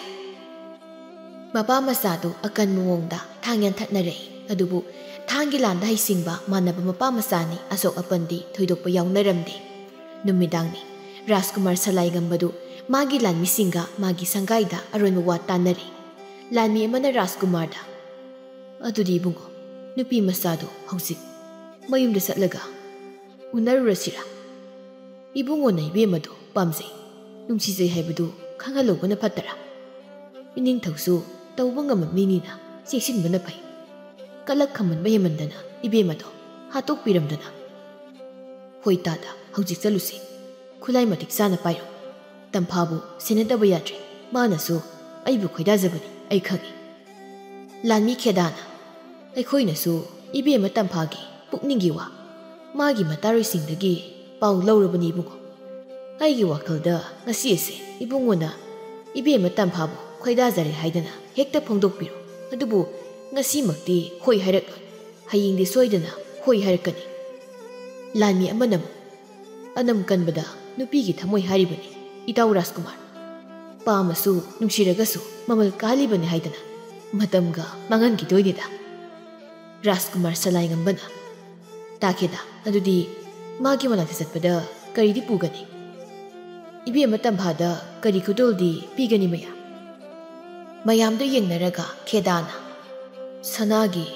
ꯃꯄꯥ ꯃꯆꯥꯗꯨ ꯑꯀꯟꯕ ꯃꯑꯣꯡꯗ ꯊꯥꯡ ꯌꯥꯟꯊꯠꯅꯔꯛꯏ꯫ ꯑꯗꯨꯕꯨ ꯊꯥꯡꯒꯤ ꯂꯥꯟꯗ ꯍꯩꯁꯤꯡꯕ ꯃꯥꯟꯅꯕ ꯃꯄꯥ ꯃꯆꯥꯅꯤ꯫ ꯑꯁꯣꯛ ꯑꯄꯟꯗꯤ ꯊꯣꯏꯗꯣꯛꯄ ꯌꯥꯎꯅꯔꯝꯗꯦ꯫ ꯅꯨꯃꯤꯗꯥꯡꯅꯤ꯫ ꯔꯥꯖꯀꯨꯃꯥꯔ ꯁꯂꯥꯏꯉꯝꯕꯗꯨ ꯃꯥꯒꯤ ꯂꯥꯟꯃꯤꯁꯤꯡꯒ ꯃꯥꯒꯤ ꯁꯪꯒꯥꯏꯗ ꯑꯔꯣꯏꯕ ꯋꯥ ꯇꯥꯟꯅꯔꯤ꯫ ꯂꯥꯟꯃꯤ ꯑꯃꯅ ꯔꯥꯖꯀꯨꯃꯥꯔꯗ, "ꯑꯗꯨꯗꯤ ꯏꯕꯨꯡꯉꯣ, ꯅꯨꯄꯤ ꯃꯆꯥꯗꯨ ꯍꯧꯖꯤꯛ ꯃꯌꯨꯝꯗ ꯆꯠꯂꯒ ꯎꯅꯔꯨꯔꯁꯤꯔꯥ? ꯏꯕꯨꯡꯉꯣꯅ ꯏꯕꯦꯝꯃꯗꯨ ꯄꯥꯝꯖꯩ, ꯅꯨꯡꯁꯤꯖꯩ ꯍꯥꯏꯕꯗꯨ ꯈꯪꯍꯜꯍꯧꯕꯅ ꯐꯠꯇ꯭ꯔꯥ? ꯏꯅꯤꯡꯊꯧꯁꯨ ꯇꯧꯕ ꯉꯝꯕ ꯃꯤꯅꯤꯅ ꯆꯦꯛꯁꯤꯟꯕꯅ ꯐꯩ꯫ ꯀꯂꯛ ꯈꯝꯃꯟꯕ ꯍꯦꯟꯃꯟꯗꯅ ꯏꯕꯦꯝꯃꯗꯣ ꯍꯥꯠꯇꯣꯛꯄꯤꯔꯝꯗꯅ꯫" "ꯍꯣꯏ ꯇꯥꯗ, ꯍꯧꯖꯤꯛ ꯆꯠꯂꯨꯁꯤ꯫ ꯈꯨꯠꯂꯥꯏ ꯃꯇꯤꯛ ꯆꯥꯅ ꯄꯥꯏꯔꯣ꯫ ꯇꯝꯐꯥꯕꯨ ꯁꯦꯟꯅꯗꯕ ꯌꯥꯗ꯭ꯔꯦ꯫ ꯃꯥꯅꯁꯨ ꯑꯩꯕꯨ ꯈꯣꯏꯗꯥꯖꯕꯅꯤ, ꯑꯩ ꯈꯪꯏ꯫" ꯂꯥꯟꯃꯤ ꯈꯦꯗꯥꯅ, "ꯑꯩꯈꯣꯏꯅꯁꯨ ꯏꯕꯦꯝꯃ ꯇꯝꯐꯥꯒꯤ ꯄꯨꯛꯅꯤꯡꯒꯤ ꯋꯥ ꯃꯥꯒꯤ ꯃꯇꯥꯔꯣꯏꯁꯤꯡꯗꯒꯤ ꯄꯥꯎ ꯂꯧꯔꯕꯅꯤ ꯏꯕꯨꯡꯉꯣ꯫ ꯑꯩꯒꯤ ꯋꯥꯈꯜꯗ ꯉꯁꯤ ꯑꯁꯦ ꯏꯕꯨꯡꯉꯣꯅ ꯏꯕꯦꯝꯃ ꯇꯝꯐꯥꯕꯨ ꯈꯣꯏꯗꯥꯖꯔꯦ ꯍꯥꯏꯗꯅ ꯍꯦꯛꯇ ꯐꯣꯡꯗꯣꯛꯄꯤꯔꯣ꯫ ꯑꯗꯨꯕꯨ ꯉꯁꯤꯃꯛꯇꯤ ꯍꯣꯏ ꯍꯥꯏꯔꯛꯂꯣꯏ꯫ ꯍꯌꯦꯡꯗꯤ ꯁꯣꯏꯗꯅ ꯍꯣꯏ ꯍꯥꯏꯔꯛꯀꯅꯤ꯫" ꯂꯥꯟꯃꯤ ꯑꯃꯅ ꯑꯃꯨꯛ, "ꯑꯅꯝ ꯀꯟꯕꯗ ꯅꯨꯄꯤꯒꯤ ꯊꯃꯣꯏ ꯍꯥꯏꯔꯤꯕꯅꯤ, ꯏꯇꯥꯎ ꯔꯥꯖꯀꯨꯃꯥꯔ꯫ ꯄꯥꯝꯃꯁꯨ ꯅꯨꯡꯁꯤꯔꯒꯁꯨ ꯃꯃꯜ ꯀꯥꯜꯂꯤꯕꯅꯤ ꯍꯥꯏꯗꯅ ꯃꯇꯝꯒ ꯃꯥꯡꯍꯟꯈꯤꯗꯣꯏꯅꯤꯗ꯫" ꯔꯥꯖꯀꯨꯃꯥꯔ ꯁꯂꯥꯏꯉꯝꯕꯅ, "ꯇꯥꯈꯦꯗ, ꯑꯗꯨꯗꯤ ꯃꯥꯒꯤ ꯃꯅꯥꯛꯇ ꯆꯠꯄꯗ ꯀꯔꯤꯗꯤ ꯄꯨꯒꯅꯤ? ꯏꯕꯦꯝꯃ ꯇꯝꯐꯥꯗ ꯀꯔꯤ ꯈꯨꯗꯣꯜꯗꯤ ꯄꯤꯒꯅꯤ ꯃꯌꯥꯝ?" ꯃꯌꯥꯝꯗꯨ ꯌꯦꯡꯅꯔꯒ ꯈꯦꯗꯥꯅ, "ꯁꯅꯥꯒꯤ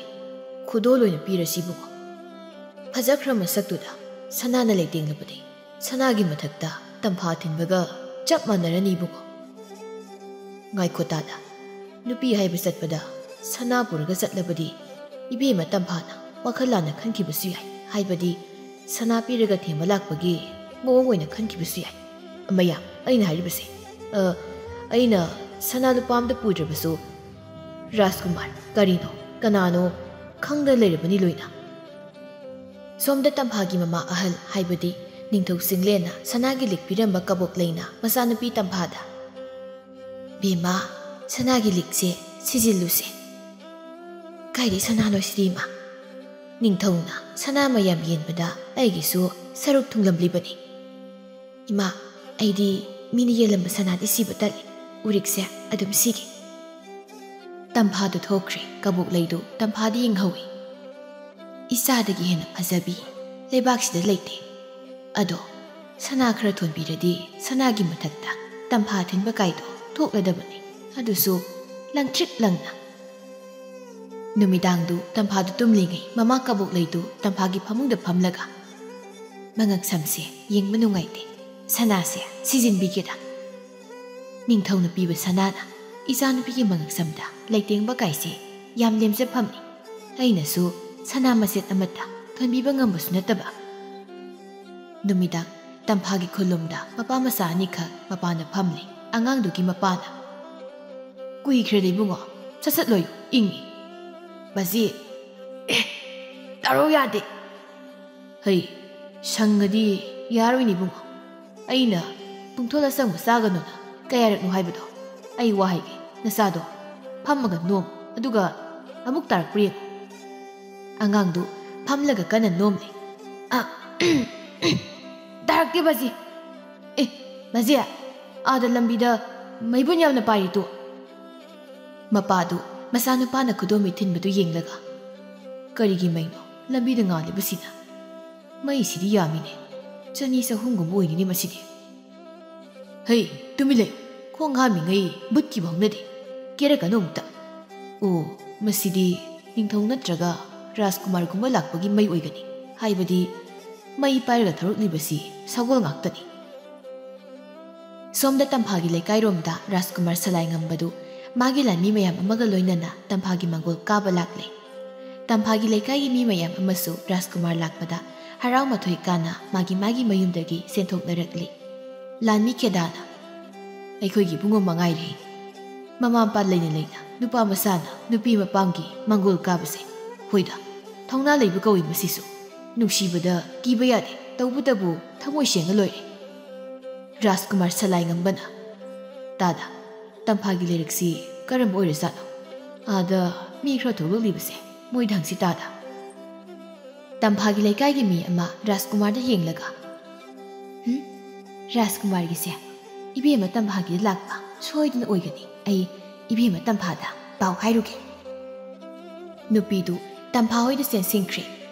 ꯈꯨꯗꯣꯜ ꯑꯣꯏꯅ ꯄꯤꯔꯁꯤ ꯏꯕꯨꯡꯉꯣ꯫ ꯐꯖꯈ꯭ꯔ ꯃꯁꯛꯇꯨꯗ ꯁꯅꯥꯅ ꯂꯩꯇꯦꯡꯂꯕꯗꯤ ꯁꯅꯥꯒꯤ ꯃꯊꯛꯇ ꯇꯝꯐꯥ ꯊꯤꯟꯕꯒ ꯆꯞ ꯃꯥꯟꯅꯔꯅꯤ ꯏꯕꯨꯡꯉꯣ꯫" ꯉꯥꯏꯈꯣ ꯇꯥꯗ, ꯅꯨꯄꯤ ꯍꯥꯏꯕ ꯆꯠꯄꯗ ꯁꯅꯥ ꯄꯨꯔꯒ ꯆꯠꯂꯕꯗꯤ ꯏꯕꯦꯝꯃ ꯇꯝꯐꯥꯅ ꯋꯥꯈꯜ ꯂꯥꯟꯅ ꯈꯟꯈꯤꯕꯁꯨ ꯌꯥꯏ꯫ ꯍꯥꯏꯕꯗꯤ ꯁꯅꯥ ꯄꯤꯔꯒ ꯊꯦꯝꯕ ꯂꯥꯛꯄꯒꯤ ꯃꯑꯣꯡ ꯑꯣꯏꯅ ꯈꯟꯈꯤꯕꯁꯨ ꯌꯥꯏ꯫ ꯃꯌꯥꯝ, ꯑꯩꯅ ꯍꯥꯏꯔꯤꯕꯁꯦ, ꯑ, ꯑꯩꯅ ꯁꯅꯥ ꯂꯨꯄꯥ ꯑꯝꯇ ꯄꯨꯗ꯭ꯔꯕꯁꯨ꯫ ꯔꯥꯖꯀꯨꯃꯥꯔ, ꯀꯔꯤꯅꯣ, ꯀꯅꯥꯅꯣ ꯈꯪꯗꯅ ꯂꯩꯔꯕꯅꯤ ꯂꯣꯏꯅ꯫ ꯁꯣꯝꯗ ꯇꯝꯐꯥꯒꯤ ꯃꯃꯥ ꯑꯍꯜ, ꯍꯥꯏꯕꯗꯤ ꯅꯤꯡꯊꯧ ꯆꯤꯡꯂꯦꯟꯅ ꯁꯅꯥꯒꯤ ꯂꯤꯛ ꯄꯤꯔꯝꯕ ꯀꯕꯣꯛ ꯂꯩꯅ ꯃꯆꯥꯅꯨꯄꯤ ꯇꯝꯐꯥꯗ, "ꯕꯦꯝꯃ, ꯁꯅꯥꯒꯤ ꯂꯤꯛꯁꯦ ꯁꯤꯖꯤꯜꯂꯨꯁꯦ꯫ ꯀꯥꯏꯗꯩ ꯁꯅꯥꯅꯣ ꯁꯤꯗꯤ ꯏꯃꯥ? ꯅꯤꯡꯊꯧꯅ ꯁꯅꯥ ꯃꯌꯥꯝ ꯌꯦꯟꯕꯗ ꯑꯩꯒꯤꯁꯨ ꯁꯔꯨꯛ ꯊꯨꯡꯂꯝꯂꯤꯕꯅꯤ꯫ ꯏꯃꯥ, ꯑꯩꯗꯤ ꯃꯤꯅ ꯌꯦꯜꯂꯝꯕ ꯁꯅꯥꯗꯤ ꯁꯤꯕ ꯇꯜꯂꯤ꯫ ꯎꯔꯤꯛꯁꯦ ꯑꯗꯨꯝ ꯁꯤꯒꯦ꯫" ꯇꯝꯐꯥꯗꯨ ꯊꯣꯛꯈ꯭ꯔꯦ꯫ ꯀꯕꯣꯛ ꯂꯩꯗꯨ ꯇꯝꯐꯥꯗ ꯌꯦꯡꯍꯧꯏ꯫ "ꯏꯆꯥꯗꯒꯤ ꯍꯦꯟꯅ ꯐꯖꯕꯤ ꯂꯩꯕꯥꯛꯁꯤꯗ ꯂꯩꯇꯦ꯫ ꯑꯗꯣ ꯁꯅꯥ ꯈꯔ ꯊꯣꯟꯕꯤꯔꯗꯤ ꯁꯅꯥꯒꯤ ꯃꯊꯛꯇ ꯇꯝꯐꯥ ꯊꯤꯟꯕ ꯀꯥꯏꯗꯣ ꯊꯣꯛꯂꯗꯕꯅꯤ꯫ ꯑꯗꯨꯁꯨ ꯂꯪꯇ꯭ꯔꯤꯛ ꯂꯪꯅ꯫" ꯅꯨꯃꯤꯗꯥꯡꯗꯨ ꯇꯝꯐꯥꯗꯨ ꯇꯨꯝꯂꯤꯉꯩ ꯃꯃꯥ ꯀꯕꯣꯛ ꯂꯩꯗꯨ ꯇꯝꯐꯥꯒꯤ ꯐꯃꯨꯡꯗ ꯐꯝꯂꯒ, "ꯃꯉꯛ ꯁꯝꯁꯦ ꯌꯦꯡꯕ ꯅꯨꯡꯉꯥꯏꯇꯦ꯫ ꯁꯅꯥꯁꯦ ꯁꯤꯖꯤꯟꯕꯤꯒꯦꯗ꯫ ꯅꯤꯡꯊꯧꯅ ꯄꯤꯕ ꯁꯅꯥꯅ ꯏꯆꯥꯅꯨꯄꯤꯒꯤ ꯃꯉꯛ ꯁꯝꯗ ꯂꯩꯇꯦꯡꯕ ꯀꯥꯏꯁꯦ ꯌꯥꯝ ꯂꯦꯝꯖꯐꯝꯅꯤ꯫ ꯑꯩꯅꯁꯨ ꯁꯅꯥ ꯃꯆꯦꯠ ꯑꯃꯠꯇ ꯊꯣꯟꯕꯤꯕ ꯉꯝꯕꯁꯨ ꯅꯠꯇꯕ꯫ ꯅꯨꯃꯤꯗꯥꯡ ꯇꯝꯐꯥꯒꯤ ꯈꯨꯜꯂꯨꯝꯗ ꯃꯄꯥ ꯃꯆꯥ ꯑꯅꯤꯈꯛ ꯃꯄꯥꯟꯗ ꯐꯝꯂꯤ꯫ ꯑꯉꯥꯡꯗꯨꯒꯤ ꯃꯄꯥꯅ, "ꯀꯨꯏꯈ꯭ꯔꯦꯗ ꯏꯕꯨꯡꯉꯣ, ꯁꯠ ꯁꯠ ꯂꯣꯏꯌꯨ, ꯏꯪꯉꯤ꯫" "ꯕꯥꯖꯤ, ꯑꯦ, ꯇꯥꯔꯣ ꯌꯥꯗꯦ꯫" "ꯍꯩ, ꯁꯪꯉꯗꯤ ꯌꯥꯔꯣꯏꯅꯦ ꯏꯕꯨꯡꯉꯣ꯫ ꯑꯩꯅ ꯄꯨꯡꯊꯣꯜ ꯑꯁꯪꯕ ꯆꯥꯒꯅꯨꯅ ꯀꯌꯥꯔꯛꯅꯣ ꯍꯥꯏꯕꯗꯣ? ꯑꯩ ꯋꯥ ꯍꯥꯏꯒꯦ, ꯅꯆꯥꯗꯣ ꯐꯝꯃꯒ ꯅꯣꯝ, ꯑꯗꯨꯒ ꯑꯃꯨꯛ ꯇꯥꯔꯛꯄ꯭ꯔꯥ ꯌꯦꯡꯉꯨ꯫" ꯑꯉꯥꯡꯗꯨ ꯐꯝꯂꯒ ꯀꯟꯅ ꯅꯣꯝꯂꯤ꯫ "ꯑ, ꯇꯥꯔꯛꯇꯦ ꯕꯥꯖꯤ꯫ ꯑꯦ, ꯕꯥꯖꯤ, ꯑꯥꯗ ꯂꯝꯕꯤꯗ ꯃꯩꯕꯨꯟ ꯌꯥꯝꯅ ꯄꯥꯏꯔꯤꯗꯣ꯫" ꯃꯄꯥꯗꯨ ꯃꯆꯥꯅꯨꯄꯥꯅ ꯈꯨꯗꯣꯝꯕꯤ ꯊꯤꯟꯕꯗꯨ ꯌꯦꯡꯂꯒ, "ꯀꯔꯤꯒꯤ ꯃꯩꯅꯣ ꯂꯝꯕꯤꯗ ꯉꯥꯜꯂꯤꯕꯁꯤꯅ? ꯃꯩꯁꯤꯗꯤ ꯌꯥꯝꯃꯤꯅꯦ, ꯆꯅꯤ ꯆꯍꯨꯝꯒꯨꯝꯕ ꯑꯣꯏꯒꯅꯤ ꯃꯁꯤꯗꯤ꯫" "ꯍꯩ, ꯇꯨꯃꯤꯟ ꯂꯩꯌꯨ, ꯈꯣꯡ ꯍꯥꯝꯃꯤꯉꯩ ꯕꯨꯠꯀꯤꯕꯨ ꯍꯧꯅꯗꯦ, ꯀꯦꯔꯛꯀꯅꯨ ꯑꯃꯨꯛꯇ꯫ ꯑꯣ, ꯃꯁꯤꯗꯤ ꯅꯤꯡꯊꯧ ꯅꯠꯇ꯭ꯔꯒ ꯔꯥꯖꯀꯨꯃꯥꯔꯒꯨꯝꯕ ꯂꯥꯛꯄꯒꯤ ꯃꯩ ꯑꯣꯏꯒꯅꯤ, ꯍꯥꯏꯕꯗꯤ ꯃꯩ ꯄꯥꯏꯔꯒ ꯊꯣꯔꯛꯂꯤꯕꯁꯤ ꯁꯒꯣꯜ ꯉꯥꯛꯇꯅꯤ꯫" ꯁꯣꯝꯗ ꯇꯝꯐꯥꯒꯤ ꯂꯩꯀꯥꯏꯔꯣꯝꯗ ꯔꯥꯖꯀꯨꯃꯥꯔ ꯁꯂꯥꯏꯉꯝꯕꯗꯨ ꯃꯥꯒꯤ ꯂꯥꯟꯃꯤ ꯃꯌꯥꯝ ꯑꯃꯒ ꯂꯣꯏꯅꯅ ꯇꯝꯐꯥꯒꯤ ꯃꯪꯒꯣꯜ ꯀꯥꯕ ꯂꯥꯛꯂꯦ꯫ ꯇꯝꯐꯥꯒꯤ ꯂꯩꯀꯥꯏꯒꯤ ꯃꯤ ꯃꯌꯥꯝ ꯑꯃꯁꯨ ꯔꯥꯖꯀꯨꯃꯥꯔ ꯂꯥꯛꯄꯗ ꯍꯔꯥꯎ ꯃꯊꯣꯏ ꯀꯥꯅ ꯃꯥꯒꯤ ꯃꯥꯒꯤ ꯃꯌꯨꯝꯗꯒꯤ ꯆꯦꯟꯊꯣꯛꯅꯔꯛꯂꯤ꯫ ꯂꯥꯟꯃꯤ ꯈꯦꯗꯥꯅ, "ꯑꯩꯈꯣꯏꯒꯤ ꯏꯕꯨꯡꯉꯣ ꯃꯉꯥꯏꯔꯦ꯫ ꯃꯃꯥ ꯃꯄꯥ ꯂꯩꯅ ꯂꯩꯅ ꯅꯨꯄꯥ ꯃꯆꯥꯅ ꯅꯨꯄꯤ ꯃꯄꯥꯝꯒꯤ ꯃꯪꯒꯣꯜ ꯀꯥꯕꯁꯦ꯫ ꯍꯣꯏꯗ, ꯊꯧꯅꯥ ꯂꯩꯕ ꯀꯧꯏ ꯃꯁꯤꯁꯨ꯫ ꯅꯨꯡꯁꯤꯕꯗ ꯀꯤꯕ ꯌꯥꯗꯦ, ꯇꯧꯕꯇꯕꯨ ꯊꯃꯣꯏ ꯁꯦꯡꯉ ꯂꯣꯏꯔꯦ꯫" ꯔꯥꯖꯀꯨꯃꯥꯔ ꯁꯂꯥꯏꯉꯝꯕꯅ, "ꯇꯥꯗ, ꯇꯝꯐꯥꯒꯤ ꯂꯩꯔꯛꯁꯤ ꯀꯔꯝꯕ ꯑꯣꯏꯔꯖꯥꯠꯅꯣ? ꯑꯥꯗ ꯃꯤ ꯈꯔ ꯊꯣꯛꯂꯛꯂꯤꯕꯁꯦ ꯃꯣꯏꯗ ꯍꯪꯁꯤ ꯇꯥꯗ꯫" ꯇꯝꯐꯥꯒꯤ ꯂꯩꯀꯥꯏꯒꯤ ꯃꯤ ꯑꯃ ꯔꯥꯖꯀꯨꯃꯥꯔꯗ ꯌꯦꯡꯂꯒ, "ꯍꯨꯝ, ꯔꯥꯖꯀꯨꯃꯥꯔꯒꯤꯁꯦ ꯏꯕꯦꯝꯃ ꯇꯝꯐꯥꯒꯤꯗ ꯂꯥꯛꯄ ꯁꯣꯏꯗꯅ ꯑꯣꯏꯒꯅꯤ꯫ ꯑꯩ ꯏꯕꯦꯝꯃ ꯇꯝꯐꯥꯗ ꯄꯥꯎ ꯍꯥꯏꯔꯨꯒꯦ꯫" ꯅꯨꯄꯤꯗꯨ ꯇꯝꯐꯥ ꯍꯣꯏꯗ ꯆꯦꯟꯁꯤꯟꯈ꯭ꯔꯦ꯫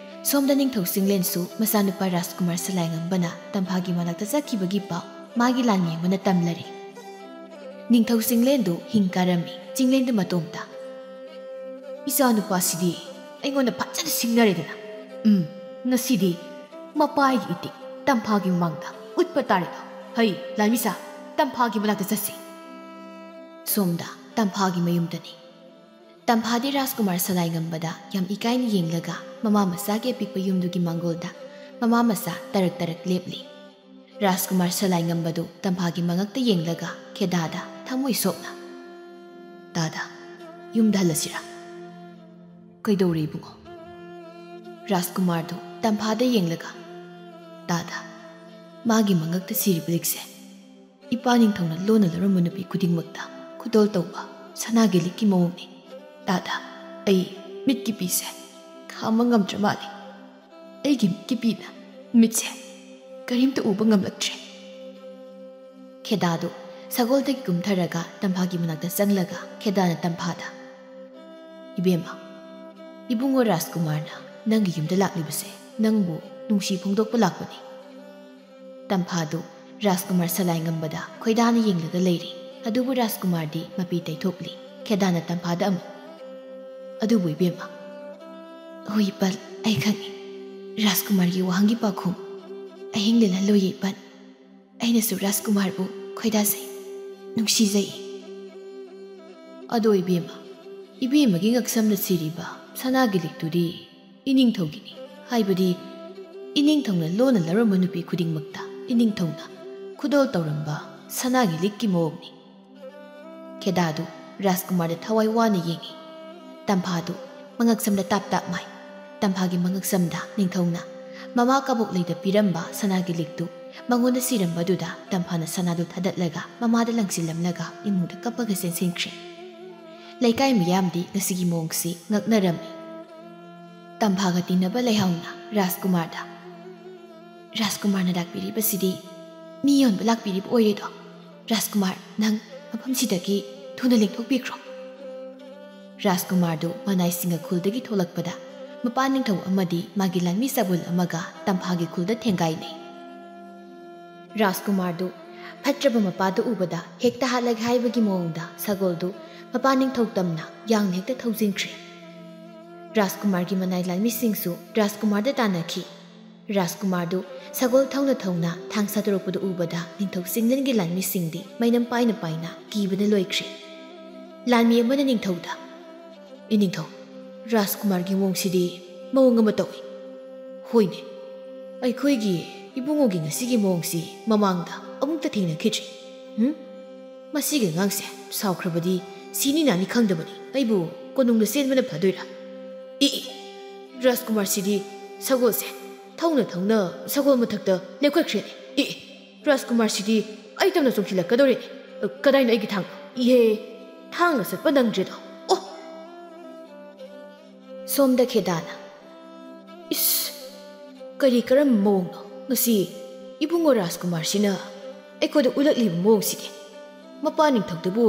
ꯁꯣꯝꯗ ꯅꯤꯡꯊꯧ ꯆꯤꯡꯂꯦꯟꯁꯨ ꯃꯆꯥꯅꯨꯄꯥ ꯔꯥꯖꯀꯨꯃꯥꯔ ꯁꯂꯥꯏꯉꯝꯕꯅ ꯇꯝꯐꯥꯒꯤ ꯃꯅꯥꯛꯇ ꯆꯠꯈꯤꯕꯒꯤ ꯄꯥꯎ ꯃꯥꯒꯤ ꯂꯥꯟꯃꯤ ꯑꯃꯅ ꯇꯝꯂꯔꯦ꯫ ꯅꯤꯡꯊꯧ ꯆꯤꯡꯂꯦꯟꯗꯨ ꯍꯤꯡ ꯀꯥꯔꯝꯃꯤ꯫ ꯆꯤꯡꯂꯦꯟꯗꯨ ꯃꯇꯣꯝꯇ, "ꯏꯆꯥꯅꯨꯄꯥꯁꯤꯗꯤ ꯑꯩꯉꯣꯟꯗ ꯐꯖꯅ ꯁꯤꯡꯅꯔꯦꯗꯅ꯫ ꯎꯝ, ꯉꯁꯤꯗꯤ ꯃꯄꯥꯒꯤ ꯏꯇꯤꯛ ꯇꯝꯐꯥꯒꯤ ꯃꯃꯥꯡꯗ ꯎꯠꯄ ꯇꯥꯔꯦꯗꯣ꯫ ꯍꯩ, ꯂꯥꯟꯃꯤꯁꯥ, ꯇꯝꯐꯥꯒꯤ ꯃꯅꯥꯛꯇ ꯆꯠꯁꯤ꯫" ꯁꯣꯝꯗ ꯇꯝꯐꯥꯒꯤ ꯃꯌꯨꯝꯗꯅꯤ꯫ ꯇꯝꯐꯥꯗꯤ ꯔꯥꯖꯀꯨꯃꯥꯔ ꯁꯂꯥꯏꯉꯝꯕꯗ ꯌꯥꯝ ꯏꯀꯥꯏꯅ ꯌꯦꯡꯂꯒ ꯃꯃꯥ ꯃꯆꯥꯒꯤ ꯑꯄꯤꯛꯄ ꯌꯨꯝꯗꯨꯒꯤ ꯃꯥꯡꯒꯣꯜꯗ ꯃꯃꯥ ꯃꯆꯥ ꯇꯔꯛ ꯇꯔꯛ ꯂꯦꯞꯂꯤ꯫ ꯔꯥꯖꯀꯨꯃꯥꯔ ꯁꯂꯥꯏ ꯉꯝꯕꯗꯨ ꯇꯝꯐꯥꯒꯤ ꯃꯉꯛꯇ ꯌꯦꯡꯂꯒ ꯈꯦꯗꯥꯗ ꯊꯃꯣꯏ ꯁꯣꯛꯅ, "ꯇꯥꯗ, ꯌꯨꯝꯗ ꯍꯜꯂꯁꯤꯔꯥ?" "ꯀꯩꯗꯧꯔꯦ ꯏꯕꯨꯡꯉꯣ?" ꯔꯥꯖꯀꯨꯃꯥꯔꯗꯨ ꯇꯝꯐꯥꯗ ꯌꯦꯡꯂꯒ, "ꯇꯥꯗ, ꯃꯥꯒꯤ ꯃꯉꯛꯇ ꯁꯤꯔꯤꯕ ꯂꯤꯛꯁꯦ ꯏꯄꯥ ꯅꯤꯡꯊꯧꯅ ꯂꯣꯟꯅ ꯂꯧꯔꯝꯕ ꯅꯨꯄꯤ ꯈꯨꯗꯤꯡꯃꯛꯇ ꯈꯨꯗꯣꯜ ꯇꯧꯕ ꯁꯅꯥꯒꯤ ꯂꯤꯛꯀꯤ ꯃꯑꯣꯡꯅꯤ꯫ ꯇꯥꯗ, ꯑꯩ ꯃꯤꯠꯀꯤ ꯄꯤꯁꯦ ꯈꯥꯝꯕ ꯉꯝꯗ꯭ꯔ ꯃꯥꯜꯂꯦ꯫ ꯑꯩꯒꯤ ꯃꯤꯠꯀꯤ ꯄꯤꯅ ꯃꯤꯠꯁꯦ ꯀꯔꯤꯝꯇ ꯎꯕ ꯉꯝꯂꯛꯇ꯭ꯔꯦ꯫" ꯈꯦꯗꯥꯗꯨ ꯁꯒꯣꯜꯗꯒꯤ ꯀꯨꯝꯊꯔꯒ ꯇꯝꯐꯥꯒꯤ ꯃꯅꯥꯛꯇ ꯆꯪꯂꯒ ꯈꯦꯗꯥꯅ ꯇꯝꯐꯥꯗ, "ꯏꯕꯦꯝꯃ, ꯏꯕꯨꯡꯉꯣ ꯔꯥꯖꯀꯨꯃꯥꯔꯅ ꯅꯪꯒꯤ ꯌꯨꯝꯗ ꯂꯥꯛꯂꯤꯕꯁꯦ ꯅꯪꯕꯨ ꯅꯨꯡꯁꯤ ꯐꯣꯡꯗꯣꯛꯄ ꯂꯥꯛꯄꯅꯤ꯫" ꯇꯝꯐꯥꯗꯨ ꯔꯥꯖꯀꯨꯃꯥꯔ ꯁꯂꯥꯏ ꯉꯝꯕꯗ ꯈꯣꯏꯗꯥꯅ ꯌꯦꯡꯂꯒ ꯂꯩꯔꯤ꯫ ꯑꯗꯨꯕꯨ ꯔꯥꯖꯀꯨꯃꯥꯔꯗꯤ ꯃꯄꯤ ꯇꯩꯊꯣꯛꯂꯤ꯫ ꯈꯦꯗꯥꯅ ꯇꯝꯐꯥꯗ ꯑꯃꯨꯛ, "ꯑꯗꯨꯕꯨ ꯏꯕꯦꯝꯃ, ꯍꯣꯏ ꯏꯄꯜ, ꯑꯩ ꯈꯪꯏ꯫ ꯔꯥꯖꯀꯨꯃꯥꯔꯒꯤ ꯋꯥꯍꯪꯒꯤ ꯄꯥꯎꯈꯨꯝ ꯑꯍꯤꯡ ꯂꯦꯜꯍꯜꯂꯣꯏꯌꯦ ꯏꯄꯜ꯫ ꯑꯩꯅꯁꯨ ꯔꯥꯖꯀꯨꯃꯥꯔꯕꯨ ꯈꯣꯏꯗꯥꯖꯩ, ꯅꯨꯡꯁꯤꯖꯩ꯫" "ꯑꯗꯣ ꯏꯕꯦꯝꯃ, ꯏꯕꯦꯝꯃꯒꯤ ꯉꯛꯁꯝꯗ ꯁꯤꯔꯤꯕ ꯁꯅꯥꯒꯤ ꯂꯤꯛꯇꯨꯗꯤ ꯏꯅꯤꯡꯊꯧꯒꯤꯅꯤ, ꯍꯥꯏꯕꯗꯤ ꯏꯅꯤꯡꯊꯧꯅ ꯂꯣꯟꯅ ꯂꯧꯔꯝꯕ ꯅꯨꯄꯤ ꯈꯨꯗꯤꯡꯃꯛꯇ ꯏꯅꯤꯡꯊꯧꯅ ꯈꯨꯗꯣꯜ ꯇꯧꯔꯝꯕ ꯁꯅꯥꯒꯤ ꯂꯤꯛꯀꯤ ꯃꯑꯣꯡꯅꯤ꯫" ꯈꯦꯗꯥꯗꯨ ꯔꯥꯖꯀꯨꯃꯥꯔꯗ ꯊꯋꯥꯏ ꯋꯥꯅ ꯌꯦꯡꯏ꯫ ꯇꯝꯐꯥꯗꯨ ꯃꯉꯛꯁꯝꯗ ꯇꯥꯞ ꯇꯥꯞ ꯃꯥꯏ꯫ ꯇꯝꯐꯥꯒꯤ ꯃꯉꯛꯁꯝꯗ ꯅꯤꯡꯊꯧꯅ ꯃꯃꯥ ꯀꯕꯣꯛꯂꯩꯗ ꯄꯤꯔꯝꯕ ꯁꯅꯥꯒꯤ ꯂꯤꯛꯇꯨ ꯃꯉꯣꯟꯗ ꯁꯤꯔꯝꯕꯗꯨꯗ ꯇꯝꯐꯥꯅ ꯁꯅꯥꯗꯨ ꯊꯥꯗꯠꯂꯒ ꯃꯃꯥꯗ ꯂꯪꯁꯤꯜꯂꯝꯂꯒ ꯏꯃꯨꯡꯗ ꯀꯞꯄꯒ ꯆꯦꯟꯁꯤꯟꯈ꯭ꯔꯦ꯫ ꯂꯩꯀꯥꯏ ꯃꯤꯌꯥꯝꯗꯤ ꯉꯁꯤꯒꯤ ꯃꯑꯣꯡꯁꯤ ꯉꯛꯅꯔꯝꯃꯤ꯫ ꯇꯝꯐꯥꯒ ꯇꯤꯟꯅꯕ ꯂꯩꯍꯥꯎꯅ ꯔꯥꯖꯀꯨꯃꯥꯔꯗ, "ꯔꯥꯖꯀꯨꯃꯥꯔꯅ ꯂꯥꯛꯄꯤꯔꯤꯕꯁꯤꯗꯤ ꯃꯤ ꯌꯣꯟꯕ ꯂꯥꯛꯄꯤꯔꯤꯕ ꯑꯣꯏꯔꯦꯗꯣ꯫ ꯔꯥꯖꯀꯨꯃꯥꯔ, ꯅꯪ ꯃꯐꯝꯁꯤꯗꯒꯤ ꯊꯨꯅ ꯂꯦꯡꯊꯣꯛꯄꯤꯈ꯭ꯔꯣ꯫" ꯔꯥꯖꯀꯨꯃꯥꯔꯗꯨ ꯃꯅꯥꯏꯁꯤꯡꯒ ꯈꯨꯜꯗꯒꯤ ꯊꯣꯛꯂꯛꯄꯗ ꯃꯄꯥꯟ ꯅꯤꯡꯊꯧ ꯑꯃꯗꯤ ꯃꯥꯒꯤ ꯂꯥꯟꯃꯤ ꯆꯕꯨꯜ ꯑꯃꯒ ꯇꯝꯐꯥꯒꯤ ꯈꯨꯜꯗ ꯊꯦꯡꯒꯥꯏꯅꯩ꯫ ꯔꯥꯖꯀꯨꯃꯥꯔꯗꯨ ꯐꯠꯇ꯭ꯔꯕ ꯃꯄꯥꯗꯨ ꯎꯕꯗ ꯍꯦꯛꯇ ꯍꯥꯠꯂꯒꯦ ꯍꯥꯏꯕꯒꯤ ꯃꯑꯣꯡꯗ ꯁꯒꯣꯜꯗꯨ ꯃꯄꯥꯟ ꯅꯤꯡꯊꯧ ꯇꯝꯅ ꯌꯥꯡꯅ ꯍꯦꯛꯇ ꯊꯧꯖꯤꯟꯈ꯭ꯔꯦ꯫ ꯔꯥꯖꯀꯨꯃꯥꯔꯒꯤ ꯃꯅꯥꯏ ꯂꯥꯟꯃꯤꯁꯤꯡꯁꯨ ꯔꯥꯖꯀꯨꯃꯥꯔꯗ ꯇꯥꯟꯅꯈꯤ꯫ ꯔꯥꯖꯀꯨꯃꯥꯔꯗꯨ ꯁꯒꯣꯜ ꯊꯧꯅ ꯊꯧꯅ ꯊꯥꯡ ꯁꯥꯗꯣꯔꯛꯄꯗꯨ ꯎꯕꯗ ꯅꯤꯡꯊꯧ ꯆꯤꯡꯂꯦꯟꯒꯤ ꯂꯥꯟꯃꯤꯁꯤꯡꯗꯤ ꯃꯩꯅꯝ ꯄꯥꯏꯅ ꯄꯥꯏꯅ ꯀꯤꯕꯅ ꯂꯣꯏꯈ꯭ꯔꯦ꯫ ꯂꯥꯟꯃꯤ ꯑꯃꯅ ꯅꯤꯡꯊꯧꯗ, "ꯏꯅꯤꯡꯊꯧ, ꯔꯥꯖꯀꯨꯃꯥꯔꯒꯤ ꯃꯑꯣꯡꯁꯤꯗꯤ ꯃꯑꯣꯡ ꯑꯃ ꯇꯧꯏ꯫ ꯍꯣꯏꯅꯦ, ꯑꯩꯈꯣꯏꯒꯤ ꯏꯕꯨꯡꯉꯣꯒꯤ ꯉꯁꯤꯒꯤ ꯃꯑꯣꯡꯁꯤ ꯃꯃꯥꯡꯗ ꯑꯃꯨꯛꯇ ꯊꯦꯡꯅꯈꯤꯗ꯭ꯔꯤ꯫ ꯎꯝ? ꯃꯁꯤꯒꯤ ꯑꯉꯥꯡꯁꯦ ꯁꯥꯎꯈ꯭ꯔꯕꯗꯤ ꯁꯤꯅꯤ ꯅꯥꯅꯤ ꯈꯪꯗꯕꯅꯤ꯫ ꯑꯩꯕꯨ ꯀꯣꯅꯨꯡꯗ ꯆꯦꯟꯕꯅ ꯐꯗꯣꯏꯔꯥ? ꯏ, ꯏ, ꯔꯥꯖꯀꯨꯃꯥꯔꯁꯤꯗꯤ ꯁꯒꯣꯜꯁꯦ ꯊꯧꯅ ꯊꯧꯅ ꯁꯒꯣꯜ ꯃꯊꯛꯇ ꯂꯦꯞꯈꯠꯈ꯭ꯔꯦꯅꯦ꯫ ꯏ, ꯏ, ꯔꯥꯖꯀꯨꯃꯥꯔꯁꯤꯗꯤ ꯑꯩ ꯇꯝꯅ ꯆꯣꯡꯁꯤꯜꯂꯛꯀꯗꯧꯔꯦꯅꯦ꯫ ꯀꯗꯥꯏꯅꯣ ꯑꯩꯒꯤ ꯊꯥꯡ? ꯏꯍꯦ, ꯊꯥꯡꯅ ꯆꯠꯄ ꯅꯪꯗ꯭ꯔꯦꯗꯣ꯫ ꯑꯣ! ꯁꯣꯝꯗ ꯈꯦꯗꯥꯅ, "ꯏꯁ, ꯀꯔꯤ ꯀꯔꯝꯕ ꯃꯑꯣꯡꯅꯣ ꯉꯁꯤ ꯏꯕꯨꯡꯉꯣ ꯔꯥꯖꯀꯨꯃꯥꯔꯁꯤꯅ ꯑꯩꯈꯣꯏꯗ ꯎꯠꯂꯛꯂꯤꯕ ꯃꯑꯣꯡꯁꯤꯗꯤ? ꯃꯄꯥ ꯅꯤꯡꯊꯧꯗꯨꯕꯨ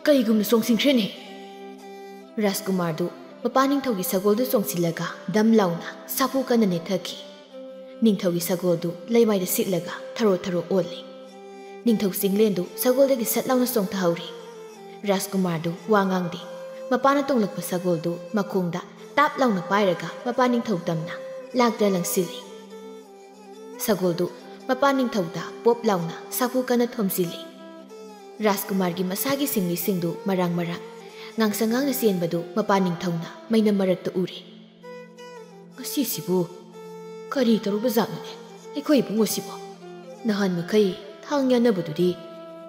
ꯀꯩꯒꯨꯝꯅ ꯆꯣꯡꯁꯤꯟꯈ꯭ꯔꯦꯅꯦ?" ꯔꯥꯖꯀꯨꯃꯥꯔꯗꯨ ꯃꯄꯥ ꯅꯤꯡꯊꯧꯒꯤ ꯁꯒꯣꯜꯗꯨ ꯆꯣꯡꯁꯤꯜꯂꯒ ꯗꯝ ꯂꯥꯎꯅ ꯁꯥꯐꯨ ꯀꯟꯅ ꯅꯦꯠꯊꯈꯤ꯫ ꯅꯤꯡꯊꯧꯒꯤ ꯁꯒꯣꯜꯗꯨ ꯂꯩꯃꯥꯏꯗ ꯁꯤꯠꯂꯒ ꯊꯔꯣ ꯊꯔꯣ ꯑꯣꯜꯂꯤ꯫ ꯅꯤꯡꯊꯧ ꯆꯤꯡꯂꯦꯟꯗꯨ ꯁꯒꯣꯜꯗꯒꯤ ꯁꯠ ꯂꯥꯎꯅ ꯆꯣꯡꯊꯍꯧꯔꯤ꯫ ꯔꯥꯖꯀꯨꯃꯥꯔꯗꯨ ꯋꯥ ꯉꯥꯡꯗꯦ꯫ ꯃꯄꯥꯅ ꯇꯣꯡꯂꯛꯄ ꯁꯒꯣꯜꯗꯨ ꯃꯈꯣꯡꯗ ꯇꯥꯞ ꯂꯥꯎꯅ ꯄꯥꯏꯔꯒ ꯃꯄꯥ ꯅꯤꯡꯊꯧ ꯇꯝꯅ ꯂꯥꯛꯇ ꯂꯪꯁꯤꯜꯂꯤ꯫ ꯁꯒꯣꯜꯗꯨ ꯃꯄꯥ ꯅꯤꯡꯊꯧꯗ ꯄꯣꯞ ꯂꯥꯎꯅ ꯁꯥꯐꯨ ꯀꯟꯅ ꯊꯣꯝꯖꯤꯜꯂꯤ꯫ ꯔꯥꯖꯀꯨꯃꯥꯔꯒꯤ ꯃꯁꯥꯒꯤ ꯁꯤꯡꯂꯤꯁꯤꯡꯗꯨ ꯃꯔꯥꯡ ꯃꯔꯥꯡ ꯉꯥꯡꯁꯪ ꯉꯥꯡꯅ ꯆꯦꯟꯕꯗꯨ ꯃꯄꯥ ꯅꯤꯡꯊꯧꯅ ꯃꯩꯅ ꯃꯔꯛꯇ ꯎꯔꯦ꯫ "ꯉꯁꯤꯁꯤꯕꯨ ꯀꯔꯤ ꯇꯧꯔꯨꯕꯖꯥꯠꯅꯣꯅꯦ ꯑꯩꯈꯣꯏ ꯏꯕꯨꯡꯉꯣꯁꯤꯕꯣ? ꯅꯍꯥꯟ ꯃꯈꯩ ꯊꯥꯡ ꯌꯥꯟꯅꯕꯗꯨꯗꯤ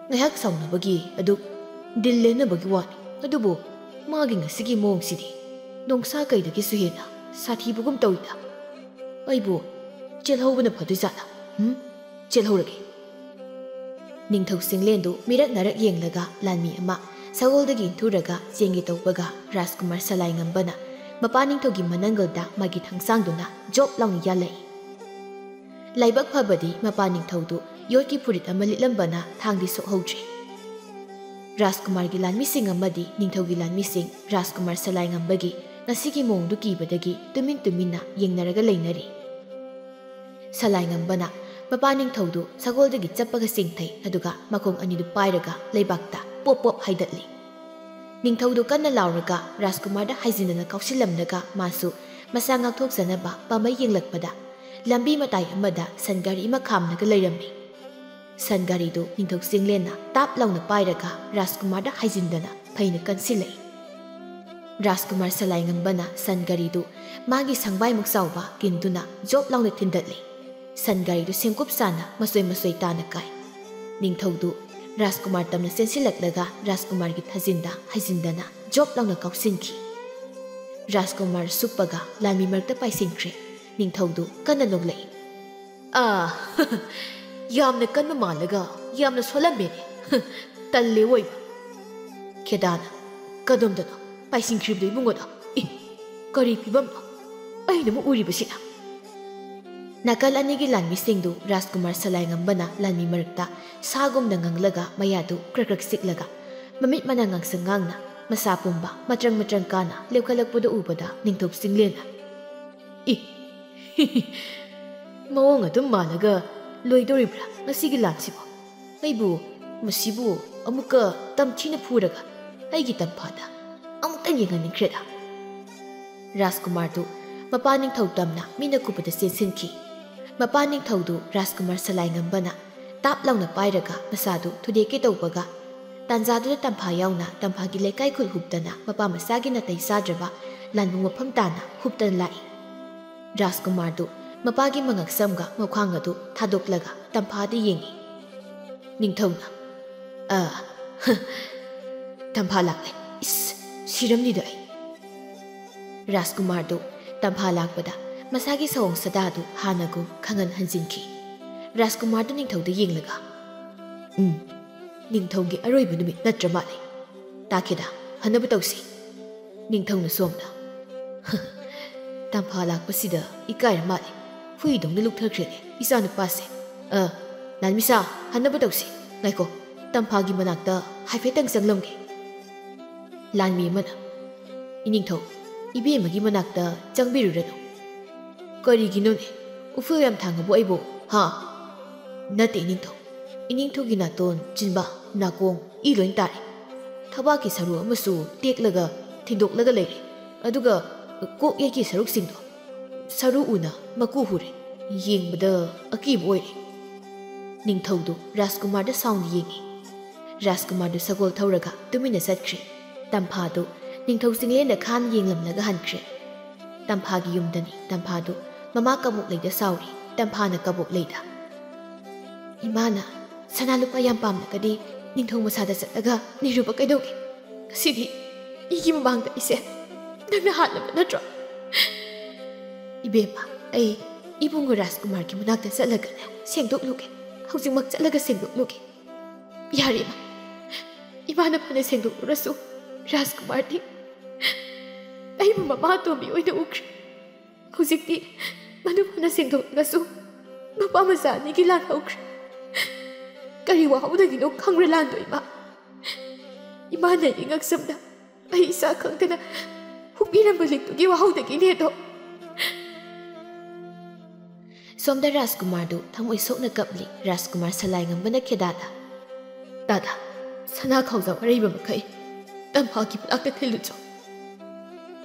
ꯉꯥꯏꯍꯥꯛ ꯁꯥꯎꯅꯕꯒꯤ ꯑꯗꯨ ꯗꯤꯜ ꯂꯦꯟꯅꯕꯒꯤ ꯋꯥꯅꯤ, ꯑꯗꯨꯕꯨ ꯃꯥꯒꯤ ꯉꯁꯤꯒꯤ ꯃꯑꯣꯡꯁꯤꯗꯤ ꯅꯣꯡꯁꯥ ꯀꯩꯗꯒꯤꯁꯨ ꯍꯦꯟꯅ ꯁꯥꯊꯤꯕꯒꯨꯝ ꯇꯧꯏꯗ꯫ ꯑꯩꯕꯨ ꯆꯦꯜꯍꯧꯕꯅ ꯐꯗꯣꯏꯖꯥꯠꯂꯥ? ꯎꯝ, ꯆꯦꯜꯍꯧꯔꯒꯦ꯫" ꯅꯤꯡꯊꯧ ꯆꯤꯡꯂꯦꯟꯗꯨ ꯃꯤꯔꯛ ꯅꯥꯔꯛ ꯌꯦꯡꯂꯒ ꯂꯥꯟꯃꯤ ꯑꯃ ꯁꯒꯣꯜꯗꯒꯤ ꯏꯟꯊꯨꯔꯒ ꯆꯦꯟꯒꯦ ꯇꯧꯕꯒ ꯔꯥꯖꯀꯨꯃꯥꯔ ꯁꯂꯥꯏꯉꯝꯕꯅ ꯃꯄꯥ ꯅꯤꯡꯊꯧꯒꯤ ꯃꯅꯪꯒꯜꯗ ꯃꯥꯒꯤ ꯊꯥꯡꯁꯥꯡꯗꯨꯅ ꯖꯣꯞ ꯂꯥꯎꯅ ꯌꯥꯜꯂꯛꯏ꯫ ꯂꯥꯏꯕꯛ ꯐꯕꯗꯤ ꯃꯄꯥ ꯅꯤꯡꯊꯧꯗꯨ ꯌꯣꯠꯀꯤ ꯐꯨꯔꯤꯠ ꯑꯃ ꯂꯤꯠꯂꯝꯕꯅ ꯊꯥꯡꯗꯤ ꯁꯣꯛꯍꯧꯗ꯭ꯔꯦ꯫ ꯔꯥꯖꯀꯨꯃꯥꯔꯒꯤ ꯂꯥꯟꯃꯤꯁꯤꯡ ꯑꯃꯗꯤ ꯅꯤꯡꯊꯧꯒꯤ ꯂꯥꯟꯃꯤꯁꯤꯡ ꯔꯥꯖꯀꯨꯃꯥꯔ ꯁꯂꯥꯏꯉꯝꯕꯒꯤ ꯉꯁꯤꯒꯤ ꯃꯑꯣꯡꯗꯨ ꯀꯤꯕꯗꯒꯤ ꯇꯨꯃꯤꯟ ꯇꯨꯃꯤꯟꯅ ꯌꯦꯡꯅꯔꯒ ꯂꯩꯅꯔꯤ꯫ ꯁꯂꯥꯏꯉꯝꯕꯅ ꯃꯄꯥ ꯅꯤꯡꯊꯧꯗꯨ ꯁꯒꯣꯜꯗꯒꯤ ꯆꯞꯄꯒ ꯆꯤꯡꯊꯩ, ꯑꯗꯨꯒ ꯃꯈꯣꯡ ꯑꯅꯤꯗꯨ ꯄꯥꯏꯔꯒ ꯂꯩꯕꯥꯛꯇ ꯄꯣꯞ ꯄꯣꯞ ꯍꯥꯏꯗꯠꯂꯤ꯫ ꯅꯤꯡꯊꯧꯗꯨ ꯀꯟꯅ ꯂꯥꯎꯔꯒ ꯔꯥꯖꯀꯨꯃꯥꯔꯗ ꯍꯥꯏꯖꯤꯟꯗꯅ ꯀꯥꯎꯁꯤꯜꯂꯝꯂꯒ ꯃꯥꯁꯨ ꯃꯁꯥ ꯉꯥꯛꯊꯣꯛꯆꯅꯕ ꯄꯥꯝꯕꯩ ꯌꯦꯡꯂꯛꯄꯗ ꯂꯝꯕꯤ ꯃꯇꯥꯏ ꯑꯃꯗ ꯁꯟ ꯒꯥꯔꯤ ꯑꯃ ꯈꯥꯝꯂꯒ ꯂꯩꯔꯝꯃꯤ꯫ ꯁꯟ ꯒꯥꯔꯤꯗꯨ ꯅꯤꯡꯊꯧ ꯆꯤꯡꯂꯦꯟꯅ ꯇꯥꯞ ꯂꯥꯎꯅ ꯄꯥꯏꯔꯒ ꯔꯥꯖꯀꯨꯃꯥꯔꯗ ꯍꯥꯏꯖꯤꯟꯗꯅ ꯐꯩꯅ ꯀꯟꯁꯤꯜꯂꯛꯏ꯫ ꯔꯥꯖꯀꯨꯃꯥꯔ ꯁꯂꯥꯏꯉꯝꯕꯅ ꯁꯟ ꯒꯥꯔꯤꯗꯨ ꯃꯥꯒꯤ ꯁꯪꯕꯥꯏꯃꯨꯛ ꯆꯥꯎꯕ ꯀꯤꯟꯗꯨꯅ ꯖꯣꯞ ꯂꯥꯎꯅ ꯊꯤꯟꯗꯠꯂꯤ꯫ ꯁꯟ ꯒꯥꯔꯤꯗꯨ ꯁꯦꯡꯀꯨꯞ ꯆꯥꯅ ꯃꯁꯣꯏ ꯃꯁꯣꯏ ꯇꯥꯅ ꯀꯥꯏ꯫ ꯅꯤꯡꯊꯧꯗꯨ ꯔꯥꯖꯀꯨꯃꯥꯔ ꯇꯝꯅ ꯆꯦꯟꯁꯤꯜꯂꯛꯂꯒ ꯔꯥꯖꯀꯨꯃꯥꯔꯒꯤ ꯊꯥꯖꯤꯟꯗ ꯍꯩꯖꯤꯟꯗꯅ ꯖꯣꯞ ꯂꯥꯎꯅ ꯀꯥꯎꯁꯤꯟꯈꯤ꯫ ꯔꯥꯖꯀꯨꯃꯥꯔ ꯁꯨꯞꯄꯒ ꯂꯥꯟꯃꯤ ꯃꯔꯛꯇ ꯄꯥꯏꯁꯤꯟꯈ꯭ꯔꯦ꯫ ꯅꯤꯡꯊꯧꯗꯨ ꯀꯟꯅ ꯅꯣꯛꯂꯛꯏ꯫ "ꯑꯥ, ꯌꯥꯝꯅ ꯀꯟꯕ ꯃꯥꯜꯂꯒ ꯌꯥꯝꯅ ꯁꯣꯜꯂꯝꯃꯦꯅꯦ꯫ ꯇꯜꯂꯦ ꯑꯣꯏꯕ꯫" ꯈꯦꯗꯥꯅ, "ꯀꯗꯣꯝꯗꯅꯣ ꯄꯥꯏꯁꯤꯟꯈ꯭ꯔꯤꯕꯗꯨ ꯏꯕꯨꯡꯉꯣꯗꯣ? ꯏ, ꯀꯔꯤ ꯐꯤꯕꯝꯅꯣ ꯑꯩꯅ ꯑꯃꯨꯛ ꯎꯔꯤꯕꯁꯤꯅ?" ꯅꯥꯀꯜ ꯑꯅꯤꯒꯤ ꯂꯥꯟꯃꯤꯁꯤꯡꯗꯨ ꯔꯥꯖꯀꯨꯃꯥꯔ ꯁꯂꯥꯏꯉꯝꯕꯅ ꯂꯥꯟꯃꯤ ꯃꯔꯛꯇ ꯁꯥꯒꯨꯝꯅ ꯉꯪꯂꯒ ꯃꯌꯥꯗꯨ ꯀ꯭ꯔꯛ ꯀ꯭ꯔꯛ ꯆꯤꯛꯂꯒ ꯃꯃꯤꯠ ꯃꯅꯥ ꯉꯥꯡꯁꯪ ꯉꯥꯡꯅ ꯃꯁꯥ ꯄꯨꯝꯕ ꯃꯇ꯭ꯔꯪ ꯃꯇ꯭ꯔꯪ ꯀꯥꯅ ꯂꯦꯞꯈꯠꯂꯛꯄꯗꯨ ꯎꯕꯗ ꯅꯤꯡꯊꯧ ꯆꯤꯡꯂꯦꯟꯅ, "ꯏ, ꯃꯑꯣꯡ ꯑꯗꯨꯝ ꯃꯥꯜꯂꯒ ꯂꯣꯏꯗꯧꯔꯤꯕ꯭ꯔꯥ ꯉꯁꯤꯒꯤ ꯂꯥꯟꯁꯤꯕꯣ? ꯑꯩꯕꯨ ꯃꯁꯤꯕꯨ ꯑꯃꯨꯛꯀ ꯇꯝꯊꯤꯅ ꯐꯨꯔꯒ ꯑꯩꯒꯤ ꯇꯝꯐꯥꯗ ꯑꯃꯨꯛꯇꯪ ꯌꯦꯡꯍꯟꯅꯤꯡꯈ꯭ꯔꯦꯗ꯫" ꯔꯥꯖꯀꯨꯃꯥꯔꯗꯨ ꯃꯄꯥ ꯅꯤꯡꯊꯧ ꯇꯝꯅ ꯃꯤꯅ ꯀꯨꯞꯄꯗ ꯆꯦꯟꯁꯤꯟꯈꯤ꯫ ꯃꯄꯥ ꯅꯤꯡꯊꯧꯗꯨ ꯔꯥꯖꯀꯨꯃꯥꯔ ꯁꯂꯥꯏꯉꯝꯕꯅ ꯇꯥꯞ ꯂꯥꯎꯅ ꯄꯥꯏꯔꯒ ꯃꯁꯥꯗꯨ ꯊꯨꯗꯦꯛꯀꯦ ꯇꯧꯕꯒ, ꯇꯥꯟꯖꯥꯗꯨꯗ ꯇꯝꯐꯥ ꯌꯥꯎꯅ ꯇꯝꯐꯥꯒꯤ ꯂꯩꯀꯥꯏ ꯈꯨꯜ ꯍꯨꯞꯇꯅ ꯃꯄꯥ ꯃꯆꯥꯒꯤ ꯅꯥꯇꯩ ꯆꯥꯗ꯭ꯔꯕ ꯂꯥꯟꯕꯨ ꯃꯐꯝ ꯇꯥꯅ ꯍꯨꯞꯇꯅ ꯂꯥꯛꯏ꯫ ꯔꯥꯖꯀꯨꯃꯥꯔꯗꯨ ꯃꯄꯥꯒꯤ ꯃꯉꯛꯁꯝꯒ ꯃꯈ꯭ꯋꯥꯡ ꯑꯗꯨ ꯊꯥꯗꯣꯛꯂꯒ ꯇꯝꯐꯥꯗ ꯌꯦꯡꯏ꯫ ꯅꯤꯡꯊꯧꯅ, "ꯑ, ꯍ, ꯇꯝꯐꯥ ꯂꯥꯛꯂꯦ꯫ ꯏꯁ, ꯁꯤꯔꯝꯅꯤꯗ ꯑꯩ꯫" ꯔꯥꯖꯀꯨꯃꯥꯔꯗꯨ ꯇꯝꯐꯥ ꯂꯥꯛꯄꯗ ꯃꯁꯥꯒꯤ ꯁꯑꯣꯡ ꯁꯥꯗꯥꯗꯨ ꯍꯥꯟꯅꯒꯨꯝ ꯈꯪꯍꯟ ꯍꯟꯖꯤꯟꯈꯤ꯫ ꯔꯥꯖꯀꯨꯃꯥꯔꯗꯨ ꯅꯤꯡꯊꯧꯗ ꯌꯦꯡꯂꯒ, "ꯎꯝ, ꯅꯤꯡꯊꯧꯒꯤ ꯑꯔꯣꯏꯕ ꯅꯨꯃꯤꯠ ꯅꯠꯇ꯭ꯔ ꯃꯥꯜꯂꯦ꯫ ꯇꯥꯈꯦꯗꯥ, ꯍꯟꯅꯕ ꯇꯧꯁꯤ꯫" ꯅꯤꯡꯊꯧꯅ ꯁꯣꯝꯗ, "ꯇꯝꯐꯥ ꯂꯥꯛꯄꯁꯤꯗ ꯏꯀꯥꯏꯔ ꯃꯥꯜꯂꯦ꯫ ꯍꯨꯏꯗꯧꯅ ꯂꯨꯞꯊꯈ꯭ꯔꯦꯅꯦ ꯏꯆꯥꯅꯨꯄꯥꯁꯦ꯫ ꯑ, ꯂꯥꯟꯃꯤꯁꯥ, ꯍꯟꯅꯕ ꯇꯧꯁꯤ꯫ ꯉꯥꯏꯈꯣ, ꯇꯝꯐꯥꯒꯤ ꯃꯅꯥꯛꯇ ꯍꯥꯏꯐꯦꯠꯇꯪ ꯆꯪꯂꯝꯒꯦ꯫" ꯂꯥꯟꯃꯤ ꯑꯃꯅ, "ꯏꯅꯤꯡꯊꯧ, ꯏꯕꯦꯝꯃꯒꯤ ꯃꯅꯥꯛꯇ ꯆꯪꯕꯤꯔꯨꯔꯅꯨ꯫" "ꯀꯔꯤꯒꯤꯅꯣꯅꯦ? ꯎꯐꯨꯜ ꯌꯥꯝ ꯊꯥꯡꯉꯕꯣ ꯑꯩꯕꯨ, ꯍꯥ?" "ꯅꯠꯇꯦ ꯏꯅꯤꯡꯊꯧ, ꯏꯅꯤꯡꯊꯧꯒꯤ ꯅꯥꯇꯣꯟ, ꯆꯤꯟꯕꯥ, ꯅꯥꯀꯣꯡ, ꯏ ꯂꯣꯏ ꯇꯥꯔꯦ꯫ ꯊꯕꯥꯛꯀꯤ ꯁꯔꯨ ꯑꯃꯁꯨ ꯇꯦꯛꯂꯒ ꯊꯤꯟꯗꯣꯛꯂꯒ ꯂꯩꯔꯦ꯫ ꯑꯗꯨꯒ ꯀꯣꯛ ꯌꯩꯒꯤ ꯁꯔꯨꯛꯁꯤꯡꯗꯣ ꯁꯔꯨ ꯎꯅ ꯃꯀꯨ ꯍꯨꯔꯦ꯫ ꯌꯦꯡꯕꯗ ꯑꯀꯤꯕ ꯑꯣꯏꯔꯦ꯫" ꯅꯤꯡꯊꯧꯗꯨ ꯔꯥꯖꯀꯨꯃꯥꯔꯗ ꯁꯥꯎꯅ ꯌꯦꯡꯏ꯫ ꯔꯥꯖꯀꯨꯃꯥꯔꯗꯨ ꯁꯒꯣꯜ ꯊꯧꯔꯒ ꯇꯨꯃꯤꯟꯅ ꯆꯠꯈ꯭ꯔꯦ꯫ ꯇꯝꯐꯥꯗꯨ ꯅꯤꯡꯊꯧ ꯆꯤꯡꯂꯦꯟꯗ ꯈꯥꯟ ꯌꯦꯡꯂꯝꯂꯒ ꯍꯟꯈ꯭ꯔꯦ꯫ ꯇꯝꯐꯥꯒꯤ ꯌꯨꯝꯗꯅꯤ ꯇꯝꯐꯥꯗꯨ ꯃꯃꯥ ꯀꯃꯨꯛꯂꯩꯗ ꯁꯥꯎꯔꯤ꯫ ꯇꯝꯐꯥꯅ ꯀꯕꯣꯛ ꯂꯩꯗ, "ꯏꯃꯥꯅ ꯁꯅꯥ ꯂꯨꯄꯥ ꯌꯥꯝ ꯄꯥꯝꯂꯒꯗꯤ ꯅꯤꯡꯊꯧ ꯃꯁꯥꯗ ꯆꯠꯂꯒ ꯅꯤꯔꯨꯕ ꯀꯩꯗꯧꯒꯦ? ꯉꯁꯤꯗꯤ ꯃꯤꯒꯤ ꯃꯃꯥꯡꯗ ꯑꯩꯁꯦ ꯅꯪꯅ ꯍꯥꯠꯂꯕ ꯅꯠꯇ꯭ꯔꯣ?" "ꯏꯕꯦꯝꯃ, ꯑꯩ ꯏꯕꯨꯡꯉꯣ ꯔꯥꯖꯀꯨꯃꯥꯔꯒꯤ ꯃꯅꯥꯛꯇ ꯆꯠꯂꯒꯅꯦ ꯁꯦꯡꯗꯣꯛꯂꯨꯒꯦ꯫ ꯍꯧꯖꯤꯛꯃꯛ ꯆꯠꯂꯒ ꯁꯦꯡꯗꯣꯛꯂꯨꯒꯦ꯫" "ꯌꯥꯔꯦ ꯏꯃꯥ, ꯏꯃꯥꯅ ꯐꯅ ꯁꯦꯡꯗꯣꯛꯂꯨꯔꯁꯨ ꯔꯥꯖꯀꯨꯃꯥꯔꯗꯤ ꯑꯩꯕꯨ ꯃꯃꯥ ꯑꯇꯣꯝꯕꯤ ꯑꯣꯏꯅ ꯎꯈ꯭ꯔꯦ꯫ ꯍꯧꯖꯤꯛꯇꯤ ꯃꯗꯨ ꯐꯅ ꯁꯦꯡꯗꯣꯛꯂꯒꯁꯨ ꯃꯄꯥ ꯃꯆꯥ ꯑꯅꯤꯒꯤ ꯂꯥꯟ ꯍꯧꯈ꯭ꯔꯦ꯫ ꯀꯔꯤ ꯋꯥꯍꯧꯗꯒꯤꯅꯣ ꯈꯪꯕ꯭ꯔꯥ ꯂꯥꯟꯗꯣ ꯏꯃꯥ? ꯏꯃꯥꯅ ꯑꯩꯒꯤ ꯉꯛꯁꯝꯗ ꯑꯩ ꯏꯁꯥ ꯈꯪꯗꯅ ꯍꯨꯛꯄꯤꯔꯝꯕ ꯂꯤꯛꯇꯨꯒꯤ ꯋꯥꯍꯧꯗꯒꯤꯅꯦ ꯑꯗꯣ꯫" ꯁꯣꯝꯗ ꯔꯥꯖꯀꯨꯃꯥꯔꯗꯨ ꯊꯃꯣꯏ ꯁꯣꯛꯅ ꯀꯞꯂꯤ꯫ ꯔꯥꯖꯀꯨꯃꯥꯔ ꯁꯂꯥꯏ ꯉꯝꯕꯅ ꯈꯦꯗꯥꯗ, "ꯗꯥꯗꯥ, ꯁꯅꯥ ꯈꯥꯎꯖꯥꯎ ꯑꯔꯩꯕ ꯃꯈꯩ ꯇꯝꯐꯥꯒꯤ ꯃꯅꯥꯛꯇ ꯊꯤꯜꯂꯨꯆꯣ꯫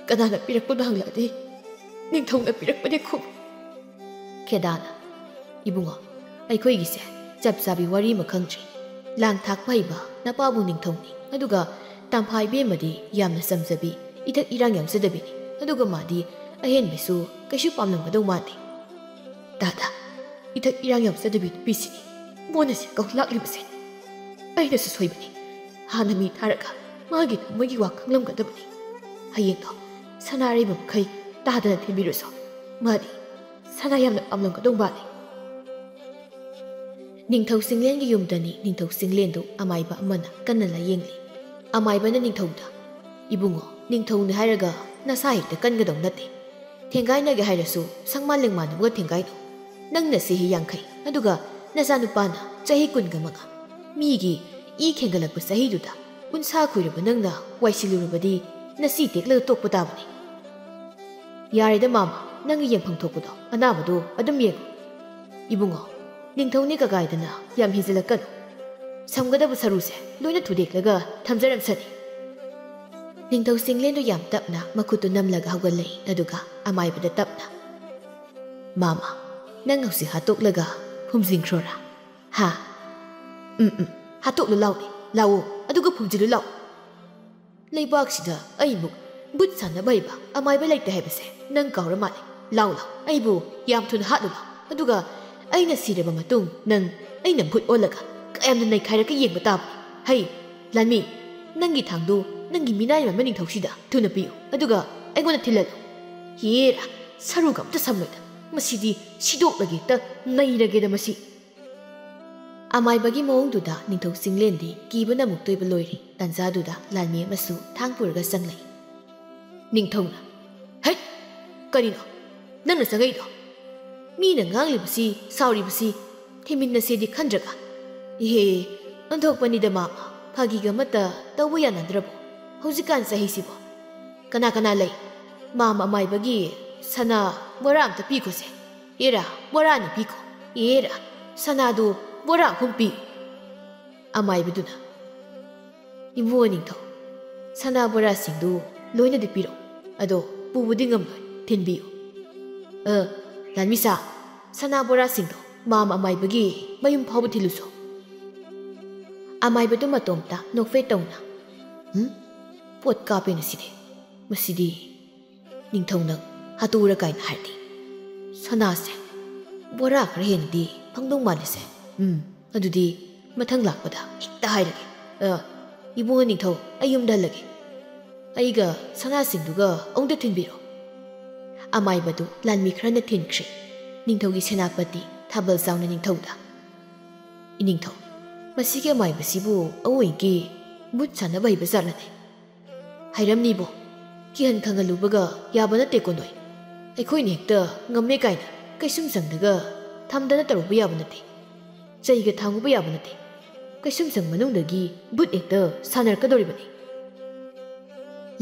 ꯀꯅꯥꯅ ꯄꯤꯔꯛꯄꯅꯣ ꯍꯪꯂꯛꯑꯗꯤ ꯅꯤꯡꯊꯧꯅ ꯄꯤꯔꯛꯄꯅꯦ ꯈꯨꯝꯃꯨ꯫" ꯈꯦꯗꯥꯅ, "ꯏꯕꯨꯡꯉꯣ, ꯑꯩꯈꯣꯏꯒꯤꯁꯦ ꯆꯞ ꯆꯥꯕꯤ ꯋꯥꯔꯤ ꯑꯃ ꯈꯪꯗ꯭ꯔꯤ꯫ ꯂꯥꯡ ꯊꯥꯛꯄ ꯍꯩꯕ ꯅꯄꯥꯕꯨꯡ ꯅꯤꯡꯊꯧꯅꯤ, ꯑꯗꯨꯒ ꯇꯝꯐꯥ ꯏꯕꯦꯝꯃꯗꯤ ꯌꯥꯝꯅ ꯆꯝꯖꯕꯤ, ꯏꯊꯛ ꯏꯔꯥꯡ ꯌꯥꯎꯖꯗꯕꯤꯅꯤ, ꯑꯗꯨꯒ ꯃꯥꯗꯤ ꯑꯍꯦꯟꯕꯁꯨ ꯀꯩꯁꯨ ꯄꯥꯝꯂꯝꯒꯗꯧ ꯃꯥꯟꯗꯦ꯫" "ꯗꯥꯗꯥ, ꯏꯊꯛ ꯏꯔꯥꯡ ꯌꯥꯎꯖꯗꯕꯤ ꯅꯨꯄꯤꯁꯤꯅꯤ ꯃꯣꯟꯅ ꯁꯦꯠꯀꯧ ꯂꯥꯛꯂꯤꯕꯁꯦ꯫ ꯑꯩꯅꯁꯨ ꯁꯣꯏꯕꯅꯤ꯫ ꯍꯥꯟꯅ ꯃꯤ ꯊꯥꯔꯒ ꯃꯥꯒꯤ ꯊꯃꯣꯏꯒꯤ ꯋꯥ ꯈꯪꯂꯝꯒꯗꯕꯅꯤ꯫ ꯍꯌꯦꯡꯗꯣ ꯁꯅꯥ ꯑꯔꯩꯕ ꯃꯈꯩ ꯇꯥꯗꯅ ꯊꯤꯟꯕꯤꯔꯨꯁꯣ꯫ ꯃꯥꯗꯤ ꯁꯅꯥ ꯌꯥꯝꯅ ꯄꯥꯝꯂꯝꯒꯗꯧ ꯃꯥꯜꯂꯤ꯫" ꯅꯤꯡꯊꯧ ꯆꯤꯡꯂꯦꯟꯒꯤ ꯌꯨꯝꯗꯅꯤ꯫ ꯅꯤꯡꯊꯧ ꯆꯤꯡꯂꯦꯟꯗꯨ ꯑꯃꯥꯏꯕ ꯑꯃꯅ ꯀꯟꯅ ꯂꯥꯌꯦꯡꯂꯤ꯫ ꯑꯃꯥꯏꯕꯅ ꯅꯤꯡꯊꯧꯗ, "ꯏꯕꯨꯡꯉꯣ, ꯅꯤꯡꯊꯧꯅꯤ ꯍꯥꯏꯔꯒ ꯅꯁꯥ ꯍꯦꯛꯇ ꯀꯟꯒꯗꯧ ꯅꯠꯇꯦ꯫ ꯊꯦꯡꯒꯥꯏꯅꯒꯦ ꯍꯥꯏꯔꯁꯨ ꯁꯪꯃꯥꯟ ꯂꯦꯡꯃꯥꯟꯅꯕꯒ ꯊꯦꯡꯒꯥꯏꯅꯧ꯫ ꯅꯪꯅ ꯆꯍꯤ ꯌꯥꯡꯈꯩ, ꯑꯗꯨꯒ ꯅꯆꯥꯅꯨꯄꯥꯅ ꯆꯍꯤ ꯀꯨꯟꯒ ꯃꯉꯥ꯫ ꯃꯤꯒꯤ ꯏ ꯈꯦꯡꯒꯠꯂꯛꯄ ꯆꯍꯤꯗꯨꯗ ꯎꯟꯁꯥ ꯈꯨꯏꯔꯕ ꯅꯪꯅ ꯋꯥꯏꯁꯤꯜꯂꯨꯔꯕꯗꯤ ꯅꯁꯤ ꯇꯦꯛꯂꯒ ꯇꯣꯛꯄ ꯇꯥꯕꯅꯤ꯫" "ꯌꯥꯔꯦꯗ ꯃꯥꯃ, ꯅꯪꯒꯤ ꯌꯦꯡꯐꯝ ꯊꯣꯛꯄꯗꯣ ꯑꯅꯥꯕꯗꯣ ꯑꯗꯨꯝ ꯌꯦꯡꯉꯨ꯫ ꯏꯕꯨꯡꯉꯣ, ꯅꯤꯡꯊꯧꯅꯤ ꯀꯀꯥꯏꯗꯅ ꯌꯥꯝ ꯍꯦꯟꯖꯤꯜꯂꯛꯀꯅꯨ꯫ ꯁꯝꯒꯗꯕ ꯁꯔꯨꯁꯦ ꯂꯣꯏꯅ ꯊꯨꯗꯦꯛꯂꯒ ꯊꯝꯖꯔꯝꯁꯅꯤ꯫" ꯅꯤꯡꯊꯧ ꯆꯤꯡꯂꯦꯟꯗꯨ ꯌꯥꯝ ꯇꯞꯅ ꯃꯈꯨꯠꯇꯨ ꯅꯝꯂꯒ ꯍꯧꯒꯠꯂꯛꯏ, ꯑꯗꯨꯒ ꯑꯃꯥꯏꯕꯗ ꯇꯞꯅ, "ꯃꯥꯃ, ꯅꯪ ꯍꯧꯖꯤꯛ ꯍꯥꯠꯇꯣꯛꯂꯒ ꯐꯨꯝꯖꯤꯟꯈ꯭ꯔꯣꯔꯥ? ꯍꯥ? ꯎꯝ, ꯎꯝ, ꯍꯥꯠꯇꯣꯛꯂꯨ ꯂꯥꯎꯅꯦ, ꯂꯥꯛꯑꯣ, ꯑꯗꯨꯒ ꯐꯨꯝꯖꯤꯜꯂꯨ ꯂꯥꯎ꯫ ꯂꯩꯕꯥꯛꯁꯤꯗ ꯑꯩꯃꯨꯛ ꯕꯨꯠ ꯁꯥꯟꯅꯕ ꯍꯩꯕ ꯑꯃꯥꯏꯕ ꯂꯩꯇꯦ ꯍꯥꯏꯕꯁꯦ ꯅꯪ ꯀꯥꯎꯔ ꯃꯥꯜꯂꯦ꯫ ꯂꯥꯎ, ꯂꯥꯎ, ꯑꯩꯕꯨ ꯌꯥꯝ ꯊꯨꯅ ꯍꯥꯠꯂꯨ ꯂꯥꯎ꯫" ꯑꯗꯨꯒ ꯑꯩꯅ ꯁꯤꯔꯕ ꯃꯇꯨꯡ ꯅꯪ ꯑꯩꯅ ꯚꯨꯠ ꯑꯣꯜꯂꯒ ꯀꯌꯥꯝꯅ ꯅꯩꯈꯥꯏꯔꯛꯀ ꯌꯦꯡꯕ ꯇꯥꯕꯅꯤ꯫ ꯍꯩ, ꯂꯥꯟꯃꯤ, ꯅꯪꯒꯤ ꯊꯥꯡꯗꯨ ꯅꯪꯒꯤ ꯃꯤꯅꯥꯏ ꯃꯥꯟꯕ ꯅꯤꯡꯊꯧꯁꯤꯗ ꯊꯨꯅ ꯄꯤꯌꯨ, ꯑꯗꯨꯒ ꯑꯩꯉꯣꯟꯗ ꯊꯤꯜꯍꯜꯂꯨ꯫ ꯌꯦꯔꯥ, ꯁꯔꯨꯒ ꯑꯝꯇ ꯁꯝꯂꯣꯏꯗ꯫ ꯃꯁꯤꯗꯤ ꯁꯤꯗꯣꯛꯂꯒꯦ ꯍꯦꯛꯇ ꯅꯩꯔꯒꯦꯗ ꯃꯁꯤ꯫ ꯑꯃꯥꯏꯕꯒꯤ ꯃꯑꯣꯡꯗꯨꯗ ꯅꯤꯡꯊꯧ ꯆꯤꯡꯂꯦꯟꯗꯤ ꯀꯤꯕꯅ ꯑꯃꯨꯛ ꯇꯣꯏꯕ ꯂꯣꯏꯔꯦ꯫ ꯇꯥꯟꯖꯥꯗꯨꯗ ꯂꯥꯟꯃꯤ ꯑꯃꯁꯨ ꯊꯥꯡ ꯄꯨꯔꯒ ꯆꯪꯂꯛꯏ꯫ ꯅꯤꯡꯊꯧꯅ, "ꯍꯩꯠ! ꯀꯔꯤꯅꯣ ꯅꯪꯅ ꯆꯪꯉꯛꯏꯗꯣ? ꯃꯤꯅ ꯉꯥꯡꯂꯤꯕꯁꯤ, ꯁꯥꯎꯔꯤꯕꯁꯤ ꯊꯤꯃꯤꯟꯅꯁꯦꯗꯤ ꯈꯟꯗ꯭ꯔꯒ? ꯏꯍꯦ, ꯑꯣꯟꯊꯣꯛꯄꯅꯤꯗ ꯃꯥꯃ, ꯐꯥꯒꯤꯒ ꯑꯃꯠꯇ ꯇꯧꯕ ꯌꯥꯅꯗ꯭ꯔꯕꯣ ꯍꯧꯖꯤꯛꯀꯥꯟ ꯆꯍꯤꯁꯤꯕꯣ? ꯀꯅꯥ ꯀꯅꯥ ꯂꯩ? ꯃꯥꯃ ꯑꯃꯥꯏꯕꯒꯤ ꯁꯅꯥ ꯕꯣꯔꯥ ꯑꯝꯇ ꯄꯤꯈꯣꯁꯦ꯫ ꯑꯦꯔꯥ, ꯕꯣꯔꯥ ꯑꯅꯤ ꯄꯤꯈꯣ꯫ ꯑꯦꯔꯥ, ꯁꯅꯥꯗꯨ ꯕꯣꯔꯥ ꯑꯍꯨꯝ ꯄꯤ꯫" ꯑꯃꯥꯏꯕꯗꯨꯅ, "ꯏꯕꯨꯡꯉꯣ ꯅꯤꯡꯊꯧ, ꯁꯅꯥ ꯕꯣꯔꯥꯁꯤꯡꯗꯨ ꯂꯣꯏꯅꯗꯤ ꯄꯤꯔꯛꯎ, ꯑꯗꯣ ꯄꯨꯕꯗꯤ ꯉꯝꯂꯣꯏ, ꯊꯤꯟꯕꯤꯌꯨ꯫ ꯑ, ꯂꯥꯟꯃꯤꯁꯥ, ꯁꯅꯥ ꯕꯣꯔꯥꯁꯤꯡꯗꯣ ꯃꯥꯃ ꯑꯃꯥꯏꯕꯒꯤ ꯃꯌꯨꯝ ꯐꯥꯎꯕ ꯊꯤꯜꯂꯨꯁꯣ꯫" ꯑꯃꯥꯏꯕꯗꯨ ꯃꯇꯣꯝꯇ ꯅꯣꯛꯐꯦꯠ ꯇꯧꯅ, "ꯍꯨꯝ? ꯄꯣꯠ ꯀꯥꯞꯄꯦꯅ ꯁꯤꯗꯤ꯫ ꯃꯁꯤꯗꯤ ꯅꯤꯡꯊꯧꯅ ꯍꯥꯠꯇꯣꯛꯎꯔ ꯀꯥꯏꯅ ꯍꯥꯏꯔꯗꯤ ꯁꯅꯥꯁꯦ ꯕꯣꯔꯥ ꯈꯔ ꯍꯦꯟꯅꯗꯤ ꯐꯪꯗꯧ ꯃꯥꯜꯂꯤꯁꯦ꯫ ꯎꯝ, ꯑꯗꯨꯗꯤ ꯃꯊꯪ ꯂꯥꯛꯄꯗ ꯍꯦꯛꯇ ꯍꯥꯏꯔꯒꯦ꯫ ꯑ, ꯏꯕꯨꯡꯉꯣ ꯅꯤꯡꯊꯧ, ꯑꯩ ꯌꯨꯝꯗ ꯍꯜꯂꯒꯦ꯫ ꯑꯩꯒ ꯁꯅꯥꯁꯤꯡꯗꯨꯒ ꯑꯃꯨꯛꯇ ꯊꯤꯟꯕꯤꯔꯣ꯫" ꯑꯃꯥꯏꯕꯗꯨ ꯂꯥꯟꯃꯤ ꯈꯔꯅ ꯊꯤꯟꯈ꯭ꯔꯦ꯫ ꯅꯤꯡꯊꯧꯒꯤ ꯁꯦꯅꯥꯄꯇꯤ ꯊꯥꯕꯜ ꯆꯥꯎꯅ ꯅꯤꯡꯊꯧꯗ, "ꯏꯅꯤꯡꯊꯧ, ꯃꯁꯤꯒꯤ ꯑꯃꯥꯏꯕꯁꯤꯕꯨ ꯑꯋꯣꯏꯒꯤ ꯚꯨꯠ ꯁꯥꯟꯅꯕ ꯍꯩꯕ ꯖꯥꯠꯂꯅꯦ? ꯍꯩꯔꯝꯅꯤꯕꯣ꯫ ꯀꯤꯍꯟ ꯈꯪꯍꯜꯂꯨꯕꯒ ꯌꯥꯕ ꯅꯠꯇꯦꯀꯣ ꯅꯣꯏ꯫ ꯑꯩꯈꯣꯏꯅ ꯍꯦꯛꯇ ꯉꯝꯃꯦ ꯀꯥꯏꯅ ꯀꯩꯁꯨꯝ ꯆꯪꯗꯒ ꯊꯝꯗꯅ ꯇꯧꯔꯨꯕ ꯌꯥꯕ ꯅꯠꯇꯦ꯫ ꯆꯩꯒ ꯊꯥꯡꯉꯨꯕ ꯌꯥꯕ ꯅꯠꯇꯦ꯫ ꯀꯩꯁꯨꯝ ꯆꯪ ꯃꯅꯨꯡꯗꯒꯤ ꯚꯨꯠ ꯍꯦꯛꯇ ꯁꯥꯟꯅꯔꯛꯀꯗꯧꯔꯤꯕꯅꯤ꯫"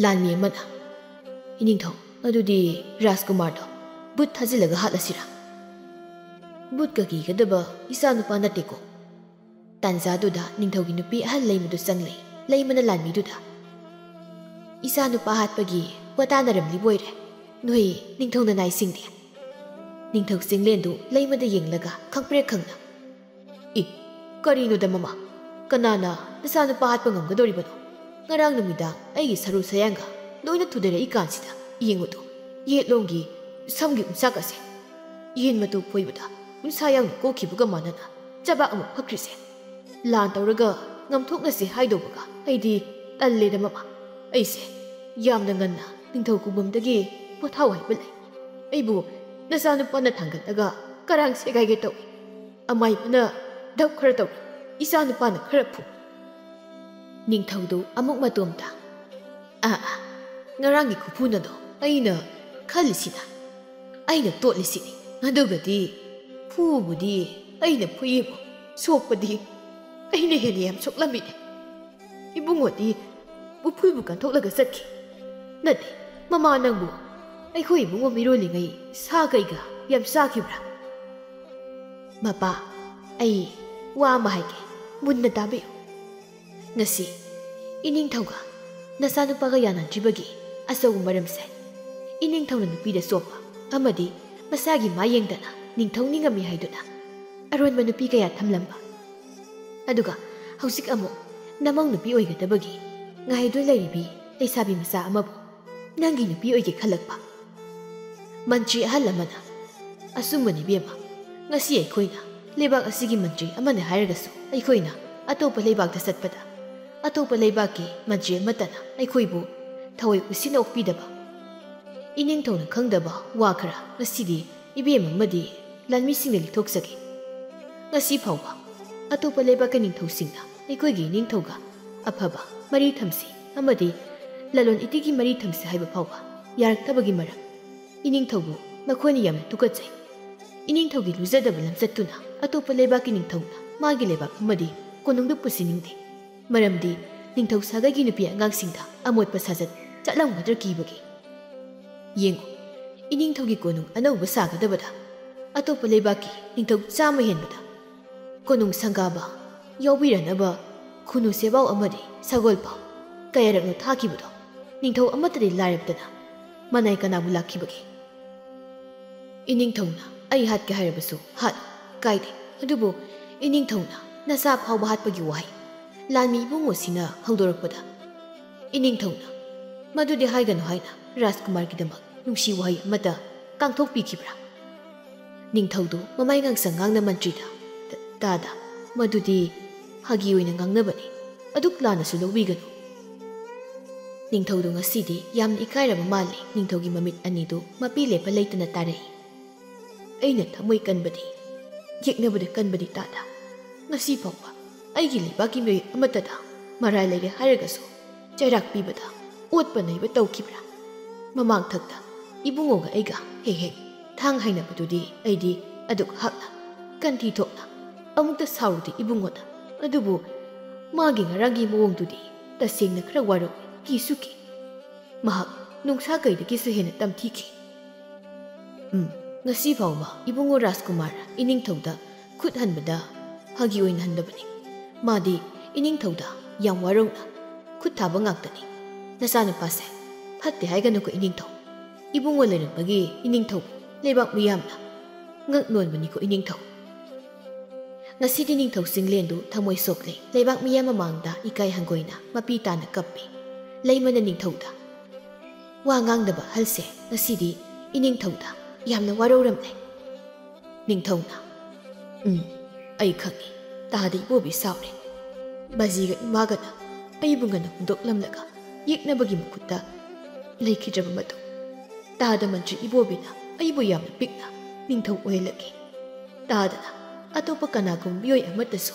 ꯂꯥꯟꯃꯤ ꯑꯃꯅ, "ꯏꯅꯤꯡꯊꯧ, ꯑꯗꯨꯗꯤ ꯔꯥꯖꯀꯨꯃꯥꯔꯗꯣ ꯚꯨꯠ ꯊꯥꯖꯤꯜꯂꯒ ꯍꯥꯠꯂꯁꯤꯔꯥ? ꯚꯨꯠꯀ ꯀꯤꯒꯗꯕ ꯏꯆꯥ ꯅꯨꯄꯥ ꯅꯠꯇꯦꯀꯣ꯫" ꯇꯥꯟꯖꯥꯗꯨꯗ ꯅꯤꯡꯊꯧꯒꯤ ꯅꯨꯄꯤ ꯑꯍꯜ ꯂꯩꯃꯗꯨ ꯆꯪꯂꯛꯏ꯫ ꯂꯩꯃꯅ ꯂꯥꯟꯃꯤꯗꯨꯗ, "ꯏꯆꯥ ꯅꯨꯄꯥ ꯍꯥꯠꯄꯒꯤ ꯋꯥ ꯇꯥꯅꯔꯝꯂꯤꯕ ꯑꯣꯏꯔꯦ꯫ ꯅꯣꯏ ꯅꯤꯡꯊꯧ ꯅꯅꯥꯏꯁꯤꯡꯗꯤ?" ꯅꯤꯡꯊꯧ ꯆꯤꯡꯂꯦꯟꯗꯨ ꯂꯩꯃꯗ ꯌꯦꯡꯂꯒ ꯈꯪꯄ꯭ꯔꯦꯛ ꯈꯪꯅ, "ꯏ, ꯀꯔꯤꯅꯣꯗ ꯃꯃꯥ? ꯀꯅꯥꯅ ꯅꯆꯥꯅꯨꯄꯥ ꯍꯥꯠꯄ ꯉꯝꯒꯗꯧꯔꯤꯕꯅꯣ? ꯉꯔꯥꯡ ꯅꯨꯃꯤꯗꯥꯡ ꯑꯩꯒꯤ ꯁꯔꯨ ꯁꯌꯥꯡꯒ ꯂꯣꯏꯅ ꯊꯨꯗꯦꯔꯛꯏ ꯀꯥꯟꯁꯤꯗ ꯌꯦꯡꯉꯨꯗꯣ, ꯌꯦꯠꯂꯣꯝꯒꯤ ꯁꯝꯒꯤ ꯎꯟꯁꯥꯛ ꯑꯁꯦ꯫ ꯌꯦꯟ ꯃꯇꯨ ꯐꯣꯏꯕꯗ ꯎꯟꯁꯥ ꯌꯥꯎꯅ ꯀꯣꯛꯈꯤꯕꯒ ꯃꯥꯟꯅꯅ ꯆꯕꯥꯛ ꯑꯃ ꯐꯛꯈ꯭ꯔꯤꯁꯦ꯫ ꯂꯥꯟ ꯇꯧꯔꯒ ꯉꯝꯊꯣꯛꯅꯁꯦ ꯍꯥꯏꯗꯧꯕꯒ ꯑꯩꯗꯤ ꯇꯜꯂꯦꯗ ꯃꯃꯥ꯫ ꯑꯩꯁꯦ ꯌꯥꯝꯅ ꯉꯟꯅ ꯅꯤꯡꯊꯧ ꯈꯣꯡꯕꯝꯗꯒꯤ ꯄꯣꯊꯥꯎ ꯍꯥꯏꯕ ꯂꯩ꯫ ꯑꯩꯕꯨ ꯅꯆꯥꯅꯨꯄꯥꯅ ꯊꯥꯡꯒꯠꯂꯒ ꯀꯔꯥꯡ ꯁꯦꯒꯥꯏꯒꯦ ꯇꯧꯏ꯫ ꯑꯃꯥꯏꯕꯅ ꯙꯞ ꯈꯔ ꯇꯧꯔꯤ꯫ ꯏꯆꯥꯅꯨꯄꯥꯅ ꯈꯔ ꯐꯨ꯫ ꯅꯤꯡꯊꯧꯗꯨ ꯑꯃꯨꯛ ꯃꯇꯣꯝꯇ, "ꯑꯥ, ꯑꯥ, ꯉꯔꯥꯡꯒꯤ ꯈꯨꯐꯨꯅꯗꯣ ꯑꯩꯅ ꯈꯜꯂꯤꯁꯤꯅ, ꯑꯩꯅ ꯇꯣꯠꯂꯤꯁꯤꯅꯤ꯫ ꯑꯗꯨꯒꯗꯤ ꯐꯨꯕꯨꯗꯤ ꯑꯩꯅ ꯐꯨꯏꯕꯨ, ꯁꯣꯛꯄꯗꯤ ꯑꯩꯅ ꯍꯦꯟꯅ ꯌꯥꯝ ꯁꯣꯛꯂꯝꯃꯤꯅꯦ꯫ ꯏꯕꯨꯡꯉꯣꯗꯤ ꯎꯐꯨꯜꯕꯨ ꯀꯟꯊꯣꯛꯂꯒ ꯆꯠꯈꯤ꯫ ꯅꯠꯇꯦ, ꯃꯃꯥ, ꯅꯪꯕꯨ ꯑꯩꯈꯣꯏ ꯏꯕꯨꯡꯉꯣ ꯃꯤꯔꯣꯜꯂꯤꯉꯩ ꯁꯥ ꯀꯩꯒ ꯌꯥꯝ ꯆꯥꯈꯤꯕ꯭ꯔꯥ?" "ꯃꯄꯥ, ꯑꯩ ꯋꯥ ꯑꯃ ꯍꯥꯏꯒꯦ, ꯃꯨꯟꯅ ꯇꯥꯕꯤꯌꯨ꯫ ꯉꯁꯤ ꯏꯅꯤꯡꯊꯧꯒ ꯅꯆꯥꯅꯨꯄꯥꯒ ꯌꯥꯅꯗ꯭ꯔꯤꯕꯒꯤ ꯑꯆꯧꯕ ꯃꯔꯝꯁꯦ ꯏꯅꯤꯡꯊꯧꯅ ꯅꯨꯄꯤꯗ ꯆꯣꯞꯄ ꯑꯃꯗꯤ ꯃꯁꯥꯒꯤ ꯃꯥ ꯌꯦꯡꯗꯅ ꯅꯤꯡꯊꯧ ꯅꯤꯡꯉꯝꯃꯤ ꯍꯥꯏꯗꯨꯅ ꯑꯔꯣꯟꯕ ꯅꯨꯄꯤ ꯀꯌꯥ ꯊꯝꯂꯝꯕ꯫ ꯑꯗꯨꯒ ꯍꯧꯖꯤꯛ ꯑꯃꯨꯛ ꯅꯃꯧ ꯅꯨꯄꯤ ꯑꯣꯏꯒꯗꯕꯒꯤ ꯉꯥꯏꯗꯨꯅ ꯂꯩꯔꯤꯕꯤ ꯂꯩꯁꯥꯕꯤ ꯃꯆꯥ ꯑꯃꯕꯨ ꯅꯪꯒꯤ ꯅꯨꯄꯤ ꯑꯣꯏꯒꯦ ꯈꯜꯂꯛꯄ꯫ ꯃꯟꯇ꯭ꯔꯤ ꯑꯍꯜ ꯑꯃꯅ, "ꯑꯆꯨꯝꯕꯅꯤ ꯏꯕꯦꯝꯃ, ꯉꯁꯤ ꯑꯩꯈꯣꯏꯅ ꯂꯩꯕꯥꯛ ꯑꯁꯤꯒꯤ ꯃꯟꯇ꯭ꯔꯤ ꯑꯃꯅꯤ ꯍꯥꯏꯔꯒꯁꯨ ꯑꯩꯈꯣꯏꯅ ꯑꯇꯣꯞꯄ ꯂꯩꯕꯥꯛꯇ ꯆꯠꯄꯗ ꯑꯇꯣꯞꯄ ꯂꯩꯕꯥꯛꯀꯤ ꯃꯟꯇ꯭ꯔꯤ ꯑꯃꯠꯇꯅ ꯑꯩꯈꯣꯏꯕꯨ ꯊꯑꯣꯏ ꯎꯁꯤꯟꯅ ꯑꯣꯛꯄꯤꯗꯕ꯫ ꯏꯅꯤꯡꯊꯧꯅ ꯈꯪꯗꯕ ꯋꯥ ꯈꯔ ꯉꯁꯤꯗꯤ ꯏꯕꯦꯝ ꯑꯃꯗꯤ ꯂꯥꯟꯃꯤꯁꯤꯡꯅ ꯂꯤꯊꯣꯛꯆꯒꯦ꯫ ꯉꯁꯤ ꯐꯥꯎꯕ ꯑꯇꯣꯞꯄ ꯂꯩꯕꯥꯛꯀꯤ ꯅꯤꯡꯊꯧꯁꯤꯡꯅ ꯑꯩꯈꯣꯏꯒꯤ ꯏꯅꯤꯡꯊꯧꯒ ꯑꯐꯕ ꯃꯔꯤ ꯊꯝꯁꯤ ꯑꯃꯗꯤ ꯂꯂꯣꯟ ꯏꯇꯤꯛꯀꯤ ꯃꯔꯤ ꯊꯝꯁꯤ ꯍꯥꯏꯕ ꯐꯥꯎꯕ ꯌꯥꯔꯛꯇꯕꯒꯤ ꯃꯔꯝ ꯏꯅꯤꯡꯊꯧꯕꯨ ꯃꯈꯣꯏꯅ ꯌꯥꯝꯅ ꯇꯨꯀꯠꯆꯩ꯫ ꯏꯅꯤꯡꯊꯧꯒꯤ ꯂꯨꯖꯗꯕ ꯂꯝꯆꯠꯇꯨꯅ ꯑꯇꯣꯞꯄ ꯂꯩꯕꯥꯛꯀꯤ ꯅꯤꯡꯊꯧꯅ ꯃꯥꯒꯤ ꯂꯩꯕꯥꯛ ꯑꯃꯗꯤ ꯀꯣꯅꯨꯡꯗꯨ ꯄꯨꯁꯤꯟꯅꯤꯡꯗꯦ꯫ ꯃꯔꯝꯗꯤ ꯅꯤꯡꯊꯧ ꯁꯥꯒꯩꯒꯤ ꯅꯨꯄꯤ ꯑꯉꯥꯡꯁꯤꯡꯗ ꯑꯃꯣꯠꯄ ꯁꯥꯖꯠ ꯆꯠꯂꯝꯒꯗ꯭ꯔꯥ ꯀꯤꯕꯒꯤ꯫ ꯌꯦꯡꯉꯨ, ꯏꯅꯤꯡꯊꯧꯒꯤ ꯀꯣꯅꯨꯡ ꯑꯅꯧꯕ ꯁꯥꯒꯗꯕꯗ ꯑꯇꯣꯞꯄ ꯂꯩꯕꯥꯛꯀꯤ ꯅꯤꯡꯊꯧ ꯆꯥꯝꯃ ꯍꯦꯟꯕꯗ ꯀꯣꯅꯨꯡ ꯁꯪꯒꯥꯕ ꯌꯥꯎꯕꯤꯔꯅꯕ ꯈꯨꯅꯨ ꯁꯦꯕꯥꯎ ꯑꯃꯗꯤ ꯁꯒꯣꯜ ꯐꯥꯎ ꯀꯌꯥꯔꯛꯅꯣ ꯊꯥꯈꯤꯕꯗꯣ ꯅꯤꯡꯊꯧ ꯑꯃꯠꯇꯗꯤ ꯂꯥꯏꯔꯕꯗꯅ ꯃꯅꯥꯏ ꯀꯅꯥꯕꯨ ꯂꯥꯛꯈꯤꯕꯒꯦ? ꯏꯅꯤꯡꯊꯧꯅ ꯑꯩ ꯍꯥꯠꯀꯦ ꯍꯥꯏꯔꯕꯁꯨ ꯍꯥꯠꯂꯨ, ꯀꯥꯏꯗꯦ꯫ ꯑꯗꯨꯕꯨ ꯏꯅꯤꯡꯊꯧꯅ ꯅꯆꯥ ꯐꯥꯎꯕ ꯍꯥꯠꯄꯒꯤ ꯋꯥꯍꯩ ꯂꯥꯟꯃꯤ ꯏꯕꯨꯡꯉꯣꯁꯤꯅ ꯍꯧꯗꯣꯔꯛꯄꯗ ꯏꯅꯤꯡꯊꯧꯅ ꯃꯗꯨꯗꯤ ꯍꯥꯏꯒꯅꯨ ꯍꯥꯏꯅ ꯔꯥꯖꯀꯨꯃꯥꯔꯒꯤꯗꯃꯛ ꯅꯨꯡꯁꯤ ꯋꯥꯍꯩ ꯑꯃꯠꯇ ꯀꯥꯡꯊꯣꯛꯄꯤꯈꯤꯕ꯭ꯔꯥ? ꯅꯤꯡꯊꯧꯗꯨ ꯃꯃꯥꯏ ꯉꯥꯡꯁꯪ ꯉꯥꯡꯅ ꯃꯟꯇ꯭ꯔꯤꯗ, "ꯇ-, ꯇꯥꯗ, ꯃꯗꯨꯗꯤ ꯐꯥꯒꯤ ꯑꯣꯏꯅ ꯉꯥꯡꯅꯕꯅꯤ, ꯑꯗꯨꯛ ꯂꯥꯟꯅꯁꯨ ꯂꯧꯕꯤꯒꯅꯨ꯫" ꯅꯤꯡꯊꯧꯗꯨ ꯉꯁꯤꯗꯤ ꯌꯥꯝꯅ ꯏꯀꯥꯏꯔꯕ ꯃꯥꯜꯂꯤ꯫ ꯅꯤꯡꯊꯧꯒꯤ ꯃꯃꯤꯠ ꯑꯅꯤꯗꯨ ꯃꯄꯤ ꯂꯦꯞꯄ ꯂꯩꯇꯅ ꯇꯥꯔꯛꯏ꯫ "ꯑꯩꯅ ꯊꯃꯣꯏ ꯀꯟꯕꯗꯤ, ꯌꯦꯛꯅꯕꯗ ꯀꯟꯕꯗꯤ ꯇꯥꯗ꯫ ꯉꯁꯤ ꯐꯥꯎꯕ ꯑꯩꯒꯤ ꯂꯩꯕꯥꯛꯀꯤ ꯃꯤꯑꯣꯏ ꯑꯃꯠꯇꯗ ꯃꯔꯥꯜ ꯂꯩꯔꯦ ꯍꯥꯏꯔꯒꯁꯨ ꯆꯩꯔꯥꯛ ꯄꯤꯕꯗ ꯑꯣꯠꯄ ꯅꯩꯕ ꯇꯧꯈꯤꯕ꯭ꯔꯥ? ꯃꯃꯥꯡꯊꯛꯇ ꯏꯕꯨꯡꯉꯣꯒ ꯑꯩꯒ ꯍꯦꯛ ꯍꯦꯛ ꯊꯥꯡ ꯍꯥꯏꯅꯕꯗꯨꯗꯤ ꯑꯩꯗꯤ ꯑꯗꯨꯛ ꯍꯥꯛꯅ, ꯀꯟꯊꯤ ꯊꯣꯛꯅ ꯑꯃꯨꯛꯇ ꯁꯥꯎꯔꯨꯗꯦ ꯏꯕꯨꯡꯉꯣꯗ꯫ ꯑꯗꯨꯕꯨ ꯃꯥꯒꯤ ꯉꯔꯥꯡꯒꯤ ꯃꯑꯣꯡꯗꯨꯗꯤ ꯇꯁꯦꯡꯅ ꯈꯔ ꯋꯥꯔꯧꯏ, ꯀꯤꯁꯨ ꯀꯤ꯫ ꯃꯍꯥꯛ ꯅꯨꯡꯁꯥ ꯀꯩꯗꯒꯤꯁꯨ ꯍꯦꯟꯅ ꯇꯝꯊꯤꯈꯤ꯫ ꯎꯝ, ꯉꯁꯤ ꯐꯥꯎꯕ ꯏꯕꯨꯡꯉꯣ ꯔꯥꯖꯀꯨꯃꯥꯔ ꯏꯅꯤꯡꯊꯧꯗ ꯈꯨꯠ ꯍꯟꯕꯗ ꯐꯥꯒꯤ ꯑꯣꯏꯅ ꯍꯟꯗꯕꯅꯤ꯫ ꯃꯥꯗꯤ ꯏꯅꯤꯡꯊꯧꯗ ꯌꯥꯝ ꯋꯥꯔꯧꯅ ꯈꯨꯠ ꯊꯥꯕ ꯉꯥꯛꯇꯅꯤ꯫ ꯅꯆꯥꯅꯨꯄꯥꯁꯦ ꯐꯠꯇꯦ ꯍꯥꯏꯒꯅꯨꯀꯣ ꯏꯅꯤꯡꯊꯧ꯫ ꯏꯕꯨꯡꯉꯣ ꯂꯩꯔꯝꯕꯒꯤ ꯏꯅꯤꯡꯊꯧ ꯂꯩꯕꯥꯛ ꯃꯤꯌꯥꯝꯅ ꯉꯛ ꯅꯣꯟꯕꯅꯤꯀꯣ ꯏꯅꯤꯡꯊꯧ꯫" ꯉꯁꯤꯗꯤ ꯅꯤꯡꯊꯧ ꯆꯤꯡꯂꯦꯟꯗꯨ ꯊꯃꯣꯏ ꯁꯣꯛꯂꯦ꯫ ꯂꯩꯕꯥꯛ ꯃꯤꯌꯥꯝ ꯃꯃꯥꯡꯗ ꯏꯀꯥꯏ ꯍꯪꯒꯣꯏꯅ ꯃꯄꯤ ꯇꯥꯅ ꯀꯞꯄꯤ꯫ ꯂꯩꯃꯅ ꯅꯤꯡꯊꯧꯗ ꯋꯥ ꯉꯥꯡꯗꯕ ꯍꯜꯁꯦ꯫ ꯉꯁꯤꯗꯤ ꯏꯅꯤꯡꯊꯧꯗ ꯌꯥꯝꯅ ꯋꯥꯔꯧꯔꯝꯂꯦ꯫ ꯅꯤꯡꯊꯧꯅ, "ꯎꯝ, ꯑꯩ ꯈꯪꯏ, ꯇꯥꯗ ꯏꯕꯣꯕꯤ ꯁꯥꯎꯔꯦ꯫ ꯕꯥꯖꯤꯒ ꯏꯃꯥꯒꯅ ꯑꯩꯕꯨ ꯉꯟꯅ ꯍꯨꯟꯗꯣꯛꯂꯝꯂꯒ ꯌꯦꯛꯅꯕꯒꯤ ꯃꯈꯨꯠꯇ ꯂꯩꯈꯤꯗ꯭ꯔꯕ ꯃꯇꯨꯡ, ꯇꯥꯗ ꯃꯟꯇ꯭ꯔꯤ ꯏꯕꯣꯕꯤꯅ ꯑꯩꯕꯨ ꯌꯥꯝꯅ ꯄꯤꯛꯅ ꯅꯤꯡꯊꯧ ꯑꯣꯏꯍꯜꯂꯛꯈꯤ꯫ ꯇꯥꯗꯅ ꯑꯇꯣꯞꯄ ꯀꯅꯥꯒꯨꯝꯕ ꯃꯤꯑꯣꯏ ꯑꯃꯠꯇꯁꯨ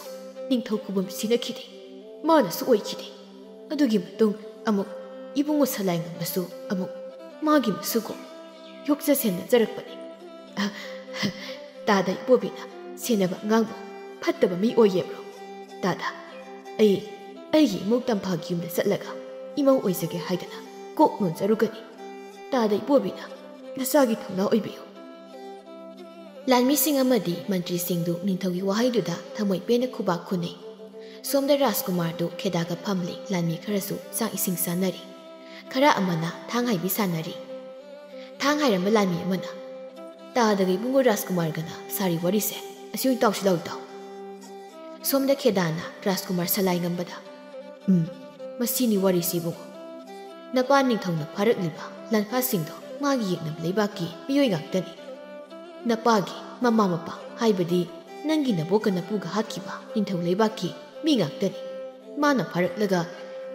ꯅꯤꯡꯊꯧ ꯈꯨꯕꯝ ꯁꯤꯟꯅꯈꯤꯗꯦ, ꯃꯥꯅꯁꯨ ꯑꯣꯏꯈꯤꯗꯦ꯫ ꯑꯗꯨꯒꯤ ꯃꯇꯨꯡ ꯑꯃꯨꯛ ꯏꯕꯨꯡꯉꯣ ꯁꯂꯥꯏꯉꯝꯕꯁꯨ ꯑꯃꯨꯛ ꯃꯥꯒꯤ ꯃꯁꯨꯒꯨꯝ ꯌꯣꯛꯆ ꯁꯦꯟꯅꯖꯔꯛꯄꯅꯤ꯫ ꯇꯥꯗ ꯏꯕꯣꯕꯤꯅ ꯁꯦꯟꯅꯕ ꯑꯉꯥꯡꯕꯨ ꯐꯠꯇꯕ ꯃꯤ ꯑꯣꯏꯌꯦꯕ꯭ꯔꯣ? ꯇꯥꯗ, ꯑꯩ ꯑꯩꯒꯤ ꯏꯃꯧ ꯇꯝꯐꯥꯒꯤ ꯌꯨꯝꯗ ꯆꯠꯂꯒ ꯏꯃꯧ ꯑꯣꯏꯖꯒꯦ ꯍꯥꯏꯗꯅ ꯀꯣꯛ ꯅꯣꯟꯖꯔꯨꯒꯅꯤ꯫ ꯇꯥꯗ ꯏꯕꯣꯕꯤꯅ ꯅꯆꯥꯒꯤ ꯊꯧꯅꯥ ꯑꯣꯏꯕꯤꯌꯨ꯫" ꯂꯥꯟꯃꯤꯁꯤꯡ ꯑꯃꯗꯤ ꯃꯟꯇ꯭ꯔꯤꯁꯤꯡꯗꯨ ꯅꯤꯡꯊꯧꯒꯤ ꯋꯥꯍꯩꯗꯨꯗ ꯊꯃꯣꯏ ꯄꯦꯟꯅ ꯈꯨꯕꯥꯛ ꯈꯨꯅꯩ꯫ ꯁꯣꯝꯗ ꯔꯥꯖꯀꯨꯃꯥꯔꯗꯨ ꯈꯦꯗꯥꯒ ꯐꯝꯂꯤ꯫ ꯂꯥꯟꯃꯤ ꯈꯔꯁꯨ ꯆꯥꯛ ꯏꯁꯤꯡ ꯆꯥꯅꯔꯤ꯫ ꯈꯔ ꯑꯃꯅ ꯊꯥꯡ ꯍꯥꯏꯕꯤ ꯁꯥꯟꯅꯔꯤ꯫ ꯊꯥꯡ ꯍꯥꯏꯔꯝꯕ ꯂꯥꯟꯃꯤ ꯑꯃꯅ, "ꯇꯥꯗꯒ ꯏꯕꯨꯡꯉꯣ ꯔꯥꯖꯀꯨꯃꯥꯔꯒꯅ ꯁꯥꯔꯤ ꯋꯥꯔꯤꯁꯦ ꯑꯁꯤ ꯑꯣꯏꯅ ꯇꯥꯎꯁꯤ ꯂꯥꯎ ꯏꯇꯥꯎ꯫" ꯁꯣꯝꯗ ꯈꯦꯗꯥꯅ ꯔꯥꯖꯀꯨꯃꯥꯔ ꯁꯂꯥꯏꯉꯝꯕꯗ, "ꯎꯝ, ꯃꯁꯤꯅꯤ ꯋꯥꯔꯤꯁꯤ ꯏꯕꯨꯡꯉꯣ꯫ ꯅꯄꯥ ꯅꯤꯡꯊꯧꯅ ꯐꯥꯔꯛꯂꯤꯕ ꯂꯥꯟꯐꯥꯁꯤꯡꯗꯣ ꯃꯥꯒꯤ ꯌꯦꯛꯅꯕ ꯂꯩꯕꯥꯛꯀꯤ ꯃꯤꯑꯣꯏ ꯉꯥꯛꯇꯅꯤ꯫ ꯅꯄꯥꯒꯤ ꯃꯃꯥ ꯃꯄꯥ, ꯍꯥꯏꯕꯗꯤ ꯅꯪꯒꯤ ꯅꯕꯣꯛꯀ ꯅꯄꯨꯒ ꯍꯥꯠꯈꯤꯕ ꯅꯤꯡꯊꯧ ꯂꯩꯕꯥꯛꯀꯤ ꯃꯤ ꯉꯥꯛꯇꯅꯤ꯫ ꯃꯥꯅ ꯐꯥꯔꯛꯂꯒ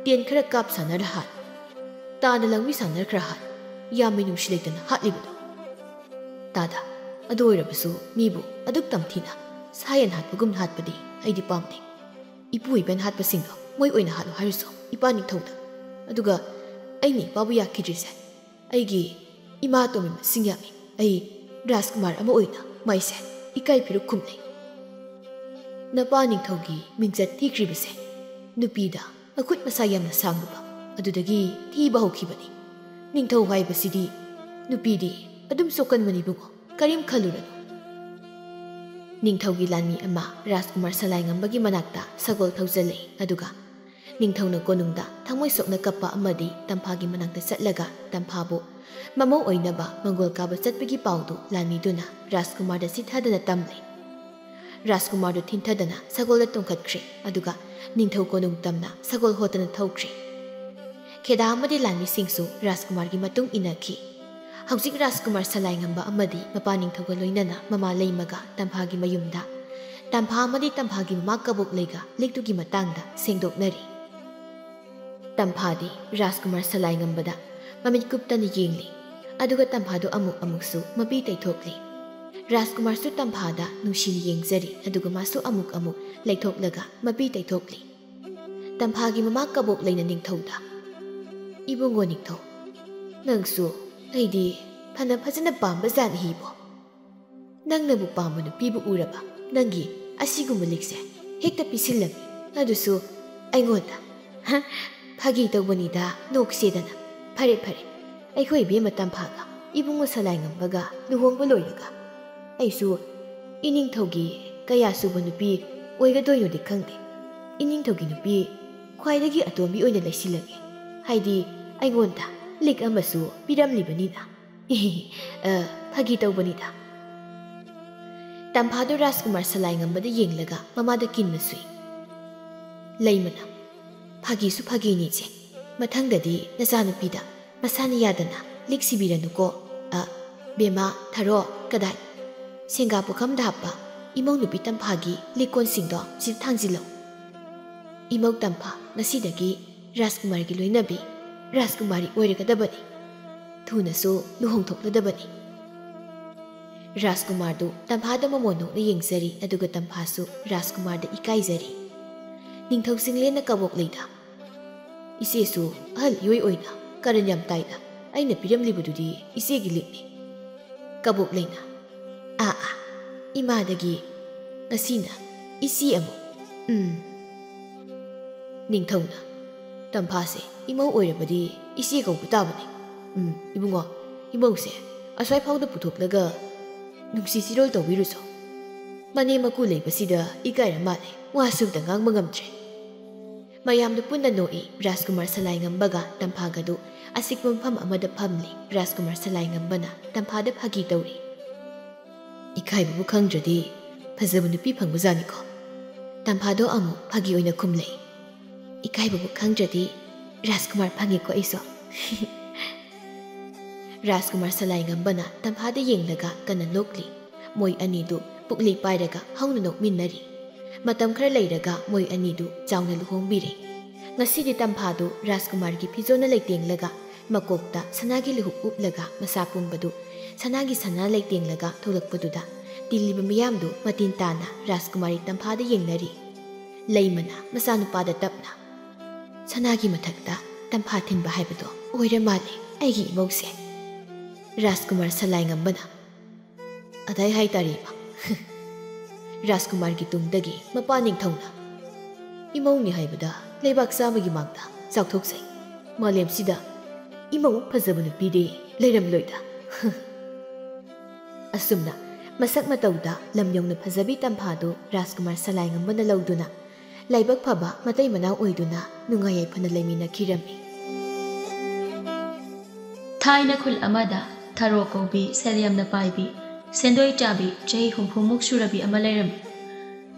ꯇꯦꯟ ꯈꯔ ꯀꯥꯞ ꯁꯥꯟꯅꯔ ꯍꯥꯠ, ꯇꯥꯅ ꯂꯪꯕꯤ ꯁꯥꯟꯅꯔ ꯈꯔ ꯍꯥꯠ, ꯌꯥꯝ ꯃꯤꯅꯨꯡꯁꯤ ꯂꯩꯇꯅ ꯍꯥꯠꯂꯤꯕꯗꯣ꯫ ꯇꯥꯗ, ꯑꯗꯨ ꯑꯣꯏꯔꯕꯁꯨ ꯃꯤꯕꯨ ꯑꯗꯨꯛ ꯇꯝꯊꯤꯅ ꯁꯥ ꯌꯦꯟ ꯍꯥꯠꯄꯒꯨꯝꯅ ꯍꯥꯠꯄꯗꯤ ꯑꯩꯗꯤ ꯄꯥꯝꯗꯦ꯫ ꯏꯄꯨ ꯏꯕꯦꯟ ꯍꯥꯠꯄꯁꯤꯡꯗꯣ ꯃꯣꯏ ꯑꯣꯏꯅ ꯍꯥꯠꯂꯣ ꯍꯥꯏꯔꯨꯁꯣ, ꯏꯄꯥ ꯅꯤꯡꯊꯧꯗ꯫ ꯑꯗꯨꯒ ꯑꯩꯅ ꯏꯄꯥꯕꯨ ꯌꯥꯈꯤꯗ꯭ꯔꯤꯁꯦ, ꯑꯩꯒꯤ ꯏꯃꯥ ꯑꯇꯣꯝꯕꯤ ꯃꯁꯤꯡ ꯌꯥꯝꯃꯤ꯫ ꯑꯩ ꯔꯥꯖꯀꯨꯃꯥꯔ ꯑꯃ ꯑꯣꯏꯅ ꯃꯥꯏꯁꯦ ꯏꯀꯥꯏ ꯐꯤꯔꯨꯛ ꯈꯨꯝꯅꯩ꯫ ꯅꯄꯥ ꯅꯤꯡꯊꯧꯒꯤ ꯃꯤꯡꯆꯠ ꯊꯤꯈ꯭ꯔꯤꯕꯁꯦ ꯅꯨꯄꯤꯗ ꯃꯈꯨꯠ ꯃꯁꯥ ꯌꯥꯝꯅ ꯁꯥꯡꯂꯨꯕ ꯑꯗꯨꯗꯒꯤ ꯊꯤꯕ ꯍꯧꯈꯤꯕꯅꯤ꯫ ꯅꯤꯡꯊꯧ ꯍꯥꯏꯕꯁꯤꯗꯤ ꯅꯨꯄꯤꯗꯤ ꯑꯗꯨꯝ ꯆꯣꯛꯀꯟꯕꯅꯤ ꯏꯕꯨꯡꯉꯣ, ꯀꯔꯤꯝ ꯈꯜꯂꯨꯔꯅꯨ꯫ ꯅꯤꯡꯊꯧꯒꯤ ꯂꯥꯟꯃꯤ ꯑꯃ ꯔꯥꯖꯀꯨꯃꯥꯔ ꯁꯂꯥꯏꯉꯝꯕꯒꯤ ꯃꯅꯥꯛꯇ ꯁꯒꯣꯜ ꯊꯧꯖꯤꯜꯂꯦ, ꯑꯗꯨꯒ ꯅꯤꯡꯊꯧꯅ ꯀꯣꯅꯨꯡꯗ ꯊꯃꯣꯏ ꯁꯣꯛꯅ ꯀꯞꯄ ꯑꯃꯗꯤ ꯇꯝꯐꯥꯒꯤ ꯃꯅꯥꯛꯇ ꯆꯠꯂꯒ ꯇꯝꯐꯥꯕꯨ ꯃꯃꯧ ꯑꯣꯏꯅꯕ ꯃꯪꯒꯣꯜ ꯀꯥꯕ ꯆꯠꯄꯒꯤ ꯄꯥꯎꯗꯨ ꯂꯥꯟꯃꯤꯗꯨꯅ ꯔꯥꯖꯀꯨꯃꯥꯔꯗ ꯆꯤꯊꯗꯅ ꯇꯝꯂꯦ꯫ ꯔꯥꯖꯀꯨꯃꯥꯔꯗꯨ ꯊꯤꯟꯊꯗꯅ ꯁꯒꯣꯜꯗ ꯇꯣꯡꯈꯠꯈ꯭ꯔꯦ, ꯑꯗꯨꯒ ꯅꯤꯡꯊꯧ ꯀꯣꯅꯨꯡ ꯇꯝꯅ ꯁꯒꯣꯜ ꯍꯣꯠꯇꯅ ꯊꯧꯈ꯭ꯔꯦ꯫ ꯈꯦꯗꯥ ꯑꯃꯗꯤ ꯂꯥꯟꯃꯤꯁꯤꯡꯁꯨ ꯔꯥꯖꯀꯨꯃꯥꯔꯒꯤ ꯃꯇꯨꯡ ꯏꯟꯅꯈꯤ꯫ ꯍꯧꯖꯤꯛ ꯔꯥꯖꯀꯨꯃꯥꯔ ꯁꯂꯥꯏꯉꯝꯕ ꯑꯃꯗꯤ ꯃꯄꯥ ꯅꯤꯡꯊꯧꯒ ꯂꯣꯏꯅꯅ ꯃꯃꯥ ꯂꯩꯃꯒ ꯇꯝꯐꯥꯒꯤ ꯃꯌꯨꯝꯗ, ꯇꯝꯐꯥ ꯑꯃꯗꯤ ꯇꯝꯐꯥꯒꯤ ꯃꯃꯥ ꯀꯕꯣꯛ ꯂꯩꯒ ꯂꯤꯛꯇꯨꯒꯤ ꯃꯇꯥꯡꯗ ꯁꯦꯡꯗꯣꯛꯅꯔꯤ꯫ ꯇꯝꯐꯥꯗꯤ ꯔꯥꯖꯀꯨꯃꯥꯔ ꯁꯂꯥꯏꯉꯝꯕꯗ ꯃꯃꯤꯠ ꯀꯨꯞꯇꯅ ꯌꯦꯡꯂꯤ, ꯑꯗꯨꯒ ꯇꯝꯐꯥꯗꯨ ꯑꯃꯨꯛ ꯑꯃꯨꯛꯁꯨ ꯃꯄꯤ ꯇꯩꯊꯣꯛꯂꯤ꯫ ꯔꯥꯖꯀꯨꯃꯥꯔꯁꯨ ꯇꯝꯐꯥꯗ ꯅꯨꯡꯁꯤꯅ ꯌꯦꯡꯖꯔꯤ, ꯑꯗꯨꯒ ꯃꯥꯁꯨ ꯑꯃꯨꯛ ꯑꯃꯨꯛ ꯂꯩꯊꯣꯛꯂꯒ ꯃꯄꯤ ꯇꯩꯊꯣꯛꯂꯤ꯫ ꯇꯝꯐꯥꯒꯤ ꯃꯃꯥ ꯀꯕꯣꯛ ꯂꯩꯅ ꯅꯤꯡꯊꯧꯗ, "ꯏꯕꯨꯡꯉꯣ ꯅꯤꯡꯊꯧ, ꯅꯪꯁꯨ ꯑꯩꯗꯤ ꯐꯅ ꯐꯖꯅ ꯄꯥꯝꯕ ꯖꯥꯠꯅꯤꯕꯣ꯫ ꯅꯪꯅꯕꯨ ꯄꯥꯝꯕ ꯅꯨꯄꯤꯕꯨ ꯎꯔꯕ ꯅꯪꯒꯤ ꯑꯁꯤꯒꯨꯝꯕ ꯂꯤꯛꯁꯦ ꯍꯦꯛꯇ ꯄꯤꯁꯤꯜꯂꯝꯃꯤ, ꯑꯗꯨꯁꯨ ꯑꯩꯉꯣꯟꯗ꯫ ꯍ, ꯐꯥꯒꯤ ꯇꯧꯕꯅꯤꯗ, ꯅꯣꯛꯁꯦꯗꯅ꯫ ꯐꯔꯦ ꯐꯔꯦ, ꯑꯩꯈꯣꯏ ꯏꯕꯦꯝꯃ ꯇꯝꯐꯥꯒ ꯏꯕꯨꯡꯉꯣ ꯁꯂꯥꯏꯉꯝꯕꯒ ꯂꯨꯍꯣꯡꯕ ꯂꯣꯏꯔꯒ ꯑꯩꯁꯨ ꯏꯅꯤꯡꯊꯧꯒꯤ ꯀꯌꯥ ꯁꯨꯕ ꯅꯨꯄꯤ ꯑꯣꯏꯒꯗꯣꯏꯅꯣꯗꯤ ꯈꯪꯗꯦ꯫ ꯏꯅꯤꯡꯊꯧꯒꯤ ꯅꯨꯄꯤ ꯈ꯭ꯋꯥꯏꯗꯒꯤ ꯑꯇꯣꯝꯕꯤ ꯑꯣꯏꯅ ꯂꯩꯁꯤꯜꯂꯒꯦ, ꯍꯥꯏꯗꯤ ꯑꯩꯉꯣꯟꯗ ꯂꯤꯛ ꯑꯃꯁꯨ ꯄꯤꯔꯝꯂꯤꯕꯅꯤꯅ꯫" ꯑ, ꯐꯥꯒꯤ ꯇꯧꯕꯅꯤꯗ꯫ ꯇꯝꯐꯥꯗꯨ ꯔꯥꯖꯀꯨꯃꯥꯔ ꯁꯂꯥꯏꯉꯝꯕꯗ ꯌꯦꯡꯂꯒ ꯃꯃꯥꯗ ꯀꯤꯟꯅ ꯁꯨꯏ꯫ ꯂꯩꯃꯅ, "ꯐꯥꯒꯤꯁꯨ ꯐꯥꯒꯤꯅꯤ ꯏꯆꯦ, ꯃꯊꯪꯗꯗꯤ ꯅꯆꯥꯅꯨꯄꯤꯗ ꯃꯁꯥꯅ ꯌꯥꯗꯅ ꯂꯤꯛ ꯁꯤꯕꯤꯔꯅꯨꯀꯣ꯫ ꯑ, ꯕꯦꯝꯃ, ꯊꯥꯔꯣ, ꯀꯗꯥꯏ?" ꯁꯦꯡꯒꯥ ꯄꯨꯈꯝꯗ ꯍꯥꯞꯄ ꯏꯃꯧ ꯅꯨꯄꯤ ꯇꯝꯐꯥꯒꯤ ꯂꯤꯛꯀꯣꯟꯁꯤꯡꯗꯣ ꯁꯤꯗ ꯊꯥꯡꯖꯤꯜꯂꯣ꯫ ꯏꯃꯧ ꯇꯝꯐꯥ ꯉꯁꯤꯗꯒꯤ ꯔꯥꯖꯀꯨꯃꯥꯔꯒꯤ ꯂꯣꯏꯅꯕꯤ ꯔꯥꯖꯀꯨꯃꯥꯔꯤ ꯑꯣꯏꯔꯒꯗꯕꯅꯤ꯫ ꯊꯨꯅꯁꯨ ꯂꯨꯍꯣꯡꯊꯣꯛꯂꯗꯕꯅꯤ꯫ ꯔꯥꯖꯀꯨꯃꯥꯔꯗꯨ ꯇꯝꯐꯥꯗ ꯃꯃꯣꯟ ꯅꯣꯛꯅ ꯌꯦꯡꯖꯔꯤ, ꯑꯗꯨꯒ ꯇꯝꯐꯥꯁꯨ ꯔꯥꯖꯀꯨꯃꯥꯔꯗ ꯏꯀꯥꯏꯖꯔꯤ꯫ ꯅꯤꯡꯊꯧ ꯆꯤꯡꯂꯦꯟꯅ ꯀꯕꯣꯛ ꯂꯩꯗ, "ꯏꯆꯦꯁꯨ ꯑꯍꯜ ꯏꯑꯣꯏ ꯑꯣꯏꯅ ꯀꯔꯟ ꯌꯥꯝ ꯇꯥꯏꯗ, ꯑꯩꯅ ꯄꯤꯔꯝꯂꯤꯕꯗꯨꯗꯤ ꯏꯆꯦꯒꯤ ꯂꯤꯛꯅꯤ"꯫ ꯀꯕꯣꯛ ꯂꯩꯅ, "ꯑꯥ ꯑꯥ, ꯏꯃꯥꯗꯒꯤ ꯉꯁꯤꯅ ꯏꯆꯦ ꯑꯃꯨꯛ, ꯎꯝ"꯫ ꯅꯤꯡꯊꯧꯅ, "ꯇꯝꯐꯥꯁꯦ ꯏꯃꯧ ꯑꯣꯏꯔꯕꯗꯤ ꯏꯆꯦ ꯀꯧꯕ ꯇꯥꯕꯅꯤ꯫ ꯎꯝ, ꯏꯕꯨꯡꯉꯣ, ꯏꯃꯧꯁꯦ ꯑꯁ꯭ꯋꯥꯏ ꯐꯥꯎꯗ ꯄꯨꯊꯣꯛꯂꯒ ꯅꯨꯡꯁꯤ ꯆꯤꯔꯣꯜ ꯇꯧꯕꯤꯔꯨꯆꯣ꯫ ꯃꯅꯦꯝ ꯃꯀꯨ ꯂꯩꯕꯁꯤꯗ ꯏꯀꯥꯏꯔ ꯃꯥꯜꯂꯦ, ꯋꯥꯁꯨ ꯑꯝꯇ ꯉꯥꯡꯕ ꯉꯝꯗ꯭ꯔꯦ"꯫ ꯃꯌꯥꯝꯗꯨ ꯄꯨꯟꯅ ꯅꯣꯛꯏ꯫ ꯔꯥꯖꯀꯨꯃꯥꯔ ꯁꯂꯥꯏꯉꯝꯕꯒ ꯇꯝꯐꯥꯒꯗꯨ ꯑꯆꯤꯛꯄ ꯃꯐꯝ ꯑꯃꯗ ꯐꯝꯂꯤ꯫ ꯔꯥꯖꯀꯨꯃꯥꯔ ꯁꯂꯥꯏꯉꯝꯕꯅ ꯇꯝꯐꯥꯗ ꯐꯥꯒꯤ ꯇꯧꯔꯤ꯫ "ꯏꯀꯥꯏꯕꯕꯨ ꯈꯪꯗ꯭ꯔꯗꯤ ꯐꯖꯕ ꯅꯨꯄꯤ ꯐꯪꯕꯖꯥꯠꯅꯤꯀꯣ"꯫ ꯇꯝꯐꯥꯗꯣ ꯑꯃꯨꯛ ꯐꯥꯒꯤ ꯑꯣꯏꯅ ꯈꯨꯝꯂꯛꯏ꯫ "ꯏꯀꯥꯏꯕꯕꯨ ꯈꯪꯗ꯭ꯔꯗꯤ ꯔꯥꯖꯀꯨꯃꯥꯔ ꯐꯪꯉꯦꯀꯣ ꯑꯩꯁꯨ"꯫ ꯔꯥꯖꯀꯨꯃꯥꯔ ꯁꯂꯥꯏꯉꯝꯕꯅ ꯇꯝꯐꯥꯗ ꯌꯦꯡꯂꯒ ꯀꯟꯅ ꯅꯣꯛꯂꯤ꯫ ꯃꯣꯏ ꯑꯅꯤꯗꯨ ꯄꯨꯛꯂꯤ ꯄꯥꯏꯔꯒ ꯍꯧꯅ ꯅꯣꯛꯃꯤꯟꯅꯔꯤ꯫ ꯃꯇꯝ ꯈꯔ ꯂꯩꯔꯒ ꯃꯣꯏ ꯑꯅꯤꯗꯨ ꯆꯥꯎꯅ ꯂꯨꯍꯣꯡꯕꯤꯔꯦ꯫ ꯉꯁꯤꯗꯤ ꯇꯝꯐꯥꯗꯨ ꯔꯥꯖꯀꯨꯃꯥꯔꯒꯤ ꯐꯤꯖꯣꯜꯅ ꯂꯩꯇꯦꯡꯂꯒ, ꯃꯀꯣꯛꯇ ꯁꯅꯥꯒꯤ ꯂꯨꯍꯨꯞ ꯎꯞꯂꯒ, ꯃꯁꯥ ꯄꯨꯝꯕꯗꯨ ꯁꯅꯥꯒꯤ ꯁꯅꯥ ꯂꯩꯇꯦꯡꯂꯒ ꯊꯣꯛꯂꯛꯄꯗꯨꯗ ꯇꯤꯜꯂꯤꯕ ꯃꯤꯌꯥꯝꯗꯨ ꯃꯇꯤꯟ ꯇꯥꯅ ꯔꯥꯖꯀꯨꯃꯥꯔꯤ ꯇꯝꯐꯥꯗ ꯌꯦꯡꯅꯔꯤ꯫ ꯂꯩꯃꯅ ꯃꯆꯥꯅꯨꯄꯥꯗ ꯇꯞꯅ, "ꯁꯅꯥꯒꯤ ꯃꯊꯛꯇ ꯇꯝꯐꯥ ꯊꯤꯟꯕ ꯍꯥꯏꯕꯗꯣ ꯑꯣꯏꯔ ꯃꯥꯜꯂꯦ ꯑꯩꯒꯤ ꯏꯃꯧꯁꯦ"꯫ ꯔꯥꯖꯀꯨꯃꯥꯔ ꯁꯂꯥꯏꯉꯝꯕꯅ, "ꯑꯗꯥꯏ ꯍꯥꯏꯇꯥꯔꯦ ꯏꯃꯥ"꯫ ꯔꯥꯖꯀꯨꯃꯥꯔꯒꯤ ꯇꯨꯡꯗꯒꯤ ꯃꯄꯥ ꯅꯤꯡꯊꯧꯅ, "ꯏꯃꯧꯅꯤ ꯍꯥꯏꯕꯗ ꯂꯩꯕꯥꯛ ꯆꯥꯝꯃꯒꯤ ꯃꯥꯡꯗ ꯆꯥꯎꯊꯣꯛꯆꯩ꯫ ꯃꯥꯂꯦꯝꯁꯤꯗ ꯏꯃꯧ ꯐꯖꯕ ꯅꯨꯄꯤꯗꯤ ꯂꯩꯔꯝꯂꯣꯏꯗ"꯫ ꯑꯁꯨꯝꯅ ꯃꯁꯛ ꯃꯇꯧꯗ ꯂꯝ ꯌꯧꯅ ꯐꯖꯕꯤ ꯇꯝꯐꯥꯗꯨ ꯔꯥꯖꯀꯨꯃꯥꯔ ꯁꯂꯥꯏꯉꯝꯕꯅ ꯂꯧꯗꯨꯅ ꯂꯥꯏꯕꯛ ꯐꯕ ꯃꯇꯩ ꯃꯅꯥꯎ ꯑꯣꯏꯗꯨꯅ ꯅꯨꯡꯉꯥꯏ ꯌꯥꯏꯐꯅ ꯂꯩꯃꯤꯟꯅꯈꯤꯔꯝꯃꯤ꯫ ꯊꯥꯏꯅ ꯈꯨꯜ ꯑꯃꯗ ꯊꯔꯣ ꯀꯧꯕꯤ ꯁꯦꯜ ꯌꯥꯝꯅ ꯄꯥꯏꯕꯤ, ꯁꯦꯟꯗꯣꯏ ꯆꯥꯕꯤ, ꯆꯍꯤ ꯍꯨꯝꯐꯨꯃꯨꯛ ꯁꯨꯔꯕꯤ ꯑꯃ ꯂꯩꯔꯝꯃꯤ꯫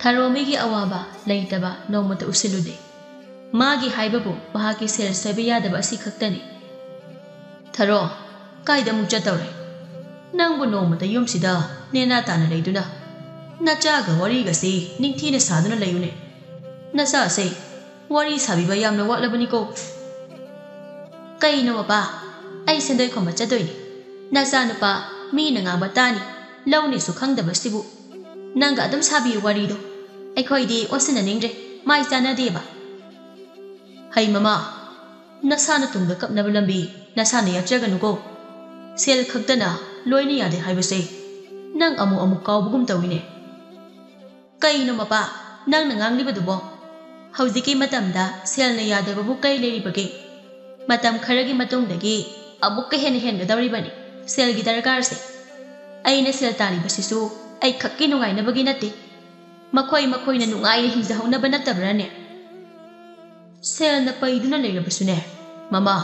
ꯊꯔꯣ ꯃꯤꯒꯤ ꯑꯋꯥꯕ ꯂꯩꯇꯕ ꯅꯣꯡꯃꯇ ꯎꯁꯤꯜꯂꯨꯗꯦ꯫ ꯃꯥꯒꯤ ꯍꯥꯏꯕꯕꯨ ꯃꯍꯥꯛꯀꯤ ꯁꯦꯜ ꯁꯣꯏꯕ ꯌꯥꯗꯕ ꯑꯁꯤ ꯈꯛꯇꯅꯤ꯫ "ꯊꯔꯣ, ꯀꯥꯏꯗ ꯑꯃꯨꯛ ꯆꯠꯇꯧꯔꯦ?" ꯅꯪꯕꯨ ꯅꯣꯡꯃꯇ ꯌꯨꯝꯁꯤꯗ ꯅꯦꯅꯥ ꯇꯥꯅ ꯂꯩꯗꯨꯅ ꯅꯆꯥꯒ ꯋꯥꯔꯤꯒꯁꯤ ꯅꯤꯡꯊꯤꯅ ꯁꯥꯗꯨꯅ ꯂꯩꯌꯨꯅꯦ꯫ ꯅꯆꯥꯁꯦ ꯋꯥꯔꯤ ꯁꯥꯕꯤꯕ ꯌꯥꯝꯅ ꯋꯥꯠꯂꯕꯅꯤꯀꯣ꯫ ꯀꯩꯅꯣ ꯃꯄꯥ, ꯑꯩ ꯁꯦꯟꯗꯣꯏ ꯈꯣꯝꯕ ꯆꯠꯇꯣꯏꯅꯤ꯫ ꯅꯆꯥꯅꯨꯄꯥ ꯃꯤꯅ ꯉꯥꯡꯕ ꯇꯥꯅꯤ, ꯂꯧꯅꯤꯁꯨ ꯈꯪꯗꯕꯁꯤꯕꯨ꯫ ꯅꯪꯒ ꯑꯗꯨꯝ ꯁꯥꯕꯤꯌꯨ ꯋꯥꯔꯤꯗꯣ, ꯑꯩꯈꯣꯏꯗꯤ ꯑꯣꯟꯁꯤꯟꯅꯅꯤꯡꯗ꯭ꯔꯦ, ꯃꯥꯏ ꯆꯥꯟꯅꯗꯦꯕ꯫ ꯍꯩ ꯃꯃꯥ, ꯅꯁꯥꯅ ꯇꯨꯡꯗ ꯀꯞꯅꯕ ꯂꯝꯕꯤ ꯅꯁꯥꯅ ꯌꯥꯠꯆꯒꯅꯨꯀꯣ꯫ ꯁꯦꯜ ꯈꯛꯇꯅ ꯂꯣꯏꯅ ꯌꯥꯗꯦ ꯍꯥꯏꯕꯁꯦ ꯅꯪ ꯑꯃꯨꯛ ꯑꯃꯨꯛ ꯀꯥꯎꯕꯒꯨꯝ ꯇꯧꯏꯅꯦ꯫ ꯀꯩꯅꯣ ꯃꯄꯥ, ꯅꯪꯅ ꯉꯥꯡꯂꯤꯕꯗꯨꯕꯣ? ꯍꯧꯖꯤꯛꯀꯤ ꯃꯇꯝꯗ ꯁꯦꯜꯅ ꯌꯥꯗꯕꯕꯨ ꯀꯩ ꯂꯩꯔꯤꯕꯒꯦ? ꯃꯇꯝ ꯈꯔꯒꯤ ꯃꯇꯨꯡꯗꯒꯤ ꯑꯃꯨꯛꯀ ꯍꯦꯟꯅ ꯍꯦꯟꯒꯗꯧꯔꯤꯕꯅꯤ ꯁꯦꯜꯒꯤ ꯗꯔꯀꯥꯔꯁꯦ꯫ ꯑꯩꯅ ꯁꯦꯜ ꯇꯥꯜꯂꯤꯕꯁꯤꯁꯨ ꯑꯩ ꯈꯛꯀꯤ ꯅꯨꯡꯉꯥꯏꯅꯕꯒꯤ ꯅꯠꯇꯦ꯫ ꯃꯈꯣꯏ ꯃꯈꯣꯏꯅ ꯅꯨꯡꯉꯥꯏꯅ ꯍꯤꯡꯖꯍꯧꯅꯕ ꯅꯠꯇꯕ꯭ꯔꯥꯅꯦ? ꯁꯦꯜꯅ ꯄꯩꯗꯨꯅ ꯂꯩꯔꯕꯁꯨꯅꯦ, ꯃꯃꯥ,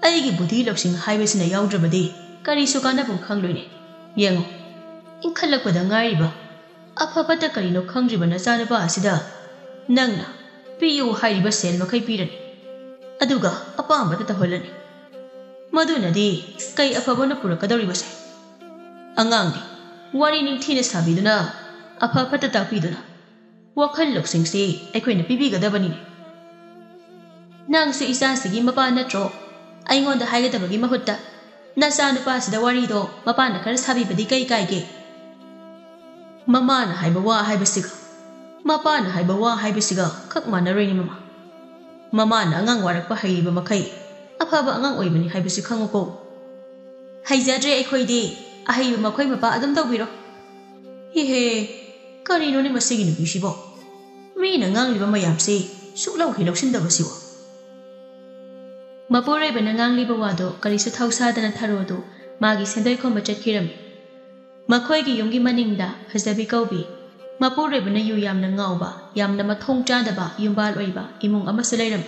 ꯑꯩꯒꯤ ꯕꯨꯙꯤ ꯂꯧꯁꯤꯡ ꯍꯥꯏꯕꯁꯤꯅ ꯌꯥꯎꯗ꯭ꯔꯕꯗꯤ ꯀꯔꯤꯁꯨ ꯀꯥꯟꯅꯐꯝ ꯈꯪꯂꯣꯏꯅꯦ꯫ ꯌꯦꯡꯉꯨ, ꯏꯟꯈꯠꯂꯛꯄꯗ ꯉꯥꯏꯔꯤꯕ, ꯑꯐ ꯐꯠꯇ ꯀꯔꯤꯅꯣ ꯈꯪꯗ꯭ꯔꯤꯕ ꯅꯆꯥꯅꯨꯄꯥ ꯑꯁꯤꯗ ꯅꯪꯅ ꯄꯤꯌꯨ ꯍꯥꯏꯔꯤꯕ ꯁꯦꯜ ꯃꯈꯩ ꯄꯤꯔꯅꯤ, ꯑꯗꯨꯒ ꯑꯄꯥꯝꯕꯇ ꯇꯧꯍꯜꯂꯅꯤ꯫ ꯃꯗꯨꯅꯗꯤ ꯀꯩ ꯑꯐꯕꯅ ꯄꯨꯔꯛꯀꯗꯧꯔꯤꯕꯁꯦ? ꯑꯉꯥꯡꯅꯤ, ꯋꯥꯔꯤ ꯅꯤꯡꯊꯤꯅ ꯁꯥꯕꯤꯗꯨꯅ, ꯑꯐ ꯐꯠꯇ ꯇꯥꯛꯄꯤꯗꯨꯅ, ꯋꯥꯈꯜ ꯂꯧꯁꯤꯡꯁꯤ ꯑꯩꯈꯣꯏꯅ ꯄꯤꯕꯤꯒꯗꯕꯅꯤꯅꯦ꯫ ꯅꯪꯁꯨ ꯏꯆꯥꯁꯤꯒꯤ ꯃꯄꯥ ꯅꯠꯇ꯭ꯔꯣ? ꯑꯩꯉꯣꯟꯗ ꯍꯥꯏꯒꯗꯕꯒꯤ ꯃꯍꯨꯠꯇ ꯅꯆꯥ ꯅꯨꯄꯥꯁꯤꯗ ꯋꯥꯔꯤꯗꯣ ꯃꯄꯥꯅ ꯈꯔ ꯁꯥꯕꯤꯕꯗꯤ ꯀꯩ ꯀꯥꯏꯒꯦ? ꯃꯃꯥꯅ ꯍꯥꯏꯕ ꯋꯥ ꯍꯥꯏꯕꯁꯤꯒ ꯃꯄꯥꯅ ꯍꯥꯏꯕ ꯋꯥ ꯍꯥꯏꯕꯁꯤꯒ ꯈꯛ ꯃꯥꯟꯅꯔꯣꯏꯅꯦ ꯃꯃꯥ꯫ ꯃꯃꯥꯅ ꯑꯉꯥꯡ ꯋꯥꯔꯛꯄ ꯍꯩꯔꯤꯕ ꯃꯈꯩ ꯑꯐꯕ ꯑꯉꯥꯡ ꯑꯣꯏꯕꯅꯤ ꯍꯥꯏꯕꯁꯤ ꯈꯪꯉꯨꯀꯣ꯫ ꯍꯩꯖꯗ꯭ꯔꯦ ꯑꯩꯈꯣꯏꯗꯤ, ꯑꯍꯩꯕ ꯃꯈꯣꯏ ꯃꯄꯥ ꯑꯗꯨꯝ ꯇꯧꯕꯤꯔꯣ꯫ ꯏꯍꯦ, ꯀꯔꯤꯅꯣꯅꯦ ꯃꯁꯤꯒꯤ ꯅꯨꯄꯤꯁꯤꯕꯣ? ꯃꯤꯅ ꯉꯥꯡꯂꯤꯕ ꯃꯌꯥꯝꯁꯤ ꯁꯨꯛꯂꯧ ꯍꯦꯛ ꯂꯧꯁꯤꯟꯗꯕꯁꯤꯕꯣ꯫ ꯃꯄꯨꯔꯣꯏꯕꯅ ꯉꯥꯡꯂꯤꯕ ꯋꯥꯗꯣ ꯀꯔꯤꯁꯨ ꯊꯧꯁꯥꯗꯅ ꯊꯔꯣꯗꯨ ꯃꯥꯒꯤ ꯁꯦꯟꯗꯣꯏ ꯈꯣꯝꯕ ꯆꯠꯈꯤꯔꯝꯃꯤ꯫ ꯃꯈꯣꯏꯒꯤ ꯌꯨꯝꯒꯤ ꯃꯅꯤꯡꯗ ꯐꯖꯕꯤ ꯀꯧꯕꯤ, ꯃꯄꯨꯔꯣꯏꯕꯅ ꯌꯨ ꯌꯥꯝꯅ ꯉꯥꯎꯕ, ꯌꯥꯝꯅ ꯃꯊꯣꯡ ꯆꯥꯗꯕ ꯌꯨꯝꯕꯥꯜ ꯑꯣꯏꯕ ꯏꯃꯨꯡ ꯑꯃꯁꯨ ꯂꯩꯔꯝꯃꯤ꯫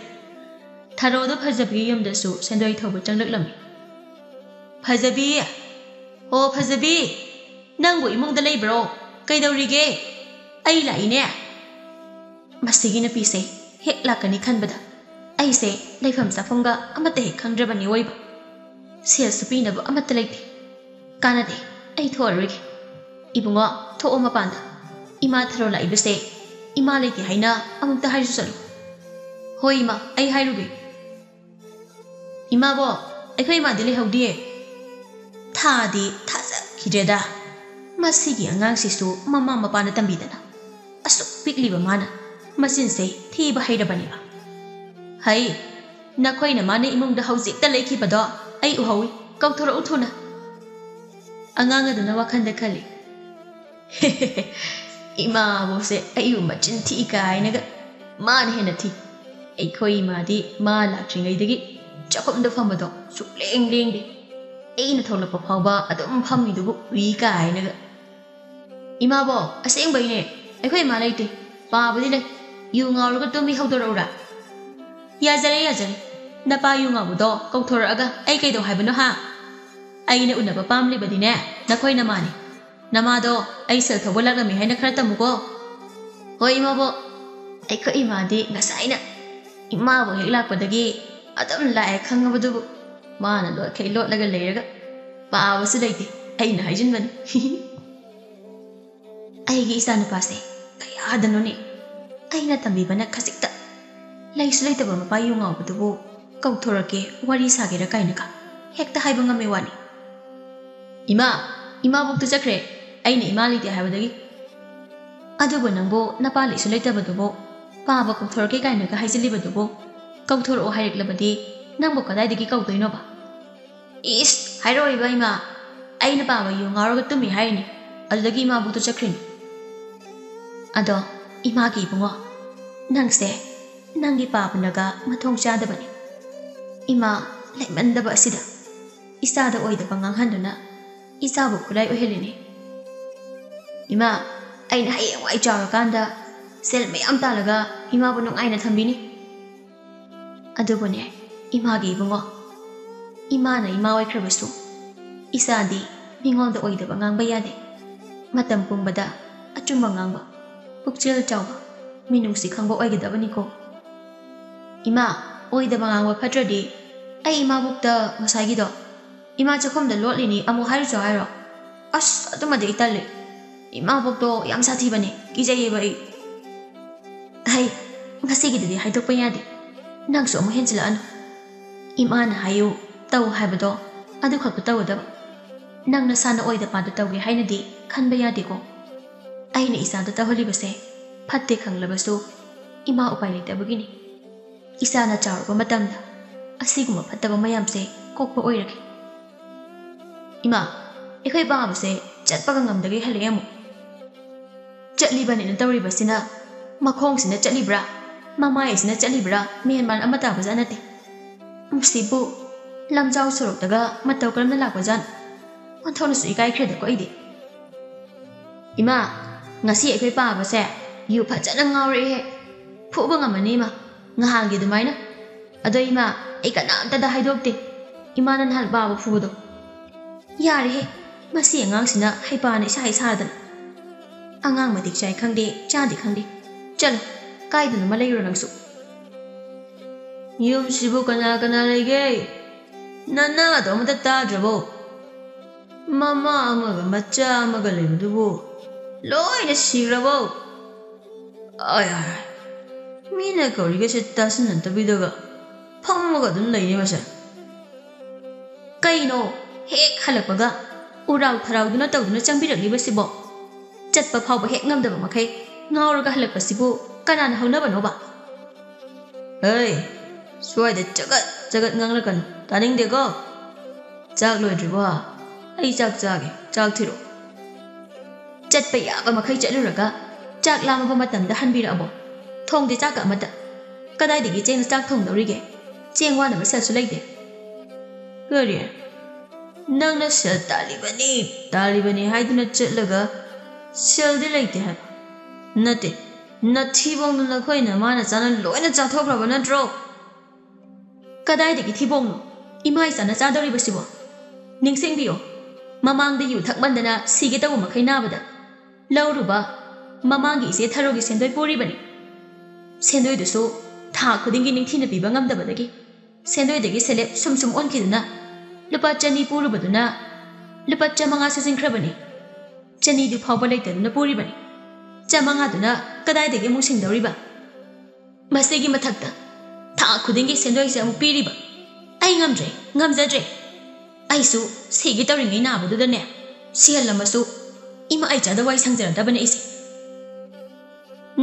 ꯊꯔꯣꯗꯨ ꯐꯖꯕꯤꯒꯤ ꯌꯨꯝꯗꯁꯨ ꯁꯦꯟꯗꯣꯏ ꯊꯧꯕ ꯆꯪꯂꯛꯂꯝꯃꯤ꯫ ꯐꯖꯕꯤ! ꯑꯣ ꯐꯖꯕꯤ! ꯅꯪꯕꯨ ꯏꯃꯨꯡꯗ ꯂꯩꯕ꯭ꯔꯣ? ꯀꯩꯗꯧꯔꯤꯒꯦ? ꯑꯩ ꯂꯥꯛꯏꯅꯦ꯫ ꯃꯁꯤꯒꯤ ꯅꯨꯄꯤꯁꯦ ꯍꯦꯛ ꯂꯥꯛꯀꯅꯤ ꯈꯟꯕꯗ ꯑꯩꯁꯦ ꯂꯩꯐꯝ ꯆꯥꯐꯝꯒ ꯑꯃꯠꯇ ꯍꯦꯛ ꯈꯪꯗ꯭ꯔꯕꯅꯤ ꯑꯣꯏꯕ꯫ ꯁꯦꯜꯁꯨ ꯄꯤꯅꯕ ꯑꯃꯠꯇ ꯂꯩꯇꯦ꯫ "ꯀꯥꯟꯅꯗꯦ, ꯑꯩ ꯊꯣꯛꯑꯔꯣꯏꯒꯦ꯫ ꯏꯕꯨꯡꯉꯣ, ꯊꯣꯛꯑꯣ ꯃꯄꯥꯟꯗ꯫ ꯏꯃꯥ ꯊꯔꯣ ꯂꯥꯛꯏꯕꯁꯦ ꯏꯃꯥ ꯂꯩꯇꯦ ꯍꯥꯏꯅ ꯑꯃꯨꯛꯇ ꯍꯥꯏꯔꯨ ꯆꯠꯂꯨ꯫" "ꯍꯣꯏ ꯏꯃꯥ, ꯑꯩ ꯍꯥꯏꯔꯨꯒꯦ꯫" "ꯏꯃꯥꯕꯣ, ꯑꯩꯈꯣꯏ ꯏꯃꯥꯗꯤ ꯂꯩꯍꯧꯗꯤꯌꯦ꯫" ꯊꯥꯗꯤ ꯊꯥꯖꯈꯤꯗ꯭ꯔꯦꯗ꯫ ꯃꯁꯤꯒꯤ ꯑꯉꯥꯡꯁꯤꯁꯨ ꯃꯃꯥ ꯃꯄꯥꯅ ꯇꯝꯕꯤꯗꯅ ꯑꯁꯨꯛ ꯄꯤꯛꯂꯤꯕ ꯃꯥꯅ ꯃꯆꯤꯟꯁꯦ ꯊꯤꯕ ꯍꯩꯔꯕꯅꯦꯕ꯫ "ꯍꯩ, ꯅꯈꯣꯏꯅ ꯃꯥꯅ ꯏꯃꯨꯡꯗ ꯍꯧꯖꯤꯛꯇ ꯂꯩꯈꯤꯕꯗꯣ ꯑꯩ ꯎꯍꯧꯏ, ꯀꯧꯊꯣꯔꯛꯎ ꯊꯨꯅ꯫" ꯑꯉꯥꯡ ꯑꯗꯨꯅ ꯋꯥꯈꯜꯗ ꯈꯜꯂꯤ, "ꯏꯃꯥꯕꯣꯁꯦ ꯑꯩꯕꯨ ꯃꯆꯤꯟ ꯊꯤ ꯀꯥꯏꯅꯒ, ꯃꯥꯅ ꯍꯦꯟꯅ ꯊꯤ꯫ ꯑꯩꯈꯣꯏ ꯏꯃꯥꯗꯤ ꯃꯥ ꯂꯥꯛꯇ꯭ꯔꯤꯉꯩꯗꯒꯤ ꯆꯥꯛꯈꯨꯝꯗ ꯐꯝꯕꯗꯣ ꯁꯨꯛꯂꯦꯡ ꯂꯦꯡꯗꯦ꯫ ꯑꯩꯅ ꯊꯣꯛꯂꯛꯄ ꯐꯥꯎꯕ ꯑꯗꯨꯝ ꯐꯝꯃꯤꯗꯨꯕꯨ ꯎꯏ ꯀꯥꯏꯅꯒ꯫" "ꯏꯃꯥꯕꯣ, ꯑꯁꯦꯡꯕꯩꯅꯦ, ꯑꯩꯈꯣꯏ ꯏꯃꯥ ꯂꯩꯇꯦ꯫ ꯄꯥꯕꯗꯤ ꯂꯩ꯫ ꯌꯨ ꯉꯥꯎꯔꯒ ꯇꯨꯝꯃꯤ, ꯍꯧꯗꯣꯔꯛꯎꯔꯥ?" "ꯌꯥꯖꯔꯦ, ꯌꯥꯖꯔꯦ꯫ ꯅꯄꯥ ꯌꯨ ꯉꯥꯎꯕꯗꯣ ꯀꯧꯊꯣꯔꯛꯑꯒ ꯑꯩ ꯀꯩꯗꯧ ꯍꯥꯏꯕꯅꯣ, ꯍꯥ? ꯑꯩꯅ ꯎꯅꯕ ꯄꯥꯝꯂꯤꯕꯗꯤꯅꯦ, ꯅꯈꯣꯏ ꯅꯃꯥꯅꯤ꯫ ꯅꯃꯥꯗꯣ ꯑꯩ ꯁꯦꯜ ꯊꯧꯕ ꯂꯥꯛꯂꯝꯃꯤ ꯍꯥꯏꯅ ꯈꯔ ꯇꯝꯃꯨꯀꯣ꯫" "ꯍꯣꯏ, ꯏꯃꯥꯕꯣ꯫" ꯑꯩꯈꯣꯏ ꯏꯃꯥꯗꯤ ꯉꯁꯥꯏꯅ ꯏꯃꯥꯕꯨ ꯍꯦꯛ ꯂꯥꯛꯄꯗꯒꯤ ꯑꯗꯨꯝ ꯂꯥꯛꯑꯦ ꯈꯪꯉꯕꯗꯨꯕꯨ, ꯃꯥꯅ ꯂꯣꯠꯈꯩ ꯂꯣꯠꯂꯒ ꯂꯩꯔꯒ ꯄꯥꯕꯁꯨ ꯂꯩꯇꯦ, ꯑꯩꯅ ꯍꯥꯏꯖꯤꯟꯕꯅꯤ꯫ ꯑꯩꯒꯤ ꯏꯆꯥꯅꯨꯄꯥꯁꯦ ꯀꯌꯥꯗꯅꯣꯅꯦ ꯑꯩꯅ ꯇꯝꯕꯤꯕꯅ ꯈꯖꯤꯛꯇ꯫ ꯂꯩꯁꯨ ꯂꯩꯇꯕ ꯃꯄꯥ ꯌꯨ ꯉꯥꯎꯕꯗꯨꯕꯨ ꯀꯧꯊꯣꯔꯛꯀꯦ, ꯋꯥꯔꯤ ꯁꯥꯒꯦꯔꯥ ꯀꯥꯏꯅꯒ ꯍꯦꯛꯇ ꯍꯥꯏꯕ ꯉꯝꯃꯦ ꯋꯥꯅꯤ꯫ "ꯏꯃꯥ, ꯏꯃꯥꯕꯣꯛꯇꯨ ꯆꯠꯈ꯭ꯔꯦ, ꯑꯩꯅ ꯏꯃꯥ ꯂꯩꯇꯦ ꯍꯥꯏꯕꯗꯒꯤ꯫" "ꯑꯗꯨꯕꯨ ꯅꯪꯕꯨ ꯅꯄꯥ ꯂꯩꯁꯨ ꯂꯩꯇꯕꯗꯨꯕꯨ ꯄꯥꯕ ꯀꯧꯊꯣꯔꯛꯀꯦ ꯀꯥꯏꯅꯒ ꯍꯥꯏꯖꯤꯜꯂꯤꯕꯗꯨꯕꯨ, ꯀꯧꯊꯣꯔꯛꯑꯣ ꯍꯥꯏꯔꯛꯂꯕꯗꯤ ꯅꯪꯕꯨ ꯀꯗꯥꯏꯗꯒꯤ ꯀꯧꯗꯣꯏꯅꯣꯕ?" "ꯏꯁ, ꯍꯥꯏꯔꯛꯑꯣꯏꯕ ꯏꯃꯥ, ꯑꯩꯅ ꯄꯥꯕ ꯌꯨ ꯉꯥꯎꯔꯒ ꯇꯨꯝꯃꯤ ꯍꯥꯏꯔꯤꯅꯤ, ꯑꯗꯨꯗꯒꯤ ꯏꯃꯥꯕꯣꯛꯇꯣ ꯆꯠꯈ꯭ꯔꯤꯅꯤ꯫" "ꯑꯗꯣ ꯏꯃꯥꯒꯤ ꯏꯕꯨꯡꯉꯣ, ꯅꯪꯁꯦ ꯅꯪꯒꯤ ꯄꯥꯕꯅꯒ ꯃꯊꯣꯡ ꯆꯥꯗꯕꯅꯤ꯫ ꯏꯃꯥ ꯂꯩꯃꯟꯗꯕ ꯑꯁꯤꯗ ꯏꯆꯥꯗ ꯑꯣꯏꯗꯕ ꯉꯥꯡꯍꯟꯗꯨꯅ ꯏꯆꯥꯕꯨ ꯈꯨꯠꯂꯥꯏ ꯑꯣꯏꯍꯜꯂꯤꯅꯤ꯫ ꯏꯃꯥ, ꯑꯩꯅ ꯍꯌꯦꯡꯋꯥꯏ ꯆꯥꯎꯔꯀꯥꯟꯗ ꯁꯦꯜ ꯃꯌꯥꯝ ꯇꯥꯜꯂꯒ ꯏꯃꯥꯕꯨ ꯅꯨꯡꯉꯥꯏꯅ ꯊꯝꯕꯤꯅꯤ꯫ ꯑꯗꯨꯕꯨꯅꯦ, ꯏꯃꯥꯒꯤ ꯏꯕꯨꯡꯉꯣ, ꯏꯃꯥꯅ ꯏꯃꯥ ꯑꯣꯏꯈ꯭ꯔꯕꯁꯨ ꯏꯆꯥꯗꯤ ꯃꯤꯉꯣꯟꯗ ꯑꯣꯏꯗꯕ ꯉꯥꯡꯕ ꯌꯥꯗꯦ꯫ ꯃꯇꯝ ꯄꯨꯝꯕꯗ ꯑꯆꯨꯝꯕ ꯉꯥꯡꯕ, ꯄꯨꯛꯆꯦꯜ ꯆꯥꯎꯕ, ꯃꯤꯅꯨꯡꯁꯤ ꯈꯪꯕ ꯑꯣꯏꯒꯗꯕꯅꯤꯀꯣ꯫ ꯏꯃꯥ, ꯑꯣꯏꯗꯕ ꯉꯥꯡꯕ ꯐꯠꯇ꯭ꯔꯗꯤ ꯑꯩ ꯏꯃꯥꯕꯣꯛꯇ ꯉꯁꯥꯏꯒꯤꯗꯣ ꯏꯃꯥ ꯆꯥꯛꯈꯨꯝꯗ ꯂꯣꯠꯂꯤꯅꯤ ꯑꯃꯨꯛ ꯍꯥꯏꯔꯨꯆꯣ ꯍꯥꯏꯔꯣ? ꯑꯁ, ꯑꯗꯨꯃꯗꯤ ꯑꯩ ꯇꯜꯂꯤ꯫ ꯏꯃꯥꯕꯣꯛꯇꯣ ꯌꯥꯝ ꯁꯥꯊꯤꯕꯅꯤ, ꯀꯤꯖꯩꯌꯦꯕ ꯑꯩ꯫ ꯍꯩ, ꯉꯁꯤꯒꯤꯗꯨꯗꯤ ꯍꯥꯏꯗꯣꯛꯄ ꯌꯥꯗꯦ꯫ ꯅꯪꯁꯨ ꯑꯃꯨꯛ ꯍꯦꯟꯖꯤꯜꯂꯛꯑꯅꯨ꯫ ꯏꯃꯥꯅ ꯍꯥꯏꯌꯨ, ꯇꯧ ꯍꯥꯏꯕꯗꯣ ꯑꯗꯨ ꯈꯛꯇ ꯇꯧꯒꯗꯕ꯫ ꯅꯪ ꯅꯁꯥꯅ ꯑꯣꯏꯗ ꯄꯥꯗ ꯇꯧꯒꯦ ꯍꯥꯏꯅꯗꯤ ꯈꯟꯕ ꯌꯥꯗꯦꯀꯣ꯫ ꯑꯩꯅ ꯏꯆꯥꯗ ꯇꯧꯍꯜꯂꯤꯕꯁꯦ ꯐꯠꯇꯦ ꯈꯪꯂꯕꯁꯨ ꯏꯃꯥ ꯎꯄꯥꯏ ꯂꯩꯇꯕꯒꯤꯅꯤ꯫ ꯏꯆꯥꯅ ꯆꯥꯎꯔꯛꯄ ꯃꯇꯝꯗ ꯑꯁꯤꯒꯨꯝꯕ ꯐꯠꯇꯕ ꯃꯌꯥꯝꯁꯦ ꯀꯣꯛꯄ ꯑꯣꯏꯔꯒꯦ꯫ ꯏꯃꯥ, ꯑꯩꯈꯣꯏ ꯄꯥꯕꯁꯦ ꯆꯠꯄꯒ ꯉꯝꯗꯒꯩ ꯍꯜꯂꯛꯑꯦ ꯑꯃꯨꯛ꯫ ꯆꯠꯂꯤꯕꯅꯤꯅ ꯇꯧꯔꯤꯕꯁꯤꯅ, ꯃꯈꯣꯡꯁꯤꯅ ꯆꯠꯂꯤꯕ꯭ꯔꯥ, ꯃꯃꯥꯏꯁꯤꯅ ꯆꯠꯂꯤꯕ꯭ꯔꯥ, ꯃꯦꯟ ꯃꯥꯟ ꯑꯃ ꯇꯥꯕꯖꯥꯠ ꯅꯠꯇꯦ꯫ ꯃꯁꯤꯕꯨ ꯂꯝꯖꯥꯎ ꯁꯣꯔꯣꯛꯇꯒ ꯃꯇꯧ ꯀꯔꯝꯅ ꯂꯥꯛꯄꯖꯥꯠꯅꯣ? ꯑꯣꯟꯊꯣꯛꯅꯁꯨ ꯏꯀꯥꯏꯈ꯭ꯔꯦꯗꯀꯣ ꯑꯩꯗꯤ꯫ ꯏꯃꯥ, ꯉꯁꯤ ꯑꯩꯈꯣꯏ ꯄꯥꯕꯁꯦ ꯌꯨ ꯐꯖꯅ ꯉꯥꯎꯔꯛꯑꯦꯍꯦ꯫ ꯐꯨꯕ ꯉꯝꯃꯅꯤ ꯏꯃꯥ, ꯉꯍꯥꯟꯒꯤ ꯑꯗꯨꯃꯥꯏꯅ꯫ ꯑꯗꯣ ꯏꯃꯥ, ꯑꯩ ꯀꯅꯥꯝꯇꯗ ꯍꯥꯏꯗꯣꯛꯇꯦ ꯏꯃꯥꯅ ꯅꯍꯥꯟ ꯄꯥꯕ ꯐꯨꯕꯗꯣ꯫ ꯌꯥꯔꯦꯍꯦ, ꯃꯁꯤ ꯑꯉꯥꯡꯁꯤꯅ ꯍꯩꯄꯥꯅ ꯏꯁꯥ ꯏꯁꯥꯗꯅ꯫ ꯑꯉꯥꯡ ꯃꯇꯤꯛ ꯆꯥꯏ ꯈꯪꯗꯦ, ꯆꯥꯗꯦ ꯈꯪꯗꯦ꯫ ꯆꯠꯂꯣ, ꯀꯥꯏꯗꯅꯣꯃ ꯂꯩꯔꯨꯔꯣ ꯅꯪꯁꯨ꯫ ꯌꯨꯝꯁꯤꯕꯨ ꯀꯅꯥ ꯀꯅꯥ ꯂꯩꯒꯦ? ꯅꯅꯥꯗꯣ ꯑꯃꯇ ꯇꯥꯗ꯭ꯔꯕꯣ? ꯃꯃꯥ ꯑꯃꯒ ꯃꯆꯥ ꯑꯃꯒ ꯂꯩꯕꯗꯨꯕꯨ ꯂꯣꯏꯅ ꯁꯤꯈ꯭ꯔꯕꯣ? ꯑꯥꯏ, ꯑꯥꯏ, ꯃꯤꯅ ꯀꯧꯔꯤꯒꯁꯦ ꯇꯥꯁꯤꯟꯅꯗꯕꯤꯗꯒ ꯐꯝꯃꯒ ꯑꯗꯨꯝ ꯂꯩꯅꯦ ꯃꯁꯦ꯫ ꯀꯩꯅꯣ, ꯍꯦꯛ ꯍꯜꯂꯛꯄꯒ ꯎꯔꯥꯎ ꯊꯔꯥꯎꯗꯨꯅ ꯇꯧꯗꯨꯅ ꯆꯪꯕꯤꯔꯛꯂꯤꯕꯁꯤꯕꯣ? ꯆꯠꯄ ꯐꯥꯎꯕ ꯍꯦꯛ ꯉꯝꯗꯕ ꯃꯈꯩ ꯉꯥꯎꯔꯒ ꯍꯜꯂꯛꯄꯁꯤꯕꯨ ꯀꯅꯥꯅ ꯍꯧꯅꯕꯅꯣꯕ? ꯍꯩ, ꯁ꯭ꯋꯥꯏꯗ ꯆꯒꯠ ꯆꯒꯠ ꯉꯥꯡꯂꯛꯀꯅꯨ, ꯇꯥꯅꯤꯡꯗꯦꯀꯣ꯫ ꯆꯥꯛ ꯂꯣꯏꯗ꯭ꯔꯤꯕꯣ? ꯑꯩ ꯆꯥꯛ ꯆꯥꯒꯦ, ꯆꯥꯛ ꯊꯤꯔꯛꯑꯣ꯫ ꯆꯠꯄ ꯌꯥꯕ ꯃꯈꯩ ꯆꯠꯂꯨꯔꯒ ꯆꯥꯛ ꯂꯥꯝꯃꯕ ꯃꯇꯝꯗ ꯍꯟꯕꯤꯔꯛꯑꯕꯣ? ꯊꯣꯡꯗꯦ ꯆꯥꯛꯀ ꯑꯃꯠꯇ꯫ ꯀꯗꯥꯏꯗꯒꯤ ꯆꯦꯡꯅ ꯆꯥꯛ ꯊꯣꯡꯗꯧꯔꯤꯒꯦ? ꯆꯦꯡ ꯋꯥꯅꯕ ꯁꯦꯜꯁꯨ ꯂꯩꯇꯦ꯫ ꯀꯔꯤ? ꯅꯪꯅ ꯁꯦꯜ ꯇꯥꯜꯂꯤꯕꯅꯤ, ꯇꯥꯜꯂꯤꯕꯅꯤ ꯍꯥꯏꯗꯨꯅ ꯆꯠꯂꯒ ꯁꯦꯜꯗꯤ ꯂꯩꯇꯦ ꯍꯥꯏꯕ? ꯅꯠꯇꯦ, ꯅꯊꯤꯕꯣꯡꯗꯨ ꯅꯈꯣꯏ ꯅꯃꯥ ꯅꯆꯥꯅ ꯂꯣꯏꯅ ꯆꯥꯊꯣꯛꯈ꯭ꯔꯕ ꯅꯠꯇ꯭ꯔꯣ? ꯀꯗꯥꯏꯗꯒꯤ ꯊꯤꯕꯣꯡꯅꯣ? ꯏꯃꯥ ꯏꯆꯥꯅ ꯆꯥꯗꯧꯔꯤꯕꯁꯤꯕꯣ? ꯅꯤꯡꯁꯤꯡꯕꯤꯌꯣ, ꯃꯃꯥꯡꯗ ꯌꯨ ꯊꯛꯃꯟꯗꯅ ꯁꯤꯒꯦ ꯇꯧꯕ ꯃꯈꯩ ꯅꯥꯕꯗ ꯂꯧꯔꯨꯕ ꯃꯃꯥꯡꯒꯤ ꯏꯆꯦ ꯊꯔꯣꯒꯤ ꯁꯦꯟꯗꯣꯏ ꯄꯨꯔꯤꯕꯅꯤ꯫ ꯁꯦꯟꯗꯣꯏꯗꯨꯁꯨ ꯊꯥ ꯈꯨꯗꯤꯡꯒꯤ ꯅꯤꯡꯊꯤꯅ ꯄꯤꯕ ꯉꯝꯗꯕꯗꯒꯤ ꯁꯦꯟꯗꯣꯏꯗꯒꯤ ꯁꯦꯂꯦꯞ ꯁꯨꯝ ꯁꯨꯝ ꯑꯣꯟꯈꯤꯗꯨꯅ ꯂꯨꯄꯥ ꯆꯅꯤ ꯄꯨꯔꯨꯕꯗꯨꯅ ꯂꯨꯄꯥ ꯆꯥꯃꯉꯥ ꯁꯤꯖꯤꯟꯈ꯭ꯔꯕꯅꯤ꯫ ꯆꯅꯤꯗꯨ ꯐꯥꯎꯕ ꯂꯩꯇꯗꯨꯅ ꯄꯨꯔꯤꯕꯅꯤ꯫ ꯆꯥꯃꯉꯥꯗꯨꯅ ꯀꯗꯥꯏꯗꯒꯤ ꯑꯃꯨꯛ ꯁꯤꯡꯗꯧꯔꯤꯕ? ꯃꯁꯤꯒꯤ ꯃꯊꯛꯇ ꯊꯥ ꯈꯨꯗꯤꯡꯒꯤ ꯁꯦꯟꯗꯣꯏꯁꯦ ꯑꯃꯨꯛ ꯄꯤꯔꯤꯕ꯫ ꯑꯩ ꯉꯝꯗ꯭ꯔꯦ, ꯉꯝꯖꯗ꯭ꯔꯦ꯫ ꯑꯩꯁꯨ ꯁꯤꯒꯦ ꯇꯧꯔꯤꯉꯩ ꯅꯥꯕꯗꯨꯗꯅꯦ, ꯁꯤꯍꯜꯂꯝꯃꯁꯨ ꯏꯃꯥ ꯑꯩ ꯆꯥꯗ ꯋꯥꯏ ꯁꯪꯖꯔꯗꯕꯅꯦ ꯑꯩꯁꯦ꯫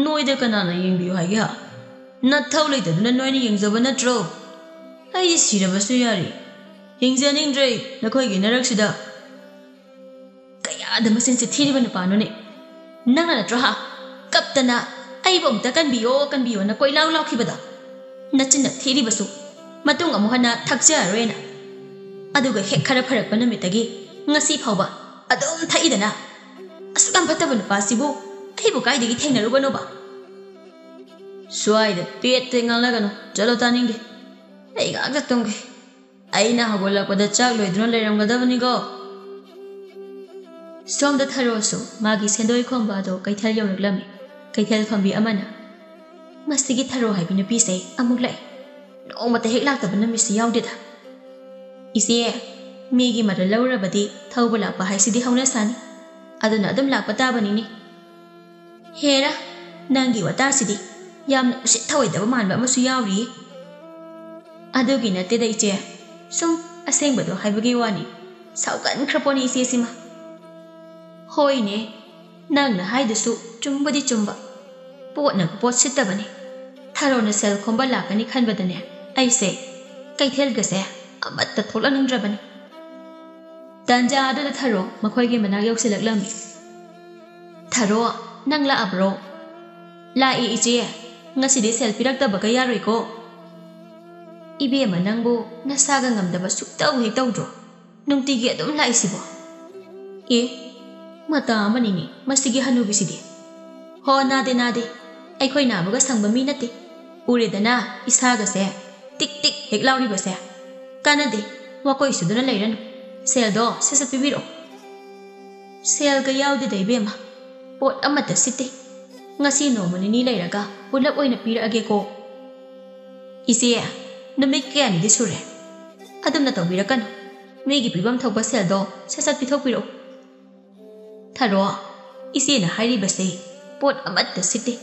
ꯅꯣꯏꯗ ꯀꯅꯥꯅ ꯌꯦꯡꯕꯤꯌꯨ ꯍꯥꯏꯒꯦ ꯍꯥ? ꯅꯊꯧ ꯂꯩꯇꯗꯨꯅ ꯅꯣꯏꯅ ꯌꯦꯡꯖꯕ ꯅꯠꯇ꯭ꯔꯣ? ꯑꯩꯗꯤ ꯁꯤꯔꯕꯁꯨ ꯌꯥꯔꯤ꯫ ꯍꯤꯡꯖꯅꯤꯡꯗ꯭ꯔꯦ ꯅꯈꯣꯏꯒꯤ ꯅꯔꯛꯁꯤꯗ꯫ ꯀꯌꯥꯗ ꯃꯆꯤꯟꯁꯦ ꯊꯤꯔꯤꯕ ꯅꯨꯄꯥꯅꯣꯅꯦ? ꯅꯪꯅ ꯅꯠꯇ꯭ꯔꯣ ꯍꯥ? ꯀꯞꯇꯅ ꯑꯩꯕꯨ ꯑꯃꯨꯛꯇ ꯀꯟꯕꯤꯌꯣ, ꯀꯟꯕꯤꯌꯣꯅ ꯀꯣꯏꯂꯥꯎ ꯂꯥꯎꯈꯤꯕꯗꯣ? ꯅꯆꯤꯟꯅ ꯊꯤꯔꯤꯕꯁꯨ ꯃꯇꯨꯡ ꯑꯃꯨꯛ ꯍꯟꯅ ꯊꯛꯆꯔꯔꯣꯏꯅ꯫ ꯑꯗꯨꯒ ꯍꯦꯛ ꯈꯔ ꯐꯔꯛꯄ ꯅꯨꯃꯤꯠꯇꯒꯤ ꯉꯁꯤ ꯐꯥꯎꯕ ꯑꯗꯨꯝ ꯊꯛꯏꯗꯅ꯫ ꯑꯁꯨꯛ ꯌꯥꯝ ꯐꯠꯇꯕ ꯅꯨꯄꯥꯁꯤꯕꯨ ꯑꯩꯕꯨ ꯀꯥꯏꯗꯒꯤ ꯊꯦꯡꯅꯔꯨꯕꯅꯣꯕ? ꯁ꯭ꯋꯥꯏꯗ ꯄꯦꯠ ꯄꯦꯠ ꯉꯥꯡꯂꯒꯅꯨ, ꯆꯠꯂꯣ ꯇꯥꯅꯤꯡꯗꯦ꯫ ꯑꯩ ꯉꯥꯛꯇ ꯇꯨꯝꯒꯦ꯫ ꯑꯩꯅ ꯍꯧꯒꯠꯂꯛꯄꯗ ꯆꯥꯛ ꯂꯣꯏꯗꯨꯅ ꯂꯩꯔꯝꯒꯗꯕꯅꯤꯀꯣ꯫ ꯁꯣꯝꯗ ꯊꯔꯣꯁꯨ ꯃꯥꯒꯤ ꯁꯦꯟꯗꯣꯏ ꯈꯣꯝꯕ ꯑꯗꯣ ꯀꯩꯊꯦꯜ ꯌꯧꯔꯛꯂꯝꯃꯤ꯫ ꯀꯩꯊꯦꯜ ꯈꯣꯝꯕꯤ ꯑꯃꯅ, "ꯃꯁꯤꯒꯤ ꯊꯔꯣ ꯍꯥꯏꯕꯤ ꯅꯨꯄꯤꯁꯦ ꯑꯃꯨꯛ ꯂꯥꯛꯑꯦ꯫ ꯅꯣꯡꯃꯇ ꯍꯦꯛ ꯂꯥꯛꯇꯕ ꯅꯨꯃꯤꯠꯁꯤ ꯌꯥꯎꯗꯦꯗ꯫" "ꯏꯆꯦ, ꯃꯤꯒꯤ ꯃꯔꯜ ꯂꯧꯔꯕꯗꯤ ꯊꯧꯕ ꯂꯥꯛꯄ ꯍꯥꯏꯁꯤꯗꯤ ꯍꯧꯅꯁꯥꯅꯤ꯫ ꯑꯗꯨꯅ ꯑꯗꯨꯝ ꯂꯥꯛꯄ ꯇꯥꯕꯅꯤꯅꯦ꯫" "ꯍꯦꯔꯥ, ꯅꯪꯒꯤ ꯋꯥꯇꯥꯁꯤꯗꯤ ꯌꯥꯝꯅ ꯎꯁꯤꯠ ꯊꯑꯣꯏꯗꯕ ꯃꯥꯟꯕ ꯑꯃꯁꯨ ꯌꯥꯎꯔꯤ꯫" "ꯑꯗꯨꯒꯤ ꯅꯠꯇꯦꯗ ꯏꯆꯦ, ꯁꯨꯝ ꯑꯁꯦꯡꯕꯗꯣ ꯍꯥꯏꯕꯒꯤ ꯋꯥꯅꯤ꯫ ꯁꯥꯎꯒꯟꯈ꯭ꯔ ꯄꯣꯠꯅꯤ ꯏꯆꯦꯁꯤꯃ꯫" "ꯍꯣꯏꯅꯦ, ꯅꯪꯅ ꯍꯥꯏꯗꯨꯁꯨ ꯆꯨꯝꯕꯗꯤ ꯆꯨꯝꯕ꯫ ꯄꯣꯠꯅ ꯄꯣꯠ ꯁꯤꯠꯇꯕꯅꯤ꯫ ꯊꯔꯣꯅ ꯁꯦꯜ ꯈꯣꯝꯕ ꯂꯥꯛꯀꯅꯤ ꯈꯟꯕꯗꯅꯦ, ꯑꯩꯁꯦ ꯀꯩꯊꯦꯜꯒꯁꯦ ꯑꯃꯠꯇ ꯊꯣꯛꯂꯛꯅꯤꯡꯗ꯭ꯔꯕꯅꯤ꯫" ꯇꯥꯟꯖꯥ ꯑꯗꯨꯗ ꯊꯔꯣ ꯃꯈꯣꯏꯒꯤ ꯃꯅꯥꯛ ꯌꯧꯁꯤꯜꯂꯛꯂꯝꯃꯤ꯫ "ꯊꯔꯣ, ꯅꯪ ꯂꯥꯛꯑꯕ꯭ꯔꯣ?" "ꯂꯥꯛꯏ ꯏꯆꯦ, ꯉꯁꯤꯗꯤ ꯁꯦꯜ ꯄꯤꯔꯛꯇꯕꯒ ꯌꯥꯔꯣꯏꯀꯣ꯫" "ꯏꯕꯦꯝꯃ, ꯅꯪꯕꯨ ꯅꯁꯥꯒ ꯉꯝꯗꯕ ꯁꯨꯛꯇꯧ ꯍꯦꯛ ꯇꯧꯗ꯭ꯔꯣ? ꯅꯨꯡꯇꯤꯒꯤ ꯑꯗꯨꯝ ꯂꯥꯛꯏꯁꯤꯕꯣ?" "ꯑꯦ, ꯃꯇꯥ ꯑꯃꯅꯤꯅꯦ ꯃꯁꯤꯒꯤ ꯍꯅꯨꯕꯤꯁꯤꯗꯤ꯫ ꯍꯣ, ꯅꯥꯗꯦ, ꯅꯥꯗꯦ꯫ ꯑꯩꯈꯣꯏ ꯅꯥꯕꯒ ꯁꯪꯕ ꯃꯤ ꯅꯠꯇꯦ꯫ ꯎꯔꯦꯗꯅ, ꯏꯁꯥꯒꯁꯦ ꯇꯤꯛ ꯇꯤꯛ ꯍꯦꯛ ꯂꯥꯎꯔꯤꯕꯁꯦ꯫ ꯀꯥꯟꯅꯗꯦ, ꯋꯥꯀꯣꯏ ꯁꯨꯗꯨꯅ ꯂꯩꯔꯅꯨ꯫ ꯁꯦꯜꯗꯣ ꯁꯠ ꯁꯠ ꯄꯤꯕꯤꯔꯛꯑꯣ꯫" "ꯁꯦꯜꯒ ꯌꯥꯎꯗꯦꯗ ꯏꯕꯦꯝꯃ, ꯄꯣꯠ ꯑꯃꯠꯇ ꯁꯤꯠꯇꯦ꯫ ꯉꯁꯤ ꯅꯣꯡꯃ ꯅꯤꯅꯤ ꯂꯩꯔꯒ ꯄꯨꯂꯞ ꯑꯣꯏꯅ ꯄꯤꯔꯛꯑꯒꯦꯀꯣ꯫" "ꯏꯆꯦ, ꯅꯨꯃꯤꯠ ꯀꯌꯥꯅꯤꯗꯤ ꯁꯨꯔꯦ꯫ ꯑꯗꯨꯝꯅ ꯇꯧꯕꯤꯔꯛꯀꯅꯨ꯫ ꯃꯤꯒꯤ ꯄꯤꯐꯝ ꯊꯣꯛꯄ ꯁꯦꯜꯗꯣ ꯁꯠ ꯁꯠ ꯄꯤꯊꯣꯛꯄꯤꯔꯛꯎ꯫ ꯊꯔꯣ, ꯏꯆꯦꯅ ꯍꯥꯏꯔꯤꯕꯁꯦ ꯄꯣꯠ ꯑꯃꯠꯇ ꯁꯤꯠꯇꯦ꯫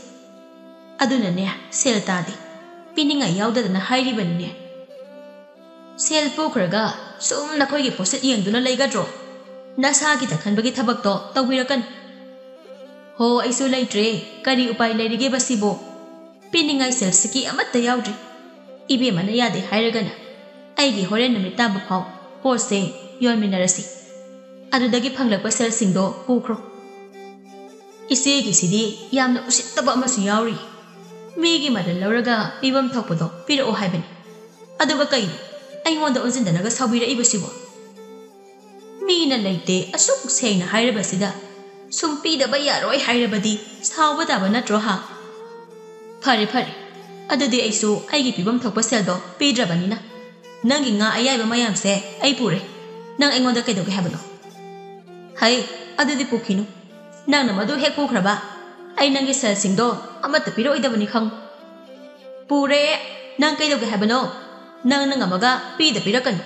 ꯑꯗꯨꯅꯅꯦ, ꯁꯦꯜ ꯇꯥꯗꯦ꯫ ꯄꯤꯅꯤꯡꯉꯥꯏ ꯌꯥꯎꯗꯗꯅ ꯍꯥꯏꯔꯤꯕꯅꯤꯅꯦ꯫ ꯁꯦꯜ ꯄꯨꯈ꯭ꯔꯒ ꯁꯨꯝ ꯅꯈꯣꯏꯒꯤ ꯄꯣꯠꯁꯤꯠ ꯌꯦꯡꯗꯨꯅ ꯂꯩꯒꯗ꯭ꯔꯣ? ꯅꯁꯥꯒꯤꯗ ꯈꯟꯕꯒꯤ ꯊꯕꯛꯇꯣ ꯇꯧꯕꯤꯔꯛꯀꯅꯨ꯫ ꯍꯣ, ꯑꯩꯁꯨ ꯂꯩꯇ꯭ꯔꯦ꯫ ꯀꯔꯤ ꯎꯄꯥꯏ ꯂꯩꯔꯤꯒꯦꯕ ꯁꯤꯕꯣ? ꯄꯤꯅꯤꯡꯉꯥꯏ ꯁꯦꯜ ꯁꯤꯀꯤ ꯑꯃꯠꯇ ꯌꯥꯎꯗ꯭ꯔꯦ꯫ ꯏꯕꯦꯝꯃꯅ ꯌꯥꯗꯦ ꯍꯥꯏꯔꯒꯅ ꯑꯩꯒꯤ ꯍꯣꯔꯦꯟ ꯅꯨꯃꯤꯠ ꯇꯥꯕ ꯐꯥꯎ ꯄꯣꯠꯁꯦ ꯌꯣꯟꯃꯤꯟꯅꯔꯁꯤ꯫ ꯑꯗꯨꯗꯒꯤ ꯐꯪꯂꯛꯄ ꯁꯦꯜꯁꯤꯡꯗꯣ ꯄꯨꯈ꯭ꯔꯣ꯫ ꯏꯆꯦꯒꯤꯁꯤꯗꯤ ꯌꯥꯝꯅ ꯎꯁꯤꯠꯇꯕ ꯑꯃꯁꯨ ꯌꯥꯎꯔꯤ꯫ ꯃꯤꯒꯤ ꯃꯔꯜ ꯂꯧꯔꯒ ꯄꯤꯐꯝ ꯊꯣꯛꯄꯗꯣ ꯄꯤꯔꯛꯑꯣ ꯍꯥꯏꯕꯅꯤ꯫ ꯑꯗꯨꯒ ꯀꯩꯅꯣ ꯑꯩꯉꯣꯟꯗ ꯑꯣꯟꯁꯤꯟꯗꯅꯒ ꯁꯥꯎꯕꯤꯔꯛꯏꯕꯁꯤꯕꯣ? ꯃꯤꯅ ꯂꯩꯇꯦ ꯑꯁꯨꯛ ꯁꯦꯡꯅ ꯍꯥꯏꯔꯕꯁꯤꯗ ꯁꯨꯝ ꯄꯤꯗꯕ ꯌꯥꯔꯣꯏ ꯍꯥꯏꯔꯕꯗꯤ ꯁꯥꯎꯕ ꯇꯥꯕ ꯅꯠꯇ꯭ꯔꯣ ꯍꯥ? ꯐꯔꯦ ꯐꯔꯦ, ꯑꯗꯨꯗꯤ ꯑꯩꯁꯨ ꯑꯩꯒꯤ ꯄꯤꯐꯝ ꯊꯣꯛꯄ ꯁꯦꯜꯗꯣ ꯄꯤꯗ꯭ꯔꯕꯅꯤꯅ ꯅꯪꯒꯤ ꯉꯥ ꯑꯌꯥꯏꯕ ꯃꯌꯥꯝꯁꯦ ꯑꯩ ꯄꯨꯔꯦ꯫ ꯅꯪ ꯑꯩꯉꯣꯟꯗ ꯀꯩꯗꯧꯒꯦ ꯍꯥꯏꯕꯅꯣ? ꯍꯩ, ꯑꯗꯨꯗꯤ ꯄꯨꯈꯤꯅꯨ꯫ ꯅꯪꯅ ꯃꯗꯨ ꯍꯦꯛ ꯄꯨꯈ꯭ꯔꯕ ꯑꯩ ꯅꯪꯒꯤ ꯁꯦꯜꯁꯤꯡꯗꯣ ꯑꯃꯠꯇ ꯄꯤꯔꯛꯑꯣꯏꯗꯕꯅꯤ ꯈꯪꯉꯨ꯫ ꯄꯨꯔꯦ꯫ ꯅꯪ ꯀꯩꯗꯧꯒꯦ ꯍꯥꯏꯕꯅꯣ? ꯅꯪꯅ ꯉꯝꯃꯒ ꯄꯤꯗ ꯄꯤꯔꯛꯀꯅꯤ꯫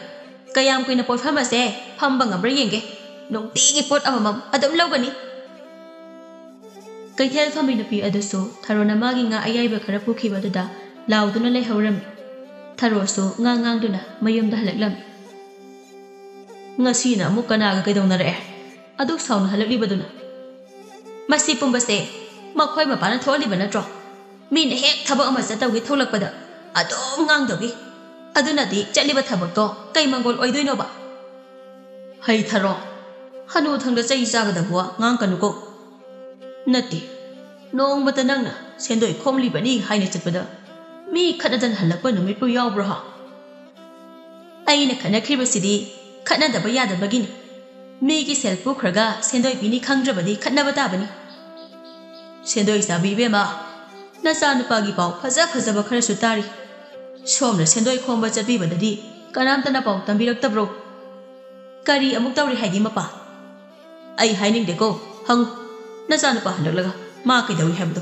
ꯀꯌꯥꯝ ꯀꯨꯏꯅ ꯄꯣꯠꯐꯝ ꯑꯁꯦ ꯐꯝꯕ ꯉꯝꯕ꯭ꯔꯥ ꯌꯦꯡꯒꯦ꯫ ꯅꯨꯡꯇꯤꯒꯤ ꯄꯣꯠ ꯑꯃꯃꯝ ꯑꯗꯨꯝ ꯂꯧꯒꯅꯤ꯫ ꯀꯩꯊꯦꯜ ꯐꯝꯕꯤ ꯅꯨꯄꯤ ꯑꯗꯨꯁꯨ ꯊꯔꯣꯅ ꯃꯥꯒꯤ ꯉꯥ ꯑꯌꯥꯏꯕ ꯈꯔ ꯄꯨꯈꯤꯕ ꯑꯗꯨꯗ ꯂꯥꯎꯗꯨꯅ ꯂꯩꯍꯧꯔꯝꯃꯤ꯫ ꯊꯔꯣꯁꯨ ꯉꯥ ꯉꯥꯡꯗꯨꯅ ꯃꯌꯨꯝꯗ ꯍꯜꯂꯛꯂꯝꯃꯤ꯫ ꯉꯁꯤꯅ ꯑꯃꯨꯛ ꯀꯅꯥꯒ ꯀꯩꯗꯧꯅꯔꯛꯑꯦ? ꯑꯗꯨꯛ ꯁꯥꯎꯅ ꯍꯜꯂꯛꯂꯤꯕꯗꯨꯅ? ꯃꯁꯤ ꯄꯨꯝꯕꯁꯦ ꯃꯈꯣꯏ ꯃꯄꯥꯅ ꯊꯣꯛꯍꯜꯂꯤꯕ ꯅꯠꯇ꯭ꯔꯣ? ꯃꯤꯅ ꯍꯦꯛ ꯊꯕꯛ ꯑꯃ ꯆꯠꯇꯧꯒꯦ ꯊꯣꯛꯂꯛꯄꯗ ꯑꯗꯨꯝ ꯉꯥꯡꯗꯧꯏ꯫ ꯑꯗꯨꯅꯗꯤ ꯆꯠꯂꯤꯕ ꯊꯕꯛꯇꯣ ꯀꯩ ꯃꯪꯒꯣꯜ ꯑꯣꯏꯗꯣꯏꯅꯣꯕ? ꯍꯩ ꯊꯔꯣ, ꯍꯅꯨꯊꯪꯗ ꯆꯩ ꯆꯥꯒꯗꯕ ꯋꯥ ꯉꯥꯡꯀꯅꯨꯀꯣ꯫ ꯅꯠꯇꯦ, ꯅꯣꯡꯃꯇ ꯅꯪꯅ ꯁꯦꯟꯗꯣꯏ ꯈꯣꯝꯂꯤꯕꯅꯤ ꯍꯥꯏꯅ ꯆꯠꯄꯗ ꯃꯤ ꯈꯠꯅꯗꯅ ꯍꯜꯂꯛꯄ ꯅꯨꯃꯤꯠꯄꯨ ꯌꯥꯎꯕ꯭ꯔꯣ ꯍꯥ? ꯑꯩꯅ ꯈꯠꯅꯈ꯭ꯔꯤꯕꯁꯤꯗꯤ ꯈꯠꯅꯗꯕ ꯌꯥꯗꯕꯒꯤꯅꯤ꯫ ꯃꯤꯒꯤ ꯁꯦꯜ ꯄꯨꯈ꯭ꯔꯒ ꯁꯦꯟꯗꯣꯏ ꯄꯤꯅꯤ ꯈꯪꯗ꯭ꯔꯕꯗꯤ ꯈꯠꯅꯕ ꯇꯥꯕꯅꯤ꯫ ꯁꯦꯟꯗꯣꯏ ꯆꯥꯕꯤ ꯏꯕꯦꯝꯃ, ꯅꯆꯥꯅꯨꯄꯥꯒꯤ ꯄꯥꯎ ꯐꯖ ꯐꯖꯕ ꯈꯔꯁꯨ ꯇꯥꯔꯤ꯫ ꯁꯣꯝꯅ ꯁꯦꯟꯗꯣꯏ ꯈꯣꯝꯕ ꯆꯠꯄꯤꯕꯗꯗꯤ ꯀꯅꯥꯝꯇꯅ ꯄꯥꯎ ꯇꯝꯕꯤꯔꯛꯇꯕ꯭ꯔꯣ? ꯀꯔꯤ ꯑꯃꯨꯛ ꯇꯧꯔꯤ ꯍꯥꯏꯒꯦ ꯃꯄꯥ? ꯑꯩ ꯍꯥꯏꯅꯤꯡꯗꯦꯀꯣ, ꯍꯪꯉꯨ꯫ ꯅꯆꯥꯅꯨꯄꯥ ꯍꯜꯂꯛꯂꯒ ꯃꯥ ꯀꯩꯗꯧꯏ ꯍꯥꯏꯕꯗꯣ꯫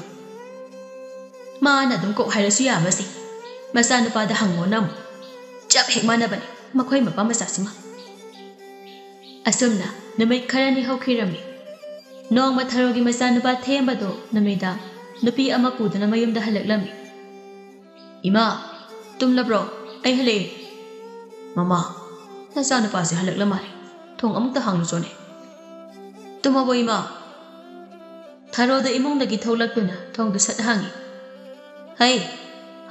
ꯃꯥꯅ ꯑꯗꯨꯝ ꯀꯣꯛ ꯍꯥꯏꯔꯁꯨ ꯌꯥꯕꯁꯦ꯫ ꯃꯆꯥꯅꯨꯄꯥꯗ ꯍꯪꯉꯣꯅ ꯑꯃꯨꯛ꯫ ꯆꯞ ꯍꯦꯛ ꯃꯥꯟꯅꯕꯅꯤ ꯃꯈꯣꯏ ꯃꯄꯥ ꯃꯆꯥꯁꯤꯃ꯫ ꯑꯁꯨꯝꯅ ꯅꯨꯃꯤꯠ ꯈꯔꯅꯤ ꯍꯧꯈꯤꯔꯝꯃꯤ꯫ ꯅꯣꯡꯃ ꯊꯔꯣꯒꯤ ꯃꯆꯥꯅꯨꯄꯥ ꯊꯦꯝꯕꯗꯣ ꯅꯨꯃꯤꯗꯥꯡ ꯅꯨꯄꯤ ꯑꯃ ꯄꯨꯗꯨꯅ ꯃꯌꯨꯝꯗ ꯍꯜꯂꯛꯂꯝꯃꯤ꯫ "ꯏꯃꯥ, ꯇꯨꯝꯂꯕ꯭ꯔꯣ? ꯑꯩ ꯍꯜꯂꯛꯑꯦ꯫" "ꯃꯃꯥ, ꯅꯆꯥꯅꯨꯄꯥꯁꯦ ꯍꯜꯂꯛꯂ ꯃꯥꯜꯂꯦ꯫ ꯊꯣꯡ ꯑꯃꯨꯛꯇ ꯍꯥꯡꯂꯨꯆꯣꯅꯦ꯫" "ꯇꯨꯝꯃꯕꯣ ꯏꯃꯥ?" ꯊꯔꯣꯗ ꯏꯃꯨꯡꯗꯒꯤ ꯊꯣꯛꯂꯛꯇꯨꯅ ꯊꯣꯡꯗꯨ ꯁꯠ ꯍꯥꯡꯉꯤ꯫ "ꯍꯩ,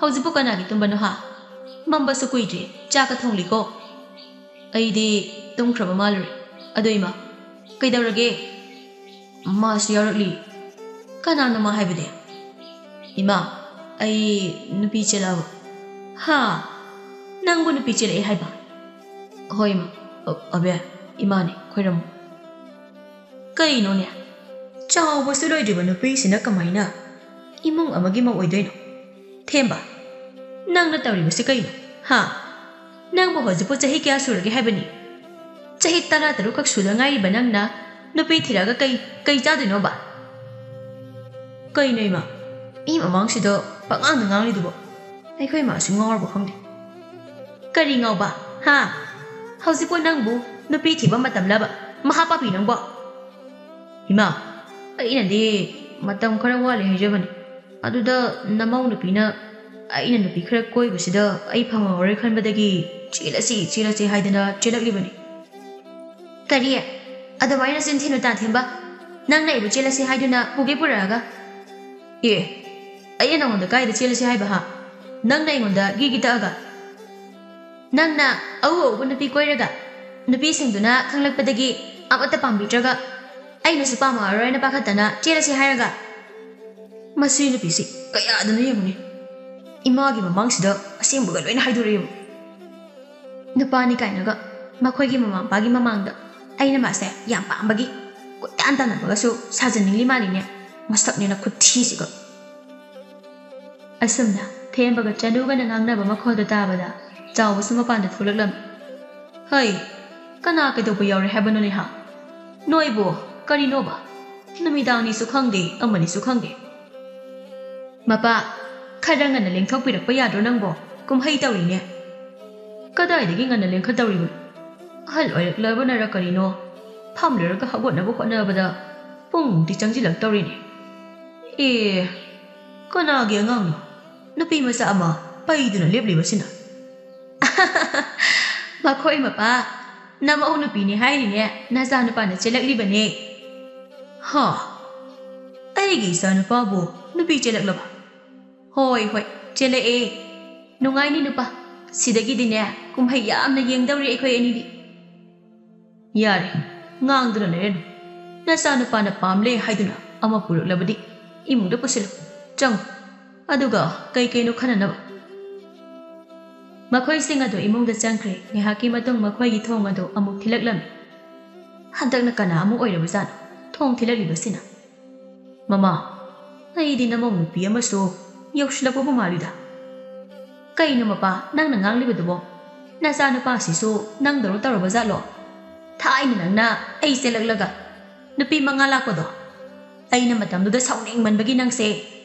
ꯍꯧꯖꯤꯛꯄꯨ ꯀꯅꯥꯒꯤ ꯇꯨꯝꯕꯅꯣ ꯍꯥ? ꯃꯝꯕꯁꯨ ꯀꯨꯏꯗ꯭ꯔꯤ, ꯆꯥꯛꯀ ꯊꯣꯡꯂꯤꯀꯣ?" "ꯑꯩꯗꯤ ꯇꯨꯝꯈ꯭ꯔꯕ ꯃꯥꯜꯂꯨꯔꯦ꯫ ꯑꯗꯣ ꯏꯃꯥ, ꯀꯩꯗꯧꯔꯒꯦ?" "ꯃꯥꯁꯨ ꯌꯥꯎꯔꯛꯂꯤ꯫" "ꯀꯅꯥꯅꯣ ꯃꯥ ꯍꯥꯏꯕꯗꯤ?" "ꯏꯃꯥ, ꯑꯩ ꯅꯨꯄꯤ ꯆꯦꯜꯂꯛꯑꯕ꯫" "ꯍꯥ? ꯅꯪꯕꯨ ꯅꯨꯄꯤ ꯆꯦꯜꯂꯛꯑꯦ ꯍꯥꯏꯕ?" "ꯍꯣꯏ ꯏꯃꯥ꯫ ꯑ-, ꯑꯕꯦ, ꯏꯃꯥꯅꯦ, ꯈꯣꯏꯔꯝꯃꯨ꯫" ꯀꯩꯅꯣꯅꯦ? ꯆꯥꯎꯕꯁꯨ ꯂꯣꯏꯗ꯭ꯔꯤꯕ ꯅꯨꯄꯤꯁꯤꯅ ꯀꯃꯥꯏꯅ ꯏꯃꯨꯡ ꯑꯃꯒꯤ ꯃꯧ ꯑꯣꯏꯗꯣꯏꯅꯣ? ꯊꯦꯝꯕ, ꯅꯪꯅ ꯇꯧꯔꯤꯕꯁꯤ ꯀꯩꯅꯣ? ꯍꯥ? ꯅꯪꯕꯨ ꯍꯧꯖꯤꯛꯄꯨ ꯆꯍꯤ ꯀꯌꯥ ꯁꯨꯔꯒꯦ ꯍꯥꯏꯕꯅꯤ? ꯆꯍꯤ ꯇꯔꯥ ꯇꯔꯨꯛ ꯈꯛ ꯁꯨꯗ ꯉꯥꯏꯔꯤꯕ ꯅꯪꯅ ꯅꯨꯄꯤ ꯊꯤꯔꯛꯑꯒ ꯀꯩ, ꯀꯩ ꯆꯥꯗꯣꯏꯅꯣꯕ? ꯀꯩꯅꯣ ꯏꯃꯥ? ꯃꯤ ꯃꯃꯥꯡꯁꯤꯗ ꯄꯉꯥꯡꯗ ꯉꯥꯡꯂꯤꯗꯨꯕꯣ? ꯑꯩꯈꯣꯏ ꯏꯃꯥꯁꯨ ꯉꯥꯎꯔꯕ ꯈꯪꯗꯦ꯫ ꯀꯔꯤ ꯉꯥꯎꯕ? ꯍꯥ? ꯍꯧꯖꯤꯛꯄꯨ ꯅꯪꯕꯨ ꯅꯨꯄꯤ ꯊꯤꯕ ꯃꯇꯝꯂꯕ? ꯃꯍꯥ ꯄꯥꯄꯤ ꯅꯪꯕꯣ! ꯏꯃꯥ, ꯑꯩꯅꯗꯤ ꯃꯇꯝ ꯈꯔ ꯋꯥꯠꯂꯤ ꯍꯥꯏꯖꯕꯅꯤ꯫ ꯑꯗꯨꯗ ꯅꯃꯧ ꯅꯨꯄꯤꯅ ꯑꯩꯅ ꯅꯨꯄꯤ ꯈꯔ ꯀꯣꯏꯕꯁꯤꯗ ꯑꯩ ꯐꯪꯍꯧꯔꯣꯏ ꯈꯟꯕꯗꯒꯤ ꯆꯦꯜꯂꯁꯤ, ꯆꯦꯜꯂꯁꯤ ꯍꯥꯏꯗꯅ ꯆꯦꯜꯂꯛꯂꯤꯕꯅꯤ꯫ ꯀꯔꯤ? ꯑꯗꯨꯃꯥꯏꯅ ꯆꯤꯟ ꯊꯤꯅꯨ ꯇꯥꯊꯦꯝꯕ꯫ ꯅꯪꯅ ꯑꯩꯕꯨ ꯆꯦꯜꯂꯁꯤ ꯍꯥꯏꯗꯨꯅ ꯄꯨꯒꯦ ꯄꯨꯔꯛꯑꯒ? ꯑꯦ, ꯑꯩꯅ ꯅꯉꯣꯟꯗ ꯀꯥꯏꯗ ꯆꯦꯜꯂꯁꯤ ꯍꯥꯏꯕ ꯍꯥ? ꯅꯪꯅ ꯑꯩꯉꯣꯟꯗ ꯒꯤꯒꯤ ꯇꯛꯑꯒ? ꯅꯪꯅ ꯑꯎ ꯑꯎꯕ ꯅꯨꯄꯤ ꯀꯣꯏꯔꯒ ꯅꯨꯄꯤꯁꯤꯡꯗꯨꯅ ꯈꯪꯂꯛꯄꯗꯒꯤ ꯑꯃꯠꯇ ꯄꯥꯝꯕꯤꯗ꯭ꯔꯒ ꯑꯩꯅꯁꯨ ꯄꯥꯝꯃꯛꯑꯔꯣꯏꯅ ꯄꯥꯈꯠꯇꯅ ꯆꯦꯜꯂꯁꯤ ꯍꯥꯏꯔꯒ? ꯃꯁꯤ ꯅꯨꯄꯤꯁꯤ ꯀꯌꯥꯗꯅꯣ ꯌꯦꯡꯉꯨꯅꯦ꯫ ꯏꯃꯥꯒꯤ ꯃꯃꯥꯡꯁꯤꯗ ꯑꯁꯦꯡꯕꯒ ꯂꯣꯏꯅ ꯍꯥꯏꯗꯣꯔꯛꯑꯦꯕ꯫ ꯅꯨꯄꯥꯅꯤ ꯀꯥꯏꯅꯒ ꯃꯈꯣꯏꯒꯤ ꯃꯃꯥ ꯃꯄꯥꯒꯤ ꯃꯃꯥꯡꯗ ꯑꯩꯅ ꯃꯥꯁꯦ ꯌꯥꯝ ꯄꯥꯝꯕꯒꯤ ꯀꯣꯏꯇꯥꯟ ꯇꯥꯟꯅꯕꯒꯁꯨ ꯁꯥꯖꯅꯤꯡꯂꯤ ꯃꯥꯜꯂꯤꯅꯦ꯫ ꯃꯁꯛꯅꯦꯅ ꯈꯨꯊꯤꯁꯤꯒ꯫ ꯑꯁꯨꯝꯅ ꯊꯦꯝꯕꯒ ꯆꯅꯨꯒꯅ ꯉꯥꯡꯅꯕ ꯃꯈꯣꯜꯗꯨ ꯇꯥꯕꯗ ꯆꯥꯎꯕꯁꯨ ꯃꯄꯥꯟꯗ ꯊꯣꯛꯂꯛꯂꯝꯃꯤ꯫ "ꯍꯩ, ꯀꯅꯥ ꯀꯩꯗꯧꯕ ꯌꯥꯎꯔꯦ ꯍꯥꯏꯕꯅꯣꯅꯦ ꯍꯥ? ꯅꯣꯏꯕꯨ ꯀꯔꯤꯅꯣꯕ? ꯅꯨꯃꯤꯗꯥꯡꯅꯤꯁꯨ ꯈꯪꯗꯦ, ꯑꯃꯅꯤꯁꯨ ꯈꯪꯗꯦ꯫" "ꯃꯄꯥ, ꯈꯔ ꯉꯟꯅ ꯂꯦꯡꯊꯣꯛꯄꯤꯔꯛꯄ ꯌꯥꯗ꯭ꯔꯣ ꯅꯪꯕꯣ? ꯀꯨꯝꯍꯩ ꯇꯧꯔꯤꯅꯦ꯫" "ꯀꯗꯥꯏꯗꯒꯤ ꯉꯟꯅ ꯂꯦꯡꯈꯠꯇꯧꯔꯤꯕꯅꯣ? ꯑꯍꯜ ꯑꯣꯏꯔꯛꯂꯕꯅꯔ ꯀꯔꯤꯅꯣ, ꯐꯝꯂꯨꯔꯒ ꯍꯧꯒꯠꯅꯕ ꯍꯣꯠꯅꯕꯗ ꯄꯨꯡꯗꯤ ꯆꯪꯁꯤꯜꯂꯛꯇꯧꯔꯤꯅꯦ꯫ ꯑꯦ, ꯀꯅꯥꯒꯤ ꯑꯉꯥꯡꯅꯣ? ꯅꯨꯄꯤ ꯃꯆꯥ ꯑꯃ ꯄꯩꯗꯨꯅ ꯂꯦꯞꯂꯤꯕꯁꯤꯅ꯫ ꯃꯈꯣꯏ ꯃꯄꯥ, ꯅꯃꯧ ꯅꯨꯄꯤꯅꯦ ꯍꯥꯏꯔꯤꯅꯦ, ꯅꯆꯥꯅꯨꯄꯥꯅ ꯆꯦꯜꯂꯛꯂꯤꯕꯅꯦ꯫ ꯍꯥ? ꯑꯩꯒꯤ ꯏꯆꯥꯅꯨꯄꯥꯕꯨ ꯅꯨꯄꯤ ꯆꯦꯜꯂꯛꯂꯕ? ꯍꯣꯏ, ꯍꯣꯏ, ꯆꯦꯜꯂꯛꯑꯦ꯫ ꯅꯨꯡꯉꯥꯏꯅꯤ ꯅꯨꯄꯥ꯫ ꯁꯤꯗꯒꯤꯗꯤꯅꯦ, ꯀꯨꯝꯍꯩ ꯌꯥꯝꯅ ꯌꯦꯡꯗꯧꯔꯤ ꯑꯩꯈꯣꯏ ꯑꯅꯤꯗꯤ꯫ ꯌꯥꯔꯦ, ꯉꯥꯡꯗꯨꯅ ꯂꯩꯔꯅꯨ꯫ ꯅꯆꯥꯅꯨꯄꯥꯅ ꯄꯥꯝꯂꯦ ꯍꯥꯏꯗꯨꯅ ꯑꯃ ꯄꯨꯔꯛꯂꯕꯗꯤ ꯏꯃꯨꯡꯗ ꯄꯨꯁꯤꯜꯂꯨ꯫ ꯆꯪꯉꯨ꯫ ꯑꯗꯨꯒ ꯀꯩ ꯀꯩꯅꯣ ꯈꯟꯅꯅꯕ꯫ ꯃꯈꯣꯏꯁꯤꯡ ꯑꯗꯨ ꯏꯃꯨꯡꯗ ꯆꯪꯈ꯭ꯔꯦ꯫ ꯉꯥꯏꯍꯥꯛꯀꯤ ꯃꯇꯨꯡ ꯃꯈꯣꯏꯒꯤ ꯊꯣꯡ ꯑꯗꯨ ꯑꯃꯨꯛ ꯊꯤꯜꯂꯛꯂꯝꯃꯤ꯫ ꯍꯟꯗꯛꯅ ꯀꯅꯥ ꯑꯃꯨꯛ ꯑꯣꯏꯔꯕꯖꯥꯠꯅꯣ ꯊꯣꯡ ꯊꯤꯜꯂꯛꯂꯤꯕꯁꯤꯅ? ꯃꯃꯥ, ꯑꯩꯗꯤ ꯅꯃꯧ ꯅꯨꯄꯤ ꯑꯃꯁꯨ ꯌꯧꯁꯤꯜꯂꯛꯄꯕꯨ ꯃꯥꯜꯂꯤꯗ꯫ ꯀꯩꯅꯣ ꯃꯄꯥ, ꯅꯪꯅ ꯉꯥꯡꯂꯤꯕꯗꯨꯕꯣ? ꯅꯆꯥꯅꯨꯄꯥꯁꯤꯁꯨ ꯅꯪꯗꯧꯅ ꯇꯧꯔꯕ ꯖꯥꯠꯂꯣ? ꯊꯥꯏꯅ ꯅꯪꯅ ꯑꯩ ꯆꯦꯜꯂꯛꯂꯒ ꯅꯨꯄꯤ ꯃꯉꯥ ꯂꯥꯛꯄꯗꯣ, ꯑꯩꯅ ꯃꯇꯝꯗꯨꯗ ꯁꯥꯎꯅꯤꯡꯃꯟꯕꯒꯤ ꯅꯪꯁꯦ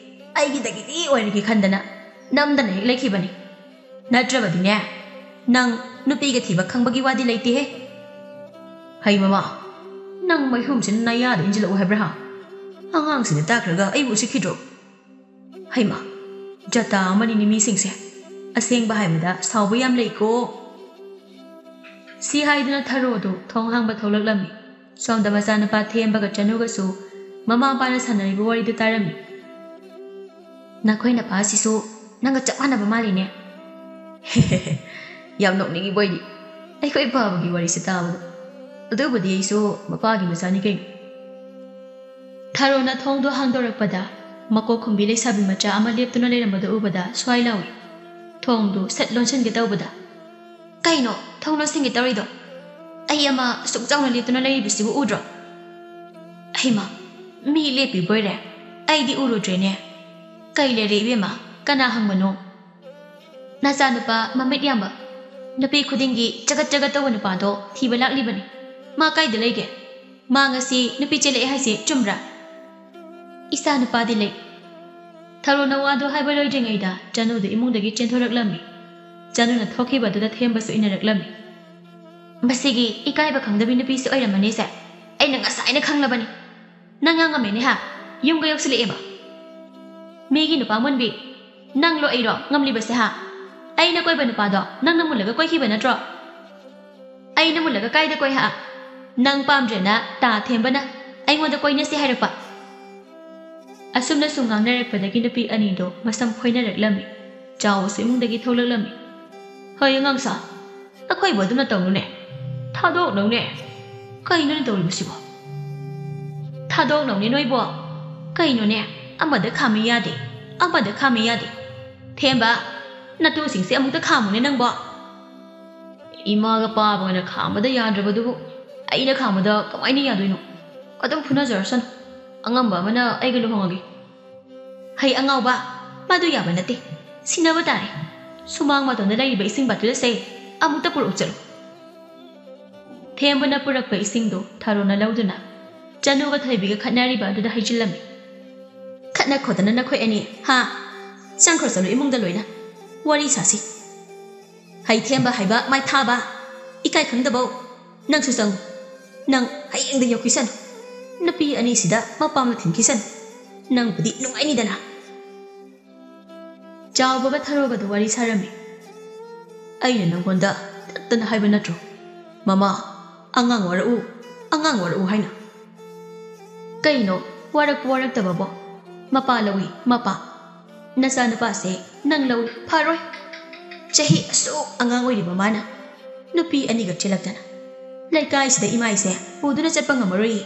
ꯑꯩꯒꯤꯗꯒꯤꯗꯤ ꯑꯣꯏꯔꯒꯦ ꯈꯟꯗꯅ ꯅꯝꯗꯅ ꯍꯦꯛ ꯂꯩꯈꯤꯕꯅꯤ꯫ ꯅꯠꯇ꯭ꯔꯕꯗꯤꯅꯦ, ꯅꯪ ꯅꯨꯄꯤꯒ ꯊꯤꯕ ꯈꯪꯕꯒꯤ ꯋꯥꯗꯤ ꯂꯩꯇꯦꯍꯦ꯫ ꯍꯩ ꯃꯃꯥ, ꯅꯪ ꯃꯩꯍꯨꯝꯁꯤꯅ ꯅꯌꯥꯗ ꯏꯟꯁꯤꯜꯂꯛꯎ ꯍꯥꯏꯕ꯭ꯔꯥ ꯍꯥ? ꯑꯉꯥꯡꯁꯤꯅ ꯇꯥꯈ꯭ꯔꯒ ꯑꯩꯕꯨ ꯎꯁꯤꯠꯈꯤꯗ꯭ꯔꯣ? ꯍꯩꯃꯥ, ꯖꯇꯥ ꯑꯃꯅꯤꯅꯦ ꯃꯤꯁꯤꯡꯁꯦ꯫ ꯑꯁꯦꯡꯕ ꯍꯥꯏꯕꯗ ꯁꯥꯎꯕ ꯌꯥꯝ ꯂꯩꯀꯣ꯫ ꯁꯤ ꯍꯥꯏꯗꯨꯅ ꯊꯔꯣꯗꯨ ꯊꯣꯡ ꯍꯥꯡꯕ ꯊꯣꯛꯂꯛꯂꯝꯃꯤ꯫ ꯁꯣꯝꯗ ꯃꯆꯥꯅꯨꯄꯥ ꯊꯦꯝꯕꯒ ꯆꯅꯨꯒꯁꯨ ꯃꯃꯥ ꯃꯄꯥꯅ ꯁꯥꯟꯅꯔꯤꯕ ꯋꯥꯔꯤꯗꯨ ꯇꯥꯔꯝꯃꯤ꯫ ꯅꯈꯣꯏ ꯅꯄꯥꯁꯤꯁꯨ ꯅꯪꯒ ꯆꯞ ꯃꯥꯟꯅꯕ ꯃꯥꯜꯂꯤꯅꯦ꯫ ꯌꯥꯝ ꯅꯣꯛꯅꯤꯡꯉꯤꯕꯣ ꯑꯩꯗꯤ꯫ ꯑꯩꯈꯣꯏ ꯄꯥꯕꯒꯤ ꯋꯥꯔꯤꯁꯦ ꯇꯥꯕꯗ꯫ ꯑꯗꯨꯕꯨꯗꯤ ꯑꯩꯁꯨ ꯃꯄꯥꯒꯤ ꯃꯆꯥꯅꯤ ꯀꯩꯅꯣ꯫ ꯊꯔꯣꯅ ꯊꯣꯡꯗꯣ ꯍꯥꯡꯗꯣꯔꯛꯄꯗ ꯃꯀꯣꯛ ꯈꯨꯝꯕꯤ ꯂꯩꯁꯥꯕꯤ ꯃꯆꯥ ꯑꯃ ꯂꯦꯞꯇꯨꯅ ꯂꯩꯔꯝꯕꯗꯨ ꯎꯕꯗ ꯁ꯭ꯋꯥꯏ ꯂꯥꯎꯏ꯫ ꯊꯣꯡꯗꯨ ꯁꯠ ꯂꯣꯟꯁꯤꯟꯒꯦ ꯇꯧꯕꯗ, "ꯀꯩꯅꯣ ꯊꯣꯡ ꯂꯣꯟꯁꯤꯟꯒꯦ ꯇꯧꯔꯤꯗꯣ? ꯑꯩ ꯑꯃ ꯑꯁꯨꯛ ꯆꯥꯎꯅ ꯂꯦꯞꯇꯨꯅ ꯂꯩꯔꯤꯕꯁꯤꯕꯨ ꯎꯗ꯭ꯔꯣ?" "ꯍꯩꯃꯥ, ꯃꯤ ꯂꯦꯞꯄꯤꯕꯣꯏꯔꯦ? ꯑꯩꯗꯤ ꯎꯔꯨꯗ꯭ꯔꯦꯅꯦ꯫ ꯀꯩ ꯂꯩꯔꯦ ꯏꯕꯦꯝꯃ? ꯀꯅꯥ ꯍꯪꯕꯅꯣ?" "ꯅꯆꯥꯅꯨꯄꯥ ꯃꯃꯤꯠ ꯌꯥꯝꯕ, ꯅꯨꯄꯤ ꯈꯨꯗꯤꯡꯒꯤ ꯆꯒꯠ ꯆꯒꯠ ꯇꯧꯕ ꯅꯨꯄꯥꯗꯣ ꯊꯤꯕ ꯂꯥꯛꯂꯤꯕꯅꯤ꯫ ꯃꯥ ꯀꯥꯏꯗ ꯂꯩꯒꯦ? ꯃꯥ ꯉꯁꯤ ꯅꯨꯄꯤ ꯆꯦꯜꯂꯛꯑꯦ ꯍꯥꯏꯁꯦ ꯆꯨꯝꯕ꯭ꯔꯥ?" "ꯏꯆꯥ ꯅꯨꯄꯥꯗꯤ ꯂꯩ꯫" ꯊꯔꯣꯅ ꯋꯥꯗꯨ ꯍꯥꯏꯕ ꯂꯣꯏꯗ꯭ꯔꯤꯉꯩꯗ ꯆꯅꯨꯗꯨ ꯏꯃꯨꯡꯗꯒꯤ ꯆꯦꯟꯊꯣꯔꯛꯂꯝꯃꯤ꯫ ꯆꯅꯨꯅ ꯊꯣꯛꯈꯤꯕꯗꯨꯗ ꯊꯦꯝꯕꯁꯨ ꯏꯟꯅꯔꯛꯂꯝꯃꯤ꯫ ꯃꯁꯤꯒꯤ ꯏꯀꯥꯏꯕ ꯈꯪꯗꯕꯤ ꯅꯨꯄꯤꯁꯤ ꯑꯣꯏꯔꯝꯃꯅꯤꯁꯦ꯫ ꯑꯩꯅ ꯉꯁꯥꯏꯅ ꯈꯪꯂꯕꯅꯤ꯫ ꯅꯪ ꯉꯥꯡꯉꯝꯃꯦꯅꯦ ꯍꯥ? ꯌꯨꯝꯒ ꯌꯧꯁꯤꯜꯂꯛꯑꯦꯕ꯫ ꯃꯤꯒꯤ ꯅꯨꯄꯥ ꯃꯨꯟꯕꯤ, ꯅꯪꯂꯣ ꯑꯩꯔꯣ ꯉꯝꯂꯤꯕꯁꯦ ꯍꯥ? ꯑꯩꯅ ꯀꯣꯏꯕ ꯅꯨꯄꯥꯗꯣ ꯅꯪꯅ ꯃꯨꯜꯂꯒ ꯀꯣꯏꯈꯤꯕ ꯅꯠꯇ꯭ꯔꯣ? ꯑꯩꯅ ꯃꯨꯜꯂꯒ ꯀꯥꯏꯗ ꯀꯣꯏ ꯍꯥ? ꯅꯪ ꯄꯥꯝꯗ꯭ꯔꯦꯅ ꯇꯥ ꯊꯦꯝꯕꯅ ꯑꯩꯉꯣꯟꯗ ꯀꯣꯏꯅꯁꯤ ꯍꯥꯏꯔꯛꯄ꯫ ꯑꯁꯨꯝꯅ ꯁꯨꯝ ꯉꯥꯡꯅꯔꯛꯄꯗꯒꯤ ꯅꯨꯄꯤ ꯑꯅꯤꯗꯣ ꯃꯁꯝ ꯈꯣꯏꯅꯔꯛꯂꯝꯃꯤ꯫ ꯆꯥꯎꯕꯁꯨ ꯏꯃꯨꯡꯗꯒꯤ ꯊꯣꯛꯂꯛꯂꯝꯃꯤ꯫ "ꯍꯣꯏ ꯑꯉꯥꯡꯁꯥ, ꯅꯈꯣꯏꯕꯨ ꯑꯗꯨꯝꯅ ꯇꯧꯅꯨꯅꯦ꯫ ꯊꯥꯗꯣꯛꯅꯧꯅꯦ꯫ ꯀꯩꯅꯣꯅꯦ ꯇꯧꯔꯤꯕꯁꯤꯕꯣ? ꯊꯥꯗꯣꯛꯅꯧꯅꯦ ꯅꯣꯏꯕꯣ꯫ ꯀꯩꯅꯣꯅꯦ? ꯑꯃꯗ ꯈꯥꯝꯃꯤ ꯌꯥꯗꯦ, ꯑꯃꯗ ꯈꯥꯝꯃꯤ ꯌꯥꯗꯦ꯫ ꯊꯦꯝꯕ, ꯅꯇꯨꯁꯤꯡꯁꯦ ꯑꯃꯨꯛꯇ ꯈꯥꯝꯃꯨꯅꯦ ꯅꯪꯕꯣ꯫ ꯏꯃꯥꯒ ꯄꯥꯕꯒꯅ ꯈꯥꯝꯕꯗ ꯌꯥꯗ꯭ꯔꯕꯗꯨꯕꯨ ꯑꯩꯅ ꯈꯥꯝꯕꯗ ꯀꯃꯥꯏꯅ ꯌꯥꯗꯣꯏꯅꯣ? ꯑꯗꯨꯝ ꯐꯨꯅꯖꯔꯁꯅꯨ꯫ ꯑꯉꯝꯕ ꯑꯃꯅ ꯑꯩꯒ ꯂꯨꯍꯣꯡꯉꯒꯦ꯫" "ꯍꯩ ꯑꯉꯥꯎꯕ, ꯃꯗꯨ ꯌꯥꯕ ꯅꯠꯇꯦ꯫ ꯁꯤꯟꯅꯕ ꯇꯥꯔꯦ꯫ ꯁꯨꯃꯥꯡ ꯃꯇꯣꯟꯗ ꯂꯩꯔꯤꯕ ꯏꯁꯤꯡ ꯕꯥꯇꯤꯜ ꯑꯁꯦ ꯑꯃꯨꯛꯇ ꯄꯨꯔꯛꯎ ꯆꯠꯂꯨ꯫" ꯊꯦꯝꯕꯅ ꯄꯨꯔꯛꯄ ꯏꯁꯤꯡꯗꯨ ꯊꯔꯣꯅ ꯂꯧꯗꯨꯅ ꯆꯅꯨꯒ ꯊꯣꯏꯕꯤꯒ ꯈꯠꯅꯔꯤꯕ ꯑꯗꯨꯗ ꯍꯩꯖꯤꯜꯂꯝꯃꯤ꯫ "ꯈꯠꯅ ꯈꯣꯠꯇꯅ ꯅꯈꯣꯏ ꯑꯅꯤ, ꯍꯥ? ꯆꯪꯈ꯭ꯔꯣ ꯆꯠꯂꯨ ꯏꯃꯨꯡꯗ ꯂꯣꯏꯅ꯫ ꯋꯥꯔꯤ ꯁꯥꯁꯤ꯫ ꯍꯩ ꯊꯦꯝꯕ ꯍꯥꯏꯕ ꯃꯥꯏꯊꯥꯕ, ꯏꯀꯥꯏ ꯈꯪꯗꯕꯧ, ꯅꯪꯁꯨ ꯆꯪꯉꯨ꯫ ꯅꯪ ꯍꯌꯦꯡꯗ ꯌꯧꯈꯤꯁꯅꯨ꯫ ꯅꯨꯄꯤ ꯑꯅꯤꯁꯤꯗ ꯃꯄꯥꯝꯗ ꯊꯤꯟꯈꯤꯁꯅꯨ꯫ ꯅꯪꯕꯨꯗꯤ ꯅꯨꯡꯉꯥꯏꯅꯤꯗꯅ꯫" ꯆꯥꯎꯕꯒ ꯊꯔꯣꯒꯗꯣ ꯋꯥꯔꯤ ꯁꯥꯔꯝꯃꯤ꯫ "ꯑꯩꯅ ꯅꯪꯉꯣꯟꯗ ꯇꯠꯇꯅ ꯍꯥꯏꯕ ꯅꯠꯇ꯭ꯔꯣ, ꯃꯃꯥ, ꯑꯉꯥꯡ ꯋꯥꯔꯛꯎ, ꯑꯉꯥꯡ ꯋꯥꯔꯛꯎ ꯍꯥꯏꯅ?" "ꯀꯩꯅꯣ ꯋꯥꯔꯛꯄ ꯋꯥꯔꯛꯇꯕꯕꯣ? ꯃꯄꯥ ꯂꯧꯏ, ꯃꯄꯥ꯫ ꯅꯆꯥꯅꯨꯄꯥꯁꯦ ꯅꯪ ꯂꯧꯏ, ꯐꯔꯣꯏ꯫ ꯆꯍꯤ ꯑꯁꯨꯛ ꯑꯉꯥꯡ ꯑꯣꯏꯔꯤꯕ ꯃꯥꯅ ꯅꯨꯄꯤ ꯑꯅꯤꯒ ꯆꯦꯜꯂꯛꯇꯅ ꯂꯩꯀꯥꯏꯁꯤꯗ ꯏꯃꯥꯏꯁꯦ ꯄꯨꯗꯨꯅ ꯆꯠꯄ ꯉꯝꯃꯔꯣꯏꯌꯦ꯫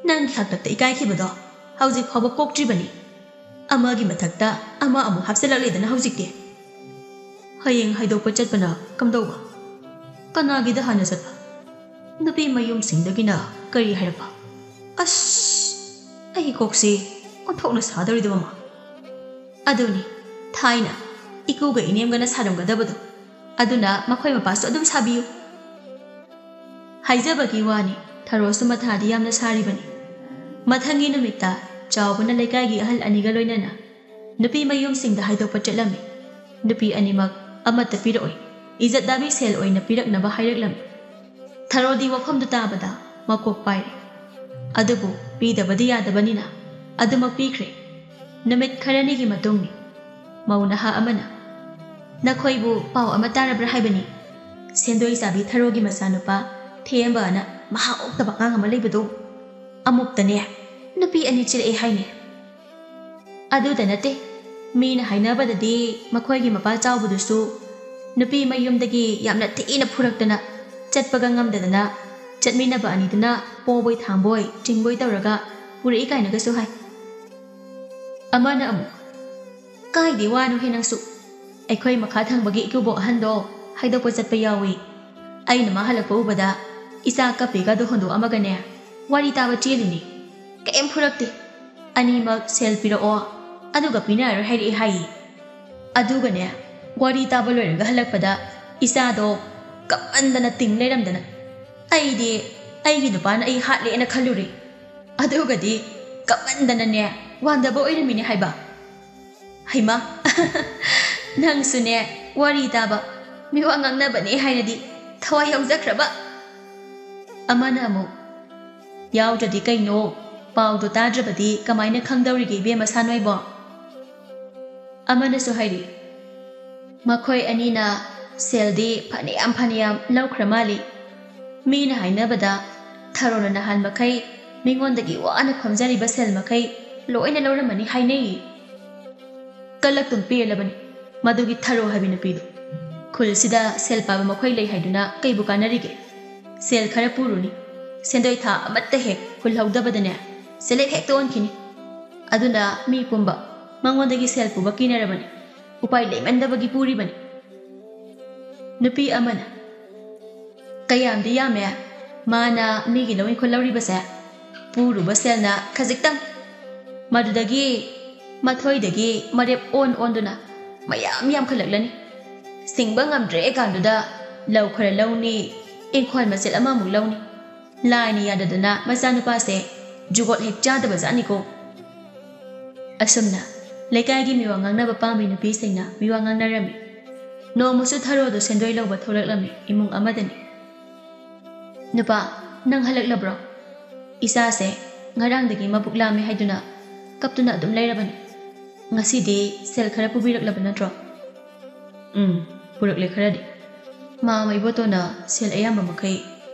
ꯅꯪꯒꯤ ꯍꯥꯛꯇꯛꯇ ꯏꯀꯥꯏꯈꯤꯕꯗꯣ ꯍꯧꯖꯤꯛ ꯐꯥꯎꯕ ꯀꯣꯛꯇ꯭ꯔꯤꯕꯅꯤ꯫ ꯑꯃꯒꯤ ꯃꯊꯛꯇ ꯑꯃ ꯑꯃꯨꯛ ꯍꯥꯞꯆꯤꯜꯂꯛꯂꯦꯗꯅ ꯍꯧꯖꯤꯛꯇꯤ꯫ ꯍꯌꯦꯡ ꯍꯥꯏꯗꯣꯛꯄ ꯆꯠꯄꯅ ꯀꯝꯗꯧꯕ? ꯀꯅꯥꯒꯤꯗ ꯍꯥꯟꯅ ꯆꯠꯄ? ꯅꯨꯄꯤ ꯃꯌꯨꯝꯁꯤꯡꯗꯒꯤꯅ ꯀꯔꯤ ꯍꯥꯏꯔꯛꯄ? ꯑꯁ, ꯑꯩ ꯀꯣꯛꯁꯤ ꯑꯣꯟꯊꯣꯛꯅ ꯁꯥꯗꯧꯔꯤꯗ ꯃꯃꯥ꯫ ꯑꯗꯨꯅꯤ, ꯊꯥꯏꯅ ꯏꯀꯨꯒ ꯏꯅꯦꯝꯒꯅ ꯁꯥꯔꯝꯒꯗꯕꯗꯣ, ꯑꯗꯨꯅ ꯃꯈꯣꯏ ꯃꯄꯥꯁꯨ ꯑꯗꯨꯝ ꯁꯥꯕꯤꯌꯨ꯫" ꯍꯥꯏꯖꯕꯒꯤ ꯋꯥꯅꯤ, ꯊꯔꯣꯁꯨ ꯃꯊꯥꯗꯤ ꯌꯥꯝꯅ ꯁꯥꯔꯤꯕꯅꯤ꯫ ꯃꯊꯪꯒꯤ ꯅꯨꯃꯤꯠꯇ ꯆꯥꯎꯕꯅ ꯂꯩꯀꯥꯏꯒꯤ ꯑꯍꯜ ꯑꯅꯤꯒ ꯂꯣꯏꯅꯅ ꯅꯨꯄꯤ ꯃꯌꯨꯝꯁꯤꯡꯗ ꯍꯥꯏꯗꯣꯛꯄ ꯆꯠꯂꯝꯃꯤ꯫ ꯅꯨꯄꯤ ꯑꯅꯤꯃꯛ ꯑꯃꯠꯇ ꯄꯤꯔꯛꯑꯣꯏ, ꯏꯖꯠ ꯗꯥꯕꯤ ꯁꯦꯜ ꯑꯣꯏꯅ ꯄꯤꯔꯛꯅꯕ ꯍꯥꯏꯔꯛꯂꯝꯃꯤ꯫ ꯊꯔꯣꯗꯤ ꯋꯥꯐꯝꯗꯨ ꯇꯥꯕꯗ ꯃꯀꯣꯛ ꯄꯥꯏꯔꯦ꯫ ꯑꯗꯨꯕꯨ ꯄꯤꯗꯕꯗꯤ ꯌꯥꯗꯕꯅꯤꯅ ꯑꯗꯨꯃꯛ ꯄꯤꯈ꯭ꯔꯦ꯫ ꯅꯨꯃꯤꯠ ꯈꯔꯅꯤꯒꯤ ꯃꯇꯨꯡ ꯃꯧ ꯅꯍꯥ ꯑꯃꯅ, "ꯅꯈꯣꯏꯕꯨ ꯄꯥꯎ ꯑꯃ ꯇꯥꯔꯕ꯭ꯔꯥ ꯍꯥꯏꯕꯅꯤ? ꯁꯦꯟꯗꯣꯏ ꯆꯥꯕꯤ ꯊꯔꯣꯒꯤ ꯃꯆꯥꯅꯨꯄꯥ ꯊꯦꯝꯕ ꯑꯅ ꯃꯍꯥ ꯑꯣꯛꯇꯕ ꯑꯉꯥꯡ ꯑꯃ ꯂꯩꯕꯗꯣ, ꯑꯃꯨꯛꯇꯅꯦ ꯅꯨꯄꯤ ꯑꯅꯤ ꯆꯦꯜꯂꯛꯑꯦ ꯍꯥꯏꯅꯦ꯫ ꯑꯗꯨꯗ ꯅꯠꯇꯦ, ꯃꯤꯅ ꯍꯥꯏꯅꯕꯗꯗꯤ ꯃꯈꯣꯏꯒꯤ ꯃꯄꯥ ꯆꯥꯎꯕꯗꯨꯁꯨ ꯅꯨꯄꯤ ꯃꯌꯨꯝꯗꯒꯤ ꯌꯥꯝꯅ ꯊꯤꯅ ꯐꯨꯔꯛꯇꯅ ꯆꯠꯄꯒ ꯉꯝꯗꯗꯅ ꯆꯠꯃꯤꯟꯅꯕ ꯑꯅꯤꯗꯨꯅ ꯄꯣꯕꯣꯏ ꯊꯥꯡꯕꯣꯏ ꯆꯤꯡꯕꯣꯏ ꯇꯧꯔꯒ ꯄꯨꯔꯛꯏ ꯀꯥꯏꯅꯒꯁꯨ ꯍꯥꯏ"꯫ ꯑꯃꯅ ꯑꯃꯨꯛ, "ꯀꯥꯏꯗꯦ ꯋꯥꯅꯣꯍꯦ ꯅꯪꯁꯨ, ꯑꯩꯈꯣꯏ ꯃꯈꯥ ꯊꯪꯕꯒꯤ ꯏꯀꯨꯕꯣꯛ ꯑꯍꯟꯗꯣ ꯍꯥꯏꯗꯣꯛꯄ ꯆꯠꯄ ꯌꯥꯎꯏ꯫ ꯑꯩꯅ ꯃꯥ ꯍꯜꯂꯛꯄ ꯎꯕꯗ ꯏꯆꯥ ꯀꯞꯄꯤꯒꯗꯣ ꯍꯨꯟꯗꯣꯛꯑꯝꯃꯒꯅꯦ ꯋꯥꯔꯤ ꯇꯥꯕ ꯆꯦꯜꯂꯤꯅꯤ꯫ ꯀꯩꯝ ꯐꯨꯔꯛꯇꯦ꯫ ꯑꯅꯤꯃꯛ ꯁꯦꯜ ꯄꯤꯔꯛꯑꯣ, ꯑꯗꯨꯒ ꯄꯤꯅꯔꯔꯣꯏ ꯍꯥꯏꯔꯛꯑꯦ ꯍꯥꯏꯌꯦ꯫ ꯑꯗꯨꯒꯅꯦ, ꯋꯥꯔꯤ ꯇꯥꯕ ꯂꯣꯏꯔꯒ ꯍꯜꯂꯛꯄꯗ ꯏꯆꯥꯗꯣ ꯀꯞꯃꯟꯗꯅ ꯇꯤꯡ ꯂꯩꯔꯝꯗꯅ ꯑꯩꯗꯤ ꯑꯩꯒꯤ ꯅꯨꯄꯥꯅ ꯑꯩ ꯍꯥꯠꯂꯦꯅ ꯈꯜꯂꯨꯔꯦ꯫ ꯑꯗꯨꯒꯗꯤ ꯀꯞꯃꯟꯗꯅꯅꯦ ꯋꯥꯟꯗꯕ ꯑꯣꯏꯔꯝꯃꯤꯅꯦ ꯍꯥꯏꯕ"꯫ "ꯍꯩꯃꯥ, ꯅꯪꯁꯨꯅꯦ ꯋꯥꯔꯤ ꯇꯥꯕ, ꯃꯤꯋꯥ ꯉꯥꯡꯅꯕꯅꯦ ꯍꯥꯏꯔꯗꯤ ꯊꯋꯥꯏ ꯌꯥꯎꯖꯈ꯭ꯔꯕ"꯫ ꯑꯃꯅ ꯑꯃꯨꯛ, "ꯌꯥꯎꯗ꯭ꯔꯗꯤ ꯀꯩꯅꯣ, ꯄꯥꯎꯗꯣ ꯇꯥꯗ꯭ꯔꯕꯗꯤ ꯀꯃꯥꯏꯅ ꯈꯪꯗꯧꯔꯤꯒꯦ ꯏꯕꯦꯝꯃ ꯁꯥꯅꯣꯏꯕꯣ?" ꯑꯃꯅꯁꯨ ꯍꯥꯏꯔꯤ, "ꯃꯈꯣꯏ ꯑꯅꯤꯅ ꯁꯦꯜꯗꯤ ꯐꯅꯌꯥꯝ ꯐꯅꯌꯥꯝ ꯂꯧꯈ꯭ꯔ ꯃꯥꯜꯂꯤ꯫ ꯃꯤꯅ ꯍꯥꯏꯅꯕꯗ ꯊꯔꯣꯅ ꯅꯍꯥꯟ ꯃꯈꯩ ꯃꯤꯉꯣꯟꯗꯒꯤ ꯋꯥꯅ ꯈꯣꯝꯖꯔꯤꯕ ꯁꯦꯜ ꯃꯈꯩ ꯂꯣꯏꯅ ꯂꯧꯔꯝꯃꯅꯤ ꯍꯥꯏꯅꯩ"꯫ ꯀꯂꯛꯇꯨꯝ ꯄꯦꯜꯂꯕꯅꯤ ꯃꯗꯨꯒꯤ ꯊꯔꯣ ꯍꯥꯏꯕꯤ ꯅꯨꯄꯤꯗꯨ꯫ ꯈꯨꯜꯁꯤꯗ ꯁꯦꯜ ꯄꯥꯏꯕ ꯃꯈꯣꯏ ꯂꯩ ꯍꯥꯏꯗꯨꯅ ꯀꯩꯕꯨ ꯀꯥꯟꯅꯔꯤꯒꯦ? ꯁꯦꯜ ꯈꯔ ꯄꯨꯔꯨꯅꯤ, ꯁꯦꯟꯗꯣꯏ ꯊꯥ ꯑꯃꯠꯇ ꯍꯦꯛ ꯍꯨꯜꯍꯧꯗꯕꯗꯅꯦ ꯁꯦꯂꯦꯞ ꯍꯦꯛꯇ ꯑꯣꯟꯈꯤꯅꯤ꯫ ꯑꯗꯨꯅ ꯃꯤ ꯄꯨꯝꯕ ꯃꯉꯣꯟꯗꯒꯤ ꯁꯦꯜ ꯄꯨꯕ ꯀꯤꯅꯔꯕꯅꯤ꯫ ꯎꯄꯥꯏ ꯂꯩꯃꯟꯗꯕꯒꯤ ꯄꯨꯔꯤꯕꯅꯤ꯫ ꯅꯨꯄꯤ ꯑꯃꯅ, "ꯀꯌꯥꯝꯗꯤ ꯌꯥꯝꯃꯦ ꯃꯥꯅ ꯃꯤꯒꯤ ꯂꯧ ꯏꯪꯈꯣꯜ ꯂꯧꯔꯤꯕꯁꯦ? ꯄꯨꯔꯨꯕ ꯁꯦꯜꯅ ꯈꯖꯤꯛꯇꯪ, ꯃꯗꯨꯗꯒꯤ ꯃꯊꯣꯏꯗꯒꯤ ꯃꯔꯦꯞ ꯑꯣꯟ ꯑꯣꯟꯗꯨꯅ ꯃꯌꯥꯝ ꯌꯥꯝꯈꯠꯂꯛꯂꯅꯤ꯫ ꯁꯤꯡꯕ ꯉꯝꯗ꯭ꯔꯦ ꯀꯥꯟꯗꯨꯗ ꯂꯧ ꯈꯔ ꯂꯧꯅꯤ, ꯏꯪꯈꯣꯜ ꯃꯆꯦꯠ ꯑꯃꯃꯨꯛ ꯂꯧꯅꯤ꯫ ꯂꯥꯏꯅ ꯌꯥꯗꯗꯅ ꯃꯆꯥꯅꯨꯄꯥꯁꯦ ꯖꯨꯒꯣꯠ ꯍꯦꯛ ꯆꯥꯗꯕ ꯖꯥꯠꯅꯤꯀꯣ"꯫ ꯑꯁꯨꯝꯅ ꯂꯩꯀꯥꯏꯒꯤ ꯃꯤꯋꯥ ꯉꯥꯡꯅꯕ ꯄꯥꯝꯕꯤ ꯅꯨꯄꯤꯁꯤꯡꯅ ꯃꯤꯋꯥ ꯉꯥꯡꯅꯔꯝꯃꯤ꯫ ꯅꯣꯡꯃꯁꯨ ꯊꯔꯣꯗꯨ ꯁꯦꯟꯗꯣꯏ ꯂꯧꯕ ꯊꯣꯛꯂꯛꯂꯝꯃꯤ ꯏꯃꯨꯡ ꯑꯃꯗꯅꯤ꯫ "ꯅꯨꯄꯥ, ꯅꯪ ꯍꯜꯂꯛꯂꯕ꯭ꯔꯣ? ꯏꯆꯥꯁꯦ ꯉꯔꯥꯡꯗꯒꯤ ꯃꯕꯨꯛ ꯂꯥꯝꯃꯦ ꯍꯥꯏꯗꯨꯅ ꯀꯞꯇꯨꯅ ꯑꯗꯨꯝ ꯂꯩꯔꯕꯅꯤ꯫ ꯉꯁꯤꯗꯤ ꯁꯦꯜ ꯈꯔ ꯄꯨꯕꯤꯔꯛꯂꯕ ꯅꯠꯇ꯭ꯔꯣ?" "ꯎꯝ, ꯄꯨꯔꯛꯂꯦ ꯈꯔꯗꯤ꯫ ꯃꯥꯝꯃ ꯏꯕꯣꯇꯣꯟꯅ ꯁꯦꯜ ꯑꯌꯥꯝꯕ ꯃꯈꯩ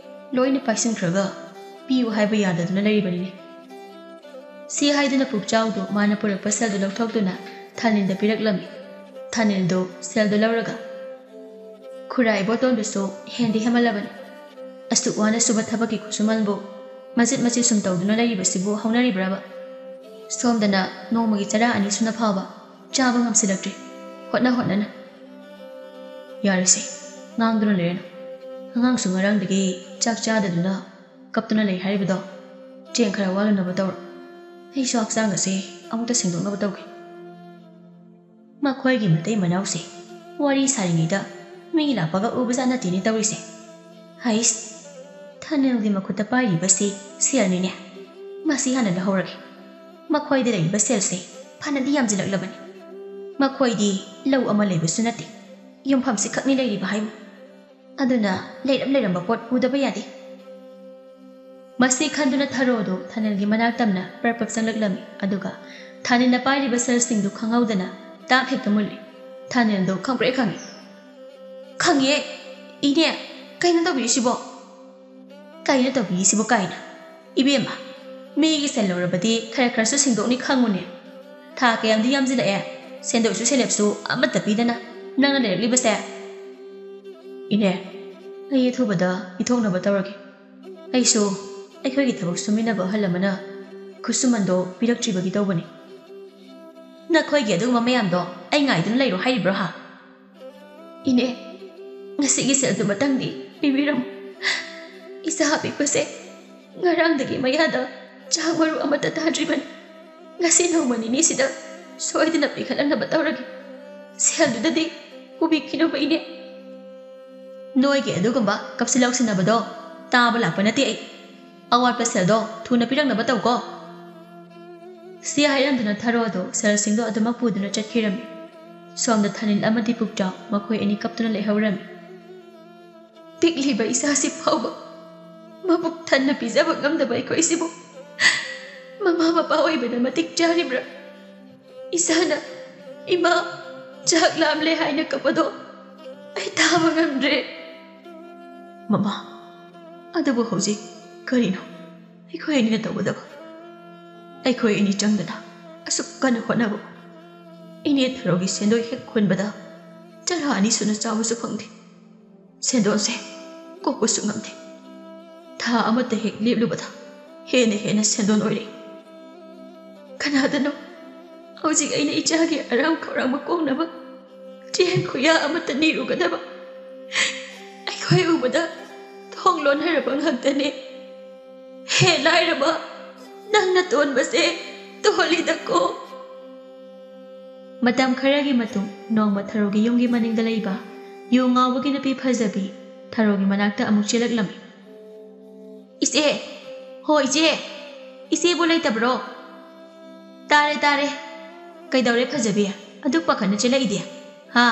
ꯂꯣꯏꯅ ꯄꯥꯏꯁꯤꯟꯈ꯭ꯔꯒ ꯄꯤꯌꯨ ꯍꯥꯏꯕ ꯌꯥꯗꯗꯨꯅ ꯂꯩꯔꯤꯕꯅꯤꯅꯦ꯫" ꯁꯤ ꯍꯥꯏꯗꯨꯅ ꯄꯨꯛꯆꯥꯎꯗꯨ ꯃꯥꯅ ꯄꯨꯔꯛꯄ ꯁꯦꯜꯗꯨ ꯂꯧꯊꯣꯛꯇꯨꯅ ꯊꯥꯅꯤꯜꯗ ꯄꯤꯔꯛꯂꯝꯃꯤ꯫ ꯊꯥꯅꯤꯜꯗꯨ ꯁꯦꯜꯗꯨ ꯂꯧꯔꯒ, "ꯈꯨꯔꯥ ꯏꯕꯣꯇꯣꯟꯗꯨꯁꯨ ꯍꯦꯟꯗꯤ ꯍꯦꯟꯃꯜꯂꯕꯅꯤ꯫ ꯑꯁꯨꯛ ꯋꯥꯅ ꯁꯨꯕ ꯊꯕꯛꯀꯤ ꯈꯨꯠꯁꯨꯃꯟꯕꯨ ꯃꯆꯤꯠ ꯃꯆꯤꯠ ꯁꯨꯝ ꯇꯧꯗꯨꯅ ꯂꯩꯔꯤꯕꯁꯤꯕꯨ ꯍꯧꯅꯔꯤꯕ꯭ꯔꯕ? ꯁꯣꯝꯗꯅ ꯅꯣꯡꯃꯒꯤ ꯆꯔꯥ ꯑꯅꯤ ꯁꯨꯅ ꯐꯥꯎꯕ ꯆꯥꯕ ꯉꯝꯁꯤꯜꯂꯛꯇ꯭ꯔꯦ꯫ ꯍꯣꯠꯅ ꯍꯣꯠꯅꯅ꯫" "ꯌꯥꯔꯦꯁꯦ, ꯉꯥꯡꯗꯨꯅ ꯂꯩꯔꯅꯨ꯫ ꯑꯉꯥꯡꯁꯨ ꯉꯔꯥꯡꯗꯒꯤ ꯆꯥꯛ ꯆꯥꯗꯗꯨꯅ ꯀꯞꯇꯨꯅ ꯂꯩ ꯍꯥꯏꯔꯤꯕꯗꯣ꯫ ꯆꯦꯡ ꯈꯔ ꯋꯥꯠꯂꯨꯅꯕ ꯇꯧꯔꯣ꯫ ꯑꯩꯁꯨ ꯍꯛꯆꯥꯡ ꯑꯁꯦ ꯑꯃꯨꯛꯇ ꯁꯦꯡꯗꯣꯛꯅꯕ ꯇꯧꯒꯦ꯫" ꯃꯈꯣꯏꯒꯤ ꯃꯇꯩ ꯃꯅꯥꯎꯁꯦ ꯋꯥꯔꯤ ꯁꯥꯔꯤꯉꯩꯗ ꯃꯤ ꯂꯥꯛꯄꯒ ꯎꯕꯖꯥꯠ ꯅꯠꯇꯦꯅꯦ ꯇꯧꯔꯤꯁꯦ꯫ ꯍꯩꯁ, ꯊꯥꯅꯤꯜꯒꯤ ꯃꯈꯨꯠꯇ ꯄꯥꯏꯔꯤꯕꯁꯤ ꯁꯦꯜꯅꯤꯅꯦ꯫ ꯃꯁꯤ ꯍꯥꯟꯅ ꯂꯧꯍꯧꯔꯒꯦ꯫ ꯃꯈꯣꯏꯗ ꯂꯩꯔꯤꯕ ꯁꯦꯜꯁꯦ ꯐꯅꯗꯤ ꯌꯥꯝꯁꯤꯜꯂꯛꯂꯕꯅꯤ꯫ ꯃꯈꯣꯏꯗꯤ ꯂꯧ ꯑꯃ ꯂꯩꯕꯁꯨ ꯅꯠꯇꯦ, ꯌꯨꯝꯐꯝꯁꯤ ꯈꯛꯅꯤ ꯂꯩꯔꯤꯕ ꯍꯥꯏꯕꯨ꯫ ꯑꯗꯨꯅ ꯂꯩꯔꯝ ꯂꯩꯔꯝꯕ ꯄꯣꯠ ꯄꯨꯗꯕ ꯌꯥꯗꯦ꯫ ꯃꯁꯤ ꯈꯟꯗꯨꯅ ꯊꯔꯣꯗꯨ ꯊꯥꯅꯤꯜꯒꯤ ꯃꯅꯥꯛ ꯇꯝꯅ ꯄ꯭ꯔꯞ ꯄ꯭ꯔꯞ ꯆꯪꯂꯛꯂꯝꯃꯤ꯫ ꯑꯗꯨꯒ ꯊꯥꯅꯤꯜꯅ ꯄꯥꯏꯔꯤꯕ ꯁꯦꯜꯁꯤꯡꯗꯨ ꯈꯪꯍꯧꯗꯅ ꯇꯥꯞ ꯍꯦꯛꯇ ꯃꯨꯜꯂꯤ꯫ ꯊꯥꯅꯤꯜꯗꯨ ꯈꯪꯄ꯭ꯔꯦꯛ ꯈꯪꯉꯤ꯫ "ꯈꯪꯉꯦ, ꯏꯅꯦ, ꯀꯩꯅꯣ ꯇꯧꯕꯤꯔꯤꯁꯤꯕꯣ?" "ꯀꯩꯅꯣ ꯇꯧꯕꯤꯔꯤꯁꯤꯕꯣ ꯀꯥꯏꯅ? ꯏꯕꯦꯝꯃ, ꯃꯤꯒꯤ ꯁꯦꯜ ꯂꯧꯔꯕꯗꯤ ꯈꯔ ꯈꯔꯁꯨ ꯁꯤꯡꯗꯣꯛꯅꯤ ꯈꯪꯉꯨꯅꯦ꯫ ꯊꯥ ꯀꯌꯥꯝꯗꯤ ꯌꯥꯝꯁꯤꯜꯂꯛꯑꯦ, ꯁꯦꯟꯗꯣꯏꯁꯨ ꯁꯦꯂꯦꯞꯁꯨ ꯑꯃꯠꯇ ꯄꯤꯗꯅ ꯅꯪꯅ ꯂꯩꯔꯛꯂꯤꯕꯁꯦ?" "ꯏꯅꯦ, ꯑꯩ ꯑꯊꯨꯕꯗ ꯄꯤꯊꯣꯛꯅꯕ ꯇꯧꯔꯒꯦ꯫ ꯑꯩꯁꯨ ꯑꯩꯈꯣꯏꯒꯤ ꯊꯕꯛ ꯁꯨꯃꯤꯟꯅꯕ ꯑꯍꯜ ꯑꯃꯅ ꯈꯨꯠꯁꯨꯃꯟꯗꯣ ꯄꯤꯔꯛꯇ꯭ꯔꯤꯕꯒꯤ ꯇꯧꯕꯅꯤ꯫" "ꯅꯈꯣꯏꯒꯤ ꯑꯗꯨꯒꯨꯝꯕ ꯃꯌꯥꯝꯗꯣ ꯑꯩ ꯉꯥꯏꯗꯨꯅ ꯂꯩꯔꯣ ꯍꯥꯏꯔꯤꯕ꯭ꯔꯣ ꯍꯥ?" "ꯏꯅꯦ, ꯉꯁꯤꯒꯤ ꯁꯦꯜꯗꯨꯃꯇꯪꯗꯤ ꯄꯤꯕꯤꯔꯝꯃꯨ꯫ ꯏꯆꯥ ꯑꯄꯤꯛꯄꯁꯦ ꯉꯔꯥꯡꯗꯒꯤ ꯃꯌꯥꯗ ꯆꯥꯛ ꯃꯔꯨ ꯑꯃꯠꯇ ꯇꯥꯗ꯭ꯔꯤꯕꯅꯤ꯫ ꯉꯁꯤ ꯅꯣꯡꯃ ꯅꯤꯅꯤꯁꯤꯗ ꯁꯣꯏꯗꯅ ꯄꯤꯈꯠꯂꯛꯅꯕ ꯇꯧꯔꯒꯦ꯫ ꯁꯦꯜꯗꯨꯗꯗꯤ ꯄꯨꯕꯤꯈꯤꯅꯨꯕ ꯏꯅꯦ꯫" "ꯅꯣꯏꯒꯤ ꯑꯗꯨꯒꯨꯝꯕ ꯀꯞꯁꯤ ꯂꯧꯁꯤꯟꯅꯕꯗꯣ ꯇꯥꯕ ꯂꯥꯛꯄ ꯅꯠꯇꯦ ꯑꯩ꯫ ꯑꯋꯥꯠꯄ ꯁꯦꯜꯗꯣ ꯊꯨꯅ ꯄꯤꯔꯛꯅꯕ ꯇꯧꯀꯣ꯫" ꯁꯤ ꯍꯥꯏꯔꯝꯗꯨꯅ ꯊꯔꯣꯗꯣ ꯁꯦꯜꯁꯤꯡꯗꯣ ꯑꯗꯨꯃꯛ ꯄꯨꯗꯨꯅ ꯆꯠꯈꯤꯔꯝꯃꯤ꯫ ꯁꯣꯝꯗ ꯊꯥꯅꯤꯜ ꯑꯃꯗꯤ ꯄꯨꯛꯆꯥꯎ ꯃꯈꯣꯏ ꯑꯅꯤ ꯀꯞꯇꯨꯅ ꯂꯩꯍꯧꯔꯝꯃꯤ꯫ "ꯄꯤꯛꯂꯤꯕ ꯏꯆꯥꯁꯤ ꯐꯥꯎꯕ ꯃꯕꯨꯛ ꯊꯟꯅ ꯄꯤꯖꯕ ꯉꯝꯗꯕ ꯑꯩꯈꯣꯏꯁꯤꯕꯨ ꯃꯃꯥ ꯃꯄꯥ ꯑꯣꯏꯕꯅ ꯃꯇꯤꯛ ꯆꯥꯔꯤꯕ꯭ꯔꯥ? ꯏꯁꯥꯅ "ꯏꯃꯥ, ꯆꯥꯛ ꯂꯥꯝꯂꯦ" ꯍꯥꯏꯅ ꯀꯞꯄꯗꯣ ꯑꯩ ꯇꯥꯕ ꯉꯝꯗ꯭ꯔꯦ꯫ ꯃꯃꯥ, ꯑꯗꯨꯕꯨ ꯍꯧꯖꯤꯛ ꯀꯔꯤꯅꯣ ꯑꯩꯈꯣꯏ ꯑꯅꯤꯅ ꯇꯧꯒꯗꯕ? ꯑꯩꯈꯣꯏ ꯑꯅꯤ ꯆꯪꯗꯅ ꯑꯁꯨꯛ ꯀꯟꯅ ꯍꯣꯠꯅꯕ, ꯏꯅꯦ ꯊꯔꯣꯒꯤ ꯁꯦꯟꯗꯣꯏ ꯍꯦꯛ ꯍꯨꯟꯕꯗ ꯆꯔꯥ ꯑꯅꯤ ꯁꯨꯅ ꯆꯥꯕꯁꯨ ꯐꯪꯗꯦ꯫ ꯁꯦꯟꯗꯣꯟꯁꯦ ꯀꯣꯛꯄꯁꯨ ꯉꯝꯗꯦ꯫ ꯊꯥ ꯑꯃꯠꯇ ꯍꯦꯛ ꯂꯦꯞꯂꯨꯕꯗ ꯍꯦꯟꯅ ꯍꯦꯟꯅ ꯁꯦꯟꯗꯣꯟ ꯑꯣꯏꯔꯛꯏ꯫ ꯀꯅꯥꯗꯅꯣ ꯍꯧꯖꯤꯛ ꯑꯩꯅ ꯏꯆꯥꯒꯤ ꯑꯔꯥꯝ ꯈꯧꯔꯥꯡꯕ ꯀꯣꯛꯅꯕ ꯆꯦꯡ ꯈꯨꯌꯥ ꯑꯃꯠꯇ ꯅꯤꯔꯨꯒꯗꯕ? ꯑꯩꯈꯣꯏ ꯎꯕꯗ ꯊꯣꯡ ꯂꯣꯟꯅꯔꯕ ꯉꯥꯛꯇꯅꯦ꯫ ꯍꯦ ꯂꯥꯏꯔꯕ, ꯅꯪꯅ ꯇꯣꯟꯕꯁꯦ ꯇꯣꯜꯂꯤꯗꯀꯣ꯫ ꯃꯇꯝ ꯈꯔꯒꯤ ꯃꯇꯨꯡ ꯅꯣꯡꯃ ꯊꯔꯣꯒꯤ ꯌꯨꯝꯒꯤ ꯃꯅꯤꯡꯗ ꯂꯩꯕ ꯌꯨ ꯉꯥꯎꯕꯒꯤ ꯅꯨꯄꯤ ꯐꯖꯕꯤ ꯊꯔꯣꯒꯤ ꯃꯅꯥꯛꯇ ꯑꯃꯨꯛ ꯆꯦꯜꯂꯛꯂꯝꯃꯤ꯫ "ꯏꯆꯦ, ꯍꯣ ꯏꯆꯦ, ꯏꯆꯦꯕꯨ ꯂꯩꯇꯕ꯭ꯔꯣ?" "ꯇꯥꯔꯦ, ꯇꯥꯔꯦ꯫ ꯀꯩꯗꯧꯔꯦ ꯐꯖꯕꯤ? ꯑꯗꯨꯛ ꯄꯥꯈꯠꯅ ꯆꯦꯜꯂꯛꯏꯗꯤ? ꯍꯥ?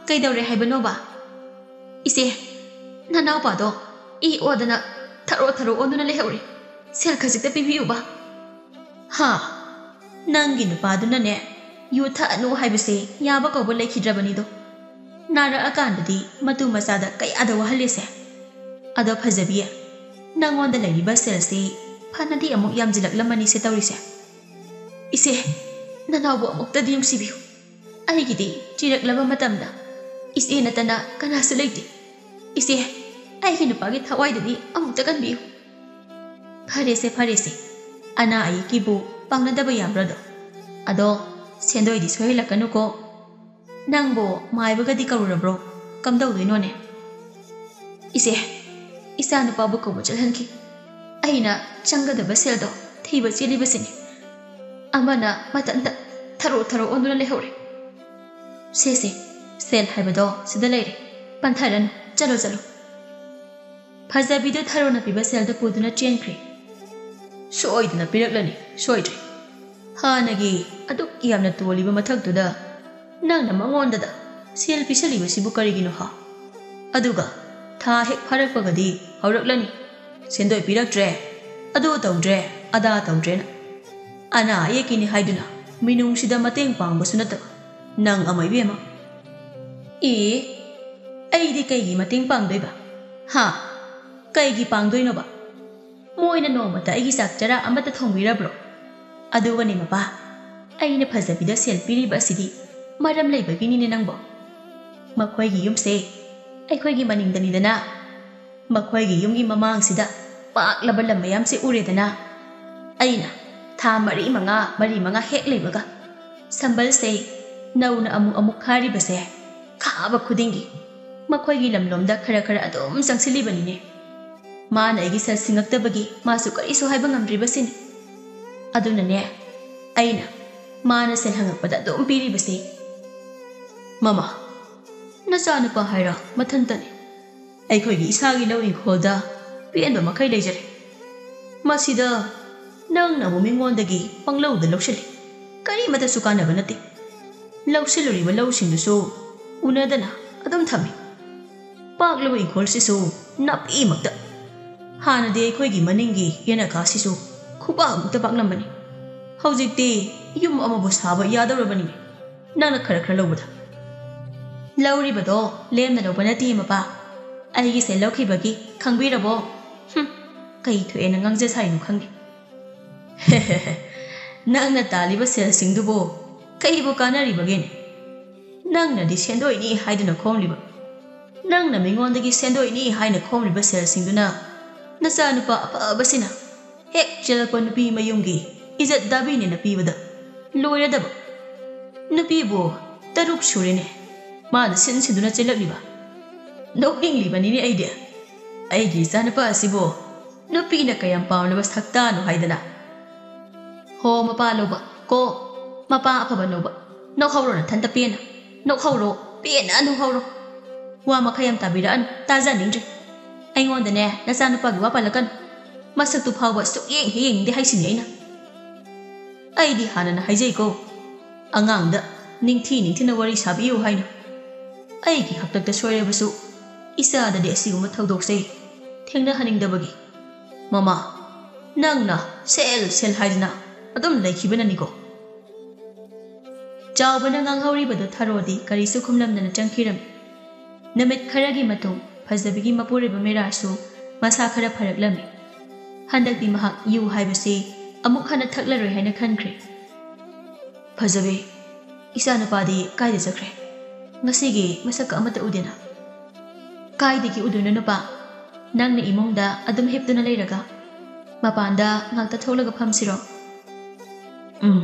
ꯀꯩꯗꯧꯔꯦ ꯍꯥꯏꯕꯅꯣꯕ?" "ꯏꯆꯦ, ꯅꯅꯥꯎꯄꯥꯗꯣ ꯏ ꯑꯣꯗꯅ ꯊꯔꯣ ꯊꯔꯣ ꯑꯣꯟꯗꯨꯅ ꯂꯩꯍꯧꯔꯦ꯫ ꯁꯦꯜ ꯈꯖꯤꯛꯇ ꯄꯤꯕꯤꯌꯨꯕ꯫" "ꯍꯥ? ꯅꯪꯒꯤ ꯅꯨꯄꯥꯗꯨꯅꯅꯦ ꯌꯨ ꯊꯛꯑꯅꯨ ꯍꯥꯏꯕꯁꯦ ꯌꯥꯕ ꯀꯧꯕ ꯂꯩꯈꯤꯗ꯭ꯔꯕꯅꯤꯗꯣ꯫ ꯅꯥꯔꯛꯑꯀꯥꯟꯗꯗꯤ ꯃꯇꯨ ꯃꯆꯥꯗ ꯀꯌꯥꯗ ꯋꯥꯍꯜꯂꯤꯁꯦ꯫ ꯑꯗꯣ ꯐꯖꯕꯤ, ꯅꯪꯉꯣꯟꯗ ꯂꯩꯔꯤꯕ ꯁꯦꯜꯁꯤ ꯐꯅꯗꯤ ꯑꯃꯨꯛ ꯌꯥꯝꯖꯤꯜꯂꯛꯂꯝꯃꯅꯤꯁꯦ ꯇꯧꯔꯤꯁꯦ꯫ ꯏꯆꯦ, ꯅꯅꯥꯎꯕꯨ ꯑꯃꯨꯛꯇꯗꯤ ꯅꯨꯡꯁꯤꯕꯤꯌꯨ꯫ ꯑꯩꯒꯤꯗꯤ ꯆꯤꯔꯛꯂꯕ ꯃꯇꯝꯗ ꯏꯆꯦ ꯅꯠꯇꯅ ꯀꯅꯥꯁꯨ ꯂꯩꯇꯦ꯫ ꯏꯆꯦ, ꯑꯩꯒꯤ ꯅꯨꯄꯥꯒꯤ ꯊꯋꯥꯏꯗꯗꯤ ꯑꯃꯨꯛꯇ ꯀꯟꯕꯤꯌꯨ꯫" "ꯐꯔꯦꯁꯦ, ꯐꯔꯦꯁꯦ, ꯑꯅꯥ ꯑꯌꯦꯛꯀꯤꯕꯨ ꯄꯥꯡꯅꯗꯕ ꯌꯥꯕ꯭ꯔꯗꯣ? ꯑꯗꯣ ꯁꯦꯟꯗꯣꯏꯗꯤ ꯁꯣꯏꯍꯜꯂꯛꯀꯅꯨꯀꯣ꯫ ꯅꯪꯕꯨ ꯃꯥꯏꯕꯒꯗꯤ ꯀꯧꯔꯨꯔꯕ꯭ꯔꯣ? ꯀꯝꯗꯧꯗꯣꯏꯅꯣꯅꯦ?" "ꯏꯆꯦ, ꯏꯆꯥ ꯅꯨꯄꯥꯕꯨ ꯀꯧꯕ ꯆꯠꯍꯟꯈꯤ꯫ ꯑꯩꯅ ꯆꯪꯒꯗꯕ ꯁꯦꯜꯗꯣ ꯊꯤꯕ ꯆꯦꯜꯂꯤꯕꯁꯤꯅꯤ꯫ ꯑꯃꯅ ꯃꯇꯟꯇ ꯊꯔꯣ ꯊꯔꯣ ꯑꯣꯟꯗꯨꯅ ꯂꯩꯍꯧꯔꯦ꯫ ꯁꯦ, ꯁꯦ, ꯁꯦꯜ ꯍꯥꯏꯕꯗꯣ ꯁꯤꯗ ꯂꯩꯔꯦ꯫ ꯄꯟꯊꯔꯅꯨ, ꯆꯠꯂꯣ, ꯆꯠꯂꯣ꯫" ꯐꯖꯕꯤꯗꯨ ꯊꯔꯣꯅ ꯄꯤꯕ ꯁꯦꯜꯗꯨ ꯄꯨꯗꯨꯅ ꯆꯦꯟꯈ꯭ꯔꯦ꯫ "ꯁꯣꯏꯗꯅ ꯄꯤꯔꯛꯂꯅꯤ, ꯁꯣꯏꯗ꯭ꯔꯦ꯫ ꯍꯥꯟꯅꯒꯤ ꯑꯗꯨꯛ ꯌꯥꯝꯅ ꯇꯣꯜꯂꯤꯕ ꯃꯊꯛꯇꯨꯗ ꯅꯪꯅ ꯃꯉꯣꯟꯗꯗ ꯁꯦꯜ ꯄꯤꯁꯜꯂꯤꯕꯁꯤꯕꯨ ꯀꯔꯤꯒꯤꯅꯣ ꯍꯥ? ꯑꯗꯨꯒ ꯊꯥ ꯍꯦꯛ ꯐꯥꯔꯛꯄꯒꯗꯤ ꯍꯧꯔꯛꯂꯅꯤ꯫ ꯁꯦꯟꯗꯣꯏ ꯄꯤꯔꯛꯇ꯭ꯔꯦ, ꯑꯗꯨ ꯇꯧꯗ꯭ꯔꯦ, ꯑꯗꯥ ꯇꯧꯗ꯭ꯔꯦꯅ꯫ ꯑꯅꯥ ꯑꯌꯦꯛꯀꯤꯅꯤ ꯍꯥꯏꯗꯨꯅ ꯃꯤꯅꯨꯡꯁꯤꯗ ꯃꯇꯦꯡ ꯄꯥꯡꯕꯁꯨ ꯅꯠꯇꯕ ꯅꯪ ꯑꯃ ꯏꯕꯦꯝꯃ꯫ ꯑꯦ, ꯑꯩꯗꯤ ꯀꯩꯒꯤ ꯃꯇꯦꯡ ꯄꯥꯡꯗꯣꯏꯕ? ꯍꯥ? ꯀꯩꯒꯤ ꯄꯥꯡꯗꯣꯏꯅꯣꯕ? ꯃꯣꯏꯅ ꯅꯣꯡꯃꯇ ꯑꯩꯒꯤ ꯆꯥꯛ ꯆꯔꯥ ꯑꯃꯠꯇ ꯊꯣꯡꯕꯤꯔꯕ꯭ꯔꯣ? ꯑꯗꯨꯒꯅꯦ ꯃꯄꯥ, ꯑꯩꯅ ꯐꯖꯕꯤꯗ ꯁꯦꯜ ꯄꯤꯔꯤꯕ ꯑꯁꯤꯗꯤ ꯃꯔꯝ ꯂꯩꯕꯒꯤꯅꯤꯅꯦ ꯅꯪꯕꯣ꯫ ꯃꯈꯣꯏꯒꯤ ꯌꯨꯝꯁꯦ ꯑꯩꯈꯣꯏꯒꯤ ꯃꯅꯤꯡꯗꯅꯤꯗꯅ꯫ ꯃꯈꯣꯏꯒꯤ ꯌꯨꯝꯒꯤ ꯃꯃꯥꯡꯁꯤꯗ ꯄꯥꯛꯂꯕ ꯂꯝ ꯃꯌꯥꯝꯁꯦ ꯎꯔꯦꯗꯅ꯫ ꯑꯩꯅ ꯊꯥ ꯃꯔꯤ ꯃꯉꯥ, ꯃꯔꯤ ꯃꯉꯥ ꯍꯦꯛ ꯂꯩꯕꯒ ꯁꯝꯕꯜꯁꯦ ꯅꯧꯅ ꯑꯃꯨꯛ ꯑꯃꯨꯛ ꯈꯥꯔꯤꯕꯁꯦ ꯈꯥꯕ ꯈꯨꯗꯤꯡꯒꯤ ꯃꯈꯣꯏꯒꯤ ꯂꯝꯂꯣꯝꯗ ꯈꯔ ꯈꯔ ꯑꯗꯨꯝ ꯆꯪꯁꯤꯜꯂꯤꯕꯅꯤꯅꯦ꯫ ꯃꯥꯅ ꯑꯩꯒꯤ ꯁꯦꯜ ꯁꯤꯡꯉꯛꯇꯕꯒꯤ ꯃꯥꯁꯨ ꯀꯔꯤꯁꯨ ꯍꯥꯏꯕ ꯉꯝꯗ꯭ꯔꯤꯕꯁꯤꯅꯤ꯫ ꯑꯗꯨꯅꯅꯦ, ꯑꯩꯅ ꯃꯥꯅ ꯁꯦꯜ ꯍꯪꯉꯛꯄꯗ ꯑꯗꯨꯝ ꯄꯤꯔꯤꯕꯁꯤ꯫ ꯃꯃꯥ, ꯅꯆꯥꯅꯨꯄꯥ ꯍꯥꯏꯔꯣ ꯃꯊꯟꯇꯅꯤ꯫ ꯑꯩꯈꯣꯏꯒꯤ ꯏꯁꯥꯒꯤ ꯂꯧ ꯏꯪꯈꯣꯜꯗ ꯄꯦꯟꯕ ꯃꯈꯩ ꯂꯩꯖꯔꯦ꯫ ꯃꯁꯤꯗ ꯅꯪꯅ ꯑꯃꯨꯛ ꯃꯤꯉꯣꯟꯗꯒꯤ ꯄꯪꯂꯧꯗ ꯂꯧꯁꯤꯜꯂꯤ꯫ ꯀꯔꯤꯃꯠꯇꯁꯨ ꯀꯥꯟꯅꯕ ꯅꯠꯇꯦ꯫ ꯂꯧꯁꯤꯜꯂꯨꯔꯤꯕ ꯂꯧꯁꯤꯡꯗꯨꯁꯨ ꯎꯅꯗꯅ ꯑꯗꯨꯝ ꯊꯝꯃꯤ꯫ ꯄꯥꯛꯂꯕ ꯏꯪꯈꯣꯜꯁꯤꯁꯨ ꯅꯥꯄꯤꯃꯛꯇ꯫ ꯍꯥꯟꯅꯗꯤ ꯑꯩꯈꯣꯏꯒꯤ ꯃꯅꯤꯡꯒꯤ ꯌꯦꯅꯈꯥꯁꯤꯁꯨ ꯈꯨꯕꯥꯛꯃꯨꯛꯇ ꯄꯥꯛꯂꯝꯕꯅꯤ꯫ ꯍꯧꯖꯤꯛꯇꯤ ꯌꯨꯝ ꯑꯃꯕꯨ ꯁꯥꯕ ꯌꯥꯗꯧꯔꯕꯅꯤ꯫ ꯅꯪꯅ ꯈꯔ ꯈꯔ ꯂꯧꯕꯗ꯫ ꯂꯧꯔꯤꯕꯗꯣ ꯂꯦꯝꯅ ꯂꯧꯕ ꯅꯠꯇꯦ ꯃꯄꯥ꯫ ꯑꯩꯒꯤ ꯁꯦꯜ ꯂꯧꯈꯤꯕꯒꯤ ꯈꯪꯕꯤꯔꯕꯣ? ꯍꯨꯝ, ꯀꯩ ꯊꯣꯛꯑꯦꯅ ꯉꯥꯡꯖ ꯁꯥꯏꯅꯣ ꯈꯪꯗꯦ꯫ ꯅꯪꯅ ꯇꯥꯜꯂꯤꯕ ꯁꯦꯜꯁꯤꯡꯗꯨꯕꯨ ꯀꯩꯕꯨ ꯀꯥꯟꯅꯔꯤꯕꯒꯦꯅꯦ? ꯅꯪꯅꯗꯤ ꯁꯦꯟꯗꯣꯏꯅꯤ ꯍꯥꯏꯗꯨꯅ ꯈꯣꯝꯂꯤꯕ, ꯅꯪꯅ ꯃꯤꯉꯣꯟꯗꯒꯤ ꯁꯦꯟꯗꯣꯏꯅꯤ ꯍꯥꯏꯅ ꯈꯣꯝꯂꯤꯕ ꯁꯦꯜꯁꯤꯡꯗꯨꯅ ꯅꯆꯥꯅꯨꯄꯥ ꯑꯐꯕꯁꯤꯅ ꯍꯦꯛ ꯆꯦꯜꯂꯛꯄ ꯅꯨꯄꯤ ꯃꯌꯨꯝꯒꯤ ꯏꯖꯠ ꯗꯥꯕꯤꯅꯦꯅ ꯄꯤꯕꯗ ꯂꯣꯏꯔꯗꯕ꯫ ꯅꯨꯄꯤꯕꯨ ꯇꯔꯨꯛ ꯁꯨꯔꯦꯅꯦ ꯃꯥꯅ ꯁꯤꯟ ꯁꯤꯟꯗꯨꯅ ꯆꯦꯜꯂꯛꯂꯤꯕ꯫ ꯅꯣꯛꯅꯤꯡꯂꯤꯕꯅꯤꯅꯦ ꯑꯩꯗꯤ꯫ ꯑꯩꯒꯤ ꯏꯆꯥꯅꯨꯄꯥ ꯑꯁꯤꯕꯨ ꯅꯨꯄꯤꯅ ꯀꯌꯥꯝ ꯄꯥꯝꯂꯕ ꯁꯛꯇꯥꯅꯣ ꯍꯥꯏꯗꯅ꯫ ꯍꯣ ꯃꯄꯥ ꯂꯧꯕ ꯀꯣ, ꯃꯄꯥ ꯑꯐꯕ ꯂꯧꯕ꯫ ꯅꯣꯛꯍꯧꯔꯣ ꯅꯊꯟꯇ ꯄꯦꯟꯅ꯫ ꯅꯣꯛꯍꯧꯔꯣ, ꯄꯦꯟꯅ ꯅꯣꯛꯍꯧꯔꯣ꯫ ꯋꯥ ꯃꯈꯥ ꯌꯥꯝ ꯇꯥꯕꯤꯔꯛꯑꯅꯨ, ꯇꯥꯖꯅꯤꯡꯗ꯭ꯔꯦ꯫ ꯑꯩꯉꯣꯟꯗꯅꯦ ꯅꯆꯥꯅꯨꯄꯥꯒꯤ ꯋꯥ ꯄꯜꯂꯛꯀꯅꯨ꯫ ꯃꯁꯛꯇꯨ ꯐꯥꯎꯕ ꯁꯨꯛꯌꯦꯡ ꯍꯦꯛ ꯌꯦꯡꯅꯤꯡꯗꯦ ꯍꯥꯏꯁꯤꯅꯤ ꯑꯩꯅ꯫ ꯑꯩꯗꯤ ꯍꯥꯟꯅꯅ ꯍꯥꯏꯖꯩꯀꯣ, ꯑꯉꯥꯡꯗ ꯅꯤꯡꯊꯤ ꯅꯤꯡꯊꯤꯅ ꯋꯥꯔꯤ ꯁꯥꯕꯤꯌꯨ ꯍꯥꯏꯅ꯫ ꯑꯩꯒꯤ ꯍꯥꯛꯇꯛꯇ ꯁꯣꯏꯔꯕꯁꯨ ꯏꯆꯥꯗꯗꯤ ꯑꯁꯤꯒꯨꯝꯕ ꯊꯧꯗꯣꯛꯁꯦ ꯊꯦꯡꯅꯍꯟꯅꯤꯡꯗꯕꯒꯤ꯫ "ꯃꯃꯥ, ꯅꯪꯅ ꯁꯦꯜ ꯁꯦꯜ ꯍꯥꯏꯗꯅ ꯑꯗꯨꯝ ꯂꯩꯈꯤꯕꯅꯅꯤꯀꯣ?" ꯆꯥꯎꯕꯅ ꯉꯥꯡꯍꯧꯔꯤꯕꯗꯨ ꯊꯔꯣꯗꯤ ꯀꯔꯤꯁꯨ ꯈꯨꯝꯂꯝꯗꯅ ꯆꯪꯈꯤꯔꯝꯃꯤ꯫ ꯅꯨꯃꯤꯠ ꯈꯔꯒꯤ ꯃꯇꯨꯡ ꯐꯖꯕꯤꯒꯤ ꯃꯄꯨꯔꯣꯏꯕ ꯃꯦꯔꯥꯁꯨ ꯃꯁꯥ ꯈꯔ ꯐꯔꯛꯂꯝꯃꯤ꯫ ꯍꯟꯗꯛꯇꯤ ꯃꯍꯥꯛ ꯌꯨ ꯍꯥꯏꯕꯁꯤ ꯑꯃꯨꯛ ꯍꯟꯅ ꯊꯛꯂꯔꯣꯏ ꯍꯥꯏꯅ ꯈꯟꯈ꯭ꯔꯦ꯫ "ꯐꯖꯕꯤ, ꯏꯆꯥꯅꯨꯄꯥꯗꯤ ꯀꯥꯏꯗ ꯆꯠꯈ꯭ꯔꯦ? ꯉꯁꯤꯒꯤ ꯃꯁꯛꯀ ꯑꯃꯠꯇ ꯎꯗꯦꯅ?" "ꯀꯥꯏꯗꯒꯤ ꯎꯗꯣꯏꯅꯣ ꯅꯨꯄꯥ? ꯅꯪꯅ ꯏꯃꯨꯡꯗ ꯑꯗꯨꯝ ꯍꯤꯞꯇꯨꯅ ꯂꯩꯔꯒ ꯃꯄꯥꯟꯗ ꯉꯥꯛꯇ ꯊꯣꯛꯂꯒ ꯐꯝꯁꯤꯔꯣ?" "ꯎꯝ,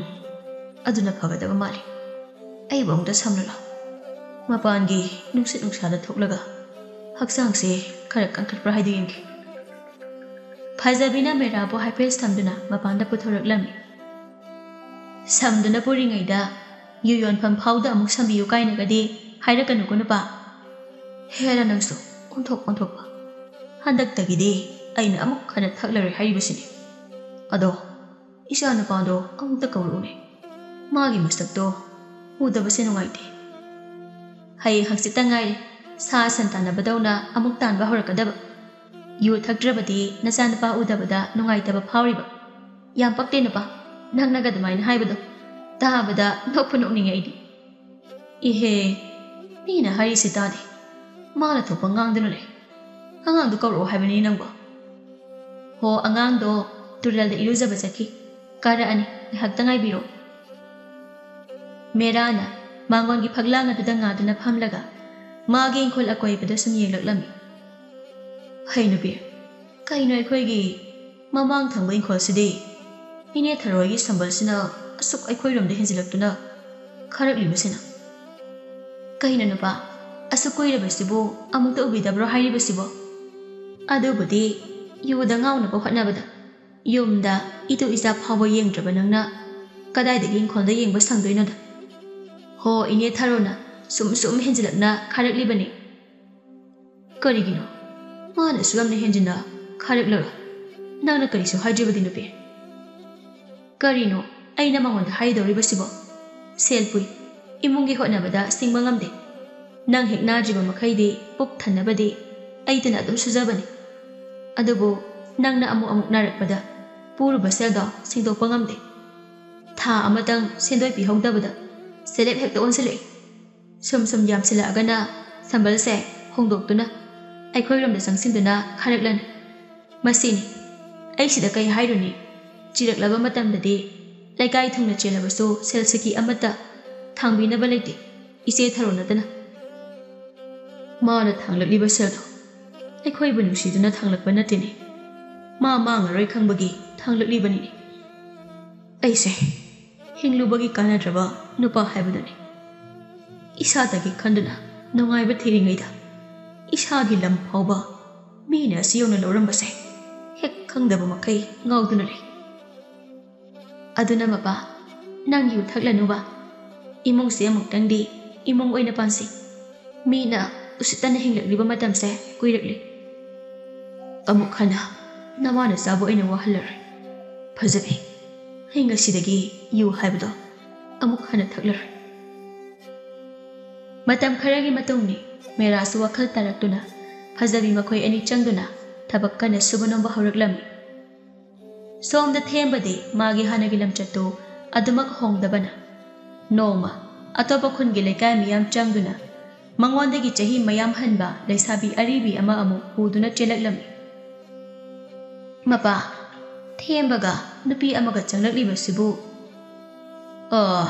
ꯑꯗꯨꯅ ꯐꯒꯗꯕ ꯃꯥꯜꯂꯤ꯫ ꯑꯩꯕꯨ ꯑꯃꯨꯛꯇ ꯁꯝꯂꯨ ꯂꯥꯎ꯫ ꯃꯄꯥꯟꯒꯤ ꯅꯨꯡꯁꯤꯠ ꯅꯨꯡꯁꯥꯗ ꯊꯣꯛꯂꯒ ꯍꯛꯆꯥꯡꯁꯦ ꯈꯔ ꯀꯟꯈꯠꯄ꯭ꯔꯥ ꯍꯥꯏꯗꯨ ꯌꯦꯡꯒꯦ꯫" ꯐꯖꯕꯤꯅ ꯃꯦꯔꯥꯕꯨ ꯍꯥꯏꯐꯦꯠ ꯁꯝꯗꯨꯅ ꯃꯄꯥꯟꯗ ꯄꯨꯊꯣꯔꯛꯂꯝꯃꯤ꯫ "ꯁꯝꯗꯨꯅ ꯄꯨꯔꯤꯉꯩꯗ ꯌꯨ ꯌꯣꯟꯐꯝ ꯐꯥꯎꯗ ꯑꯃꯨꯛ ꯁꯝꯕꯤꯌꯨ ꯀꯥꯏꯅꯒꯗꯤ ꯍꯥꯏꯔꯛꯀꯅꯨꯀꯣ ꯅꯨꯄꯥ꯫ ꯍꯦꯔꯥ ꯅꯪꯁꯨ ꯑꯣꯟꯊꯣꯛ ꯑꯣꯟꯊꯣꯛꯄ꯫ ꯍꯟꯗꯛꯇꯒꯤꯗꯤ ꯑꯩꯅ ꯑꯃꯨꯛ ꯍꯟꯅ ꯊꯛꯂꯔꯣꯏ ꯍꯥꯏꯔꯤꯕꯁꯤꯅꯤ꯫ ꯑꯗꯣ ꯏꯆꯥ ꯅꯨꯄꯥꯗꯣ ꯑꯃꯨꯛꯇ ꯀꯧꯔꯛꯎꯅꯦ꯫ ꯃꯥꯒꯤ ꯃꯁꯛꯇꯣ ꯎꯗꯕꯁꯦ ꯅꯨꯡꯉꯥꯏꯇꯦ꯫ ꯍꯌꯦꯡ ꯍꯪꯆꯤꯠꯇ ꯉꯥꯏꯔꯦ ꯁꯥ ꯁꯟ ꯇꯥꯟꯅꯕꯗꯧꯅ ꯑꯃꯨꯛ ꯇꯥꯟꯕ ꯍꯧꯔꯛꯀꯗꯕ꯫ ꯌꯨ ꯊꯛꯇ꯭ꯔꯕꯗꯤ ꯅꯆꯥꯅꯨꯄꯥ ꯎꯗꯕꯗ ꯅꯨꯡꯉꯥꯏꯇꯕ ꯐꯥꯎꯔꯤꯕ꯫ ꯌꯥꯝ ꯄꯛꯇꯦ ꯅꯨꯄꯥ, ꯅꯪꯅꯒ ꯑꯗꯨꯃꯥꯏꯅ ꯍꯥꯏꯕꯗꯣ꯫ ꯇꯥꯕꯗ ꯅꯣꯛꯄꯨ ꯅꯣꯛꯅꯤꯡꯉꯦ ꯑꯩꯗꯤ꯫" "ꯏꯍꯦ, ꯃꯤꯅ ꯍꯥꯏꯔꯤꯁꯤ ꯇꯥꯗꯦ꯫ ꯃꯥꯅ ꯊꯣꯛꯄ ꯉꯥꯡꯗꯨꯅ ꯂꯩ꯫ ꯑꯉꯥꯡꯗꯨ ꯀꯧꯔꯛꯑꯣ ꯍꯥꯏꯕꯅꯤ ꯅꯪꯕꯣ꯫" "ꯍꯣ, ꯑꯉꯥꯡꯗꯣ ꯇꯨꯔꯦꯜꯗ ꯏꯔꯨꯖꯕ ꯆꯠꯈꯤ꯫ ꯀꯥꯔꯛꯑꯅꯤ, ꯉꯥꯏꯍꯥꯛꯇ ꯉꯥꯏꯕꯤꯔꯣ꯫" ꯃꯦꯔꯥꯅ ꯃꯥꯡꯒꯣꯟꯒꯤ ꯐꯛꯂꯥꯡ ꯑꯗꯨꯗ ꯉꯥꯗꯨꯅ ꯐꯝꯂꯒ ꯃꯥꯒꯤ ꯏꯪꯈꯣꯜ ꯑꯀꯣꯏꯕꯗ ꯁꯨꯝ ꯌꯦꯡꯂꯛꯂꯝꯃꯤ꯫ "ꯍꯩ ꯅꯨꯄꯤ, ꯀꯩꯅꯣ ꯑꯩꯈꯣꯏꯒꯤ ꯃꯃꯥꯡ ꯊꯪꯕ ꯏꯪꯈꯣꯜꯁꯤꯗꯤ ꯏꯅꯦ ꯊꯔꯣꯏꯒꯤ ꯁꯝꯕꯜꯁꯤꯅ ꯑꯁꯨꯛ ꯑꯩꯈꯣꯏꯔꯣꯝꯗ ꯍꯦꯟꯖꯤꯜꯂꯛꯇꯨꯅ ꯈꯥꯔꯛꯂꯤꯕꯁꯤꯅ? ꯀꯩꯅꯣ ꯅꯨꯄꯥ, ꯑꯁꯨꯛ ꯀꯨꯏꯔꯕꯁꯤꯕꯨ ꯑꯃꯨꯛꯇ ꯎꯕꯤꯗꯕ꯭ꯔꯣ ꯍꯥꯏꯔꯤꯕꯁꯤꯕꯣ? ꯑꯗꯨꯕꯨꯗꯤ ꯌꯨꯗ ꯉꯥꯎꯅꯕ ꯍꯣꯠꯅꯕꯗ ꯌꯨꯝꯗ ꯏꯇꯨ ꯏꯆꯥ ꯐꯥꯎꯕ ꯌꯦꯡꯗ꯭ꯔꯕ ꯅꯪꯅ ꯀꯗꯥꯏꯗꯒꯤ ꯏꯪꯈꯣꯜꯗ ꯌꯦꯡꯕ ꯁꯪꯗꯣꯏꯅꯣꯗ? ꯍꯣ, ꯏꯅꯦ ꯊꯔꯣꯅ ꯁꯨꯝ ꯁꯨꯝ ꯍꯦꯟꯖꯤꯜꯂꯛꯅ ꯈꯥꯔꯛꯂꯤꯕꯅꯤ꯫" "ꯀꯔꯤꯒꯤꯅꯣ? ꯃꯥꯅꯁꯨ ꯌꯥꯝꯅ ꯍꯦꯟꯖꯤꯟꯅ ꯈꯥꯔꯛꯂꯒ ꯅꯪꯅ ꯀꯔꯤꯁꯨ ꯍꯥꯏꯗ꯭ꯔꯤꯕꯗꯤ ꯅꯨꯄꯤ?" "ꯀꯔꯤꯅꯣ ꯑꯩꯅ ꯃꯉꯣꯟꯗ ꯍꯥꯏꯗꯧꯔꯤꯕꯁꯤꯕꯣ? ꯁꯦꯜ ꯄꯨꯏ, ꯏꯃꯨꯡꯒꯤ ꯍꯣꯠꯅꯕꯗ ꯁꯤꯡꯕ ꯉꯝꯗꯦ꯫ ꯅꯪ ꯍꯦꯛ ꯅꯥꯗ꯭ꯔꯤꯕ ꯃꯈꯩꯗꯤ ꯄꯨꯛ ꯊꯟꯅꯕꯗꯤ ꯑꯩꯇꯅ ꯑꯗꯨꯝ ꯁꯨꯖꯕꯅꯤ꯫ ꯑꯗꯨꯕꯨ ꯅꯪꯅ ꯑꯃꯨꯛ ꯑꯃꯨꯛ ꯅꯥꯔꯛꯄꯗ ꯄꯨꯔꯨꯕ ꯁꯦꯜꯗꯣ ꯁꯤꯡꯗꯣꯛꯄ ꯉꯝꯗꯦ꯫ ꯊꯥ ꯑꯃꯇꯪ ꯁꯦꯟꯗꯣꯏ ꯄꯤꯍꯧꯗꯕꯗ ꯁꯦꯂꯦꯞ ꯍꯦꯛꯇ ꯑꯣꯟꯁꯤꯜꯂꯛꯏ꯫ ꯁꯨꯝ ꯁꯨꯝ ꯌꯥꯝꯁꯤꯜꯂꯛꯑꯒꯅ ꯁꯝꯕꯜꯁꯦ ꯍꯣꯡꯗꯣꯛꯇꯨꯅ ꯑꯩꯈꯣꯏꯔꯣꯝꯗ ꯆꯪꯁꯤꯟꯗꯨꯅ ꯈꯥꯔꯛꯂꯅꯤ꯫ ꯃꯁꯤꯅꯤ꯫ ꯑꯩ ꯁꯤꯗ ꯀꯩ ꯍꯥꯏꯔꯨꯅꯤ? ꯆꯤꯔꯛꯂꯕ ꯃꯇꯝꯗꯗꯤ ꯂꯩꯀꯥꯏ ꯊꯨꯡꯅ ꯆꯦꯜꯂꯕꯁꯨ ꯁꯦꯜ ꯁꯤꯀꯤ ꯑꯃꯠꯇ ꯊꯥꯡꯕꯤꯅꯕ ꯂꯩꯇꯦ, ꯏꯆꯦ ꯊꯔꯣ ꯅꯠꯇꯅ꯫ ꯃꯥꯅ ꯊꯥꯡꯂꯛꯂꯤꯕ ꯁꯦꯜꯗꯣ ꯑꯩꯈꯣꯏꯕꯨ ꯅꯨꯡꯁꯤꯗꯨꯅ ꯊꯥꯡꯂꯛꯄ ꯅꯠꯇꯦꯅꯦ꯫ ꯃꯥ ꯃꯥꯡꯉꯔꯣꯏ ꯈꯪꯕꯒꯤ ꯊꯥꯡꯂꯛꯂꯤꯕꯅꯤꯅꯦ꯫ ꯑꯩꯁꯦ ꯍꯤꯡꯂꯨꯕꯒꯤ ꯀꯥꯟꯅꯗ꯭ꯔꯕ ꯅꯨꯄꯥ ꯍꯥꯏꯕꯗꯨꯅꯤ꯫ ꯏꯁꯥꯗꯒꯤ ꯈꯟꯗꯨꯅ ꯅꯨꯡꯉꯥꯏꯕ ꯊꯤꯔꯤꯉꯩꯗ ꯏꯁꯥꯒꯤ ꯂꯝ ꯐꯥꯎꯕ ꯃꯤꯅ ꯑꯁꯤ ꯌꯧꯅ ꯂꯧꯔꯝꯕꯁꯦ ꯍꯦꯛ ꯈꯪꯗꯕ ꯃꯈꯩ ꯉꯥꯎꯗꯨꯅ ꯂꯩ꯫ ꯑꯗꯨꯅ ꯃꯄꯥ, ꯅꯪ ꯌꯨ ꯊꯛꯂꯅꯨꯕ꯫ ꯏꯃꯨꯡꯁꯦ ꯑꯃꯨꯛꯇꯪꯗꯤ ꯏꯃꯨꯡ ꯑꯣꯏꯅ ꯄꯥꯟꯁꯤ꯫ ꯃꯤꯅ ꯎꯁꯤꯠꯇꯅ ꯍꯤꯡꯂꯛꯂꯤꯕ ꯃꯇꯝꯁꯦ ꯀꯨꯏꯔꯛꯂꯦ꯫ ꯑꯃꯨꯛ ꯍꯟꯅ ꯅꯃꯥ ꯅꯆꯥꯕꯨ ꯑꯩꯅ ꯋꯥꯍꯜꯂꯔꯣꯏ꯫ ꯐꯖꯕꯤ, ꯑꯩ ꯉꯁꯤꯗꯒꯤ ꯌꯨ ꯍꯥꯏꯕꯗꯣ ꯑꯃꯨꯛ ꯍꯟꯅ ꯊꯛꯂꯔꯣꯏ꯫ ꯃꯇꯝ ꯈꯔꯒꯤ ꯃꯇꯨꯡꯅꯤ꯫ ꯃꯦꯔꯥꯁꯨ ꯋꯥꯈꯜ ꯇꯥꯔꯛꯇꯨꯅ ꯐꯖꯕꯤ ꯃꯈꯣꯏ ꯑꯅꯤ ꯆꯪꯗꯨꯅ ꯊꯕꯛ ꯀꯟꯅ ꯁꯨꯕ ꯅꯣꯝꯕ ꯍꯧꯔꯛꯂꯝꯃꯤ꯫ ꯁꯣꯝꯗ ꯊꯦꯝꯕꯗꯤ ꯃꯥꯒꯤ ꯍꯥꯟꯅꯒꯤ ꯂꯝꯆꯠꯇꯨ ꯑꯗꯨꯃꯛ ꯍꯣꯡꯗꯕꯅ, ꯅꯣꯡꯃ ꯑꯇꯣꯞꯄ ꯈꯨꯟꯒꯤ ꯂꯩꯀꯥꯏ ꯃꯤꯌꯥꯝ ꯆꯪꯗꯨꯅ ꯃꯉꯣꯟꯗꯒꯤ ꯆꯍꯤ ꯃꯌꯥꯝ ꯍꯟꯕ ꯂꯩꯁꯥꯕꯤ ꯑꯔꯤꯕꯤ ꯑꯃ ꯑꯃꯨꯛ ꯄꯨꯗꯨꯅ ꯆꯦꯜꯂꯛꯂꯝꯃꯤ꯫ "ꯃꯄꯥ, ꯊꯦꯝꯕꯒ ꯅꯨꯄꯤ ꯑꯃꯒ ꯆꯪꯂꯛꯂꯤꯕꯁꯤꯕꯨ?" "ꯑ,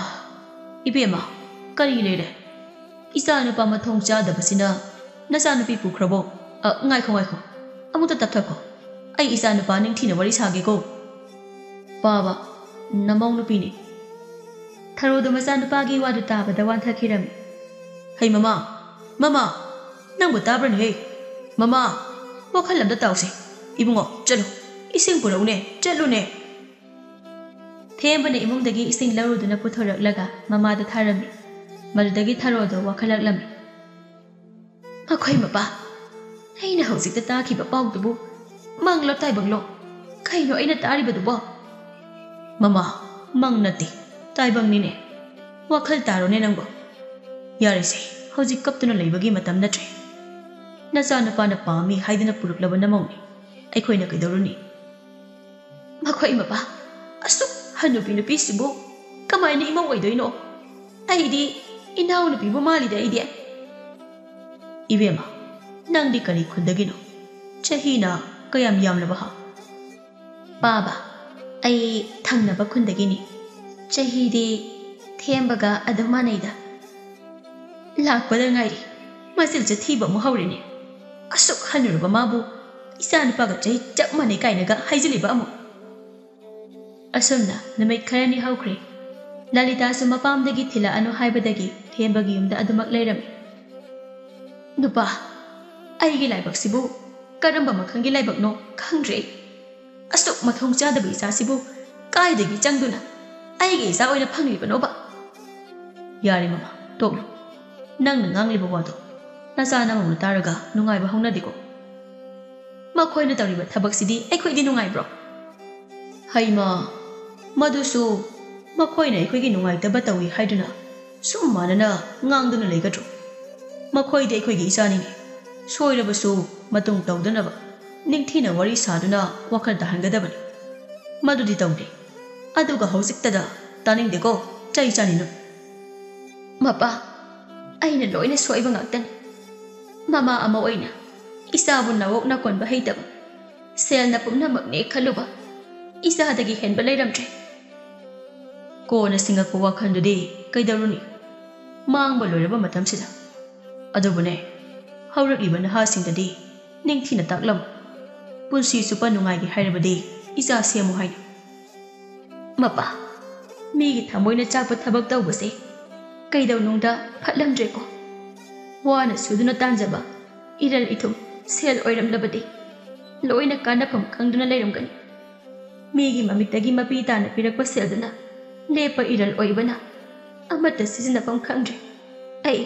ꯏꯕꯦꯝꯃ, ꯀꯔꯤ ꯂꯩꯔꯦ? ꯏꯆꯥ ꯅꯨꯄꯥ ꯃꯊꯣꯡ ꯆꯥꯗꯕꯁꯤꯅ ꯅꯆꯥꯅꯨꯄꯤ ꯄꯨꯈ꯭ꯔꯕꯣ?" "ꯑ, ꯉꯥꯏꯈꯣ, ꯉꯥꯏꯈꯣ, ꯑꯃꯨꯛꯇ ꯇꯞꯊꯈꯣ꯫ ꯑꯩ ꯏꯆꯥ ꯅꯨꯄꯥ ꯅꯤꯡꯊꯤꯅ ꯋꯥꯔꯤ ꯁꯥꯒꯦꯀꯣ꯫ ꯄꯥꯕ, ꯅꯃꯧ ꯅꯨꯄꯤꯅꯤ꯫" ꯊꯔꯣꯗꯣ ꯃꯆꯥꯅꯨꯄꯥꯒꯤ ꯋꯥꯗꯨ ꯇꯥꯕꯗ ꯋꯥꯟꯊꯈꯤꯔꯝꯃꯤ꯫ "ꯍꯩ ꯃꯃꯥ, ꯃꯃꯥ, ꯅꯪꯕꯨ ꯇꯥꯕ꯭ꯔꯅꯦꯍꯦ? ꯃꯃꯥ, ꯋꯥꯈꯜ ꯑꯝꯗ ꯇꯥꯎꯁꯦ꯫ ꯏꯕꯨꯡꯉꯣ, ꯆꯠꯂꯨ, ꯏꯁꯤꯡ ꯄꯨꯔꯛꯎꯅꯦ, ꯆꯠꯂꯨꯅꯦ꯫" ꯊꯦꯝꯕꯅ ꯏꯃꯨꯡꯗꯒꯤ ꯏꯁꯤꯡ ꯂꯧꯔꯨꯗꯨꯅ ꯄꯨꯊꯣꯔꯛꯂꯒ ꯃꯃꯥꯗ ꯊꯥꯔꯝꯃꯤ꯫ ꯃꯗꯨꯗꯒꯤ ꯊꯔꯣꯗꯣ ꯋꯥꯈꯠꯂꯛꯂꯝꯃꯤ꯫ "ꯃꯈꯣꯏ ꯃꯄꯥ, ꯑꯩꯅ ꯍꯧꯖꯤꯛꯇ ꯇꯥꯈꯤꯕ ꯄꯥꯎꯗꯨꯕꯨ ꯃꯪꯂꯣ ꯇꯥꯏꯕꯪꯂꯣ? ꯀꯩꯅꯣ ꯑꯩꯅ ꯇꯥꯔꯤꯕꯗꯨꯕꯣ?" "ꯃꯃꯥ, ꯃꯪ ꯅꯠꯇꯦ, ꯇꯥꯏꯕꯪꯅꯤꯅꯦ꯫ ꯋꯥꯈꯜ ꯇꯥꯔꯣꯅꯦ ꯅꯪꯕꯣ꯫ ꯌꯥꯔꯦꯁꯦ, ꯍꯧꯖꯤꯛ ꯀꯞꯇꯨꯅ ꯂꯩꯕꯒꯤ ꯃꯇꯝ ꯅꯠꯇ꯭ꯔꯦ꯫ ꯅꯆꯥꯅꯨꯄꯥꯅ ꯄꯥꯝꯃꯤ ꯍꯥꯏꯗꯨꯅ ꯄꯨꯔꯛꯂꯕ ꯅꯃꯧꯅꯤ꯫ ꯑꯩꯈꯣꯏꯅ ꯀꯩꯗꯧꯔꯨꯅꯤ? ꯃꯈꯣꯏ ꯃꯄꯥ, ꯑꯁꯨꯛ ꯍꯟꯅꯨꯕꯤ ꯅꯨꯄꯤꯁꯤꯕꯨ ꯀꯃꯥꯏꯅ ꯏꯃꯧ ꯑꯣꯏꯗꯣꯏꯅꯣ? ꯑꯩꯗꯤ ꯏꯅꯥꯎꯅꯨꯄꯤꯕꯨ ꯃꯥꯜꯂꯤꯗ ꯑꯩꯗꯤ꯫ ꯏꯕꯦꯝꯃ, ꯅꯪꯗꯤ ꯀꯔꯤ ꯈꯨꯟꯗꯒꯤꯅꯣ? ꯆꯍꯤꯅ ꯀꯌꯥꯝ ꯌꯥꯝꯂꯕ ꯍꯥ? ꯄꯥꯕ, ꯑꯩ ꯊꯪꯅꯕ ꯈꯨꯟꯗꯒꯤꯅꯤ꯫ ꯆꯍꯤꯗꯤ ꯊꯦꯝꯕꯒ ꯑꯗꯨꯝ ꯃꯥꯟꯅꯩꯗ꯫ ꯂꯥꯛꯄꯗ ꯉꯥꯏꯔꯤ, ꯃꯆꯤꯜꯁꯦ ꯊꯤꯕ ꯑꯃꯨꯛ ꯍꯧꯔꯦꯅꯦ꯫ ꯑꯁꯨꯛ ꯍꯟꯅꯨꯔꯕ ꯃꯥꯕꯨ ꯏꯆꯥ ꯅꯨꯄꯥꯒ ꯆꯍꯤ ꯆꯞ ꯃꯥꯟꯅꯩ ꯀꯥꯏꯅꯒ ꯍꯥꯏꯖꯤꯜꯂꯤꯕ ꯑꯃꯨꯛ꯫ ꯑꯁꯨꯝꯅ ꯅꯨꯃꯤꯠ ꯈꯔꯅꯤ ꯍꯧꯈ꯭ꯔꯦ꯫ ꯂꯂꯤꯇꯥꯁꯨ ꯃꯄꯥꯝꯗꯒꯤ ꯊꯤꯜꯂꯛꯑꯅꯨ ꯍꯥꯏꯕꯗꯒꯤ ꯊꯦꯝꯕꯒꯤ ꯌꯨꯝꯗ ꯑꯗꯨꯃꯛ ꯂꯩꯔꯝꯃꯤ꯫ ꯅꯨꯄꯥ, ꯑꯩꯒꯤ ꯂꯥꯏꯕꯛꯁꯤꯕꯨ ꯀꯔꯝꯕ ꯃꯈꯜꯒꯤ ꯂꯥꯏꯕꯛꯅꯣ ꯈꯪꯗ꯭ꯔꯦ ꯑꯩ꯫ ꯑꯁꯨꯛ ꯃꯊꯣꯡ ꯆꯥꯗꯕ ꯏꯆꯥꯁꯤꯕꯨ ꯀꯥꯏꯗꯒꯤ ꯆꯪꯗꯨꯅ ꯑꯩꯒꯤ ꯏꯆꯥ ꯑꯣꯏꯅ ꯐꯪꯂꯤꯕꯅꯣꯕ? ꯌꯥꯔꯦ ꯃꯃꯥ, ꯇꯣꯛꯂꯣ꯫ ꯅꯪꯅ ꯉꯥꯡꯂꯤꯕ ꯋꯥꯗꯣ ꯅꯆꯥ ꯅꯃꯧꯅ ꯇꯥꯔꯒ ꯅꯨꯡꯉꯥꯏꯕ ꯍꯧꯅꯗꯦꯀꯣ꯫ ꯃꯈꯣꯏꯅ ꯇꯧꯔꯤꯕ ꯊꯕꯛꯁꯤꯗꯤ ꯑꯩꯈꯣꯏꯗꯤ ꯅꯨꯡꯉꯥꯏꯕ꯭ꯔꯣ? ꯍꯩꯃꯥ, ꯃꯗꯨꯁꯨ ꯃꯈꯣꯏꯅ ꯑꯩꯈꯣꯏꯒꯤ ꯅꯨꯡꯉꯥꯏꯇꯕ ꯇꯧꯏ ꯍꯥꯏꯗꯨꯅ ꯁꯨꯝ ꯃꯥꯟꯅꯅ ꯉꯥꯡꯗꯨꯅ ꯂꯩꯒꯗ꯭ꯔꯣ? ꯃꯈꯣꯏꯗꯤ ꯑꯩꯈꯣꯏꯒꯤ ꯏꯆꯥꯅꯤꯅꯦ꯫ ꯁꯣꯏꯔꯕꯁꯨ ꯃꯇꯨꯡ ꯇꯧꯗꯅꯕ ꯅꯤꯡꯊꯤꯅ ꯋꯥꯔꯤ ꯁꯥꯗꯨꯅ ꯋꯥꯈꯜ ꯇꯥꯍꯟꯒꯗꯕꯅꯤ꯫ ꯃꯗꯨꯗꯤ ꯇꯧꯗꯦ꯫ ꯑꯗꯨꯒ ꯍꯧꯖꯤꯛꯇꯗ ꯇꯥꯅꯤꯡꯗꯦꯀꯣ, ꯆꯩ ꯆꯥꯅꯤꯅꯨ꯫ ꯃꯄꯥ, ꯑꯩꯅ ꯂꯣꯏꯅ ꯁꯣꯏꯕ ꯉꯥꯛꯇꯅꯤ꯫ ꯃꯃꯥ ꯑꯃ ꯑꯣꯏꯅ ꯏꯆꯥꯕꯨ ꯅꯋꯣꯛ ꯅꯀꯣꯟꯕ ꯍꯩꯇꯕ, ꯁꯦꯜꯅ ꯄꯨꯝꯅꯃꯛꯅꯦ ꯈꯜꯂꯨꯕ ꯏꯆꯥꯗꯒꯤ ꯍꯦꯟꯕ ꯂꯩꯔꯝꯗ꯭ꯔꯦ꯫ ꯀꯣꯟꯅ ꯁꯤꯡꯉꯛꯄ ꯋꯥꯈꯜꯗꯨꯗꯤ ꯀꯩꯗꯧꯔꯨꯅꯤ? ꯃꯥꯡꯕ ꯂꯣꯏꯔꯕ ꯃꯇꯝꯁꯤꯗ꯫ ꯑꯗꯨꯕꯨꯅꯦ, ꯍꯧꯔꯛꯂꯤꯕ ꯅꯍꯥꯁꯤꯡꯗꯗꯤ ꯅꯤꯡꯊꯤꯅ ꯇꯥꯛꯂꯝꯃꯨ꯫ ꯄꯨꯟꯁꯤ ꯆꯨꯞꯄ ꯅꯨꯡꯉꯥꯏꯒꯦ ꯍꯥꯏꯔꯕꯗꯤ ꯏꯆꯥ ꯁꯦꯝꯃꯨ ꯍꯥꯏꯅ꯫ ꯃꯄꯥ, ꯃꯤꯒꯤ ꯊꯃꯣꯏꯅ ꯆꯥꯛꯄ ꯊꯕꯛ ꯇꯧꯕꯁꯦ ꯀꯩꯗꯧꯅꯨꯡꯗ ꯐꯠꯂꯝꯗ꯭ꯔꯦꯀꯣ꯫ ꯋꯥꯅ ꯁꯨꯗꯨꯅ ꯇꯥꯟꯖꯕ ꯏꯔꯜ ꯏꯊꯨꯝ ꯁꯦꯜ ꯑꯣꯏꯔꯝꯂꯕꯗꯤ ꯂꯣꯏꯅ ꯀꯥꯟꯅꯐꯝ ꯈꯪꯗꯨꯅ ꯂꯩꯔꯝꯒꯅꯤ꯫ ꯃꯤꯒꯤ ꯃꯃꯤꯠꯇꯒꯤ ꯃꯄꯤ ꯇꯥꯅ ꯄꯤꯔꯛꯄ ꯁꯦꯜꯗꯨꯅ ꯂꯦꯞꯄ ꯏꯔꯜ ꯑꯣꯏꯕꯅ ꯑꯃꯠꯇ ꯁꯤꯖꯤꯟꯅꯐꯝ ꯈꯪꯗ꯭ꯔꯦ꯫ ꯑꯩ,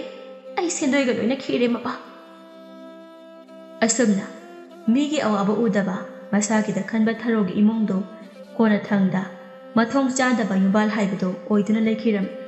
ꯑꯩ ꯁꯦꯟꯗꯣꯏꯒ ꯂꯣꯏꯅ ꯈꯤꯔꯦ ꯃꯄꯥ꯫ ꯑꯁꯨꯝꯅ ꯃꯤꯒꯤ ꯑꯋꯥꯕ ꯎꯗꯕ, ꯃꯁꯥꯒꯤꯗ ꯈꯟꯕ ꯊꯔꯣꯒꯤ ꯏꯃꯨꯡꯗꯨ ꯀꯣꯟꯅꯊꯪꯗ ꯃꯊꯣꯡ ꯆꯥꯗꯕ ꯌꯨꯝꯕꯥꯜ ꯍꯥꯏꯕꯗꯨ ꯑꯣꯏꯗꯨꯅ ꯂꯩꯈꯤꯔꯝꯃꯤ꯫